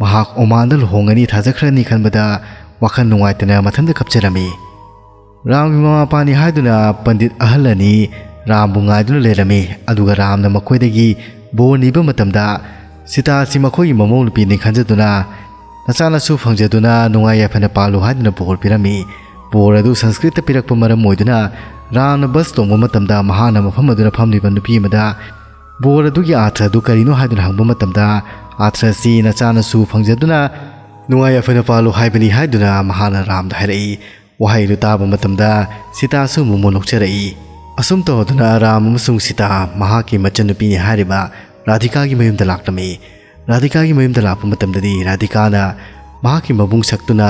ꯃꯍꯥꯛ ꯑꯣꯃꯥꯟꯗ ꯂꯨꯍꯣꯡꯒꯅꯤ ꯊꯥꯖꯈ꯭ꯔꯅꯤ ꯈꯟꯕꯗ ꯋꯥꯈꯜ ꯅꯨꯡꯉꯥꯏꯇꯅ ꯃꯊꯟꯇ ꯀꯞꯆꯔꯝꯃꯤ꯫ ꯔꯥꯝꯒꯤ ꯃꯃꯥ ꯃꯄꯥꯅꯤ ꯍꯥꯏꯗꯨꯅ ꯄꯟꯗꯤꯠ ꯑꯍꯜ ꯑꯅꯤ ꯔꯥꯝꯕꯨ ꯉꯥꯏꯗꯨꯅ ꯂꯩꯔꯝꯃꯤ, ꯑꯗꯨꯒ ꯔꯥꯝꯅ ꯃꯈꯣꯏꯗꯒꯤ ꯕꯣꯔ ꯅꯤꯕ ꯃꯇꯝꯗ ꯁꯤꯇꯥ ꯑꯁꯤ ꯃꯈꯣꯏꯒꯤ ꯃꯃꯧ ꯅꯨꯄꯤꯅꯤ ꯈꯟꯖꯗꯨꯅ ꯅꯆꯥꯅꯁꯨ ꯐꯪꯖꯗꯨꯅ ꯅꯨꯡꯉꯥꯏ ꯌꯥꯏꯐꯅ ꯄꯥꯜꯂꯨ ꯍꯥꯏꯗꯨꯅ ꯕꯣꯔ ꯄꯤꯔꯝꯃꯤ꯫ ꯕꯣꯔ ꯑꯗꯨ ꯁꯪꯁꯀ꯭ꯔꯤꯠꯇ ꯄꯤꯔꯛꯄ ꯃꯔꯝ ꯑꯣꯏꯗꯨꯅ ꯔꯥꯝꯅ ꯕꯁ ꯇꯣꯡꯕ ꯃꯇꯝꯗ ꯃꯍꯥꯛꯅ ꯃꯐꯝ ꯑꯗꯨꯗ ꯐꯝꯂꯤꯕ ꯅꯨꯄꯤ ꯑꯃꯗ ꯕꯣꯔ ꯑꯗꯨꯒꯤ ꯑꯥꯔꯊ ꯑꯗꯨ ꯀꯔꯤꯅꯣ ꯍꯥꯏꯗꯨꯅ ꯍꯪꯕ ꯃꯇꯝꯗ, ꯑꯥꯔꯊ ꯑꯁꯤ ꯅꯆꯥꯅꯁꯨ ꯐꯪꯖꯗꯨꯅ ꯅꯨꯡꯉꯥꯏ ꯌꯥꯏꯐꯅ ꯄꯥꯜꯂꯨ ꯍꯥꯏꯕꯅꯤ ꯍꯥꯏꯗꯨꯅ ꯃꯍꯥꯛꯅ ꯔꯥꯝꯗ ꯍꯥꯏꯔꯛꯏ꯫ ꯋꯥꯍꯩ ꯑꯗꯨ ꯇꯥꯕ ꯃꯇꯝꯗ ꯁꯤꯇꯥꯁꯨ ꯃꯣꯃꯣꯟ ꯅꯣꯛꯆꯔꯛꯏ꯫ ꯑꯁꯨꯝ ꯇꯧꯗꯨꯅ ꯔꯥꯝ ꯑꯃꯁꯨꯡ ꯁꯤꯇꯥ ꯃꯍꯥꯛꯀꯤ ꯃꯆꯟꯅꯨꯄꯤꯅꯤ ꯍꯥꯏꯔꯤꯕ ꯔꯥꯙꯤꯀꯥꯒꯤ ꯃꯌꯨꯝꯗ ꯂꯥꯛꯂꯝꯃꯤ꯫ ꯔꯥꯙꯤꯀꯥꯒꯤ ꯃꯌꯨꯝꯗ ꯂꯥꯛꯄ ꯃꯇꯝꯗꯗꯤ ꯔꯥꯙꯤꯀꯥꯅ ꯃꯍꯥꯛꯀꯤ ꯃꯕꯨꯡ ꯁꯛꯇꯨꯅ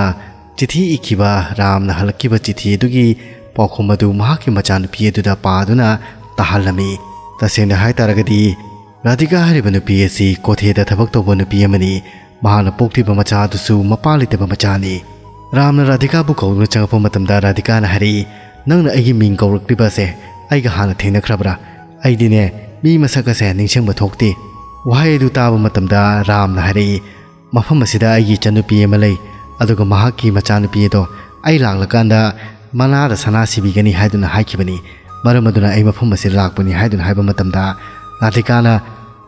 ꯆꯤꯊꯤ ꯏꯈꯤꯕ, ꯔꯥꯝꯅ ꯍꯜꯂꯛꯈꯤꯕ ꯆꯤꯊꯤ ꯑꯗꯨꯒꯤ ꯄꯥꯎꯈꯨꯝ ꯑꯗꯨ ꯃꯍꯥꯛꯀꯤ ꯃꯆꯥꯅꯨꯄꯤ ꯑꯗꯨꯗ ꯄꯥꯗꯨꯅ ꯇꯥꯍꯜꯂꯝꯃꯤ꯫ ꯇꯁꯦꯡꯅ ꯍꯥꯏꯇꯥꯔꯒꯗꯤ ꯔꯥꯙꯤꯀꯥ ꯍꯥꯏꯔꯤꯕ ꯅꯨꯄꯤ ꯑꯁꯤ ꯀꯣꯊꯦꯗ ꯊꯕꯛ ꯇꯧꯕ ꯅꯨꯄꯤ ꯑꯃꯅꯤ꯫ ꯃꯍꯥꯛꯅ ꯄꯣꯛꯂꯤꯕ ꯃꯆꯥ ꯑꯗꯨꯁꯨ ꯃꯄꯥ ꯂꯩꯇꯕ ꯃꯆꯥꯅꯤ꯫ ꯔꯥꯝꯅ ꯔꯥꯙꯤꯀꯥꯕꯨ ꯀꯧꯗꯨꯅ ꯆꯪꯉꯛꯄ ꯃꯇꯝꯗ ꯔꯥꯙꯤꯀꯥꯅ ꯍꯥꯏꯔꯛꯏ, "ꯅꯪꯅ ꯑꯩꯒꯤ ꯃꯤꯡ ꯀꯧꯔꯛꯂꯤꯕ ꯑꯁꯦ ꯑꯩꯒ ꯍꯥꯟꯅ ꯊꯦꯡꯅꯈ꯭ꯔꯕ꯭ꯔꯥ? ꯑꯩꯗꯤꯅꯦ, ꯃꯤ ꯃꯁꯛ ꯑꯁꯦ ꯅꯤꯡꯁꯤꯡꯕ ꯊꯣꯛꯇꯦ꯫" ꯋꯥꯍꯩ ꯑꯗꯨ ꯇꯥꯕ ꯃꯇꯝꯗ ꯔꯥꯝꯅ ꯍꯥꯏꯔꯛꯏ, "ꯃꯐꯝ ꯑꯁꯤꯗ ꯑꯩꯒꯤ ꯏꯆꯟꯅꯨꯄꯤ ꯑꯃ ꯂꯩ, ꯑꯗꯨꯒ ꯃꯍꯥꯛꯀꯤ ꯃꯆꯥꯅꯨꯄꯤ ꯑꯗꯣ ꯑꯩ ꯂꯥꯛꯂꯀꯥꯟꯗ ꯃꯅꯥꯗ ꯁꯅꯥ ꯁꯤꯕꯤꯒꯅꯤ ꯍꯥꯏꯗꯨꯅ ꯍꯥꯏꯈꯤꯕꯅꯤ꯫ ꯃꯔꯝ ꯑꯗꯨꯅ ꯑꯩ ꯃꯐꯝ ꯑꯁꯤꯗ ꯂꯥꯛꯄꯅꯤ" ꯍꯥꯏꯗꯨꯅ ꯍꯥꯏꯕ ꯃꯇꯝꯗ ꯔꯥꯙꯤꯀꯥꯅ,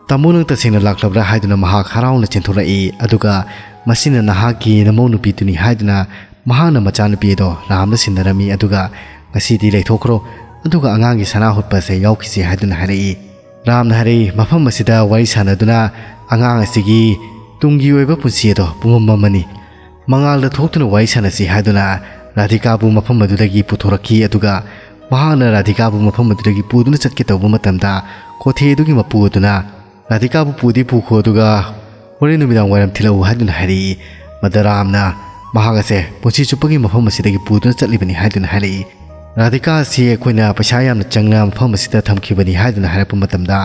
"ꯇꯥꯃꯣ, ꯅꯪ ꯇꯁꯦꯡꯅ ꯂꯥꯛꯂꯕ꯭ꯔꯥ?" ꯍꯥꯏꯗꯨꯅ ꯃꯍꯥꯛ ꯍꯔꯥꯎꯅ ꯆꯦꯟꯊꯣꯔꯛꯏ꯫ ꯑꯗꯨꯒ ꯃꯁꯤꯅ ꯅꯍꯥꯛꯀꯤ ꯅꯃꯧ ꯅꯨꯄꯤꯗꯨꯅꯤ ꯍꯥꯏꯗꯨꯅ ꯃꯍꯥꯛꯅ ꯃꯆꯥꯅꯨꯄꯤ ꯑꯗꯣ ꯔꯥꯝꯗ ꯁꯤꯟꯅꯔꯝꯃꯤ꯫ ꯑꯗꯨꯒ ꯉꯁꯤꯗꯤ ꯂꯩꯊꯣꯛꯈ꯭ꯔꯣ, ꯑꯗꯨꯒ ꯑꯉꯥꯡꯒꯤ ꯁꯅꯥ ꯍꯨꯠꯄ ꯑꯁꯦ ꯌꯥꯎꯈꯤꯁꯤ ꯍꯥꯏꯗꯨꯅ ꯍꯥꯏꯔꯛꯏ꯫ ꯔꯥꯝꯅ ꯍꯥꯏꯔꯛꯏ, "ꯃꯐꯝ ꯑꯁꯤꯗ ꯋꯥꯔꯤ ꯁꯥꯟꯅꯗꯨꯅ ꯑꯉꯥꯡ ꯑꯁꯤꯒꯤ ꯇꯨꯡꯒꯤ ꯑꯣꯏꯕ ꯄꯨꯟꯁꯤ ꯑꯗꯣ ꯄꯨꯡꯃꯝ ꯃꯝꯃꯅꯤ꯫ ꯃꯉꯥꯜꯗ ꯊꯣꯛꯇꯨꯅ ꯋꯥꯔꯤ ꯁꯥꯟꯅꯁꯤ" ꯍꯥꯏꯗꯨꯅ ꯔꯥꯙꯤꯀꯥꯕꯨ ꯃꯐꯝ ꯑꯗꯨꯗꯒꯤ ꯄꯨꯊꯣꯔꯛꯈꯤ꯫ ꯑꯗꯨꯒ ꯃꯍꯥꯛꯅ ꯔꯥꯙꯤꯀꯥꯕꯨ ꯃꯐꯝ ꯑꯗꯨꯗꯒꯤ ꯄꯨꯗꯨꯅ ꯆꯠꯀꯦ ꯇꯧꯕ ꯃꯇꯝꯗ, ꯀꯣꯊꯦ ꯑꯗꯨꯒꯤ ꯃꯄꯨ ꯑꯗꯨꯅ, "ꯔꯥꯙꯤꯀꯥꯕꯨ ꯄꯨꯗꯤ ꯄꯨꯈꯣ, ꯑꯗꯨꯒ ꯍꯣꯔꯦꯟ ꯅꯨꯃꯤꯗꯥꯡ ꯋꯥꯏꯔꯝ ꯊꯤꯜꯂꯛꯎ" ꯍꯥꯏꯗꯨꯅ ꯍꯥꯏꯔꯛꯏ꯫ ꯃꯗ ꯔꯥꯝꯅ ꯃꯍꯥꯛ ꯑꯁꯦ ꯄꯨꯟꯁꯤ ꯆꯨꯞꯄꯒꯤ ꯃꯐꯝ ꯑꯁꯤꯗꯒꯤ ꯄꯨꯗꯨꯅ ꯆꯠꯂꯤꯕꯅꯤ ꯍꯥꯏꯗꯨꯅ ꯍꯥꯏꯔꯛꯏ꯫ "ꯔꯥꯙꯤꯀꯥ ꯑꯁꯤ ꯑꯩꯈꯣꯏꯅ ꯄꯩꯁꯥ ꯌꯥꯝꯅ ꯆꯪꯅ ꯃꯐꯝ ꯑꯁꯤꯗ ꯊꯝꯈꯤꯕꯅꯤ" ꯍꯥꯏꯗꯨꯅ ꯍꯥꯏꯔꯛꯄ ꯃꯇꯝꯗ,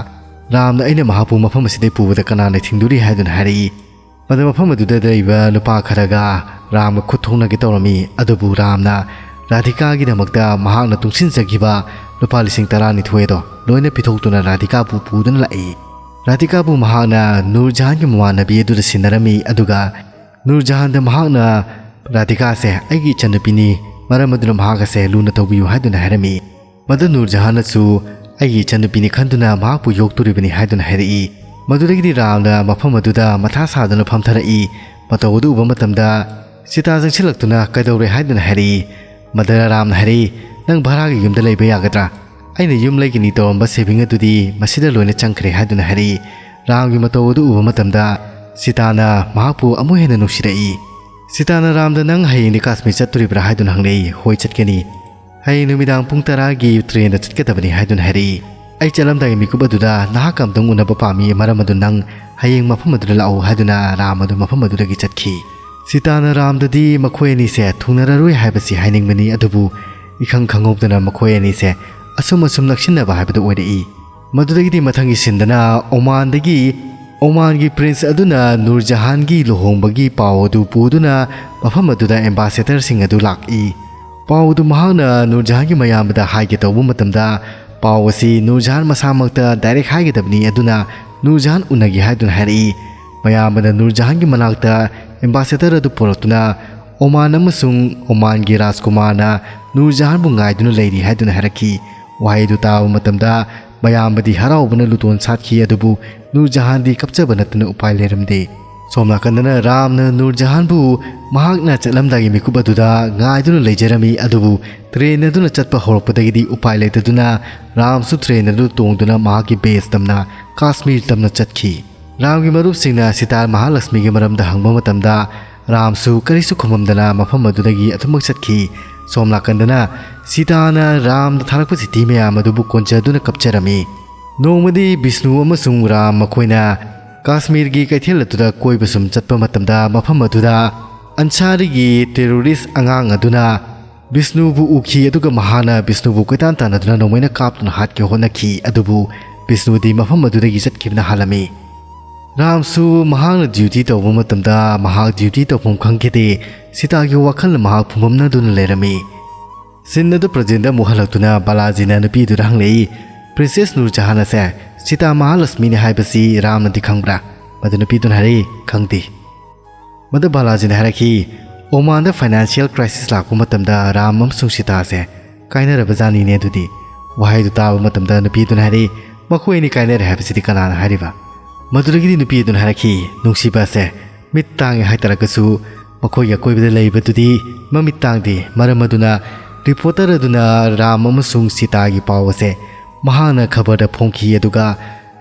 ꯔꯥꯝꯅ, "ꯑꯩꯅ ꯃꯍꯥꯛꯄꯨ ꯃꯐꯝ ꯑꯁꯤꯗꯒꯤ ꯄꯨꯕꯗ ꯀꯅꯥꯅ ꯊꯤꯡꯗꯣꯔꯤ?" ꯍꯥꯏꯗꯨꯅ ꯍꯥꯏꯔꯛꯏ꯫ ꯃꯗꯨ ꯃꯐꯝ ꯑꯗꯨꯗ ꯂꯩꯕ ꯅꯨꯄꯥ ꯈꯔꯒ ꯔꯥꯝꯒ ꯈꯨꯠ ꯊꯣꯛꯅꯒꯦ ꯇꯧꯔꯝꯃꯤ꯫ ꯑꯗꯨꯕꯨ ꯔꯥꯝꯅ ꯔꯥꯙꯤꯀꯥꯒꯤꯗꯃꯛꯇ ꯃꯍꯥꯛꯅ ꯇꯨꯡꯁꯤꯟꯖꯈꯤꯕ ꯂꯨꯄꯥ ꯂꯤꯁꯤꯡ ꯇꯔꯥꯅꯤꯊꯣꯏ ꯑꯗꯣ ꯂꯣꯏꯅ ꯄꯤꯊꯣꯛꯇꯨꯅ ꯔꯥꯙꯤꯀꯥꯕꯨ ꯄꯨꯗꯨꯅ ꯂꯥꯛꯏ꯫ ꯔꯥꯙꯤꯀꯥꯕꯨ ꯃꯍꯥꯛꯅ ꯅꯨꯔꯖꯍꯥꯟꯒꯤ ꯃꯃꯥꯟꯅꯕꯤ ꯑꯗꯨꯗ ꯁꯤꯟꯅꯔꯝꯃꯤ꯫ ꯑꯗꯨꯒ ꯅꯨꯔꯖꯍꯥꯟꯗ ꯃꯍꯥꯛꯅ ꯔꯥꯙꯤꯀꯥꯁꯦ ꯑꯩꯒꯤ ꯏꯆꯟꯅꯨꯄꯤꯅꯤ, ꯃꯔꯝ ꯑꯗꯨꯅ ꯃꯍꯥꯛ ꯑꯁꯦ ꯂꯨꯅ ꯇꯧꯕꯤꯌꯨ ꯍꯥꯏꯗꯨꯅ ꯍꯥꯏꯔꯝꯃꯤ꯫ ꯃꯗꯨ ꯅꯨꯔꯖꯍꯥꯟꯅꯁꯨ ꯑꯩꯒꯤ ꯏꯆꯟꯅꯨꯄꯤꯅꯤ ꯈꯟꯗꯨꯅ ꯃꯍꯥꯛꯄꯨ ꯌꯣꯛꯇꯣꯔꯤꯕꯅꯤ ꯍꯥꯏꯗꯨꯅ ꯍꯥꯏꯔꯛꯏ꯫ ꯃꯗꯨꯗꯒꯤꯗꯤ ꯔꯥꯝꯅ ꯃꯐꯝ ꯑꯗꯨꯗ ꯃꯊꯥ ꯁꯥꯗꯨꯅ ꯐꯝꯊꯔꯛꯏ꯫ ꯃꯇꯧ ꯑꯗꯨ ꯎꯕ ꯃꯇꯝꯗ ꯁꯤꯇꯥ ꯆꯪꯁꯤꯜꯂꯛꯇꯨꯅ ꯀꯩꯗꯧꯔꯦ ꯍꯥꯏꯗꯨꯅ ꯍꯥꯏꯔꯛꯏ꯫ ꯃꯗꯨꯗ ꯔꯥꯝꯅ ꯍꯥꯏꯔꯛꯏ, "ꯅꯪ ꯚꯔꯥꯒꯤ ꯌꯨꯝꯗ ꯂꯩꯕ ꯌꯥꯒꯗ꯭ꯔꯥ? ꯑꯩꯅ ꯌꯨꯝ ꯂꯩꯒꯅꯤ ꯇꯧꯔꯝꯕ saving ꯑꯗꯨꯗꯤ ꯃꯁꯤꯗ ꯂꯣꯏꯅ ꯆꯪꯈ꯭ꯔꯦ" ꯍꯥꯏꯗꯨꯅ ꯍꯥꯏꯔꯛꯏ꯫ ꯔꯥꯝꯒꯤ ꯃꯇꯧ ꯑꯗꯨ ꯎꯕ ꯃꯇꯝꯗ ꯁꯤꯇꯥꯅ ꯃꯍꯥꯛꯄꯨ ꯑꯃꯨꯛ ꯍꯦꯟꯅ ꯅꯨꯡꯁꯤꯔꯛꯏ꯫ ꯁꯤꯇꯥꯅ ꯔꯥꯝꯗ, "ꯅꯪ ꯍꯌꯦꯡꯗꯤ ꯀꯥꯁꯃꯤꯔ ꯆꯠꯇꯣꯔꯤꯕ꯭ꯔꯥ?" ꯍꯥꯏꯗꯨꯅ ꯍꯪꯂꯛꯏ꯫ "ꯍꯣꯏ, ꯆꯠꯀꯅꯤ꯫ ꯍꯌꯦꯡ ꯅꯨꯃꯤꯗꯥꯡ ꯄꯨꯡ ꯇꯔꯥꯒꯤ trainꯗ ꯆꯠꯀꯗꯕꯅꯤ" ꯍꯥꯏꯗꯨꯅ ꯍꯥꯏꯔꯛꯏ꯫ "ꯑꯩ ꯆꯠꯂꯝꯗꯥꯏꯒꯤ ꯃꯤꯀꯨꯞ ꯑꯗꯨꯗ ꯅꯍꯥꯛꯀ ꯑꯃꯨꯛꯇꯪ ꯎꯅꯕ ꯄꯥꯝꯃꯤ, ꯃꯔꯝ ꯑꯗꯨꯅ ꯅꯪ ꯍꯌꯦꯡ ꯃꯐꯝ ꯑꯗꯨꯗ ꯂꯥꯛꯎ" ꯍꯥꯏꯗꯨꯅ ꯔꯥꯝ ꯑꯗꯨ ꯃꯐꯝ ꯑꯗꯨꯗꯒꯤ ꯆꯠꯈꯤ꯫ ꯁꯤꯇꯥꯅ ꯔꯥꯝꯗꯗꯤ ꯃꯈꯣꯏ ꯑꯅꯤꯁꯦ ꯊꯨꯡꯅꯔꯔꯣꯏ ꯍꯥꯏꯕꯁꯤ ꯍꯥꯏꯅꯤꯡꯕꯅꯤ, ꯑꯗꯨꯕꯨ ꯏꯈꯪ ꯈꯪꯍꯧꯗꯅ ꯃꯈꯣꯏ ꯑꯅꯤꯁꯦ ꯑꯁꯨꯝ ꯑꯁꯨꯝ ꯅꯛꯁꯤꯟꯅꯕ ꯍꯥꯏꯕꯗꯨ ꯑꯣꯏꯔꯛꯏ꯫ ꯃꯗꯨꯗꯒꯤꯗꯤ ꯃꯊꯪꯒꯤ sceneꯗꯅ ꯑꯣꯃꯥꯟꯗꯒꯤ, ꯑꯣꯃꯥꯟꯒꯤ prince ꯑꯗꯨꯅ ꯅꯨꯔꯖꯍꯥꯟꯒꯤ ꯂꯨꯍꯣꯡꯕꯒꯤ ꯄꯥꯎ ꯑꯗꯨ ꯄꯨꯗꯨꯅ ꯃꯐꯝ ꯑꯗꯨꯗ ambassadorꯁꯤꯡ ꯑꯗꯨ ꯂꯥꯛꯏ꯫ ꯄꯥꯎ ꯑꯗꯨ ꯃꯍꯥꯛꯅ ꯅꯨꯔꯖꯍꯥꯟꯒꯤ ꯃꯌꯥꯝꯕꯗ ꯍꯥꯏꯒꯦ ꯇꯧꯕ ꯃꯇꯝꯗ, ꯄꯥꯎ ꯑꯁꯤ ꯅꯨꯔꯖꯍꯥꯟ ꯃꯁꯥꯃꯛꯇ direct ꯍꯥꯏꯒꯗꯕꯅꯤ, ꯑꯗꯨꯅ ꯅꯨꯔꯖꯍꯥꯟ ꯎꯅꯒꯦ ꯍꯥꯏꯗꯨꯅ ꯍꯥꯏꯔꯛꯏ꯫ ꯃꯌꯥꯝꯕꯅ ꯅꯨꯔꯖꯍꯥꯟꯒꯤ ꯃꯅꯥꯛꯇ ambassador ꯑꯗꯨ ꯄꯨꯔꯛꯇꯨꯅ ꯑꯣꯃꯥꯟ ꯑꯃꯁꯨꯡ ꯑꯣꯃꯥꯟꯒꯤ ꯔꯥꯖꯀꯨꯃꯥꯔꯅ ꯅꯨꯔꯖꯍꯥꯟꯕꯨ ꯉꯥꯏꯗꯨꯅ ꯂꯩꯔꯤ ꯍꯥꯏꯗꯨꯅ ꯍꯥꯏꯔꯛꯈꯤ꯫ ꯋꯥꯍꯩ ꯑꯗꯨ ꯇꯥꯕ ꯃꯇꯝꯗ ꯃꯌꯥꯝꯕꯗꯤ ꯍꯔꯥꯎꯕꯅ ꯂꯨꯇꯣꯟ ꯁꯥꯠꯈꯤ, ꯑꯗꯨꯕꯨ ꯅꯨꯔꯖꯍꯥꯟꯗꯤ ꯀꯞꯆꯕ ꯅꯠꯇꯅ ꯎꯄꯥꯏ ꯂꯩꯔꯝꯗꯦ꯫ ꯁꯣꯝ ꯅꯥꯀꯟꯗꯅ ꯔꯥꯝꯅ ꯅꯨꯔꯖꯍꯥꯟꯕꯨ ꯃꯍꯥꯛꯅ ꯆꯠꯂꯝꯗꯥꯏꯒꯤ ꯃꯤꯀꯨꯞ ꯑꯗꯨꯗ ꯉꯥꯏꯗꯨꯅ ꯂꯩꯖꯔꯝꯃꯤ, ꯑꯗꯨꯕꯨ train ꯑꯗꯨꯅ ꯆꯠꯄ ꯍꯧꯔꯛꯄꯗꯒꯤꯗꯤ ꯎꯄꯥꯏ ꯂꯩꯇꯗꯨꯅ ꯔꯥꯝꯁꯨ train ꯑꯗꯨ ꯇꯣꯡꯗꯨꯅ ꯃꯍꯥꯛꯀꯤ base ꯇꯝꯅ ꯀꯥꯁꯃꯤꯔ ꯇꯝꯅ ꯆꯠꯈꯤ꯫ ꯔꯥꯝꯒꯤ ꯃꯔꯨꯞꯁꯤꯡꯅ ꯁꯤꯇꯥ ꯃꯍꯥꯂꯛꯁꯃꯤꯒꯤ ꯃꯔꯝꯗ ꯍꯪꯕ ꯃꯇꯝꯗ ꯔꯥꯝꯁꯨ ꯀꯔꯤꯁꯨ ꯈꯨꯝꯃꯝꯗꯅ ꯃꯐꯝ ꯑꯗꯨꯗꯒꯤ ꯑꯗꯨꯃꯛ ꯆꯠꯈꯤ꯫ ꯁꯣꯝ ꯅꯥꯀꯟꯗꯅ ꯁꯤꯇꯥꯅ ꯔꯥꯝꯗ ꯊꯥꯔꯛꯄ ꯆꯤꯊꯤ ꯃꯌꯥꯝ ꯑꯗꯨꯕꯨ ꯀꯣꯟꯖꯗꯨꯅ ꯀꯞꯆꯔꯝꯃꯤ꯫ ꯅꯣꯡꯃꯗꯤ ꯕꯤꯁꯅꯨ ꯑꯃꯁꯨꯡ ꯔꯥꯝ ꯃꯈꯣꯏꯅ ꯀꯥꯁꯃꯤꯔꯒꯤ ꯀꯩꯊꯦꯜ ꯑꯗꯨꯗ ꯀꯣꯏꯕ ꯁꯨꯝ ꯆꯠꯄ ꯃꯇꯝꯗ ꯃꯐꯝ ꯑꯗꯨꯗ ꯑꯟꯁꯥꯔꯤꯒꯤ terrorist ꯑꯉꯥꯡ ꯑꯗꯨꯅ ꯕꯤꯁꯅꯨꯕꯨ ꯎꯈꯤ, ꯑꯗꯨꯒ ꯃꯍꯥꯛꯅ ꯕꯤꯁꯅꯨꯕꯨ ꯀꯣꯏꯇꯥꯟ ꯇꯥꯟꯅꯗꯨꯅ ꯅꯣꯡꯃꯩꯅ ꯀꯥꯞꯇꯨꯅ ꯍꯥꯠꯀꯦ ꯍꯣꯠꯅꯈꯤ, ꯑꯗꯨꯕꯨ ꯕꯤꯁꯅꯨꯗꯤ ꯃꯐꯝ ꯑꯗꯨꯗꯒꯤ ꯆꯠꯈꯤꯕꯅ ꯍꯥꯜꯂꯝꯃꯤ꯫ ꯔꯥꯝꯁꯨ ꯃꯍꯥꯛꯅ duty ꯇꯧꯕ ꯃꯇꯝꯗ ꯃꯍꯥꯛ duty ꯇꯧꯐꯝ ꯈꯪꯈꯤꯗꯦ꯫ ꯁꯤꯇꯥꯒꯤ ꯋꯥꯈꯜꯅ ꯃꯍꯥꯛ ꯐꯨꯝꯕꯝꯅꯗꯨꯅ ꯂꯩꯔꯝꯃꯤ꯫ Scene ꯑꯗꯨ present ꯑꯃꯨꯛ ꯍꯜꯂꯛꯇꯨꯅ ꯕꯥꯂꯥꯖꯤꯅ ꯅꯨꯄꯤꯗꯨꯗ ꯍꯪꯂꯛꯏ, "Princess ꯅꯨꯔꯖꯍꯥꯟ ꯑꯁꯦ ꯁꯤꯇꯥ ꯃꯍꯥꯂꯛꯁꯃꯤꯅꯤ ꯍꯥꯏꯕꯁꯤ ꯔꯥꯝꯅꯗꯤ ꯈꯪꯕ꯭ꯔꯥ?" ꯃꯗꯨ ꯅꯨꯄꯤꯗꯨꯅ ꯍꯥꯏꯔꯛꯏ, "ꯈꯪꯗꯦ꯫" ꯃꯗꯨ ꯕꯥꯂꯥꯖꯤꯅ ꯍꯥꯏꯔꯛꯈꯤ, "ꯑꯣꯃꯥꯟꯗ financial crisis ꯂꯥꯛꯄ ꯃꯇꯝꯗ ꯔꯥꯝ ꯑꯃꯁꯨꯡ ꯁꯤꯇꯥꯁꯦ ꯀꯥꯏꯅꯔꯕ ꯖꯥꯅꯤꯅꯦ ꯑꯗꯨꯗꯤ꯫" ꯋꯥꯍꯩꯗꯨ ꯇꯥꯕ ꯃꯇꯝꯗ ꯅꯨꯄꯤꯗꯨꯅ ꯍꯥꯏꯔꯛꯏ, "ꯃꯈꯣꯏ ꯑꯅꯤ ꯀꯥꯏꯅꯔꯦ ꯍꯥꯏꯕꯁꯤꯗꯤ ꯀꯅꯥꯅ ꯍꯥꯏꯔꯤꯕ?" ꯃꯗꯨꯗꯒꯤꯗꯤ ꯅꯨꯄꯤ ꯑꯗꯨꯅ ꯍꯥꯏꯔꯛꯈꯤ, "ꯅꯨꯡꯁꯤꯕ ꯑꯁꯦ ꯃꯤꯠ ꯇꯥꯡꯉꯦ ꯍꯥꯏꯇꯥꯔꯒꯁꯨ ꯃꯈꯣꯏꯒꯤ ꯑꯀꯣꯏꯕꯗ ꯂꯩꯔꯤꯕꯗꯨꯗꯤ ꯃꯃꯤꯠ ꯇꯥꯡꯗꯦ, ꯃꯔꯝ ꯑꯗꯨꯅ ꯔꯤꯄꯣꯔꯇꯔ ꯑꯗꯨꯅ ꯔꯥꯝ ꯑꯃꯁꯨꯡ ꯁꯤꯇꯥꯒꯤ ꯄꯥꯎ ꯑꯁꯦ ꯃꯍꯥꯛꯅ ꯈꯕꯔꯗ ꯐꯣꯡꯈꯤ, ꯑꯗꯨꯒ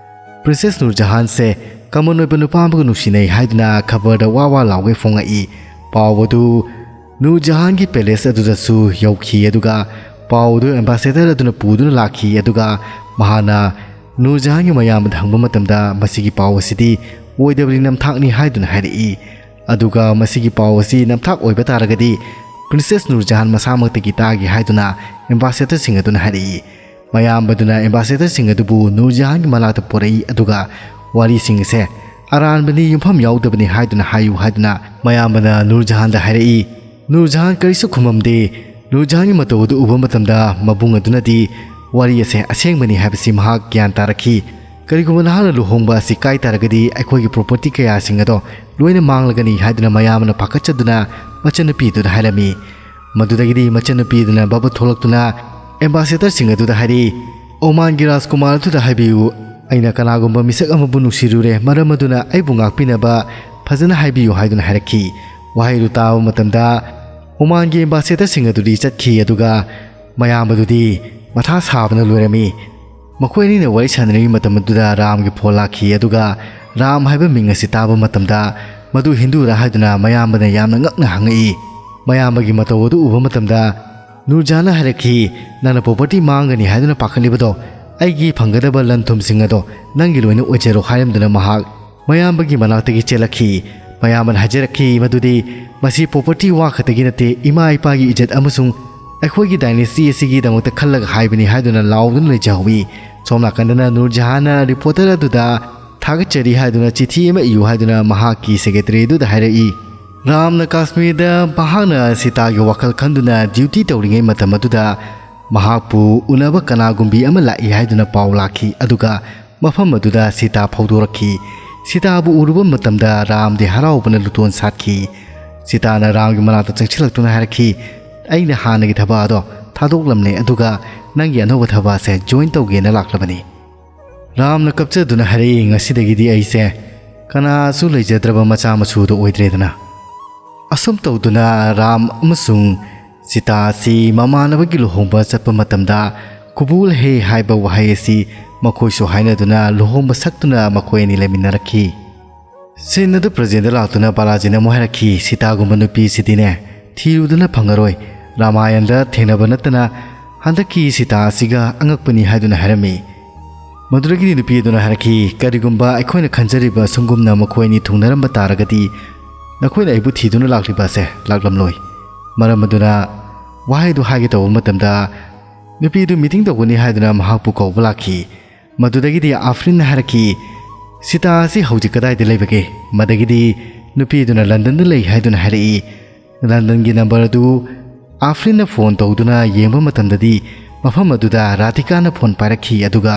ꯄ꯭ꯔꯤꯟꯁꯦꯁ ꯅꯨꯔꯖꯍꯥꯟꯁꯦ ꯀꯃꯟ ꯑꯣꯏꯕ ꯅꯨꯄꯥ ꯑꯃꯒ ꯅꯨꯡꯁꯤꯅꯩ ꯍꯥꯏꯗꯨꯅ ꯈꯕꯔꯗ ꯋꯥ ꯋꯥ ꯂꯥꯎꯒꯩ ꯐꯣꯡꯉꯛꯏ꯫ ꯄꯥꯎ ꯑꯗꯨ ꯅꯨꯔꯖꯍꯥꯟꯒꯤ ꯄꯦꯂꯦꯁ ꯑꯗꯨꯗꯁꯨ ꯌꯧꯈꯤ, ꯑꯗꯨꯒ ꯄꯥꯎ ꯑꯗꯨ ꯑꯦꯝꯕꯥꯁꯦꯗꯔ ꯑꯗꯨꯅ ꯄꯨꯗꯨꯅ ꯂꯥꯛꯈꯤ, ꯑꯗꯨꯒ ꯃꯍꯥꯛꯅ ꯅꯨꯔꯖꯍꯥꯟꯒꯤ ꯃꯌꯥꯝꯕꯗ ꯍꯪꯕ ꯃꯇꯝꯗ ꯃꯁꯤꯒꯤ ꯄꯥꯎ ꯑꯁꯤꯗꯤ ꯑꯣꯏꯗꯕꯅꯤ, ꯅꯝꯊꯥꯛꯅꯤ ꯍꯥꯏꯗꯨꯅ ꯍꯥꯏꯔꯛꯏ꯫ ꯑꯗꯨꯒ ꯃꯁꯤꯒꯤ ꯄꯥꯎ ꯑꯁꯤ ꯅꯝꯊꯥꯛ ꯑꯣꯏꯕ ꯇꯥꯔꯒꯗꯤ ꯄ꯭ꯔꯤꯟꯁꯦꯁ ꯅꯨꯔꯖꯍꯥꯟ ꯃꯁꯥꯃꯛꯇꯒꯤ ꯇꯥꯒꯦ ꯍꯥꯏꯗꯨꯅ ꯑꯦꯝꯕꯥꯁꯦꯗꯔꯁꯤꯡ ꯑꯗꯨꯅ ꯍꯥꯏꯔꯛꯏ꯫ ꯃꯌꯥꯝꯕꯗꯨꯅ ꯑꯦꯝꯕꯥꯁꯦꯗꯔꯁꯤꯡ ꯑꯗꯨꯕꯨ ꯅꯨꯔꯖꯍꯥꯟꯒꯤ ꯃꯅꯥꯛꯇ ꯄꯣꯔꯛꯏ, ꯑꯗꯨꯒ ꯋꯥꯔꯤꯁꯤꯡ ꯑꯁꯦ ꯑꯔꯥꯟꯕꯅꯤ, ꯌꯨꯝꯐꯝ ꯌꯥꯎꯗꯕꯅꯤ ꯍꯥꯏꯗꯨꯅ ꯍꯥꯏꯌꯨ ꯍꯥꯏꯗꯨꯅ ꯃꯌꯥꯝꯕꯅ ꯅꯨꯔꯖꯍꯥꯟꯗ ꯍꯥꯏꯔꯛꯏ꯫ ꯅꯨꯔꯖꯍꯥꯟ ꯀꯔꯤꯁꯨ ꯈꯨꯝꯃꯝꯗꯦ꯫ ꯅꯨꯔꯖꯍꯥꯟꯒꯤ ꯃꯇꯧ ꯑꯗꯨ ꯎꯕ ꯃꯇꯝꯗ ꯃꯕꯨꯡ ꯑꯗꯨꯅꯗꯤ ꯋꯥꯔꯤ ꯑꯁꯦ ꯑꯁꯦꯡꯕꯅꯤ ꯍꯥꯏꯕꯁꯤ ꯃꯍꯥꯛ ꯒ꯭ꯌꯥꯟ ꯇꯥꯔꯛꯈꯤ꯫ "ꯀꯔꯤꯒꯨꯝꯕ ꯅꯍꯥꯛꯅ ꯂꯨꯍꯣꯡꯕ ꯑꯁꯤ ꯀꯥꯏ ꯇꯥꯔꯒꯗꯤ ꯑꯩꯈꯣꯏꯒꯤ ꯄ꯭ꯔꯣꯄꯔꯇꯤ ꯀꯌꯥꯁꯤꯡ ꯑꯗꯣ ꯂꯣꯏꯅ ꯃꯥꯡꯂꯒꯅꯤ" ꯍꯥꯏꯗꯨꯅ ꯃꯌꯥꯝꯕꯅ ꯄꯥꯈꯠꯆꯗꯨꯅ ꯃꯆꯟꯅꯨꯄꯤꯗꯨꯗ ꯍꯥꯏꯔꯝꯃꯤ꯫ ꯃꯗꯨꯗꯒꯤꯗꯤ ꯃꯆꯟꯅꯨꯄꯤꯗꯨꯅ ꯕꯕ ꯊꯣꯛꯂꯛꯇꯨꯅ ꯑꯦꯝꯕꯥꯁꯦꯗꯔꯁꯤꯡ ꯑꯗꯨꯗ ꯍꯥꯏꯔꯛꯏ, "ꯑꯣꯃꯥꯟꯒꯤ ꯔꯥꯖꯀꯨꯃꯥꯔ ꯑꯗꯨꯗ ꯍꯥꯏꯕꯤꯌꯨ, ꯑꯩꯅ ꯀꯅꯥꯒꯨꯝꯕ ꯃꯤꯁꯛ ꯑꯃꯕꯨ ꯅꯨꯡꯁꯤꯔꯨꯔꯦ, ꯃꯔꯝ ꯑꯗꯨꯅ ꯑꯩꯕꯨ ꯉꯥꯛꯄꯤꯅꯕ ꯐꯖꯅ ꯍꯥꯏꯕꯤꯌꯨ" ꯍꯥꯏꯗꯨꯅ ꯍꯥꯏꯔꯛꯈꯤ꯫ ꯋꯥꯍꯩꯗꯨ ꯇꯥꯕ ꯃꯇꯝꯗ ꯑꯣꯃꯥꯟꯒꯤ ꯑꯦꯝꯕꯥꯁꯦꯗꯔꯁꯤꯡ ꯑꯗꯨꯗꯤ ꯆꯠꯈꯤ, ꯑꯗꯨꯒ ꯃꯌꯥꯝ ꯑꯗꯨꯗꯤ ꯃꯊꯥ ꯁꯥꯕꯅ ꯂꯣꯏꯔꯝꯃꯤ꯫ ꯃꯈꯣꯏ ꯑꯅꯤꯅ ꯋꯥꯔꯤ ꯁꯥꯟꯅꯔꯤꯉꯩ ꯃꯇꯝ ꯑꯗꯨꯗ ꯔꯥꯝꯒꯤ ꯐꯣꯟ ꯂꯥꯛꯈꯤ, ꯑꯗꯨꯒ ꯔꯥꯝ ꯍꯥꯏꯕ ꯃꯤꯡ ꯑꯁꯤ ꯇꯥꯕ ꯃꯇꯝꯗ ꯃꯗꯨ ꯍꯤꯟꯗꯨꯔꯥ ꯍꯥꯏꯗꯨꯅ ꯃꯌꯥꯝꯕꯅ ꯌꯥꯝꯅ ꯉꯛꯅ ꯍꯪꯉꯛꯏ꯫ ꯃꯌꯥꯝꯕꯒꯤ ꯃꯇꯧ ꯑꯗꯨ ꯎꯕ ꯃꯇꯝꯗ ꯅꯨꯔꯖꯥꯅ ꯍꯥꯏꯔꯛꯈꯤ, "ꯅꯪꯅ ꯄ꯭ꯔꯣꯄꯔꯇꯤ ꯃꯥꯡꯒꯅꯤ ꯍꯥꯏꯗꯨꯅ ꯄꯥꯈꯠꯂꯤꯕꯗꯣ, ꯑꯩꯒꯤ ꯐꯪꯒꯗꯕ ꯂꯟ ꯊꯨꯝꯁꯤꯡ ꯑꯗꯣ ꯅꯪꯒꯤ ꯂꯣꯏꯅ ꯑꯣꯏꯖꯔꯣ" ꯍꯥꯏꯔꯝꯗꯨꯅ ꯃꯍꯥꯛ ꯃꯌꯥꯝꯕꯒꯤ ꯃꯅꯥꯛꯇꯒꯤ ꯆꯦꯜꯂꯛꯈꯤ꯫ ꯃꯌꯥꯝꯕꯅ ꯍꯥꯏꯖꯔꯛꯈꯤ ꯃꯗꯨꯗꯤ ꯃꯁꯤ ꯄ꯭ꯔꯣꯄꯔꯇꯤ ꯋꯥ ꯈꯛꯇꯒꯤ ꯅꯠꯇꯦ, ꯏꯃꯥ ꯏꯄꯥꯒꯤ ꯏꯖꯠ ꯑꯃꯁꯨꯡ ꯑꯩꯈꯣꯏꯒꯤ ꯗꯥꯏꯅꯦꯁꯇꯤ ꯑꯁꯤꯒꯤꯗꯃꯛꯇ ꯈꯜꯂꯒ ꯍꯥꯏꯕꯅꯤ ꯍꯥꯏꯗꯨꯅ ꯂꯥꯎꯗꯨꯅ ꯂꯩꯖꯍꯧꯏ꯫ ꯁꯣꯝ ꯅꯥꯀꯟꯗꯅ ꯅꯨꯔꯖꯍꯥꯟꯅ ꯔꯤꯄꯣꯔꯇꯔ ꯑꯗꯨꯗ ꯊꯥꯒꯠꯆꯔꯤ ꯍꯥꯏꯗꯨꯅ ꯆꯤꯊꯤ ꯑꯃ ꯏꯌꯨ ꯍꯥꯏꯗꯨꯅ ꯃꯍꯥꯛꯀꯤ ꯁꯦꯀ꯭ꯔꯦꯇꯔꯤ ꯑꯗꯨꯗ ꯍꯥꯏꯔꯛꯏ꯫ ꯔꯥꯝꯅ ꯀꯥꯁꯃꯤꯔꯗ ꯃꯍꯥꯛꯅ ꯁꯤꯇꯥꯒꯤ ꯋꯥꯈꯜ ꯈꯟꯗꯨꯅ ꯗ꯭ꯌꯨꯇꯤ ꯇꯧꯔꯤꯉꯩ ꯃꯇꯝ ꯑꯗꯨꯗ ꯃꯍꯥꯛꯄꯨ ꯎꯅꯕ ꯀꯅꯥꯒꯨꯝꯕꯤ ꯑꯃ ꯂꯥꯛꯏ ꯍꯥꯏꯗꯨꯅ ꯄꯥꯎ ꯂꯥꯛꯈꯤ, ꯑꯗꯨꯒ ꯃꯐꯝ ꯑꯗꯨꯗ ꯁꯤꯇꯥ ꯐꯥꯎꯗꯣꯔꯛꯈꯤ꯫ ꯁꯤꯇꯥꯕꯨ ꯎꯔꯨꯕ ꯃꯇꯝꯗ ꯔꯥꯝꯗꯤ ꯍꯔꯥꯎꯕꯅ ꯂꯨꯇꯣꯟ ꯁꯥꯠꯈꯤ꯫ ꯁꯤꯇꯥꯅ ꯔꯥꯝꯒꯤ ꯃꯅꯥꯛꯇ ꯆꯪꯁꯤꯜꯂꯛꯇꯨꯅ ꯍꯥꯏꯔꯛꯈꯤ, "ꯑꯩꯅ ꯍꯥꯟꯅꯒꯤ ꯊꯕꯛ ꯑꯗꯣ ꯊꯥꯗꯣꯛꯂꯝꯂꯦ, ꯑꯗꯨꯒ ꯅꯪꯒꯤ ꯑꯅꯧꯕ ꯊꯕꯛ ꯑꯁꯦ ꯖꯣꯏꯟ ꯇꯧꯒꯦꯅ ꯂꯥꯛꯂꯕꯅꯤ"꯫ ꯔꯥꯝꯅ ꯀꯞꯆꯗꯨꯅ ꯍꯥꯏꯔꯛꯏ, "ꯉꯁꯤꯗꯒꯤꯗꯤ ꯑꯩꯁꯦ ꯀꯅꯥꯁꯨ ꯂꯩꯖꯗ꯭ꯔꯕ ꯃꯆꯥ ꯃꯁꯨꯗꯣ ꯑꯣꯏꯗ꯭ꯔꯦꯗꯅ"꯫ ꯑꯁꯨꯝ ꯇꯧꯗꯨꯅ ꯔꯥꯝ ꯑꯃꯁꯨꯡ ꯁꯤꯇꯥ ꯑꯁꯤ ꯃꯃꯥꯟꯅꯕꯒꯤ ꯂꯨꯍꯣꯡꯕ ꯆꯠꯄ ꯃꯇꯝꯗ "ꯀꯨꯕꯨꯜ ꯍꯦ" ꯍꯥꯏꯕ ꯋꯥꯍꯩ ꯑꯁꯤ ꯃꯈꯣꯏꯁꯨ ꯍꯥꯏꯅꯗꯨꯅ ꯂꯨꯍꯣꯡꯕ ꯁꯛꯇꯨꯅ ꯃꯈꯣꯏ ꯑꯅꯤ ꯂꯩꯃꯤꯟꯅꯔꯛꯈꯤ꯫ ꯁꯤꯟ ꯑꯗꯨ ꯄ꯭ꯔꯖꯦꯟꯗ ꯂꯥꯛꯇꯨꯅ ꯕꯥꯂꯥꯖꯤꯅ ꯑꯃꯨꯛ ꯍꯥꯏꯔꯛꯈꯤ, "ꯁꯤꯇꯥꯒꯨꯝꯕ ꯅꯨꯄꯤꯁꯤꯗꯤꯅꯦ ꯊꯤꯔꯨꯗꯅ ꯐꯪꯉꯔꯣꯏ꯫ ꯔꯥꯃꯥꯌꯟꯗ ꯊꯦꯡꯅꯕ ꯅꯠꯇꯅ ꯍꯟꯗꯛꯀꯤ ꯁꯤꯇꯥ ꯑꯁꯤꯒ ꯑꯉꯛꯄꯅꯤ" ꯍꯥꯏꯗꯨꯅ ꯍꯥꯏꯔꯝꯃꯤ꯫ ꯃꯗꯨꯗꯒꯤꯗꯤ ꯅꯨꯄꯤ ꯑꯗꯨꯅ ꯍꯥꯏꯔꯛꯈꯤ, "ꯀꯔꯤꯒꯨꯝꯕ ꯑꯩꯈꯣꯏꯅ ꯈꯟꯖꯔꯤꯕ ꯑꯁꯨꯝꯒꯨꯝꯅ ꯃꯈꯣꯏ ꯑꯅꯤ ꯊꯨꯡꯅꯔꯝꯕ ꯇꯥꯔꯒꯗꯤ ꯅꯈꯣꯏꯅ ꯑꯩꯕꯨ ꯊꯤꯗꯨꯅ ꯂꯥꯛꯂꯤꯕ ꯑꯁꯦ ꯂꯥꯛꯂꯝꯂꯣꯏ꯫ ꯃꯔꯝ ꯑꯗꯨꯅ ꯋꯥꯍꯩꯗꯨ ꯍꯥꯏꯒꯦ ꯇꯧꯕ ꯃꯇꯝꯗ ꯅꯨꯄꯤ ꯑꯗꯨ ꯃꯤꯇꯤꯡ ꯇꯧꯒꯅꯤ ꯍꯥꯏꯗꯨꯅ ꯃꯍꯥꯛꯄꯨ ꯀꯧꯕ ꯂꯥꯛꯈꯤ"꯫ ꯃꯗꯨꯗꯒꯤꯗꯤ ꯑꯥꯐ꯭ꯔꯤꯟꯅ ꯍꯥꯏꯔꯛꯈꯤ, "ꯁꯤꯇꯥ ꯑꯁꯤ ꯍꯧꯖꯤꯛ ꯀꯗꯥꯏꯗ ꯂꯩꯕꯒꯦ?" ꯃꯗꯒꯤꯗꯤ ꯅꯨꯄꯤ ꯑꯗꯨꯅ "ꯂꯟꯗꯟꯗ ꯂꯩ" ꯍꯥꯏꯗꯨꯅ ꯍꯥꯏꯔꯛꯏ꯫ ꯂꯟꯗꯟꯒꯤ ꯅꯝꯕꯔ ꯑꯗꯨ ꯑꯥꯐ꯭ꯔꯤꯟꯅ ꯐꯣꯟ ꯇꯧꯗꯨꯅ ꯌꯦꯡꯕ ꯃꯇꯝꯗꯗꯤ ꯃꯐꯝ ꯑꯗꯨꯗ ꯔꯥꯙꯤꯀꯥꯅ ꯐꯣꯟ ꯄꯥꯏꯔꯛꯈꯤ, ꯑꯗꯨꯒ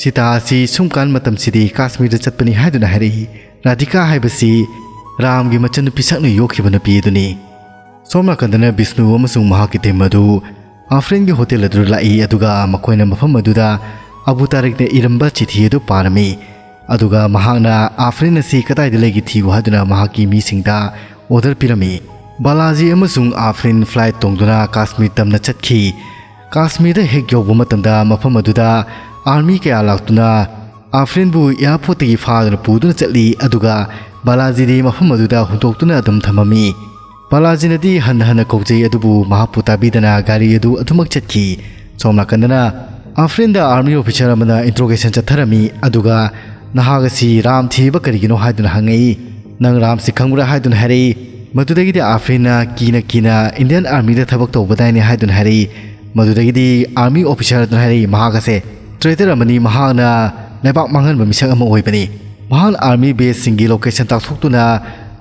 "ꯁꯤꯇꯥ ꯑꯁꯤ ꯁꯨꯝꯀꯥꯟ ꯃꯇꯝꯁꯤꯗꯤ ꯀꯥꯁꯃꯤꯔꯗ ꯆꯠꯄꯅꯤ" ꯍꯥꯏꯗꯨꯅ ꯍꯥꯏꯔꯛꯏ꯫ ꯔꯥꯙꯤꯀꯥ ꯍꯥꯏꯕꯁꯤ ꯔꯥꯝꯒꯤ ꯃꯆꯟꯅꯨꯄꯤ ꯁꯛꯅ ꯌꯣꯛꯈꯤꯕ ꯅꯨꯄꯤ ꯑꯗꯨꯅꯤ꯫ ꯁꯣꯝ ꯅꯥꯀꯟꯗꯅ ꯕꯤꯁꯅꯨ ꯑꯃꯁꯨꯡ ꯃꯍꯥꯛꯀꯤ ꯇꯤꯝ ꯑꯗꯨ ꯑꯥꯐ꯭ꯔꯤꯟꯒꯤ ꯍꯣꯇꯦꯜ ꯑꯗꯨꯗ ꯂꯥꯛꯏ, ꯑꯗꯨꯒ ꯃꯈꯣꯏꯅ ꯃꯐꯝ ꯑꯗꯨꯗ ꯑꯕꯨ ꯇꯥꯔꯤꯛꯅ ꯏꯔꯝꯕ ꯆꯤꯊꯤ ꯑꯗꯨ ꯄꯥꯔꯝꯃꯤ꯫ ꯑꯗꯨꯒ ꯃꯍꯥꯛꯅ "ꯑꯥꯐ꯭ꯔꯤꯟ ꯑꯁꯤ ꯀꯗꯥꯏꯗ ꯂꯩꯒꯦ ꯊꯤꯌꯨ" ꯍꯥꯏꯗꯨꯅ ꯃꯍꯥꯛꯀꯤ ꯃꯤꯁꯤꯡꯗ ꯑꯣꯔꯗꯔ ꯄꯤꯔꯝꯃꯤ꯫ ꯕꯥꯂꯥꯖꯤ ꯑꯃꯁꯨꯡ ꯑꯥꯐ꯭ꯔꯤꯟ ꯐ꯭ꯂꯥꯏꯠ ꯇꯣꯡꯗꯨꯅ ꯀꯥꯁꯃꯤꯔ ꯇꯝꯅ ꯆꯠꯈꯤ꯫ ꯀꯥꯁꯃꯤꯔꯗ ꯍꯦꯛ ꯌꯧꯕ ꯃꯇꯝꯗ ꯃꯐꯝ ꯑꯗꯨꯗ ꯑꯥꯔꯃꯤ ꯀꯌꯥ ꯂꯥꯛꯇꯨꯅ ꯑꯥꯐ꯭ꯔꯤꯟꯕꯨ ꯑꯦꯌꯥꯔꯄꯣꯔꯠꯇꯒꯤ ꯐꯥꯗꯨꯅ ꯄꯨꯗꯨꯅ ꯆꯠꯂꯤ, ꯑꯗꯨꯒ ꯕꯥꯂꯥꯖꯤꯗꯤ ꯃꯐꯝ ꯑꯗꯨꯗ ꯍꯨꯟꯗꯣꯛꯇꯨꯅ ꯑꯗꯨꯝ ꯊꯝꯃꯝꯃꯤ꯫ ꯕꯥꯂꯥꯖꯤꯅꯗꯤ ꯍꯟꯅ ꯍꯟꯅ ꯀꯧꯖꯩ, ꯑꯗꯨꯕꯨ ꯃꯍꯥꯛꯄꯨ ꯇꯥꯕꯤꯗꯅ ꯒꯥꯔꯤ ꯑꯗꯨ ꯑꯗꯨꯃꯛ ꯆꯠꯈꯤ꯫ ꯁꯣꯝ ꯅꯥꯀꯟꯗꯅ ꯑꯥꯐ꯭ꯔꯤꯟꯗ ꯑꯥꯔꯃꯤ ꯑꯣꯐꯤꯁꯥꯔ ꯑꯃꯅ ꯏꯟꯇ꯭ꯔꯣꯒꯦꯁꯟ ꯆꯠꯊꯔꯝꯃꯤ, ꯑꯗꯨꯒ "ꯅꯍꯥꯛ ꯑꯁꯤ ꯔꯥꯝ ꯊꯤꯔꯤꯕ ꯀꯔꯤꯒꯤꯅꯣ?" ꯍꯥꯏꯗꯨꯅ ꯍꯪꯉꯛꯏ꯫ "ꯅꯪ ꯔꯥꯝꯁꯤ ꯈꯪꯕ꯭ꯔꯥ?" ꯍꯥꯏꯗꯨꯅ ꯍꯥꯏꯔꯛꯏ꯫ ꯃꯗꯨꯗꯒꯤꯗꯤ ꯑꯥꯐ꯭ꯔꯤꯟꯅ ꯀꯤꯅ ꯀꯤꯅ "ꯏꯟꯗꯤꯌꯟ ꯑꯥꯔꯃꯤꯗ ꯊꯕꯛ ꯇꯧꯕꯗꯥꯏꯅꯦ" ꯍꯥꯏꯗꯨꯅ ꯍꯥꯏꯔꯛꯏ꯫ ꯃꯗꯨꯗꯒꯤꯗꯤ ꯑꯥꯔꯃꯤ ꯑꯣꯐꯤꯁꯥꯔ ꯑꯗꯨꯅ ꯍꯥꯏꯔꯛꯏ, "ꯃꯍꯥꯛ ꯑꯁꯦ ꯇ꯭ꯔꯦꯇꯔ ꯑꯃꯅꯤ, ꯃꯍꯥꯛꯅ ꯂꯩꯕꯥꯛ ꯃꯥꯡꯍꯟꯕ ꯃꯤꯁꯛ ꯑꯃ ꯑꯣꯏꯕꯅꯤ꯫ ꯃꯍꯥꯛꯅ ꯑꯥꯔꯃꯤ ꯕꯦꯁꯁꯤꯡꯒꯤ ꯂꯣꯀꯦꯁꯟ ꯇꯥꯛꯊꯣꯛꯇꯨꯅ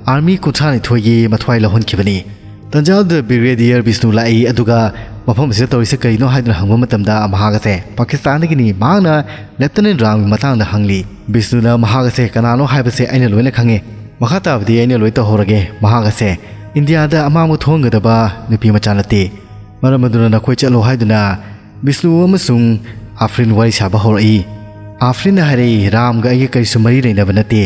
ꯑꯥꯔꯃꯤ ꯀꯨꯟꯊ꯭ꯔꯥꯅꯤꯊꯣꯏꯒꯤ ꯃꯊ꯭ꯋꯥꯏ ꯂꯧꯍꯟꯈꯤꯕꯅꯤ"꯫ ꯇꯟꯖꯥꯗꯨꯗ ꯕ꯭ꯔꯤꯒꯦꯗꯤꯌꯔ ꯕꯤꯁꯅꯨ ꯂꯥꯛꯏ, ꯑꯗꯨꯒ "ꯃꯐꯝ ꯑꯁꯤꯗ ꯇꯧꯔꯤꯁꯦ ꯀꯔꯤꯅꯣ?" ꯍꯥꯏꯗꯨꯅ ꯍꯪꯕ ꯃꯇꯝꯗ ꯃꯍꯥꯛ ꯑꯁꯦ ꯄꯥꯀꯤꯁꯇꯥꯟꯗꯒꯤꯅꯤ, ꯃꯍꯥꯛꯅ ꯂꯦꯐꯇꯅꯦꯟ ꯔꯥꯝꯒꯤ ꯃꯇꯥꯡꯗ ꯍꯪꯂꯤ꯫ ꯕꯤꯁꯅꯨꯅ ꯃꯍꯥꯛ ꯑꯁꯦ ꯀꯅꯥꯅꯣ ꯍꯥꯏꯕꯁꯦ ꯑꯩꯅ ꯂꯣꯏꯅ ꯈꯪꯉꯤ, ꯃꯈꯥ ꯇꯥꯕꯗꯤ ꯑꯩꯅ ꯂꯣꯏ ꯇꯧꯍꯧꯔꯒꯦ꯫ ꯃꯍꯥꯛ ꯑꯁꯦ ꯏꯟꯗꯤꯌꯥꯗ ꯑꯃꯥꯡꯕ ꯊꯣꯛꯍꯟꯒꯗꯕ ꯅꯨꯄꯤ ꯃꯆꯥ ꯅꯠꯇꯦ꯫ ꯃꯔꯝ ꯑꯗꯨꯅ ꯅꯈꯣꯏ ꯆꯠꯂꯣ ꯍꯥꯏꯗꯨꯅ ꯕꯤꯁꯅꯨ ꯑꯃꯁꯨꯡ ꯑꯥꯐ꯭ꯔꯤꯟ ꯋꯥꯔꯤ ꯁꯥꯕ ꯍꯧꯔꯛꯏ꯫ ꯑꯥꯐ꯭ꯔꯤꯟꯅ ꯍꯥꯏꯔꯛꯏ, "ꯔꯥꯝꯒ ꯑꯩꯒ ꯀꯔꯤꯁꯨ ꯃꯔꯤ ꯂꯩꯅꯕ ꯅꯠꯇꯦ꯫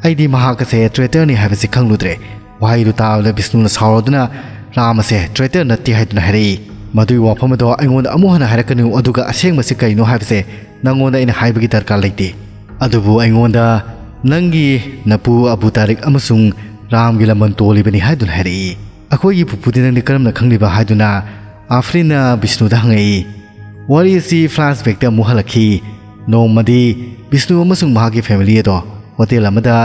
ꯑꯩꯗꯤ ꯃꯍꯥꯛ ꯑꯁꯦ ꯇ꯭ꯔꯦꯇꯔꯅꯤ ꯍꯥꯏꯕꯁꯤ ꯈꯪꯂꯨꯗ꯭ꯔꯦ"꯫ ꯋꯥꯍꯩꯗꯨ ꯇꯥꯕꯗ ꯕꯤꯁꯅꯨꯅ ꯁꯥꯎꯔꯗꯨꯅ ꯔꯥꯝ ꯑꯁꯦ traitor ꯅꯠꯇꯦ ꯍꯥꯏꯗꯨꯅ ꯍꯥꯏꯔꯛꯏ꯫ "ꯃꯗꯨꯒꯤ ꯋꯥꯐꯝ ꯑꯗꯣ ꯑꯩꯉꯣꯟꯗ ꯑꯃꯨꯛ ꯍꯟꯅ ꯍꯥꯏꯔꯛꯀꯅꯨ, ꯑꯗꯨꯒ ꯑꯁꯦꯡꯕꯁꯤ ꯀꯔꯤꯅꯣ ꯍꯥꯏꯕꯁꯦ ꯅꯪꯉꯣꯟꯗ ꯑꯩꯅ ꯍꯥꯏꯕꯒꯤ ꯗꯔꯀꯥꯔ ꯂꯩꯇꯦ꯫ ꯑꯗꯨꯕꯨ ꯑꯩꯉꯣꯟꯗ ꯅꯪꯒꯤ ꯅꯄꯨ ꯑꯕꯨ ꯇꯥꯔꯤꯛ ꯑꯃꯁꯨꯡ ꯔꯥꯝꯒꯤ ꯂꯃꯟ ꯇꯣꯜꯂꯤꯕꯅꯤ" ꯍꯥꯏꯗꯨꯅ ꯍꯥꯏꯔꯛꯏ꯫ "ꯑꯩꯈꯣꯏꯒꯤ ꯄꯨꯄꯨꯗꯤ ꯅꯪꯗꯤ ꯀꯔꯝꯅ ꯈꯪꯂꯤꯕ?" ꯍꯥꯏꯗꯨꯅ ꯑꯥꯐ꯭ꯔꯤꯟꯅ ꯕꯤꯁꯅꯨꯗ ꯍꯪꯉꯛꯏ꯫ ꯋꯥꯔꯤ ꯑꯁꯤ flashbackꯇ ꯑꯃꯨꯛ ꯍꯜꯂꯛꯈꯤ꯫ ꯅꯣꯡꯃꯗꯤ ꯕꯤꯁꯅꯨ ꯑꯃꯁꯨꯡ ꯃꯍꯥꯛꯀꯤ family ꯑꯗꯣ ꯍꯣꯇꯦꯜ ꯑꯃꯗ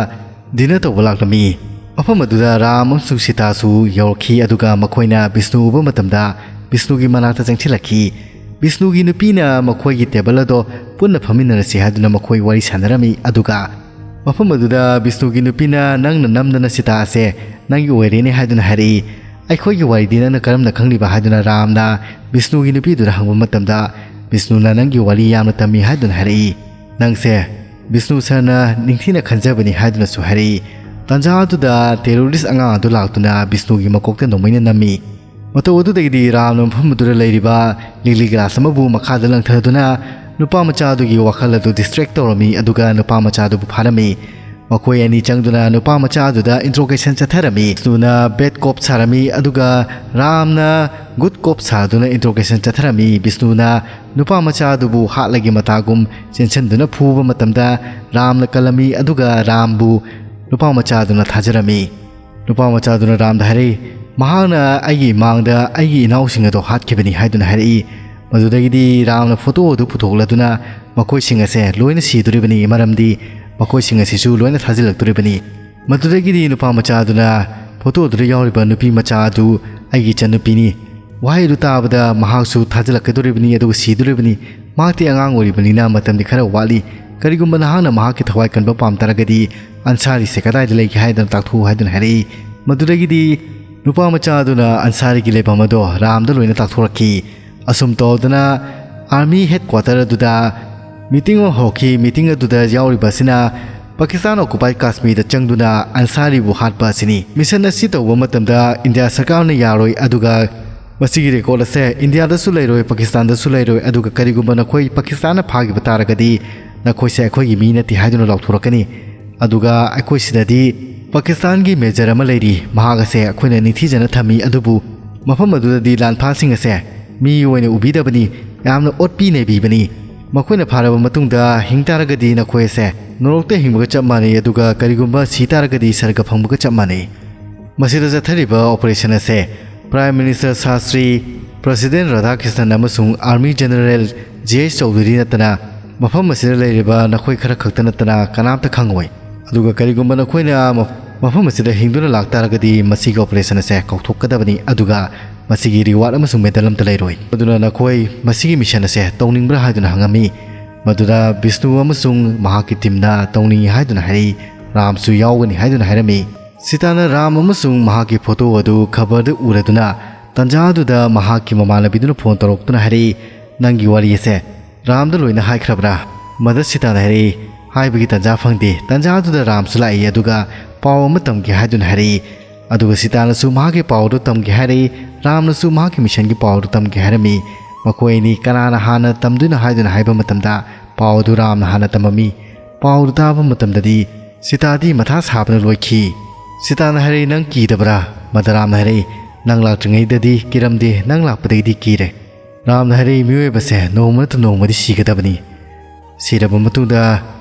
dinner ꯇꯧꯕ ꯂꯥꯛꯂꯝꯃꯤ꯫ ꯃꯐꯝ ꯑꯗꯨꯗ ꯔꯥꯝ ꯑꯃꯁꯨꯡ ꯁꯤꯇꯥꯁꯨ ꯌꯧꯔꯛꯈꯤ, ꯑꯗꯨꯒ ꯃꯈꯣꯏꯅ ꯕꯤꯁꯅꯨ ꯎꯕ ꯃꯇꯝꯗ ꯕꯤꯁꯅꯨꯒꯤ ꯃꯅꯥꯛꯇ ꯆꯪꯁꯤꯜꯂꯛꯈꯤ꯫ ꯕꯤꯁꯅꯨꯒꯤ ꯅꯨꯄꯤꯅ ꯃꯈꯣꯏꯒꯤ table ꯑꯗꯣ ꯄꯨꯟꯅ ꯐꯝꯃꯤꯟꯅꯔꯁꯤ ꯍꯥꯏꯗꯨꯅ ꯃꯈꯣꯏ ꯋꯥꯔꯤ ꯁꯥꯟꯅꯔꯝꯃꯤ, ꯑꯗꯨꯒ ꯃꯐꯝ ꯑꯗꯨꯗ ꯕꯤꯁꯅꯨꯒꯤ ꯅꯨꯄꯤꯅ "ꯅꯪꯅ ꯅꯝꯗꯅ ꯁꯤꯇꯥ ꯑꯁꯦ ꯅꯪꯒꯤ ꯑꯣꯏꯔꯦꯅꯦ" ꯍꯥꯏꯗꯨꯅ ꯍꯥꯏꯔꯛꯏ꯫ "ꯑꯩꯈꯣꯏꯒꯤ ꯋꯥꯔꯤꯗꯤ ꯅꯪꯅ ꯀꯔꯝꯅ ꯈꯪꯂꯤꯕ?" ꯍꯥꯏꯗꯨꯅ ꯔꯥꯝꯅ ꯕꯤꯁꯅꯨꯒꯤ ꯅꯨꯄꯤꯗꯨꯗ ꯍꯪꯕ ꯃꯇꯝꯗ, ꯕꯤꯁꯅꯨꯅ "ꯅꯪꯒꯤ ꯋꯥꯔꯤ ꯌꯥꯝꯅ ꯇꯝꯃꯤ" ꯍꯥꯏꯗꯨꯅ ꯍꯥꯏꯔꯛꯏ꯫ "ꯅꯪꯁꯦ ꯕꯤꯁꯅꯨ ꯁꯔꯅ ꯅꯤꯡꯊꯤꯅ ꯈꯟꯖꯕꯅꯤ" ꯍꯥꯏꯗꯨꯅꯁꯨ ꯍꯥꯏꯔꯛꯏ꯫ ꯇꯥꯟꯖꯥ ꯑꯗꯨꯗ terrorist ꯑꯉꯥꯡ ꯑꯗꯨ ꯂꯥꯛꯇꯨꯅ ꯕꯤꯁꯅꯨꯒꯤ ꯃꯀꯣꯛꯇ ꯅꯣꯡꯃꯩꯅ ꯅꯝꯃꯤ꯫ ꯃꯇꯧ ꯑꯗꯨꯗꯒꯤꯗꯤ ꯔꯥꯝꯅ ꯃꯐꯝ ꯑꯗꯨꯗ ꯂꯩꯔꯤꯕ ꯂꯤꯛꯂꯤ glass ꯑꯃꯕꯨ ꯃꯈꯥꯗ ꯂꯪꯊꯗꯨꯅ ꯅꯨꯄꯥ ꯃꯆꯥ ꯑꯗꯨꯒꯤ ꯋꯥꯈꯜ ꯑꯗꯨ distract ꯇꯧꯔꯝꯃꯤ, ꯑꯗꯨꯒ ꯅꯨꯄꯥ ꯃꯆꯥ ꯑꯗꯨꯕꯨ ꯐꯥꯔꯝꯃꯤ꯫ ꯃꯈꯣꯏ ꯑꯅꯤ ꯆꯪꯗꯨꯅ ꯅꯨꯄꯥ ꯃꯆꯥ ꯑꯗꯨꯗ interrogation ꯆꯠꯊꯔꯝꯃꯤ꯫ ꯕꯤꯁꯅꯨꯅ bad cop ꯁꯥꯔꯝꯃꯤ, ꯑꯗꯨꯒ ꯔꯥꯝꯅ good cop ꯁꯥꯗꯨꯅ interrogation ꯆꯠꯊꯔꯝꯃꯤ꯫ ꯕꯤꯁꯅꯨꯅ ꯅꯨꯄꯥ ꯃꯆꯥ ꯑꯗꯨꯕꯨ ꯍꯥꯠꯂꯒꯦ ꯃꯇꯥꯒꯨꯝ ꯆꯦꯟꯁꯤꯟꯗꯨꯅ ꯐꯨꯕ ꯃꯇꯝꯗ ꯔꯥꯝꯅ ꯀꯜꯂꯝꯃꯤ, ꯑꯗꯨꯒ ꯔꯥꯝꯕꯨ ꯅꯨꯄꯥ ꯃꯆꯥ ꯑꯗꯨꯅ ꯊꯥꯖꯔꯝꯃꯤ꯫ ꯅꯨꯄꯥ ꯃꯆꯥꯗꯨꯅ ꯔꯥꯝꯗ ꯍꯥꯏꯔꯛꯏ, "ꯃꯍꯥꯛꯅ ꯑꯩꯒꯤ ꯏꯃꯥꯡꯗ ꯑꯩꯒꯤ ꯏꯅꯥꯎꯁꯤꯡ ꯑꯗꯣ ꯍꯥꯠꯈꯤꯕꯅꯤ" ꯍꯥꯏꯗꯨꯅ ꯍꯥꯏꯔꯛꯏ꯫ ꯃꯗꯨꯗꯒꯤꯗꯤ ꯔꯥꯝꯅ photo ꯑꯗꯨ ꯄꯨꯊꯣꯛꯂꯗꯨꯅ ꯃꯈꯣꯏꯁꯤꯡ ꯑꯁꯦ ꯂꯣꯏꯅ ꯁꯤꯗꯣꯔꯤꯕꯅꯤ, ꯃꯔꯝꯗꯤ ꯃꯈꯣꯏꯁꯤꯡ ꯑꯁꯤꯁꯨ ꯂꯣꯏꯅ ꯊꯥꯖꯤꯜꯂꯛꯇꯣꯔꯤꯕꯅꯤ꯫ ꯃꯗꯨꯗꯒꯤꯗꯤ ꯅꯨꯄꯥ ꯃꯆꯥ ꯑꯗꯨꯅ photo ꯑꯗꯨꯗ ꯌꯥꯎꯔꯤꯕ ꯅꯨꯄꯤ ꯃꯆꯥ ꯑꯗꯨ ꯑꯩꯒꯤ ꯏꯆꯟꯅꯨꯄꯤꯅꯤ꯫ ꯋꯥꯍꯩ ꯑꯗꯨ ꯇꯥꯕꯗ ꯃꯍꯥꯛꯁꯨ ꯊꯥꯖꯤꯜꯂꯛꯀꯗꯣꯔꯤꯕꯅꯤ, ꯑꯗꯨꯒ ꯁꯤꯗꯣꯔꯤꯕꯅꯤ꯫ ꯃꯍꯥꯛꯇꯤ ꯑꯉꯥꯡ ꯑꯣꯏꯔꯤꯕꯅꯤꯅ ꯃꯇꯝꯗꯤ ꯈꯔ ꯋꯥꯠꯂꯤ꯫ ꯀꯔꯤꯒꯨꯝꯕ ꯅꯍꯥꯛꯅ ꯃꯍꯥꯛꯀꯤ ꯊꯋꯥꯏ ꯀꯟꯕ ꯄꯥꯝ ꯇꯥꯔꯒꯗꯤ ꯑꯟꯁꯥꯔꯤꯁꯦ ꯀꯗꯥꯏꯗ ꯂꯩꯒꯦ ꯍꯥꯏꯗꯅ ꯇꯥꯛꯊꯣꯛꯎ ꯍꯥꯏꯗꯨꯅ ꯍꯥꯏꯔꯛꯏ꯫ ꯃꯗꯨꯗꯒꯤꯗꯤ ꯅꯨꯄꯥ ꯃꯆꯥ ꯑꯗꯨꯅ ꯑꯟꯁꯥꯔꯤꯒꯤ ꯂꯩꯐꯝ ꯑꯗꯣ ꯔꯥꯝꯗ ꯂꯣꯏꯅ ꯇꯥꯛꯊꯣꯔꯛꯈꯤ꯫ ꯑꯁꯨꯝ ꯇꯧꯗꯅ army headquarter ꯑꯗꯨꯗ meeting ꯑꯃ ꯍꯧꯈꯤ꯫ Meeting ꯑꯗꯨꯗ ꯌꯥꯎꯔꯤꯕ ꯑꯁꯤꯅ Pakistan occupied ꯀꯥꯁꯃꯤꯔꯗ ꯆꯪꯗꯨꯅ ꯑꯟꯁꯥꯔꯤꯕꯨ ꯍꯥꯠꯄ ꯑꯁꯤꯅꯤ꯫ Mission ꯑꯁꯤ ꯇꯧꯕ ꯃꯇꯝꯗ ꯏꯟꯗꯤꯌꯥ ꯁꯔꯀꯥꯔꯅ ꯌꯥꯔꯣꯏ, ꯑꯗꯨꯒ ꯃꯁꯤꯒꯤ record ꯑꯁꯦ ꯏꯟꯗꯤꯌꯥꯗꯁꯨ ꯂꯩꯔꯣꯏ, ꯄꯥꯀꯤꯁꯇꯥꯟꯗꯁꯨ ꯂꯩꯔꯣꯏ, ꯑꯗꯨꯒ ꯀꯔꯤꯒꯨꯝꯕ ꯅꯈꯣꯏ ꯄꯥꯀꯤꯁꯇꯥꯟꯅ ꯐꯥꯈꯤꯕ ꯇꯥꯔꯒꯗꯤ ꯅꯈꯣꯏꯁꯦ ꯑꯩꯈꯣꯏꯒꯤ ꯃꯤ ꯅꯠꯇꯦ ꯍꯥꯏꯗꯨꯅ ꯂꯥꯎꯊꯣꯔꯛꯀꯅꯤ꯫ ꯑꯗꯨꯒ ꯑꯩꯈꯣꯏ ꯁꯤꯗꯗꯤ ꯄꯥꯀꯤꯁꯇꯥꯟꯒꯤ ꯃꯦꯖꯔ ꯑꯃ ꯂꯩꯔꯤ꯫ ꯃꯍꯥꯛ ꯑꯁꯦ ꯑꯩꯈꯣꯏꯅ ꯅꯤꯡꯊꯤꯖꯅ ꯊꯝꯃꯤ, ꯑꯗꯨꯕꯨ ꯃꯐꯝ ꯑꯗꯨꯗꯗꯤ ꯂꯥꯟꯐꯥꯁꯤꯡ ꯑꯁꯦ ꯃꯤ ꯑꯣꯏꯅ ꯎꯕꯤꯗꯕꯅꯤ, ꯌꯥꯝꯅ ꯑꯣꯠꯄꯤ ꯅꯩꯕꯤꯕꯅꯤ꯫ ꯃꯈꯣꯏꯅ ꯐꯥꯔꯕ ꯃꯇꯨꯡꯗ ꯍꯤꯡ ꯇꯥꯔꯒꯗꯤ ꯅꯈꯣꯏ ꯑꯁꯦ ꯅꯣꯔꯣꯛꯇ ꯍꯤꯡꯕꯒ ꯆꯞ ꯃꯥꯟꯅꯩ, ꯑꯗꯨꯒ ꯀꯔꯤꯒꯨꯝꯕ ꯁꯤ ꯇꯥꯔꯒꯗꯤ ꯁꯔꯒ ꯐꯪꯕꯒ ꯆꯞ ꯃꯥꯟꯅꯩ꯫ ꯃꯁꯤꯗ ꯆꯠꯊꯔꯤꯕ ꯑꯣꯄꯔꯦꯁꯟ ꯑꯁꯦ ꯄ꯭ꯔꯥꯏꯝ ꯃꯤꯅꯤꯁꯇꯔ ꯁꯥꯁ꯭ꯔꯤ, ꯄ꯭ꯔꯁꯤꯗꯦꯟ ꯔꯥꯙꯥꯀ꯭ꯔꯤꯁꯅꯟ ꯑꯃꯁꯨꯡ army general G H Chaudhuri ꯅꯠꯇꯅ ꯃꯐꯝ ꯑꯁꯤꯗ ꯂꯩꯔꯤꯕ ꯅꯈꯣꯏ ꯈꯔ ꯈꯛꯇ ꯅꯠꯇꯅ ꯀꯅꯥꯝꯇ ꯈꯪꯉꯣꯏ꯫ ꯑꯗꯨꯒ ꯀꯔꯤꯒꯨꯝꯕ ꯅꯈꯣꯏꯅ ꯃ-, ꯃꯐꯝ ꯑꯁꯤꯗ ꯍꯤꯡꯗꯨꯅ ꯂꯥꯛꯇꯥꯔꯒꯗꯤ ꯃꯁꯤꯒꯤ ꯑꯣꯄꯔꯦꯁꯟ ꯑꯁꯦ ꯀꯥꯎꯊꯣꯛꯀꯗꯕꯅꯤ, ꯑꯗꯨꯒ ꯃꯁꯤꯒꯤ ꯔꯤꯋꯥꯔꯗ ꯑꯃꯁꯨꯡ ꯃꯦꯗꯜ ꯑꯝꯇ ꯂꯩꯔꯣꯏ꯫ ꯑꯗꯨꯅ ꯅꯈꯣꯏ ꯃꯁꯤꯒꯤ ꯃꯤꯁꯟ ꯑꯁꯦ ꯇꯧꯅꯤꯡꯕ꯭ꯔꯥ ꯍꯥꯏꯗꯨꯅ ꯍꯪꯉꯝꯃꯤ꯫ ꯃꯗꯨꯗ ꯕꯤꯁꯅꯨ ꯑꯃꯁꯨꯡ ꯃꯍꯥꯛꯀꯤ ꯇꯤꯝꯅ ꯇꯧꯅꯤꯡꯏ ꯍꯥꯏꯗꯨꯅ ꯍꯥꯏꯔꯛꯏ, ꯔꯥꯝꯁꯨ ꯌꯥꯎꯒꯅꯤ ꯍꯥꯏꯗꯨꯅ ꯍꯥꯏꯔꯝꯃꯤ꯫ ꯁꯤꯇꯥꯅ ꯔꯥꯝ ꯑꯃꯁꯨꯡ ꯃꯍꯥꯛꯀꯤ ꯐꯣꯇꯣ ꯑꯗꯨ ꯈꯕꯔꯗ ꯎꯔꯗꯨꯅ ꯇꯟꯖꯥ ꯑꯗꯨꯗ ꯃꯍꯥꯛꯀꯤ ꯃꯃꯥꯟꯅꯕꯤꯗꯨꯅ ꯐꯣꯟ ꯇꯧꯔꯛꯇꯨꯅ ꯍꯥꯏꯔꯛꯏ, "ꯅꯪꯒꯤ ꯋꯥꯔꯤ ꯑꯁꯦ ꯔꯥꯝꯗ ꯂꯣꯏꯅ ꯍꯥꯏꯈ꯭ꯔꯕ꯭ꯔꯥ?" ꯃꯗ ꯁꯤꯇꯥꯅ ꯍꯥꯏꯔꯛꯏ, "ꯍꯥꯏꯕꯒꯤ ꯇꯟꯖꯥ ꯐꯪꯗꯦ꯫ ꯇꯟꯖꯥ ꯑꯗꯨꯗ ꯔꯥꯝꯁꯨ ꯂꯥꯛꯏ, ꯑꯗꯨꯒ ꯄꯥꯎ ꯑꯃ ꯇꯝꯒꯦ ꯍꯥꯏꯗꯨꯅ ꯍꯥꯏꯔꯛꯏ꯫ ꯑꯗꯨꯒ ꯁꯤꯇꯥꯅꯁꯨ ꯃꯍꯥꯛꯀꯤ ꯄꯥꯎ ꯑꯗꯨ ꯇꯝꯒꯦ ꯍꯥꯏꯔꯛꯏ, ꯔꯥꯝꯅꯁꯨ ꯃꯍꯥꯛꯀꯤ ꯃꯤꯁꯟꯒꯤ ꯄꯥꯎ ꯑꯗꯨ ꯇꯝꯒꯦ ꯍꯥꯏꯔꯝꯃꯤ꯫ ꯃꯈꯣꯏ ꯑꯅꯤ ꯀꯅꯥꯅ ꯍꯥꯟꯅ ꯇꯝꯗꯣꯏꯅꯣ ꯍꯥꯏꯗꯨꯅ ꯍꯥꯏꯕ ꯃꯇꯝꯗ ꯄꯥꯎ ꯑꯗꯨ ꯔꯥꯝꯅ ꯍꯥꯟꯅ ꯇꯝꯃꯝꯃꯤ꯫ ꯄꯥꯎ ꯑꯗꯨ ꯇꯥꯕ ꯃꯇꯝꯗꯗꯤ ꯁꯤꯇꯥꯗꯤ ꯃꯊꯥ ꯁꯥꯕꯅ ꯂꯣꯏꯈꯤ꯫ ꯁꯤꯇꯥꯅ ꯍꯥꯏꯔꯛꯏ, "ꯅꯪ ꯀꯤꯗꯕ꯭ꯔꯥ?" ꯃꯗ ꯔꯥꯝꯅ ꯍꯥꯏꯔꯛꯏ, "ꯅꯪ ꯂꯥꯛꯇ꯭ꯔꯤꯉꯩꯗꯗꯤ ꯀꯤꯔꯝꯗꯦ, ꯅꯪ ꯂꯥꯛꯄꯗꯒꯤꯗꯤ ꯀꯤꯔꯦ꯫" ꯔꯥꯝꯅ ꯍꯥꯏꯔꯛꯏ, "ꯃꯤꯑꯣꯏꯕꯁꯦ ꯅꯣꯡꯃ ꯅꯠꯇ꯭ꯔ ꯅꯣꯡꯃꯗꯤ ꯁꯤꯒꯗꯕꯅꯤ꯫ ꯁꯤꯔꯕ ꯃꯇꯨꯡꯗ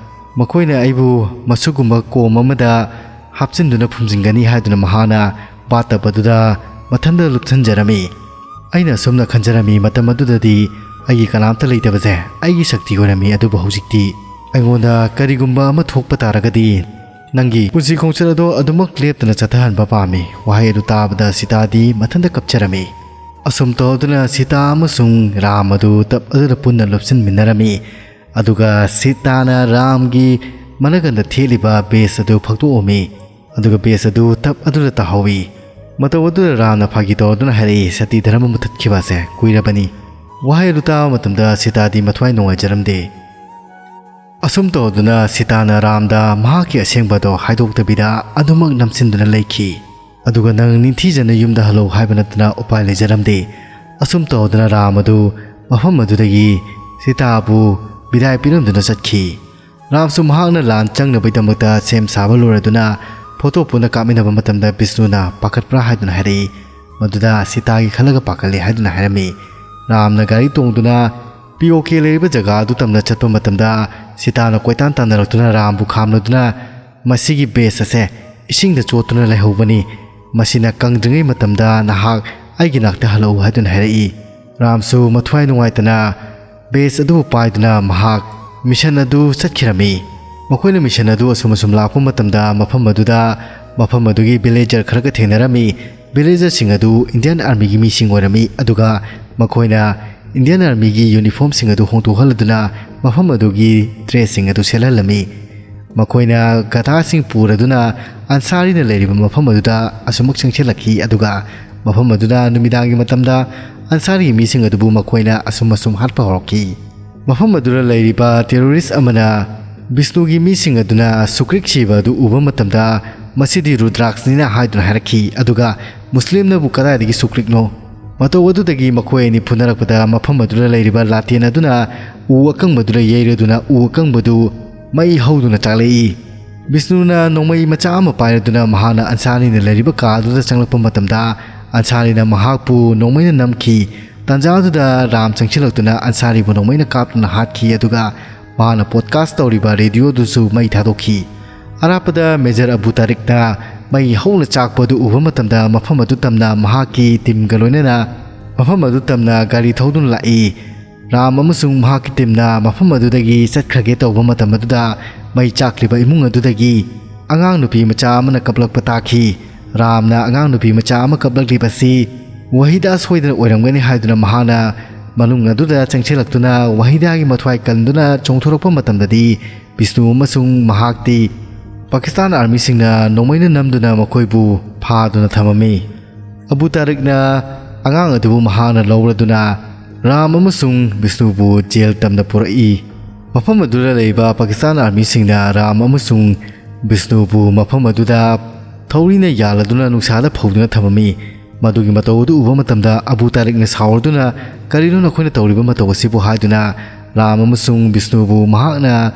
ꯃꯈꯣꯏꯅ ꯑꯩꯕꯨ ꯃꯁꯤꯒꯨꯝꯕ ꯀꯣꯝ ꯑꯃꯗ ꯍꯥꯞꯆꯤꯟꯗꯨꯅ ꯐꯨꯝꯖꯤꯟꯒꯅꯤ" ꯍꯥꯏꯗꯨꯅ ꯃꯍꯥꯛꯅ ꯕꯥꯊꯇꯕ ꯑꯗꯨꯗ ꯃꯊꯟꯇ ꯂꯨꯞꯁꯤꯟꯖꯔꯝꯃꯤ꯫ ꯑꯩꯅ ꯑꯁꯨꯝꯅ ꯈꯟꯖꯔꯝꯃꯤ, ꯃꯇꯝ ꯑꯗꯨꯗꯗꯤ ꯑꯩꯒꯤ ꯀꯅꯥꯝꯇ ꯂꯩꯇꯕꯁꯦ ꯑꯩꯒꯤ ꯁꯛꯇꯤ ꯑꯣꯏꯔꯝꯃꯤ, ꯑꯗꯨꯕꯨ ꯍꯧꯖꯤꯛꯇꯤ ꯑꯩꯉꯣꯟꯗ ꯀꯔꯤꯒꯨꯝꯕ ꯑꯃ ꯊꯣꯛꯄ ꯇꯥꯔꯒꯗꯤ ꯅꯪꯒꯤ ꯄꯨꯟꯁꯤ ꯈꯣꯡꯆꯠ ꯑꯗꯣ ꯑꯗꯨꯃꯛ ꯂꯦꯞꯇꯅ ꯆꯠꯊꯍꯟꯕ ꯄꯥꯝꯃꯤ꯫ ꯋꯥꯍꯩ ꯑꯗꯨ ꯇꯥꯕꯗ ꯁꯤꯇꯥꯗꯤ ꯃꯊꯟꯇ ꯀꯞꯆꯔꯝꯃꯤ꯫ ꯑꯁꯨꯝ ꯇꯧꯗꯨꯅ ꯁꯤꯇꯥ ꯑꯃꯁꯨꯡ ꯔꯥꯝ ꯑꯗꯨ ꯇꯞ ꯑꯗꯨꯗ ꯄꯨꯟꯅ ꯂꯨꯞꯁꯤꯟꯃꯤꯟꯅꯔꯝꯃꯤ꯫ ꯑꯗꯨꯒ ꯁꯤꯇꯥꯅ ꯔꯥꯝꯒꯤ ꯃꯅꯒꯟꯗ ꯊꯦꯠꯂꯤꯕ ꯕꯦꯁ ꯑꯗꯨ ꯐꯛꯇꯣꯛꯑꯝꯃꯤ꯫ ꯑꯗꯨꯒ ꯕꯦꯁ ꯑꯗꯨ ꯇꯞ ꯑꯗꯨꯗ ꯇꯥꯍꯧꯏ꯫ ꯃꯇꯧ ꯑꯗꯨꯗ ꯔꯥꯝꯅ ꯐꯥꯒꯤ ꯇꯧꯗꯨꯅ ꯍꯥꯏꯔꯛꯏ, "ꯁꯇꯤ ꯙꯔꯃ ꯃꯨꯊꯠꯈꯤꯕ ꯑꯁꯦ ꯀꯨꯏꯔꯕꯅꯤ꯫" ꯋꯥꯍꯩ ꯑꯗꯨ ꯇꯥꯕ ꯃꯇꯝꯗ ꯁꯤꯇꯥꯗꯤ ꯃꯊ꯭ꯋꯥꯏ ꯅꯨꯡꯉꯥꯏꯖꯔꯝꯗꯦ꯫ ꯑꯁꯨꯝ ꯇꯧꯗꯨꯅ ꯁꯤꯇꯥꯅ ꯔꯥꯝꯗ ꯃꯍꯥꯛꯀꯤ ꯑꯁꯦꯡꯕꯗꯣ ꯍꯥꯏꯗꯣꯛꯇꯕꯤꯗ ꯑꯗꯨꯃꯛ ꯅꯝꯁꯤꯟꯗꯨꯅ ꯂꯩꯈꯤ꯫ ꯑꯗꯨꯒ "ꯅꯪ ꯅꯤꯡꯊꯤꯖꯅ ꯌꯨꯝꯗ ꯍꯜꯂꯣ" ꯍꯥꯏꯕ ꯅꯠꯇꯅ ꯎꯄꯥꯏ ꯂꯩꯖꯔꯝꯗꯦ꯫ ꯑꯁꯨꯝ ꯇꯧꯗꯨꯅ ꯔꯥꯝ ꯑꯗꯨ ꯃꯐꯝ ꯑꯗꯨꯗꯒꯤ ꯁꯤꯇꯥꯕꯨ ꯕꯤꯗꯥꯏ ꯄꯤꯔꯝꯗꯨꯅ ꯆꯠꯈꯤ꯫ ꯔꯥꯝꯁꯨ ꯃꯍꯥꯛꯅ ꯂꯥꯟ ꯆꯪꯅꯕꯒꯤꯗꯃꯛꯇ ꯁꯦꯝ ꯁꯥꯕ ꯂꯣꯏꯔꯗꯨꯅ ꯐꯣꯇꯣ ꯄꯨꯟꯅ ꯀꯥꯞꯃꯤꯟꯅꯕ ꯃꯇꯝꯗ ꯕꯤꯁꯅꯨꯅ ꯄꯥꯈꯠꯄ꯭ꯔꯥ ꯍꯥꯏꯗꯨꯅ ꯍꯥꯏꯔꯛꯏ꯫ ꯃꯗꯨꯗ ꯁꯤꯇꯥꯒꯤ ꯈꯜꯂꯒ ꯄꯥꯈꯠꯂꯤ ꯍꯥꯏꯗꯨꯅ ꯍꯥꯏꯔꯝꯃꯤ꯫ ꯔꯥꯝꯅ ꯒꯥꯔꯤ ꯇꯣꯡꯗꯨꯅ ꯄꯤ ꯑꯣ ꯀꯦ ꯂꯩꯔꯤꯕ ꯖꯒꯥ ꯑꯗꯨ ꯇꯝꯅ ꯆꯠꯄ ꯃꯇꯝꯗ ꯁꯤꯇꯥꯅ ꯀꯣꯏꯇꯥꯟ ꯇꯥꯟꯅꯔꯛꯇꯨꯅ ꯔꯥꯝꯕꯨ ꯈꯥꯝꯂꯗꯨꯅ, "ꯃꯁꯤꯒꯤ ꯕꯦꯁ ꯑꯁꯦ ꯏꯁꯤꯡꯗ ꯆꯣꯠꯇꯨꯅ ꯂꯩꯍꯧꯕꯅꯤ꯫ ꯃꯁꯤꯅ ꯀꯪꯗ꯭ꯔꯤꯉꯩ ꯃꯇꯝꯗ ꯅꯍꯥꯛ ꯑꯩꯒꯤ ꯅꯥꯛꯇ ꯍꯜꯂꯛꯎ" ꯍꯥꯏꯗꯨꯅ ꯍꯥꯏꯔꯛꯏ꯫ ꯔꯥꯝꯁꯨ ꯃꯊ꯭ꯋꯥꯏ ꯅꯨꯡꯉꯥꯏꯇꯅ ꯕꯦꯁ ꯑꯗꯨꯕꯨ ꯄꯥꯏꯗꯨꯅ ꯃꯍꯥꯛ ꯃꯤꯁꯟ ꯑꯗꯨ ꯆꯠꯈꯤꯔꯝꯃꯤ꯫ ꯃꯈꯣꯏꯅ ꯃꯤꯁꯟ ꯑꯗꯨ ꯑꯁꯨꯝ ꯑꯁꯨꯝ ꯂꯥꯛꯄ ꯃꯇꯝꯗ ꯃꯐꯝ ꯑꯗꯨꯗ ꯃꯐꯝ ꯑꯗꯨꯒꯤ ꯚꯤꯂꯦꯖꯔ ꯈꯔꯒ ꯊꯦꯡꯅꯔꯝꯃꯤ꯫ ꯚꯤꯂꯦꯖꯔꯁꯤꯡ ꯑꯗꯨ ꯏꯟꯗꯤꯌꯟ ꯑꯥꯔꯃꯤꯒꯤ ꯃꯤꯁꯤꯡ ꯑꯣꯏꯔꯝꯃꯤ, ꯑꯗꯨꯒ ꯃꯈꯣꯏꯅ ꯏꯟꯗꯤꯌꯟ ꯑꯥꯔꯃꯤꯒꯤ ꯌꯨꯅꯤꯐꯣꯔꯝꯁꯤꯡ ꯑꯗꯨ ꯍꯣꯡꯗꯣꯛꯍꯜꯂꯗꯨꯅ ꯃꯐꯝ ꯑꯗꯨꯒꯤ ꯗ꯭ꯔꯦꯁꯁꯤꯡ ꯑꯗꯨ ꯁꯦꯠꯍꯜꯂꯝꯃꯤ꯫ ꯃꯈꯣꯏꯅ ꯒꯙꯥꯁꯤꯡ ꯄꯨꯔꯗꯨꯅ ꯑꯟꯁꯥꯔꯤꯅ ꯂꯩꯔꯤꯕ ꯃꯐꯝ ꯑꯗꯨꯗ ꯑꯁꯨꯃꯛ ꯆꯪꯁꯤꯜꯂꯛꯈꯤ, ꯑꯗꯨꯒ ꯃꯐꯝ ꯑꯗꯨꯗ ꯅꯨꯃꯤꯗꯥꯡꯒꯤ ꯃꯇꯝꯗ ꯑꯟꯁꯥꯔꯤꯒꯤ ꯃꯤꯁꯤꯡ ꯑꯗꯨꯕꯨ ꯃꯈꯣꯏꯅ ꯑꯁꯨꯝ ꯑꯁꯨꯝ ꯍꯥꯠꯄ ꯍꯧꯔꯛꯈꯤ꯫ ꯃꯐꯝ ꯑꯗꯨꯗ ꯂꯩꯔꯤꯕ ꯇꯦꯔꯣꯔꯤꯁ ꯑꯃꯅ ꯕꯤꯁꯅꯨꯒꯤ ꯃꯤꯁꯤꯡ ꯑꯗꯨꯅ ꯁꯨꯀ꯭ꯔꯤꯛ ꯁꯤꯕ ꯑꯗꯨ ꯎꯕ ꯃꯇꯝꯗ, "ꯃꯁꯤꯗꯤ ꯔꯨꯗ꯭ꯔꯥꯛꯁꯅꯤꯅ" ꯍꯥꯏꯗꯨꯅ ꯍꯥꯏꯔꯛꯈꯤ, ꯑꯗꯨꯒ ꯃꯨꯁꯂꯤꯝꯅꯕꯨ "ꯀꯗꯥꯏꯗꯒꯤ ꯁꯨꯀ꯭ꯔꯤꯛꯅꯣ?" ꯃꯇꯧ ꯑꯗꯨꯗꯒꯤ ꯃꯈꯣꯏ ꯑꯅꯤ ꯐꯨꯅꯔꯛꯄꯗ ꯃꯐꯝ ꯑꯗꯨꯗ ꯂꯩꯔꯤꯕ ꯂꯥꯇꯦꯟ ꯑꯗꯨꯅ ꯎ ꯑꯀꯪꯕꯗꯨꯗ ꯌꯩꯔꯗꯨꯅ ꯎ ꯑꯀꯪꯕꯗꯨ ꯃꯩ ꯍꯧꯗꯨꯅ ꯆꯥꯛꯂꯛꯏ꯫ ꯕꯤꯁꯅꯨꯅ ꯅꯣꯡꯃꯩ ꯃꯆꯥ ꯑꯃ ꯄꯥꯏꯔꯗꯨꯅ ꯃꯍꯥꯛꯅ ꯑꯟꯁꯥꯔꯤꯅ ꯂꯩꯔꯤꯕ ꯀꯥ ꯑꯗꯨꯗ ꯆꯪꯂꯛꯄ ꯃꯇꯝꯗ, ꯑꯟꯁꯥꯔꯤꯅ ꯃꯍꯥꯛꯄꯨ ꯅꯣꯡꯃꯩꯅ ꯅꯝꯈꯤ꯫ ꯇꯥꯟꯖꯥ ꯑꯗꯨꯗ ꯔꯥꯝ ꯆꯪꯁꯤꯜꯂꯛꯇꯨꯅ ꯑꯟꯁꯥꯔꯤꯕꯨ ꯅꯣꯡꯃꯩꯅ ꯀꯥꯞꯇꯨꯅ ꯍꯥꯠꯈꯤ, ꯑꯗꯨꯒ ꯃꯍꯥꯛꯅ ꯄꯣꯗꯀꯥꯁ ꯇꯧꯔꯤꯕ ꯔꯦꯗꯤꯑꯣꯗꯨꯁꯨ ꯃꯩ ꯊꯥꯗꯣꯛꯈꯤ꯫ ꯑꯔꯥꯞꯄꯗ ꯃꯦꯖꯔ ꯑꯕꯨ ꯇꯥꯔꯤꯛꯅ ꯃꯩ ꯍꯧꯅ ꯆꯥꯛꯄ ꯑꯗꯨ ꯎꯕ ꯃꯇꯝꯗ, ꯃꯐꯝ ꯑꯗꯨ ꯇꯝꯅ ꯃꯍꯥꯛꯀꯤ ꯇꯤꯝꯒ ꯂꯣꯏꯅꯅ ꯃꯐꯝ ꯑꯗꯨ ꯇꯝꯅ ꯒꯥꯔꯤ ꯊꯧꯗꯨꯅ ꯂꯥꯛꯏ꯫ ꯔꯥꯝ ꯑꯃꯁꯨꯡ ꯃꯍꯥꯛꯀꯤ ꯇꯤꯝꯅ ꯃꯐꯝ ꯑꯗꯨꯗꯒꯤ ꯆꯠꯈ꯭ꯔꯒꯦ ꯇꯧꯕ ꯃꯇꯝ ꯑꯗꯨꯗ, ꯃꯩ ꯆꯥꯛꯂꯤꯕ ꯏꯃꯨꯡ ꯑꯗꯨꯗꯒꯤ ꯑꯉꯥꯡ ꯅꯨꯄꯤ ꯃꯆꯥ ꯑꯃꯅ ꯀꯞꯂꯛꯄ ꯇꯥꯈꯤ꯫ ꯔꯥꯝꯅ ꯑꯉꯥꯡ ꯅꯨꯄꯤ ꯃꯆꯥ ꯑꯃ ꯀꯞꯂꯛꯂꯤꯕ ꯑꯁꯤ ꯋꯥꯍꯤꯗꯥ ꯁꯣꯏꯗꯅ ꯑꯣꯏꯔꯝꯒꯅꯤ ꯍꯥꯏꯗꯨꯅ ꯃꯍꯥꯛꯅ ꯃꯅꯨꯡ ꯑꯗꯨꯗ ꯆꯪꯁꯤꯜꯂꯛꯇꯨꯅ ꯋꯥꯍꯤꯗꯥꯒꯤ ꯃꯊ꯭ꯋꯥꯏ ꯀꯟꯗꯨꯅ ꯆꯣꯡꯊꯣꯔꯛꯄ ꯃꯇꯝꯗꯗꯤ, ꯕꯤꯁꯅꯨ ꯑꯃꯁꯨꯡ ꯃꯍꯥꯛꯇꯤ ꯄꯥꯀꯤꯁꯇꯥꯟ ꯑꯥꯔꯃꯤꯁꯤꯡꯅ ꯅꯣꯡꯃꯩꯅ ꯅꯝꯗꯨꯅ ꯃꯈꯣꯏꯕꯨ ꯐꯥꯗꯨꯅ ꯊꯝꯃꯝꯃꯤ꯫ ꯑꯕꯨ ꯇꯥꯔꯤꯛꯅ ꯑꯉꯥꯡ ꯑꯗꯨꯕꯨ ꯃꯍꯥꯛꯅ ꯂꯧꯔꯗꯨꯅ ꯔꯥꯝ ꯑꯃꯁꯨꯡ ꯕꯤꯁꯅꯨꯕꯨ ꯖꯦꯜ ꯇꯝꯅ ꯄꯨꯔꯛꯏ꯫ ꯃꯐꯝ ꯑꯗꯨꯗ ꯂꯩꯕ ꯄꯥꯀꯤꯁꯇꯥꯟ ꯑꯥꯔꯃꯤꯁꯤꯡꯅ ꯔꯥꯝ ꯑꯃꯁꯨꯡ ꯕꯤꯁꯅꯨꯕꯨ ꯃꯐꯝ ꯑꯗꯨꯗ ꯊꯧꯔꯤꯅ ꯌꯥꯜꯂꯗꯨꯅ ꯅꯨꯡꯁꯥꯗ ꯐꯧꯗꯨꯅ ꯊꯝꯃꯝꯃꯤ꯫ ꯃꯗꯨꯒꯤ ꯃꯇꯧ ꯑꯗꯨ ꯎꯕ ꯃꯇꯝꯗ ꯑꯕꯨ ꯇꯥꯔꯤꯛꯅ ꯁꯥꯎꯔꯗꯨꯅ, "ꯀꯔꯤꯅꯣ ꯅꯈꯣꯏꯅ ꯇꯧꯔꯤꯕ ꯃꯇꯧ ꯑꯁꯤꯕꯨ?" ꯍꯥꯏꯗꯨꯅ ꯔꯥꯝ ꯑꯃꯁꯨꯡ ꯕꯤꯁꯅꯨꯕꯨ ꯃꯍꯥꯛꯅ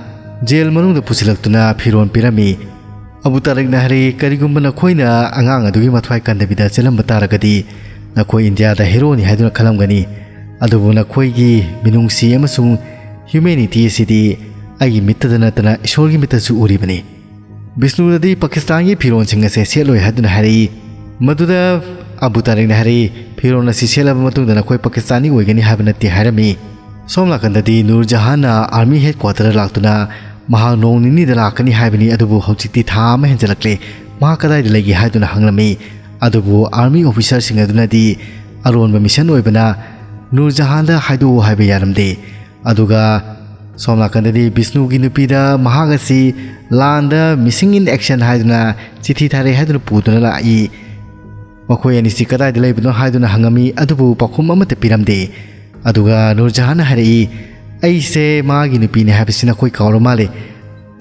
ꯖꯦꯜ ꯃꯅꯨꯡꯗ ꯄꯨꯁꯤꯜꯂꯛꯇꯨꯅ ꯐꯤꯔꯣꯜ ꯄꯤꯔꯝꯃꯤ꯫ ꯑꯕꯨ ꯇꯥꯔꯤꯛꯅ ꯍꯥꯏꯔꯛꯏ, "ꯀꯔꯤꯒꯨꯝꯕ ꯅꯈꯣꯏꯅ ꯑꯉꯥꯡ ꯑꯗꯨꯒꯤ ꯃꯊ꯭ꯋꯥꯏ ꯀꯟꯗꯕꯤꯗ ꯆꯦꯜꯂꯝꯕ ꯇꯥꯔꯒꯗꯤ ꯅꯈꯣꯏ ꯏꯟꯗꯤꯌꯥꯗ ꯍꯦꯔꯣꯅꯤ ꯍꯥꯏꯗꯨꯅ ꯈꯜꯂꯝꯒꯅꯤ꯫ ꯑꯗꯨꯕꯨ ꯅꯈꯣꯏꯒꯤ ꯃꯤꯅꯨꯡꯁꯤ ꯑꯃꯁꯨꯡ ꯍ꯭ꯌꯨꯃꯦꯅꯤꯇꯤ ꯑꯁꯤꯗꯤ ꯑꯩꯒꯤ ꯃꯤꯠꯇꯗ ꯅꯠꯇꯅ ꯏꯁꯣꯔꯒꯤ ꯃꯤꯠꯇꯁꯨ ꯎꯔꯤꯕꯅꯤ꯫" ꯕꯤꯁꯅꯨꯅꯗꯤ ꯄꯥꯀꯤꯁꯇꯥꯟꯒꯤ ꯐꯤꯔꯣꯜꯁꯤꯡ ꯑꯁꯦ ꯁꯦꯠꯂꯣꯏ ꯍꯥꯏꯗꯨꯅ ꯍꯥꯏꯔꯛꯏ꯫ ꯃꯗꯨꯗ ꯑꯕꯨ ꯇꯥꯔꯤꯛꯅ ꯍꯥꯏꯔꯛꯏ, "ꯐꯤꯔꯣꯜ ꯑꯁꯤ ꯁꯦꯠꯂꯕ ꯃꯇꯨꯡꯗ ꯅꯈꯣꯏ ꯄꯥꯀꯤꯁꯇꯥꯅꯤ ꯑꯣꯏꯒꯅꯤ ꯍꯥꯏꯕ ꯅꯠꯇꯦ" ꯍꯥꯏꯔꯝꯃꯤ꯫ ꯁꯣꯝ ꯅꯥꯀꯟꯗꯗꯤ ꯅꯨꯔ ꯖꯍꯥꯟꯅ ꯑꯥꯔꯃꯤ ꯍꯦꯗ ꯀ꯭ꯋꯥꯇꯔꯗ ꯂꯥꯛꯇꯨꯅ, "ꯃꯍꯥꯛ ꯅꯣꯡ ꯅꯤꯅꯤꯗ ꯂꯥꯛꯀꯅꯤ ꯍꯥꯏꯕꯅꯤ, ꯑꯗꯨꯕꯨ ꯍꯧꯖꯤꯛꯇꯤ ꯊꯥ ꯑꯃ ꯍꯦꯟꯖꯜꯂꯛꯂꯦ, ꯃꯍꯥꯛ ꯀꯗꯥꯏꯗ ꯂꯩꯒꯦ?" ꯍꯥꯏꯗꯨꯅ ꯍꯪꯂꯝꯃꯤ꯫ ꯑꯗꯨꯕꯨ ꯑꯥꯔꯃꯤ ꯑꯣꯐꯤꯁꯥꯔꯁꯤꯡ ꯑꯗꯨꯅꯗꯤ ꯑꯔꯣꯟꯕ ꯃꯤꯁꯟ ꯑꯣꯏꯕꯅ ꯅꯨꯔ ꯖꯍꯥꯟꯗ ꯍꯥꯏꯗꯣꯛꯎ ꯍꯥꯏꯕ ꯌꯥꯔꯝꯗꯦ꯫ ꯑꯗꯨꯒ ꯁꯣꯝ ꯅꯥꯀꯟꯗꯗꯤ ꯕꯤꯁꯅꯨꯒꯤ ꯅꯨꯄꯤꯗ ꯃꯍꯥꯛ ꯑꯁꯤ ꯂꯥꯟꯗ missing in action ꯍꯥꯏꯗꯨꯅ ꯆꯤꯊꯤ ꯊꯥꯔꯛꯑꯦ ꯍꯥꯏꯗꯨꯅ ꯄꯨꯗꯨꯅ ꯂꯥꯛꯏ꯫ "ꯃꯈꯣꯏ ꯑꯅꯤꯁꯤ ꯀꯗꯥꯏꯗ ꯂꯩꯕꯅꯣ?" ꯍꯥꯏꯗꯨꯅ ꯍꯪꯉꯝꯃꯤ, ꯑꯗꯨꯕꯨ ꯄꯥꯎꯈꯨꯝ ꯑꯃꯠꯇ ꯄꯤꯔꯝꯗꯦ꯫ ꯑꯗꯨꯒ ꯅꯨꯔ ꯖꯍꯥꯟꯅ ꯍꯥꯏꯔꯛꯏ, "ꯑꯩꯁꯦ ꯃꯥꯒꯤ ꯅꯨꯄꯤꯅꯤ ꯍꯥꯏꯕꯁꯤ ꯅꯈꯣꯏ ꯀꯥꯎꯔ ꯃꯥꯜꯂꯦ꯫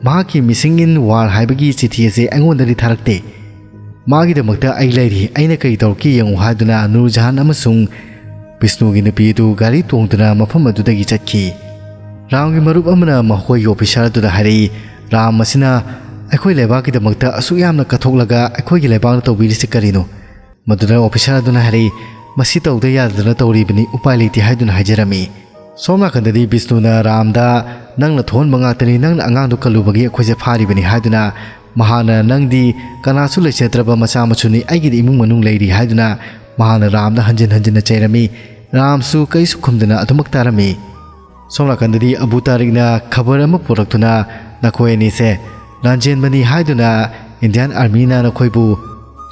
ꯃꯍꯥꯛꯀꯤ missing in war ꯍꯥꯏꯕꯒꯤ ꯆꯤꯊꯤ ꯑꯁꯦ ꯑꯩꯉꯣꯟꯗꯗꯤ ꯊꯥꯔꯛꯇꯦ꯫ ꯃꯥꯒꯤꯗꯃꯛꯇ ꯑꯩ ꯂꯩꯔꯤ, ꯑꯩꯅ ꯀꯔꯤ ꯇꯧꯔꯛꯀꯦ ꯌꯦꯡꯉꯨ" ꯍꯥꯏꯗꯨꯅ ꯅꯨꯔ ꯖꯍꯥꯟ ꯑꯃꯁꯨꯡ ꯕꯤꯁꯅꯨꯒꯤ ꯅꯨꯄꯤ ꯑꯗꯨ ꯒꯥꯔꯤ ꯇꯣꯡꯗꯨꯅ ꯃꯐꯝ ꯑꯗꯨꯗꯒꯤ ꯆꯠꯈꯤ꯫ ꯔꯥꯝꯒꯤ ꯃꯔꯨꯞ ꯑꯃꯅ ꯃꯈꯣꯏꯒꯤ ꯑꯣꯐꯤꯁꯥꯔ ꯑꯗꯨꯗ ꯍꯥꯏꯔꯛꯏ, "ꯔꯥꯝ ꯑꯁꯤꯅ ꯑꯩꯈꯣꯏ ꯂꯩꯕꯥꯛꯀꯤꯗꯃꯛꯇ ꯑꯁꯨꯛ ꯌꯥꯝꯅ ꯀꯠꯊꯣꯛꯂꯒ ꯑꯩꯈꯣꯏꯒꯤ ꯂꯩꯕꯥꯛꯅ ꯇꯧꯕꯤꯔꯤꯁꯤ ꯀꯔꯤꯅꯣ?" ꯃꯗꯨꯗ ꯑꯣꯐꯤꯁꯥꯔ ꯑꯗꯨꯅ ꯍꯥꯏꯔꯛꯏ, "ꯃꯁꯤ ꯇꯧꯗ ꯌꯥꯗꯗꯅ ꯇꯧꯔꯤꯕꯅꯤ, ꯎꯄꯥꯏ ꯂꯩꯇꯦ" ꯍꯥꯏꯗꯨꯅ ꯍꯥꯏꯖꯔꯝꯃꯤ꯫ ꯁꯣꯝ ꯅꯥꯀꯟꯗꯗꯤ ꯕꯤꯁꯅꯨꯅ ꯔꯥꯝꯗ, "ꯅꯪꯅ ꯊꯣꯛꯍꯟꯕ ꯉꯥꯛꯇꯅꯤ, ꯅꯪꯅ ꯑꯉꯥꯡꯗꯨ ꯀꯜꯂꯨꯕꯒꯤ ꯑꯩꯈꯣꯏꯁꯦ ꯐꯥꯔꯤꯕꯅꯤ" ꯍꯥꯏꯗꯨꯅ ꯃꯍꯥꯛꯅ, "ꯅꯪꯗꯤ ꯀꯅꯥꯁꯨ ꯂꯩꯖꯗ꯭ꯔꯕ ꯃꯆꯥ ꯃꯁꯨꯅꯤ, ꯑꯩꯒꯤꯗꯤ ꯏꯃꯨꯡ ꯃꯅꯨꯡ ꯂꯩꯔꯤ" ꯍꯥꯏꯗꯨꯅ ꯃꯍꯥꯛꯅ ꯔꯥꯝꯗ ꯍꯟꯖꯤꯟ ꯍꯟꯖꯤꯟꯅ ꯆꯩꯔꯝꯃꯤ꯫ ꯔꯥꯝꯁꯨ ꯀꯔꯤꯁꯨ ꯈꯨꯝꯗꯅ ꯑꯗꯨꯃꯛ ꯇꯥꯔꯝꯃꯤ꯫ ꯁꯣꯝ ꯅꯥꯀꯟꯗꯗꯤ ꯑꯕꯨ ꯇꯥꯔꯤꯛꯅ ꯈꯕꯔ ꯑꯃ ꯄꯨꯔꯛꯇꯨꯅ, "ꯅꯈꯣꯏ ꯑꯅꯤꯁꯦ ꯂꯥꯟꯖꯦꯟꯕꯅꯤ ꯍꯥꯏꯗꯨꯅ ꯏꯟꯗꯤꯌꯥꯟ ꯑꯥꯔꯃꯤꯅ ꯅꯈꯣꯏꯕꯨ,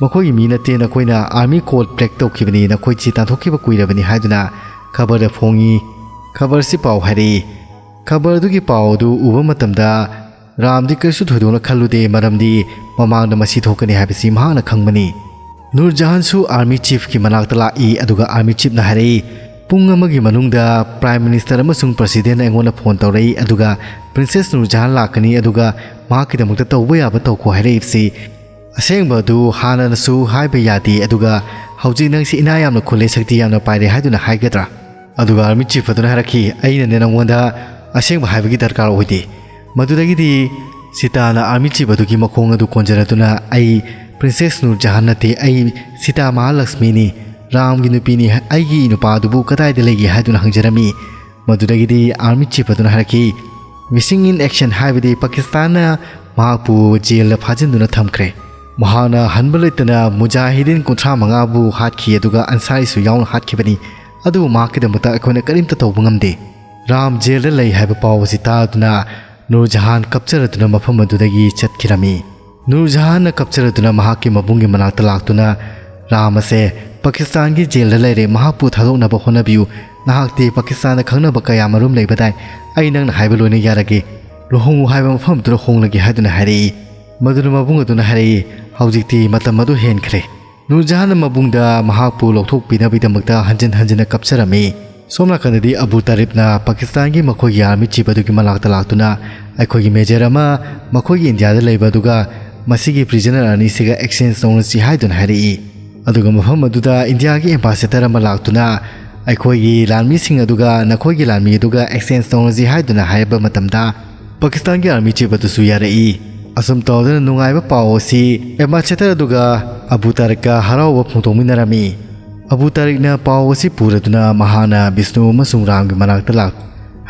ꯃꯈꯣꯏꯒꯤ ꯃꯤ ꯅꯠꯇꯦ, ꯅꯈꯣꯏꯅ ꯑꯥꯔꯃꯤ ꯀꯣꯗ ꯕ꯭ꯔꯦꯛ ꯇꯧꯈꯤꯕꯅꯤ, ꯅꯈꯣꯏꯁꯤ ꯇꯥꯟꯊꯣꯛꯈꯤꯕ ꯀꯨꯏꯔꯕꯅꯤ" ꯍꯥꯏꯗꯨꯅ ꯈꯕꯔꯗ ꯐꯣꯡꯉꯤ꯫ ꯈꯕꯔꯁꯤ ꯄꯥꯎ ꯍꯥꯏꯔꯛꯏ꯫ ꯈꯕꯔ ꯑꯗꯨꯒꯤ ꯄꯥꯎ ꯑꯗꯨ ꯎꯕ ꯃꯇꯝꯗ ꯔꯥꯝꯗꯤ ꯀꯔꯤꯁꯨ ꯊꯣꯏꯗꯣꯛꯅ ꯈꯜꯂꯨꯗꯦ, ꯃꯔꯝꯗꯤ ꯃꯃꯥꯡꯗ ꯃꯁꯤ ꯊꯣꯛꯀꯅꯤ ꯍꯥꯏꯕꯁꯤ ꯃꯍꯥꯛꯅ ꯈꯪꯕꯅꯤ꯫ ꯅꯨꯔ ꯖꯍꯥꯟꯁꯨ ꯑꯥꯔꯃꯤ ꯆꯤꯐꯀꯤ ꯃꯅꯥꯛꯇ ꯂꯥꯛꯏ, ꯑꯗꯨꯒ ꯑꯥꯔꯃꯤ ꯆꯤꯐꯅ ꯍꯥꯏꯔꯛꯏ, "ꯄꯨꯡ ꯑꯃꯒꯤ ꯃꯅꯨꯡꯗ ꯄ꯭ꯔꯥꯏꯝ ꯃꯤꯅꯤꯁꯇꯔ ꯑꯃꯁꯨꯡ ꯄ꯭ꯔꯁꯤꯗꯦꯟꯅ ꯑꯩꯉꯣꯟꯗ ꯐꯣꯟ ꯇꯧꯔꯛꯏ, ꯑꯗꯨꯒ ꯄ꯭ꯔꯤꯟꯁꯦꯁ ꯅꯨꯔ ꯖꯍꯥꯟ ꯂꯥꯛꯀꯅꯤ, ꯑꯗꯨꯒ ꯃꯍꯥꯛꯀꯤꯗꯃꯛꯇ ꯇꯧꯕ ꯌꯥꯕ ꯇꯧꯈꯣ ꯍꯥꯏꯔꯛꯏꯕꯁꯤ ꯑꯁꯦꯡꯕ ꯑꯗꯨ ꯍꯥꯟꯅꯅꯁꯨ ꯍꯥꯏꯕ ꯌꯥꯗꯦ, ꯑꯗꯨꯒ ꯍꯧꯖꯤꯛ ꯅꯪꯁꯤ ꯏꯅꯥ ꯌꯥꯝꯅ ꯈꯨꯜꯂꯦ, ꯁꯛꯇꯤ ꯌꯥꯝꯅ ꯄꯥꯏꯔꯦ ꯍꯥꯏꯗꯨꯅ ꯍꯥꯏꯒꯗ꯭ꯔꯥ?" ꯑꯗꯨꯒ ꯑꯥꯔꯃꯤ ꯆꯤꯐ ꯑꯗꯨꯅ ꯍꯥꯏꯔꯛꯈꯤ, "ꯑꯩꯅꯅꯦ ꯅꯪꯉꯣꯟꯗ ꯑꯁꯦꯡꯕ ꯍꯥꯏꯕꯒꯤ ꯗꯔꯀꯥꯔ ꯑꯣꯏꯗꯦ꯫" ꯃꯗꯨꯗꯒꯤꯗꯤ ꯁꯤꯇꯥꯅ army chief ꯑꯗꯨꯒꯤ ꯃꯈꯣꯡ ꯑꯗꯨ ꯀꯣꯟꯖꯔꯗꯨꯅ, "ꯑꯩ Princess ꯅꯨꯔꯖꯍꯥꯟ ꯅꯠꯇꯦ, ꯑꯩ ꯁꯤꯇꯥ ꯃꯍꯥꯂꯛꯁꯃꯤꯅꯤ, ꯔꯥꯝꯒꯤ ꯅꯨꯄꯤꯅꯤ꯫ ꯑꯩꯒꯤ ꯅꯨꯄꯥ ꯑꯗꯨꯕꯨ ꯀꯗꯥꯏꯗ ꯂꯩꯒꯦ?" ꯍꯥꯏꯗꯨꯅ ꯍꯪꯖꯔꯝꯃꯤ꯫ ꯃꯗꯨꯗꯒꯤꯗꯤ army chief ꯑꯗꯨꯅ ꯍꯥꯏꯔꯛꯈꯤ, "Missing in action" ꯍꯥꯏꯕꯗꯤ ꯄꯥꯀꯤꯁꯇꯥꯟꯅ ꯃꯍꯥꯛꯄꯨ ꯖꯦꯜꯗ ꯐꯥꯖꯤꯟꯗꯨꯅ ꯊꯝꯈ꯭ꯔꯦ꯫ ꯃꯍꯥꯛꯅ ꯍꯟꯕ ꯂꯩꯇꯅ ꯃꯨꯖꯥꯍꯤꯗꯤꯟ ꯀꯨꯟꯊ꯭ꯔꯥ ꯃꯉꯥꯕꯨ ꯍꯥꯠꯈꯤ, ꯑꯗꯨꯒ ꯑꯟꯁꯥꯔꯤꯁꯨ ꯌꯥꯎꯅ ꯍꯥꯠꯈꯤꯕꯅꯤ꯫ ꯑꯗꯨꯕꯨ ꯃꯍꯥꯛꯀꯤꯗꯃꯛꯇ ꯑꯩꯈꯣꯏꯅ ꯀꯔꯤꯝꯇ ꯇꯧꯕ ꯉꯝꯗꯦ꯫ ꯔꯥꯝ ꯖꯦꯜꯗ ꯂꯩ ꯍꯥꯏꯕ ꯄꯥꯎ ꯑꯁꯤ ꯇꯥꯗꯨꯅ ꯅꯨꯔꯖꯍꯥꯟ ꯀꯞꯆꯔꯗꯨꯅ ꯃꯐꯝ ꯑꯗꯨꯗꯒꯤ ꯆꯠꯈꯤꯔꯝꯃꯤ꯫ ꯅꯨꯔꯖꯍꯥꯟꯅ ꯀꯞꯆꯔꯗꯨꯅ ꯃꯍꯥꯛꯀꯤ ꯃꯕꯨꯡꯒꯤ ꯃꯅꯥꯛꯇ ꯂꯥꯛꯇꯨꯅ, "ꯔꯥꯝ ꯑꯁꯦ ꯄꯥꯀꯤꯁꯇꯥꯟꯒꯤ ꯖꯦꯜꯗ ꯂꯩꯔꯦ, ꯃꯍꯥꯛꯄꯨ ꯊꯥꯗꯣꯛꯅꯕ ꯍꯣꯠꯅꯕꯤꯌꯨ꯫ ꯅꯍꯥꯛꯇꯤ ꯄꯥꯀꯤꯁꯇꯥꯟꯗ ꯈꯪꯅꯕ ꯀꯌꯥ ꯃꯔꯨꯝ ꯂꯩꯕꯗꯥꯏ? ꯑꯩ ꯅꯪꯅ ꯍꯥꯏꯕ ꯂꯣꯏꯅ ꯌꯥꯔꯒꯦ꯫ ꯂꯨꯍꯣꯡꯉꯨ ꯍꯥꯏꯕ ꯃꯐꯝꯗꯨꯗ ꯍꯣꯡꯂꯒꯦ" ꯍꯥꯏꯗꯨꯅ ꯍꯥꯏꯔꯛꯏ꯫ ꯃꯗꯨꯅ ꯃꯕꯨꯡ ꯑꯗꯨꯅ ꯍꯥꯏꯔꯛꯏ, "ꯍꯧꯖꯤꯛꯇꯤ ꯃꯇꯝ ꯑꯗꯨ ꯍꯦꯟꯈ꯭ꯔꯦ"꯫ ꯅꯨꯔꯖꯍꯥꯟꯅ ꯃꯕꯨꯡꯗ ꯃꯍꯥꯛꯄꯨ ꯂꯧꯊꯣꯛꯄꯤꯅꯕꯒꯤꯗꯃꯛꯇ ꯍꯟꯖꯤꯟ ꯍꯟꯖꯤꯟꯅ ꯀꯞꯆꯔꯝꯃꯤ꯫ ꯁꯣꯝ ꯅꯥꯀꯟꯗꯗꯤ ꯑꯕꯨ ꯇꯥꯔꯤꯕꯅ ꯄꯥꯀꯤꯁꯇꯥꯟꯒꯤ ꯃꯈꯣꯏꯒꯤ army chief ꯑꯗꯨꯒꯤ ꯃꯅꯥꯛꯇ ꯂꯥꯛꯇꯨꯅ, "ꯑꯩꯈꯣꯏꯒꯤ major ꯑꯃ ꯃꯈꯣꯏꯒꯤ ꯏꯟꯗꯤꯌꯥꯗ ꯂꯩꯕ ꯑꯗꯨꯒ ꯃꯁꯤꯒꯤ prisoner ꯑꯅꯤꯁꯤꯒ exchange ꯇꯧꯅꯁꯤ" ꯍꯥꯏꯗꯨꯅ ꯍꯥꯏꯔꯛꯏ꯫ ꯑꯗꯨꯒ ꯃꯐꯝ ꯑꯗꯨꯗ ꯏꯟꯗꯤꯌꯥꯒꯤ ambassador ꯑꯃ ꯂꯥꯛꯇꯨꯅ, "ꯑꯩꯈꯣꯏꯒꯤ ꯂꯥꯟꯃꯤꯁꯤꯡ ꯑꯗꯨꯒ ꯅꯈꯣꯏꯒꯤ ꯂꯥꯟꯃꯤ ꯑꯗꯨꯒ exchange ꯇꯧꯅꯁꯤ" ꯍꯥꯏꯗꯨꯅ ꯍꯥꯏꯔꯕ ꯃꯇꯝꯗ, ꯄꯥꯀꯤꯁꯇꯥꯟꯒꯤ army chief ꯑꯗꯨꯁꯨ ꯌꯥꯔꯛꯏ꯫ ꯑꯁꯨꯝ ꯇꯧꯗꯨꯅ ꯅꯨꯡꯉꯥꯏꯕ ꯄꯥꯎ ꯑꯁꯤ ambassador ꯑꯗꯨꯒ ꯑꯕꯨ ꯇꯥꯔꯤꯛꯀ ꯍꯔꯥꯎꯕ ꯐꯣꯡꯗꯣꯛꯃꯤꯟꯅꯔꯝꯃꯤ꯫ ꯑꯕꯨ ꯇꯥꯔꯤꯛꯅ ꯄꯥꯎ ꯑꯁꯤ ꯄꯨꯔꯗꯨꯅ ꯃꯍꯥꯛꯅ ꯕꯤꯁꯅꯨ ꯑꯃꯁꯨꯡ ꯔꯥꯝꯒꯤ ꯃꯅꯥꯛꯇ ꯂꯥꯛ-,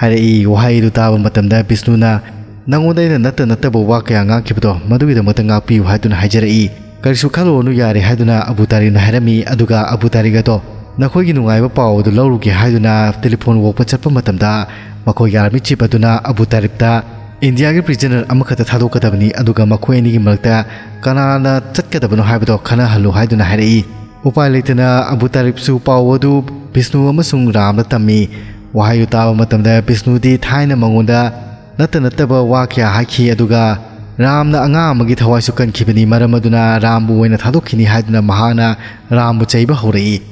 ꯍꯥꯏꯔꯛꯏ꯫ ꯋꯥꯍꯩ ꯑꯗꯨ ꯇꯥꯕ ꯃꯇꯝꯗ ꯕꯤꯁꯅꯨꯅ, "ꯅꯉꯣꯟꯗ ꯑꯩꯅ ꯅꯠꯇ ꯅꯠꯇꯕ ꯋꯥ ꯀꯌꯥ ꯉꯥꯡꯈꯤꯕꯗꯣ, ꯃꯗꯨꯒꯤꯗꯃꯛꯇ ꯉꯥꯛꯄꯤꯌꯨ" ꯍꯥꯏꯗꯨꯅ ꯍꯥꯏꯖꯔꯛꯏ꯫ "ꯀꯔꯤꯁꯨ ꯈꯜꯂꯨꯔꯅꯨ, ꯌꯥꯔꯦ" ꯍꯥꯏꯗꯨꯅ ꯑꯕꯨ ꯇꯥꯔꯤꯛꯅ ꯍꯥꯏꯔꯝꯃꯤ꯫ ꯑꯗꯨꯒ ꯑꯕꯨ ꯇꯥꯔꯤꯛ ꯑꯗꯣ ꯅꯈꯣꯏꯒꯤ ꯅꯨꯡꯉꯥꯏꯕ ꯄꯥꯎ ꯑꯗꯨ ꯂꯧꯔꯨꯒꯦ ꯍꯥꯏꯗꯨꯅ telephone ꯑꯣꯛꯄ ꯆꯠꯄ ꯃꯇꯝꯗ, ꯃꯈꯣꯏꯒꯤ army chief ꯑꯗꯨꯅ ꯑꯕꯨ ꯇꯥꯔꯤꯛꯇ, "ꯏꯟꯗꯤꯌꯥꯒꯤ prisoner ꯑꯃꯈꯛꯇ ꯊꯥꯗꯣꯛꯀꯗꯕꯅꯤ, ꯑꯗꯨꯒ ꯃꯈꯣꯏ ꯑꯅꯤꯒꯤ ꯃꯔꯛꯇ ꯀꯅꯥꯅ ꯆꯠꯀꯗꯕꯅꯣ ꯍꯥꯏꯕꯗꯣ ꯈꯟꯅꯍꯜꯂꯨ" ꯍꯥꯏꯗꯨꯅ ꯍꯥꯏꯔꯛꯏ꯫ ꯎꯄꯥꯏ ꯂꯩꯇꯅ ꯑꯕꯨ ꯇꯥꯔꯤꯛꯁꯨ ꯄꯥꯎ ꯑꯗꯨ ꯕꯤꯁꯅꯨ ꯑꯃꯁꯨꯡ ꯔꯥꯝꯗ ꯇꯝꯃꯤ꯫ ꯋꯥꯍꯩꯗꯨ ꯇꯥꯕ ꯃꯇꯝꯗ ꯕꯤꯁꯅꯨꯗꯤ ꯊꯥꯏꯅ ꯃꯉꯣꯟꯗ ꯅꯠꯇ ꯅꯠꯇꯕ ꯋꯥ ꯀꯌꯥ ꯍꯥꯏꯈꯤ, ꯑꯗꯨꯒ ꯔꯥꯝꯅ ꯑꯉꯥꯡ ꯑꯃꯒꯤ ꯊꯋꯥꯏꯁꯨ ꯀꯟꯈꯤꯕꯅꯤ, ꯃꯔꯝ ꯑꯗꯨꯅ ꯔꯥꯝꯕꯨ ꯑꯣꯏꯅ ꯊꯥꯗꯣꯛꯈꯤꯅꯤ ꯍꯥꯏꯗꯨꯅ ꯃꯍꯥꯛꯅ ꯔꯥꯝꯕꯨ ꯆꯩꯕ ꯍꯧꯔꯛꯏ꯫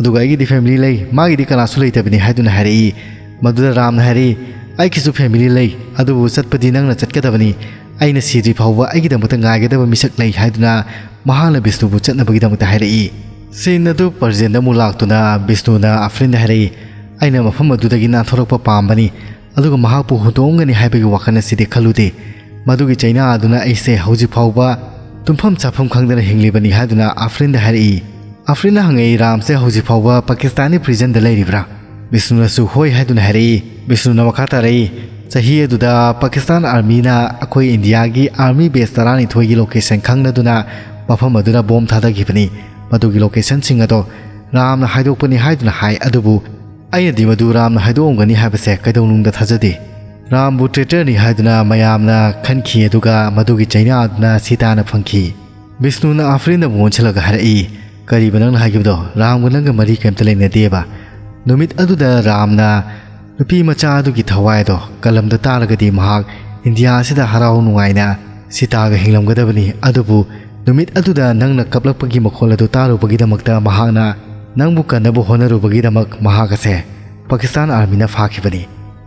ꯑꯗꯨꯒ "ꯑꯩꯒꯤꯗꯤ family ꯂꯩ, ꯃꯥꯒꯤꯗꯤ ꯀꯅꯥꯁꯨ ꯂꯩꯇꯕꯅꯤ" ꯍꯥꯏꯗꯨꯅ ꯍꯥꯏꯔꯛꯏ꯫ ꯃꯗꯨꯗ ꯔꯥꯝꯅ ꯍꯥꯏꯔꯛꯏ, "ꯑꯩꯒꯤꯁꯨ family ꯂꯩ, ꯑꯗꯨꯕꯨ ꯆꯠꯄꯗꯤ ꯅꯪꯅ ꯆꯠꯀꯗꯕꯅꯤ꯫ ꯑꯩꯅ ꯁꯤꯗ꯭ꯔꯤ ꯐꯥꯎꯕ ꯑꯩꯒꯤꯗꯃꯛꯇ ꯉꯥꯏꯒꯗꯕ ꯃꯤꯁꯛ ꯂꯩ" ꯍꯥꯏꯗꯨꯅ ꯃꯍꯥꯛꯅ ꯕꯤꯁꯅꯨꯕꯨ ꯆꯠꯅꯕꯒꯤꯗꯃꯛꯇ ꯍꯥꯏꯔꯛꯏ꯫ Scene ꯑꯗꯨ present ꯑꯃꯨꯛ ꯂꯥꯛꯇꯨꯅ ꯕꯤꯁꯅꯨꯅ ꯑꯐ꯭ꯔꯤꯟꯗ ꯍꯥꯏꯔꯛꯏ, "ꯑꯩꯅ ꯃꯐꯝ ꯑꯗꯨꯗꯒꯤ ꯅꯥꯟꯊꯣꯔꯛꯄ ꯄꯥꯝꯕꯅꯤ, ꯑꯗꯨꯒ ꯃꯍꯥꯛꯄꯨ ꯍꯨꯟꯗꯣꯛꯑꯝꯒꯅꯤ ꯍꯥꯏꯕꯒꯤ ꯋꯥꯈꯜ ꯑꯁꯤꯗꯤ ꯈꯜꯂꯨꯗꯦ꯫ ꯃꯗꯨꯒꯤ ꯆꯩꯅꯥ ꯑꯗꯨꯅ ꯑꯩꯁꯦ ꯍꯧꯖꯤꯛ ꯐꯥꯎꯕ ꯇꯨꯝꯐꯝ ꯆꯥꯐꯝ ꯈꯪꯗꯅ ꯍꯤꯡꯂꯤꯕꯅꯤ ꯍꯥꯏꯗꯨꯅ ꯑꯐ꯭ꯔꯤꯟꯗ ꯍꯥꯏꯔꯛꯏ꯫ ꯑꯐ꯭ꯔꯤꯟꯅ ꯍꯪꯉꯛꯏ, "ꯔꯥꯝꯁꯦ ꯍꯧꯖꯤꯛ ꯐꯥꯎꯕ ꯄꯥꯀꯤꯁꯇꯥꯟꯒꯤ ꯄ꯭ꯔꯤꯖꯟꯗ ꯂꯩꯔꯤꯕ꯭ꯔꯥ?" ꯕꯤꯁꯅꯨꯅꯁꯨ ꯍꯣꯏ ꯍꯥꯏꯗꯨꯅ ꯍꯥꯏꯔꯛꯏ꯫ ꯕꯤꯁꯅꯨꯅ ꯃꯈꯥ ꯇꯥꯔꯛꯏ, "ꯆꯍꯤ ꯑꯗꯨꯗ ꯄꯥꯀꯤꯁꯇꯥꯟ ꯑꯥꯔꯃꯤꯅ ꯑꯩꯈꯣꯏ ꯏꯟꯗꯤꯌꯥꯒꯤ ꯑꯥꯔꯃꯤ ꯕꯦꯁ ꯇꯔꯥꯅꯤꯊꯣꯏꯒꯤ ꯂꯣꯀꯦꯁꯟ ꯈꯪꯂꯗꯨꯅ ꯃꯐꯝ ꯑꯗꯨꯗ ꯕꯣꯝ ꯊꯥꯗꯈꯤꯕꯅꯤ꯫ ꯃꯗꯨꯒꯤ ꯂꯣꯀꯦꯁꯟꯁꯤꯡ ꯑꯗꯣ ꯔꯥꯝꯅ ꯍꯥꯏꯗꯣꯛꯄꯅꯤ ꯍꯥꯏꯗꯨꯅ ꯍꯥꯏ, ꯑꯗꯨꯕꯨ ꯑꯩꯅꯗꯤ ꯃꯗꯨ ꯔꯥꯝꯅ ꯍꯥꯏꯗꯣꯛꯑꯝꯒꯅꯤ ꯍꯥꯏꯕꯁꯦ ꯀꯩꯗꯧꯅꯨꯡꯗ ꯊꯥꯖꯗꯦ꯫ ꯔꯥꯝꯕꯨ ꯇ꯭ꯔꯦꯇꯔꯅꯤ ꯍꯥꯏꯗꯨꯅ ꯃꯌꯥꯝꯅ ꯈꯟꯈꯤ, ꯑꯗꯨꯒ ꯃꯗꯨꯒꯤ ꯆꯩꯅꯥ ꯑꯗꯨꯅ ꯁꯤꯇꯥꯅ ꯐꯪꯈꯤ꯫" ꯕꯤꯁꯅꯨꯅ ꯑꯐ꯭ꯔꯤꯟꯗ ꯑꯃꯨꯛ ꯑꯣꯟꯁꯤꯜꯂꯒ ꯍꯥꯏꯔꯛꯏ, "ꯀꯔꯤꯕ ꯅꯪꯅ ꯍꯥꯏꯈꯤꯕꯗꯣ? ꯔꯥꯝꯒ ꯅꯪꯒ ꯃꯔꯤ ꯀꯔꯤꯝꯇ ꯂꯩꯅꯗꯦꯕ꯫ ꯅꯨꯃꯤꯠ ꯑꯗꯨꯗ ꯔꯥꯝꯅ ꯅꯨꯄꯤ ꯃꯆꯥ ꯑꯗꯨꯒꯤ ꯊꯋꯥꯏ ꯑꯗꯣ ꯀꯜꯂꯝꯗ ꯇꯥꯔꯒꯗꯤ ꯃꯍꯥꯛ ꯏꯟꯗꯤꯌꯥ ꯑꯁꯤꯗ ꯍꯔꯥꯎ ꯅꯨꯡꯉꯥꯏꯅ ꯁꯤꯇꯥꯒ ꯍꯤꯡꯂꯝꯒꯗꯕꯅꯤ꯫ ꯑꯗꯨꯕꯨ ꯅꯨꯃꯤꯠ ꯑꯗꯨꯗ ꯅꯪꯅ ꯀꯞꯂꯛꯄꯒꯤ ꯃꯈꯣꯜ ꯑꯗꯨ ꯇꯥꯔꯨꯕꯒꯤꯗꯃꯛꯇ ꯃꯍꯥꯛꯅ ꯅꯪꯕꯨ ꯀꯟꯅꯕ ꯍꯣꯠꯅꯔꯨꯕꯒꯤꯗꯃꯛ ꯃꯍꯥꯛ ꯑꯁꯦ ꯄꯥꯀꯤꯁꯇꯥꯟ ꯑꯥꯔꯃꯤꯅ ꯐꯥꯈꯤꯕꯅꯤ꯫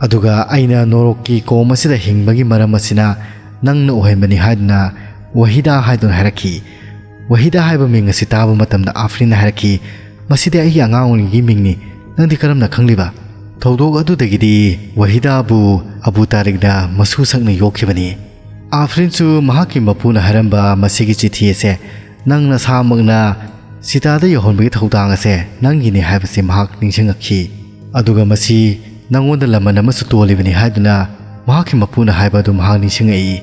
ꯑꯗꯨꯒ ꯑꯩꯅ ꯅꯣꯔꯣꯛꯀꯤ ꯀꯣꯝ ꯑꯁꯤꯗ ꯍꯤꯡꯕꯒꯤ ꯃꯔꯝ ꯑꯁꯤꯅ ꯅꯪꯅ ꯑꯣꯏꯍꯟꯕꯅꯤ" ꯍꯥꯏꯗꯨꯅ ꯋꯥꯍꯤꯗꯥ ꯍꯥꯏꯗꯨꯅ ꯍꯥꯏꯔꯛꯈꯤ꯫ ꯋꯥꯍꯤꯗꯥ ꯍꯥꯏꯕ ꯃꯤꯡ ꯑꯁꯤ ꯇꯥꯕ ꯃꯇꯝꯗ ꯑꯐ꯭ꯔꯤꯟꯅ ꯍꯥꯏꯔꯛꯈꯤ, "ꯃꯁꯤꯗꯤ ꯑꯩꯒꯤ ꯑꯉꯥꯡ ꯑꯣꯏꯔꯤꯉꯩꯒꯤ ꯃꯤꯡꯅꯤ꯫ ꯅꯪꯗꯤ ꯀꯔꯝꯅ ꯈꯪꯂꯤꯕ?" ꯊꯧꯗꯣꯛ ꯑꯗꯨꯗꯒꯤꯗꯤ ꯋꯥꯍꯤꯗꯥꯕꯨ ꯑꯕꯨ ꯇꯥꯔꯤꯛꯅ ꯃꯁꯨ ꯁꯛꯅ ꯌꯣꯛꯈꯤꯕꯅꯤ꯫ ꯑꯐ꯭ꯔꯤꯟꯁꯨ ꯃꯍꯥꯛꯀꯤ ꯃꯄꯨꯅ ꯍꯥꯏꯔꯝꯕ ꯃꯁꯤꯒꯤ ꯆꯤꯊꯤ ꯑꯁꯦ ꯅꯪ ꯅꯁꯥꯃꯛꯅ ꯁꯤꯇꯥꯗ ꯌꯧꯍꯟꯕꯒꯤ ꯊꯧꯗꯥꯡ ꯑꯁꯦ ꯅꯪꯒꯤꯅꯤ ꯍꯥꯏꯕꯁꯤ ꯃꯍꯥꯛ ꯅꯤꯡꯁꯤꯡꯉꯛꯈꯤ꯫ ꯑꯗꯨꯒ ꯃꯁꯤ ꯅꯪꯉꯣꯟꯗ ꯂꯃꯟ ꯑꯃꯁꯨ ꯇꯣꯜꯂꯤꯕꯅꯤ ꯍꯥꯏꯗꯨꯅ ꯃꯍꯥꯛꯀꯤ ꯃꯄꯨꯅ ꯍꯥꯏꯕ ꯑꯗꯨ ꯃꯍꯥꯛ ꯅꯤꯡꯁꯤꯡꯉꯛꯏ꯫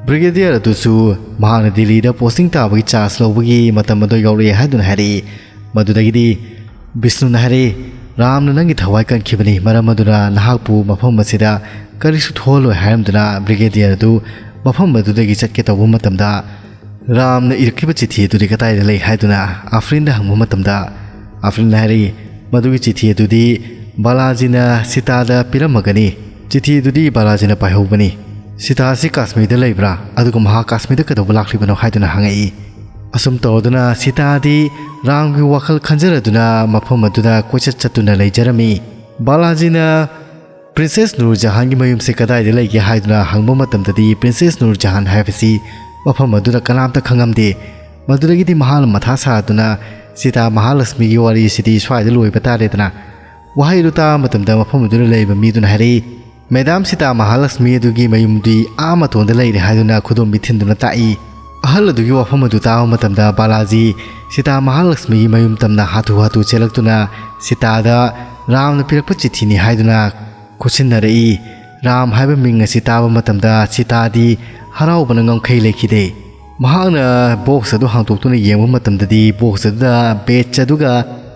ꯕ꯭ꯔꯤꯒꯦꯗꯤꯌꯔ ꯑꯗꯨꯁꯨ ꯃꯍꯥꯛꯅ ꯗꯤꯜꯂꯤꯗ ꯄꯣꯁꯇꯤꯡ ꯇꯥꯕꯒꯤ ꯆꯥꯟꯁ ꯂꯧꯕꯒꯤ ꯃꯇꯝ ꯑꯗꯨ ꯌꯧꯔꯛꯑꯦ ꯍꯥꯏꯗꯨꯅ ꯍꯥꯏꯔꯛꯏ꯫ ꯃꯗꯨꯗꯒꯤꯗꯤ ꯕꯤꯁꯅꯨꯅ ꯍꯥꯏꯔꯛꯏ, "ꯔꯥꯝꯅ ꯅꯪꯒꯤ ꯊꯋꯥꯏ ꯀꯟꯈꯤꯕꯅꯤ, ꯃꯔꯝ ꯑꯗꯨꯅ ꯅꯍꯥꯛꯄꯨ ꯃꯐꯝ ꯑꯁꯤꯗ ꯀꯔꯤꯁꯨ ꯊꯣꯛꯍꯜꯂꯣꯏ" ꯍꯥꯏꯔꯝꯗꯨꯅ ꯕ꯭ꯔꯤꯒꯦꯗꯤꯌꯔ ꯑꯗꯨ ꯃꯐꯝ ꯑꯗꯨꯗꯒꯤ ꯆꯠꯀꯦ ꯇꯧꯕ ꯃꯇꯝꯗ, "ꯔꯥꯝꯅ ꯏꯔꯛꯈꯤꯕ ꯆꯤꯊꯤ ꯑꯗꯨꯗꯤ ꯀꯗꯥꯏꯗ ꯂꯩ?" ꯍꯥꯏꯗꯨꯅ ꯑꯐ꯭ꯔꯤꯟꯗ ꯍꯪꯕ ꯃꯇꯝꯗ, ꯑꯐ꯭ꯔꯤꯟꯅ ꯍꯥꯏꯔꯛꯏ, "ꯃꯗꯨꯒꯤ ꯆꯤꯊꯤ ꯑꯗꯨꯗꯤ ꯕꯥꯂꯥꯖꯤꯅ ꯁꯤꯇꯥꯗ ꯄꯤꯔꯝꯃꯒꯅꯤ꯫ ꯆꯤꯊꯤ ꯑꯗꯨꯗꯤ ꯕꯥꯂꯥꯖꯤꯅ ꯄꯥꯏꯍꯧꯕꯅꯤ꯫ ꯁꯤꯇꯥ ꯑꯁꯤ ꯀꯥꯁꯃꯤꯔꯗ ꯂꯩꯕ꯭ꯔꯥ? ꯑꯗꯨꯒ ꯃꯍꯥꯛ ꯀꯥꯁꯃꯤꯔꯗ ꯀꯩꯗꯧꯕ ꯂꯥꯛꯂꯤꯕꯅꯣ?" ꯍꯥꯏꯗꯨꯅ ꯍꯪꯉꯛꯏ꯫ ꯑꯁꯨꯝ ꯇꯧꯔꯗꯨꯅ ꯁꯤꯇꯥꯗꯤ ꯔꯥꯝꯒꯤ ꯋꯥꯈꯜ ꯈꯟꯖꯔꯗꯨꯅ ꯃꯐꯝ ꯑꯗꯨꯗ ꯀꯣꯏꯆꯠ ꯆꯠꯇꯨꯅ ꯂꯩꯖꯔꯝꯃꯤ꯫ ꯕꯥꯂꯥꯖꯤꯅ ꯄ꯭ꯔꯤꯟꯁꯦꯁ ꯅꯨꯔ ꯖꯍꯥꯟꯒꯤ ꯃꯌꯨꯝꯁꯦ ꯀꯗꯥꯏꯗ ꯂꯩꯒꯦ ꯍꯥꯏꯗꯨꯅ ꯍꯪꯕ ꯃꯇꯝꯗꯗꯤ ꯄ꯭ꯔꯤꯟꯁꯦꯁ ꯅꯨꯔ ꯖꯍꯥꯟ ꯍꯥꯏꯕꯁꯤ ꯃꯐꯝ ꯑꯗꯨꯗ ꯀꯅꯥꯝꯇ ꯈꯪꯉꯝꯗꯦ꯫ ꯃꯗꯨꯗꯒꯤꯗꯤ ꯃꯍꯥꯛꯅ ꯃꯊꯥ ꯁꯥꯗꯨꯅ ꯁꯤꯇꯥ ꯃꯍꯥꯂꯛꯁꯃꯤꯒꯤ ꯋꯥꯔꯤꯁꯤꯗꯤ ꯁ꯭ꯋꯥꯏꯗ ꯂꯣꯏꯕ ꯇꯥꯔꯦꯗꯅ꯫ ꯋꯥꯍꯩ ꯑꯗꯨ ꯇꯥꯕ ꯃꯇꯝꯗ ꯃꯐꯝ ꯑꯗꯨꯗ ꯂꯩꯔꯤꯕ ꯃꯤꯗꯨꯅ ꯍꯥꯏꯔꯛꯏ, ꯃꯦꯗꯥꯝ ꯁꯤꯇꯥ ꯃꯍꯥꯂꯛꯁꯃꯤ ꯑꯗꯨꯒꯤ ꯃꯌꯨꯝꯗꯤ ꯑꯥ ꯃꯇꯣꯟꯗ ꯂꯩꯔꯦ ꯍꯥꯏꯗꯨꯅ ꯈꯨꯗꯣꯝꯕꯤ ꯊꯤꯟꯗꯨꯅ ꯇꯥꯛꯏ꯫ ꯑꯍꯜ ꯑꯗꯨꯒꯤ ꯋꯥꯐꯝ ꯑꯗꯨ ꯇꯥꯕ ꯃꯇꯝꯗ ꯕꯥꯂꯥꯖꯤ ꯁꯤꯇꯥ ꯃꯍꯥꯂꯛꯁꯃꯤꯒꯤ ꯃꯌꯨꯝ ꯇꯝꯅ ꯍꯥꯊꯨ ꯍꯥꯊꯨ ꯆꯦꯜꯂꯛꯇꯨꯅ ꯁꯤꯇꯥꯗ ꯔꯥꯝꯅ ꯄꯤꯔꯛꯄ ꯆꯤꯊꯤꯅꯤ ꯍꯥꯏꯗꯨꯅ ꯈꯨꯠꯁꯤꯟꯅꯔꯛꯏ꯫ ꯔꯥꯝ ꯍꯥꯏꯕ ꯃꯤꯡ ꯑꯁꯤ ꯇꯥꯕ ꯃꯇꯝꯗ ꯁꯤꯇꯥꯗꯤ ꯍꯔꯥꯎꯕꯅ ꯉꯝꯈꯩ ꯂꯩꯈꯤꯗꯦ꯫ ꯃꯍꯥꯛꯅ ꯕꯣꯛꯁ ꯑꯗꯨ ꯍꯥꯡꯗꯣꯛꯇꯨꯅ ꯌꯦꯡꯕ ꯃꯇꯝꯗꯗꯤ ꯕꯣꯛꯁ ꯑꯗꯨꯗ ꯕꯦꯖ ꯑꯗꯨꯒ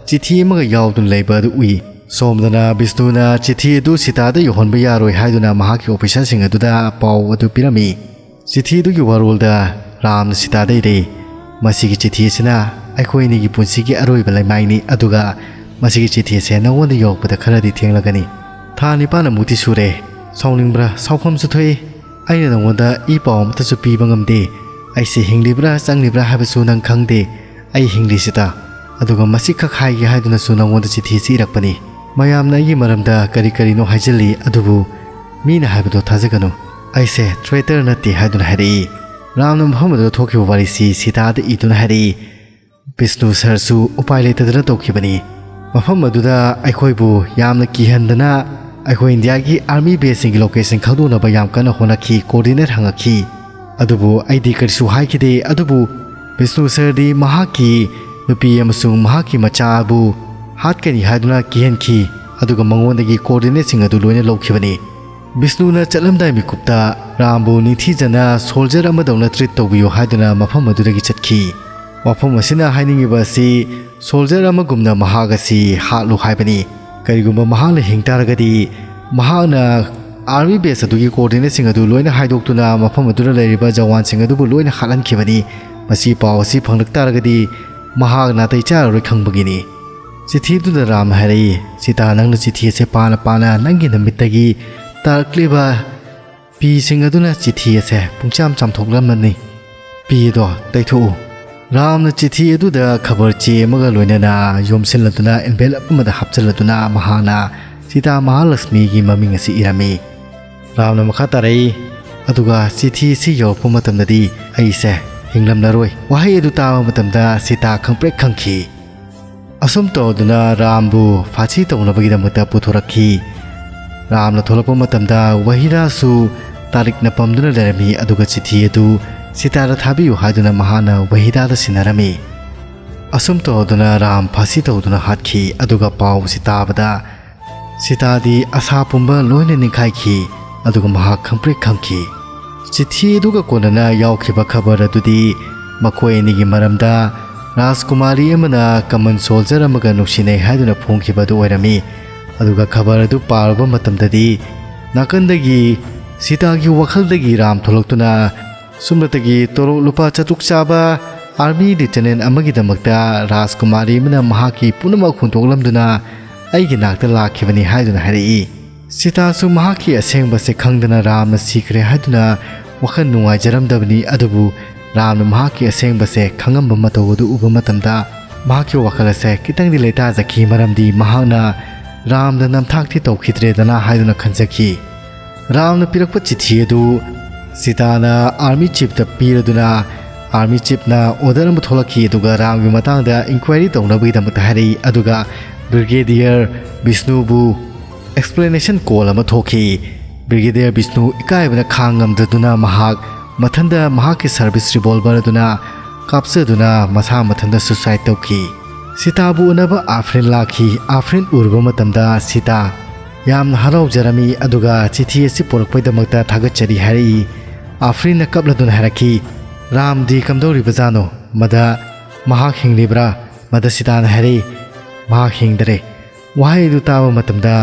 ꯆꯤꯊꯤ ꯑꯃꯒ ꯌꯥꯎꯗꯨꯅ ꯂꯩꯕ ꯑꯗꯨ ꯎꯏ꯫ ꯁꯣꯝꯗꯅ ꯕꯤꯁꯅꯨꯅ ꯆꯤꯊꯤ ꯑꯗꯨ ꯁꯤꯇꯥꯗ ꯌꯧꯍꯟꯕ ꯌꯥꯔꯣꯏ ꯍꯥꯏꯗꯨꯅ ꯃꯍꯥꯛꯀꯤ ꯑꯣꯐꯤꯁꯥꯔꯁꯤꯡ ꯑꯗꯨꯗ ꯄꯥꯎ ꯑꯗꯨ ꯄꯤꯔꯝꯃꯤ꯫ ꯆꯤꯊꯤ ꯑꯗꯨꯒꯤ ꯋꯥꯔꯣꯜꯗ ꯔꯥꯝꯅ ꯁꯤꯇꯥꯗ ꯏꯔꯦ, "ꯃꯁꯤꯒꯤ ꯆꯤꯊꯤ ꯑꯁꯤꯅ ꯑꯩꯈꯣꯏ ꯑꯅꯤꯒꯤ ꯄꯨꯟꯁꯤꯒꯤ ꯑꯔꯣꯏꯕ ꯂꯩꯃꯥꯏꯅꯤ, ꯑꯗꯨꯒ ꯃꯁꯤꯒꯤ ꯆꯤꯊꯤ ꯑꯁꯦ ꯅꯉꯣꯟꯗ ꯌꯧꯔꯛꯄꯗ ꯈꯔꯗꯤ ꯊꯦꯡꯂꯒꯅꯤ꯫ ꯊꯥ ꯅꯤꯄꯥꯟ ꯑꯃꯨꯛꯇꯤ ꯁꯨꯔꯦ꯫ ꯁꯥꯎꯅꯤꯡꯕ꯭ꯔꯥ? ꯁꯥꯎꯐꯝꯁꯨ ꯊꯣꯛꯏ꯫ ꯑꯩꯅ ꯅꯉꯣꯟꯗ ꯏ ꯄꯥꯎ ꯑꯃꯠꯇꯁꯨ ꯄꯤꯕ ꯉꯝꯗꯦ꯫ ꯑꯩꯁꯦ ꯍꯤꯡꯂꯤꯕ꯭ꯔꯥ ꯆꯪꯂꯤꯕ꯭ꯔꯥ ꯍꯥꯏꯕꯁꯨ ꯅꯪ ꯈꯪꯗꯦ꯫ ꯑꯩ ꯍꯤꯡꯂꯤ ꯁꯤꯇꯥ꯫ ꯑꯗꯨꯒ ꯃꯁꯤꯈꯛ ꯍꯥꯏꯒꯦ ꯍꯥꯏꯗꯨꯅꯁꯨ ꯅꯉꯣꯟꯗ ꯆꯤꯊꯤ ꯑꯁꯤ ꯏꯔꯛꯄꯅꯤ꯫ ꯃꯌꯥꯝꯅ ꯑꯩꯒꯤ ꯃꯔꯝꯗ ꯀꯔꯤ ꯀꯔꯤꯅꯣ ꯍꯥꯏꯖꯤꯜꯂꯤ, ꯑꯗꯨꯕꯨ ꯃꯤꯅ ꯍꯥꯏꯕꯗꯣ ꯊꯥꯖꯒꯅꯨ꯫ ꯑꯩꯁꯦ ꯇ꯭ꯔꯦꯇꯔ ꯅꯠꯇꯦ" ꯍꯥꯏꯗꯨꯅ ꯍꯥꯏꯔꯛꯏ꯫ ꯔꯥꯝꯅ ꯃꯐꯝ ꯑꯗꯨꯗ ꯊꯣꯛꯈꯤꯕ ꯋꯥꯔꯤꯁꯤ ꯁꯤꯇꯥꯗ ꯏꯗꯨꯅ ꯍꯥꯏꯔꯛꯏ꯫ ꯕꯤꯁꯅꯨ ꯁꯔꯁꯨ ꯎꯄꯥꯏ ꯂꯩꯇꯗꯅ ꯇꯧꯈꯤꯕꯅꯤ꯫ ꯃꯐꯝ ꯑꯗꯨꯗ ꯑꯩꯈꯣꯏꯕꯨ ꯌꯥꯝꯅ ꯀꯤꯍꯟꯗꯅ ꯑꯩꯈꯣꯏ ꯏꯟꯗꯤꯌꯥꯒꯤ ꯑꯥꯔꯃꯤ ꯕꯦꯁꯁꯤꯡꯒꯤ ꯂꯣꯀꯦꯁꯟ ꯈꯪꯗꯣꯛꯅꯕ ꯌꯥꯝ ꯀꯟꯅ ꯍꯣꯠꯅꯈꯤ, ꯀꯣꯑꯣꯔꯗꯤꯅꯦꯠ ꯍꯪꯉꯛꯈꯤ꯫ ꯑꯗꯨꯕꯨ ꯑꯩꯗꯤ ꯀꯔꯤꯁꯨ ꯍꯥꯏꯈꯤꯗꯦ, ꯑꯗꯨꯕꯨ ꯕꯤꯁꯅꯨ ꯁꯔꯗꯤ ꯃꯍꯥꯛꯀꯤ ꯅꯨꯄꯤ ꯑꯃꯁꯨꯡ ꯃꯍꯥꯛꯀꯤ ꯃꯆꯥꯕꯨ ꯍꯥꯠꯀꯅꯤ ꯍꯥꯏꯗꯨꯅ ꯀꯤꯍꯟꯈꯤ, ꯑꯗꯨꯒ ꯃꯉꯣꯟꯗꯒꯤ ꯀꯣꯑꯣꯔꯗꯤꯅꯦꯠꯁꯤꯡ ꯑꯗꯨ ꯂꯣꯏꯅ ꯂꯧꯈꯤꯕꯅꯤ꯫ ꯕꯤꯁꯅꯨꯅ ꯆꯠꯂꯝꯗꯥꯏ ꯃꯤꯀꯨꯞꯇ ꯔꯥꯝꯕꯨ ꯅꯤꯡꯊꯤꯖꯅ ꯁꯣꯜꯖꯔ ꯑꯃꯗꯧꯅ ꯇ꯭ꯔꯤꯠ ꯇꯧꯕꯤꯌꯨ ꯍꯥꯏꯗꯨꯅ ꯃꯐꯝ ꯑꯗꯨꯗꯒꯤ ꯆꯠꯈꯤ꯫ ꯋꯥꯐꯝ ꯑꯁꯤꯅ ꯍꯥꯏꯅꯤꯡꯉꯤꯕ ꯑꯁꯤ ꯁꯣꯜꯖꯔ ꯑꯃꯒꯨꯝꯅ ꯃꯍꯥꯛ ꯑꯁꯤ ꯍꯥꯠꯂꯨ ꯍꯥꯏꯕꯅꯤ꯫ ꯀꯔꯤꯒꯨꯝꯕ ꯃꯍꯥꯛꯅ ꯍꯤꯡ ꯇꯥꯔꯒꯗꯤ ꯃꯍꯥꯛꯅ ꯑꯥꯔꯃꯤ ꯕꯦꯁ ꯑꯗꯨꯒꯤ ꯀꯣꯑꯣꯔꯗꯤꯅꯦꯠꯁꯤꯡ ꯑꯗꯨ ꯂꯣꯏꯅ ꯍꯥꯏꯗꯣꯛꯇꯨꯅ ꯃꯐꯝ ꯑꯗꯨꯗ ꯂꯩꯔꯤꯕ ꯖꯋꯥꯟꯁꯤꯡ ꯑꯗꯨꯕꯨ ꯂꯣꯏꯅ ꯍꯥꯠꯍꯟꯈꯤꯕꯅꯤ꯫ ꯃꯁꯤ ꯄꯥꯎ ꯑꯁꯤ ꯐꯪꯂꯛ ꯇꯥꯔꯒꯗꯤ ꯃꯍꯥꯛ ꯅꯥꯇꯩ ꯆꯥꯔꯔꯣꯏ ꯈꯪꯕꯒꯤꯅꯤ꯫ ꯆꯤꯊꯤꯗꯨꯗ ꯔꯥꯝꯅ ꯍꯥꯏꯔꯛꯏ, "ꯁꯤꯇꯥ, ꯅꯪꯅ ꯆꯤꯊꯤ ꯑꯁꯦ ꯄꯥꯅ ꯄꯥꯅ ꯅꯪꯒꯤ ꯅꯃꯤꯠꯇꯒꯤ ꯇꯥꯔꯛꯂꯤꯕ ꯄꯤꯁꯤꯡ ꯑꯗꯨꯅ ꯆꯤꯊꯤ ꯑꯁꯦ ꯄꯨꯡꯆꯥꯝ ꯆꯥꯝꯊꯣꯛꯂꯝꯃꯅꯤ꯫ ꯄꯤ ꯑꯗꯣ ꯇꯩꯊꯣꯛꯎ꯫" ꯔꯥꯝꯅ ꯆꯤꯊꯤ ꯑꯗꯨꯗ ꯈꯕꯔ ꯆꯦ ꯑꯃꯒ ꯂꯣꯏꯅꯅ ꯌꯣꯝꯁꯤꯜꯂꯗꯨꯅ ꯑꯦꯟꯚꯦꯂꯞ ꯑꯃꯗ ꯍꯥꯞꯆꯤꯜꯂꯗꯨꯅ ꯃꯍꯥꯛꯅ ꯁꯤꯇꯥ ꯃꯍꯥꯂꯛꯁꯃꯤꯒꯤ ꯃꯃꯤꯡ ꯑꯁꯤ ꯏꯔꯝꯃꯤ꯫ ꯔꯥꯝꯅ ꯃꯈꯥ ꯇꯥꯔꯛꯏ, "ꯑꯗꯨꯒ ꯆꯤꯊꯤ ꯑꯁꯤ ꯌꯧꯔꯛꯄ ꯃꯇꯝꯗꯗꯤ ꯑꯩꯁꯦ ꯍꯤꯡꯂꯝꯂꯔꯣꯏ꯫" ꯋꯥꯍꯩ ꯑꯗꯨ ꯇꯥꯕ ꯃꯇꯝꯗ ꯁꯤꯇꯥ ꯈꯪꯄ꯭ꯔꯦꯛ ꯈꯪꯈꯤ꯫ ꯑꯁꯨꯝ ꯇꯧꯗꯨꯅ ꯔꯥꯝꯕꯨ ꯐꯥꯁꯤ ꯇꯧꯅꯕꯒꯤꯗꯃꯛꯇ ꯄꯨꯊꯣꯔꯛꯈꯤ꯫ ꯔꯥꯝꯅ ꯊꯣꯛꯂꯛꯄ ꯃꯇꯝꯗ ꯋꯥꯍꯤꯗꯥꯁꯨ ꯇꯥꯔꯤꯛꯅ ꯄꯝꯗꯨꯅ ꯂꯩꯔꯝꯃꯤ, ꯑꯗꯨꯒ ꯆꯤꯊꯤ ꯑꯗꯨ ꯁꯤꯇꯥꯗ ꯊꯥꯕꯤꯌꯨ ꯍꯥꯏꯗꯨꯅ ꯃꯍꯥꯛꯅ ꯋꯥꯍꯤꯗꯥꯗ ꯁꯤꯟꯅꯔꯝꯃꯤ꯫ ꯑꯁꯨꯝ ꯇꯧꯗꯨꯅ ꯔꯥꯝ ꯐꯥꯁꯤ ꯇꯧꯗꯨꯅ ꯍꯥꯠꯈꯤ꯫ ꯑꯗꯨꯒ ꯄꯥꯎ ꯑꯁꯤ ꯇꯥꯕꯗ ꯁꯤꯇꯥꯗꯤ ꯑꯁꯥ ꯄꯨꯝꯕ ꯂꯣꯏꯅ ꯅꯤꯡꯈꯥꯏꯈꯤ, ꯑꯗꯨꯒ ꯃꯍꯥꯛ ꯈꯪꯄ꯭ꯔꯦꯛ ꯈꯪꯈꯤ꯫ ꯆꯤꯊꯤ ꯑꯗꯨꯒ ꯀꯣꯟꯅꯅ ꯌꯥꯎꯈꯤꯕ ꯈꯕꯔ ꯑꯗꯨꯗꯤ ꯃꯈꯣꯏ ꯑꯅꯤꯒꯤ ꯃꯔꯝꯗ ꯔꯥꯖꯀꯨꯃꯥꯔꯤ ꯑꯃꯅ ꯀꯃꯟ ꯁꯣꯜꯖꯔ ꯑꯃꯒ ꯅꯨꯡꯁꯤꯅꯩ ꯍꯥꯏꯗꯨꯅ ꯐꯣꯡꯈꯤꯕ ꯑꯗꯨ ꯑꯣꯏꯔꯝꯃꯤ꯫ ꯑꯗꯨꯒ ꯈꯕꯔ ꯑꯗꯨ ꯄꯥꯔꯨꯕ ꯃꯇꯝꯗꯗꯤ ꯅꯥꯀꯟꯗꯒꯤ ꯁꯤꯇꯥꯒꯤ ꯋꯥꯈꯜꯗꯒꯤ ꯔꯥꯝ ꯊꯣꯛꯂꯛꯇꯨꯅ ꯁꯨꯝꯂꯇꯒꯤ ꯇꯣꯂꯣꯞ ꯂꯨꯄꯥ ꯆꯥꯇ꯭ꯔꯨꯛ ꯆꯥꯕ ꯑꯥꯔꯃꯤ ꯂꯤꯇꯅꯦꯟ ꯑꯃꯒꯤꯗꯃꯛꯇ ꯔꯥꯖꯀꯨꯃꯥꯔꯤ ꯑꯃꯅ ꯃꯍꯥꯛꯀꯤ ꯄꯨꯝꯅꯃꯛ ꯍꯨꯟꯗꯣꯛꯂꯝꯗꯨꯅ ꯑꯩꯒꯤ ꯅꯥꯛꯇ ꯂꯥꯛꯈꯤꯕꯅꯤ ꯍꯥꯏꯗꯨꯅ ꯍꯥꯏꯔꯛꯏ꯫ ꯁꯤꯇꯥꯁꯨ ꯃꯍꯥꯛꯀꯤ ꯑꯁꯦꯡꯕꯁꯦ ꯈꯪꯗꯅ ꯔꯥꯝꯅ ꯁꯤꯈ꯭ꯔꯦ ꯍꯥꯏꯗꯨꯅ ꯋꯥꯈꯜ ꯅꯨꯡꯉꯥꯏꯖꯔꯝꯗꯕꯅꯤ꯫ ꯑꯗꯨꯕꯨ ꯔꯥꯝꯅ ꯃꯍꯥꯛꯀꯤ ꯑꯁꯦꯡꯕꯁꯦ ꯈꯪꯉꯝꯕ ꯃꯇꯧ ꯑꯗꯨ ꯎꯕ ꯃꯇꯝꯗ ꯃꯍꯥꯛꯀꯤ ꯋꯥꯈꯜ ꯑꯁꯦ ꯈꯤꯇꯪꯗꯤ ꯂꯩꯇꯥꯖꯈꯤ, ꯃꯔꯝꯗꯤ ꯃꯍꯥꯛꯅ ꯔꯥꯝꯗ ꯅꯝꯊꯥꯛꯇꯤ ꯇꯧꯈꯤꯗ꯭ꯔꯦꯗꯅ ꯍꯥꯏꯗꯨꯅ ꯈꯟꯖꯈꯤ꯫ ꯔꯥꯝꯅ ꯄꯤꯔꯛꯄ ꯆꯤꯊꯤ ꯑꯗꯨ ꯁꯤꯇꯥꯅ ꯑꯥꯔꯃꯤ ꯆꯤꯐꯇ ꯄꯤꯔꯗꯨꯅ ꯑꯥꯔꯃꯤ ꯆꯤꯐꯅ ꯑꯣꯔꯗꯔ ꯑꯃ ꯊꯣꯛꯂꯛꯈꯤ, ꯑꯗꯨꯒ ꯔꯥꯝꯒꯤ ꯃꯇꯥꯡꯗ ꯏꯟꯀ꯭ꯋꯥꯏꯔꯤ ꯇꯧꯅꯕꯒꯤꯗꯃꯛꯇ ꯍꯥꯏꯔꯛꯏ꯫ ꯑꯗꯨꯒ ꯕ꯭ꯔꯤꯒꯦꯗꯤꯌꯔ ꯕꯤꯁꯅꯨꯕꯨ ꯑꯦꯛꯁꯄ꯭ꯂꯦꯅꯦꯁꯟ ꯀꯣꯜ ꯑꯃ ꯊꯣꯛꯈꯤ꯫ ꯕ꯭ꯔꯤꯒꯦꯗꯤꯌꯔ ꯕꯤꯁꯅꯨ ꯏꯀꯥꯏꯕꯅ ꯈꯥꯡ ꯉꯝꯗꯗꯨꯅ ꯃꯍꯥꯛ ꯃꯊꯟꯗ ꯃꯍꯥꯛꯀꯤ ꯁꯥꯔꯚꯤꯁ ꯔꯤꯚꯣꯜꯚꯔ ꯑꯗꯨꯅ ꯀꯥꯞꯆꯗꯨꯅ ꯃꯁꯥ ꯃꯊꯟꯇ ꯁꯨꯁꯥꯏꯗ ꯇꯧꯈꯤ꯫ ꯁꯤꯇꯥꯕꯨ ꯎꯅꯕ ꯑꯥꯐ꯭ꯔꯤꯟ ꯂꯥꯛꯈꯤ꯫ ꯑꯥꯐ꯭ꯔꯤꯟ ꯎꯔꯨꯕ ꯃꯇꯝꯗ ꯁꯤꯇꯥ ꯌꯥꯝꯅ ꯍꯔꯥꯎꯖꯔꯝꯃꯤ, ꯑꯗꯨꯒ ꯆꯤꯊꯤ ꯑꯁꯤ ꯄꯨꯔꯛꯄꯒꯤꯗꯃꯛꯇ ꯊꯥꯒꯠꯆꯔꯤ ꯍꯥꯏꯔꯛꯏ꯫ ꯑꯥꯐ꯭ꯔꯤꯟꯅ ꯀꯞꯂꯗꯨꯅ ꯍꯥꯏꯔꯛꯈꯤ, "ꯔꯥꯝꯗꯤ ꯀꯝꯗꯧꯔꯤꯕꯖꯥꯠꯅꯣ? ꯃꯗ ꯃꯍꯥꯛ ꯍꯤꯡꯂꯤꯕ꯭ꯔꯥ?" ꯃꯗ ꯁꯤꯇꯥꯅ ꯍꯥꯏꯔꯛꯏ, "ꯃꯍꯥꯛ ꯍꯤꯡꯗꯔꯦ"꯫ ꯋꯥꯍꯩ ꯑꯗꯨ ꯇꯥꯕ ꯃꯇꯝꯗ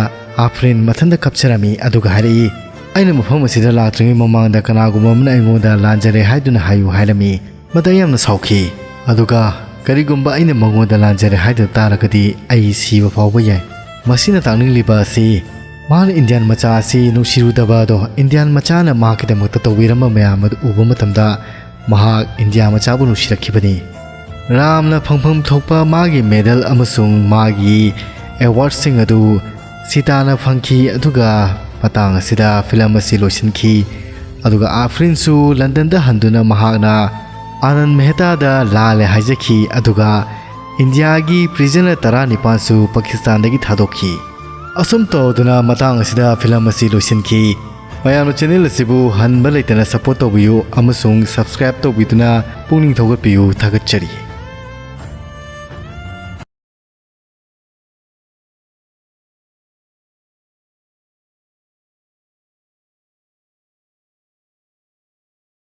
ꯑꯥꯐ꯭ꯔꯤꯟ ꯃꯊꯟꯇ ꯀꯞꯆꯔꯝꯃꯤ, ꯑꯗꯨꯒ ꯍꯥꯏꯔꯛꯏ, "ꯑꯩꯅ ꯃꯐꯝ ꯑꯁꯤꯗ ꯂꯥꯛꯇ꯭ꯔꯤꯉꯩ ꯃꯃꯥꯡꯗ ꯀꯅꯥꯒꯨꯝꯕ ꯑꯃꯅ ꯑꯩꯉꯣꯟꯗ ꯂꯥꯟꯖꯔꯦ ꯍꯥꯏꯗꯨꯅ ꯍꯥꯏꯌꯨ" ꯍꯥꯏꯔꯝꯃꯤ꯫ ꯃꯗ ꯑꯩ ꯌꯥꯝꯅ ꯁꯥꯎꯈꯤ꯫ ꯑꯗꯨꯒ ꯀꯔꯤꯒꯨꯝꯕ ꯑꯩꯅ ꯃꯉꯣꯟꯗ ꯂꯥꯟꯖꯔꯦ ꯍꯥꯏꯗꯨꯅ ꯇꯥꯔꯒꯗꯤ ꯑꯩ ꯁꯤꯕ ꯐꯥꯎꯕ ꯌꯥꯏ꯫ ꯃꯁꯤꯅ ꯇꯥꯛꯅꯤꯡꯂꯤꯕ ꯑꯁꯤ ꯃꯍꯥꯛꯅ ꯏꯟꯗꯤꯌꯥꯟ ꯃꯆꯥ ꯑꯁꯤ ꯅꯨꯡꯁꯤꯔꯨꯗꯕ ꯑꯗꯣ ꯏꯟꯗꯤꯌꯥꯟ ꯃꯆꯥꯅ ꯃꯍꯥꯛꯀꯤꯗꯃꯛꯇ ꯇꯧꯕꯤꯔꯝꯕ ꯃꯌꯥꯝ ꯑꯗꯨ ꯎꯕ ꯃꯇꯝꯗ ꯃꯍꯥꯛ ꯏꯟꯗꯤꯌꯥ ꯃꯆꯥꯕꯨ ꯅꯨꯡꯁꯤꯔꯛꯈꯤꯕꯅꯤ꯫ ꯔꯥꯝꯅ ꯐꯪꯐꯝ ꯊꯣꯛꯄ ꯃꯥꯒꯤ ꯃꯦꯗꯜ ꯑꯃꯁꯨꯡ ꯃꯥꯒꯤ ꯑꯦꯋꯥꯔꯗꯁꯤꯡ ꯑꯗꯨ ꯁꯤꯇꯥꯅ ꯐꯪꯈꯤ꯫ ꯑꯗꯨꯒ ꯃꯇꯥꯡ ꯑꯁꯤꯗ ꯐꯤꯂꯝ ꯑꯁꯤ ꯂꯣꯏꯁꯤꯟꯈꯤ꯫ ꯑꯗꯨꯒ ꯑꯥꯐ꯭ꯔꯤꯟꯁꯨ ꯂꯟꯗꯟꯗ ꯍꯟꯗꯨꯅ ꯃꯍꯥꯛꯅ ꯑꯥꯅꯟ ꯃꯦꯍꯇꯥꯗ ꯂꯥꯜꯂꯦ ꯍꯥꯏꯖꯈꯤ꯫ ꯑꯗꯨꯒ ꯏꯟꯗꯤꯌꯥꯒꯤ ꯄ꯭ꯔꯤꯖꯅꯔ ꯇꯔꯥꯅꯤꯄꯥꯟꯁꯨ ꯄꯥꯀꯤꯁꯇꯥꯟꯗꯒꯤ ꯊꯥꯗꯣꯛꯈꯤ꯫ ꯑꯁꯨꯝ ꯇꯧꯗꯨꯅ ꯃꯇꯥꯡ ꯑꯁꯤꯗ ꯐꯤꯂꯝ ꯑꯁꯤ ꯂꯣꯏꯁꯤꯟꯈꯤ꯫ ꯃꯌꯥꯝꯅ ꯆꯦꯅꯦꯜ ꯑꯁꯤꯕꯨ ꯍꯟꯕ ꯂꯩꯇꯅ ꯁꯄꯣꯔꯠ ꯇꯧꯕꯤꯌꯨ ꯑꯃꯁꯨꯡ ꯁꯕꯁꯀ꯭ꯔꯥꯏꯕ ꯇꯧꯕꯤꯗꯨꯅ ꯄꯨꯛꯅꯤꯡ ꯊꯧꯒꯠꯄꯤꯌꯨ꯫ ꯊꯥꯒꯠꯆꯔꯤ꯫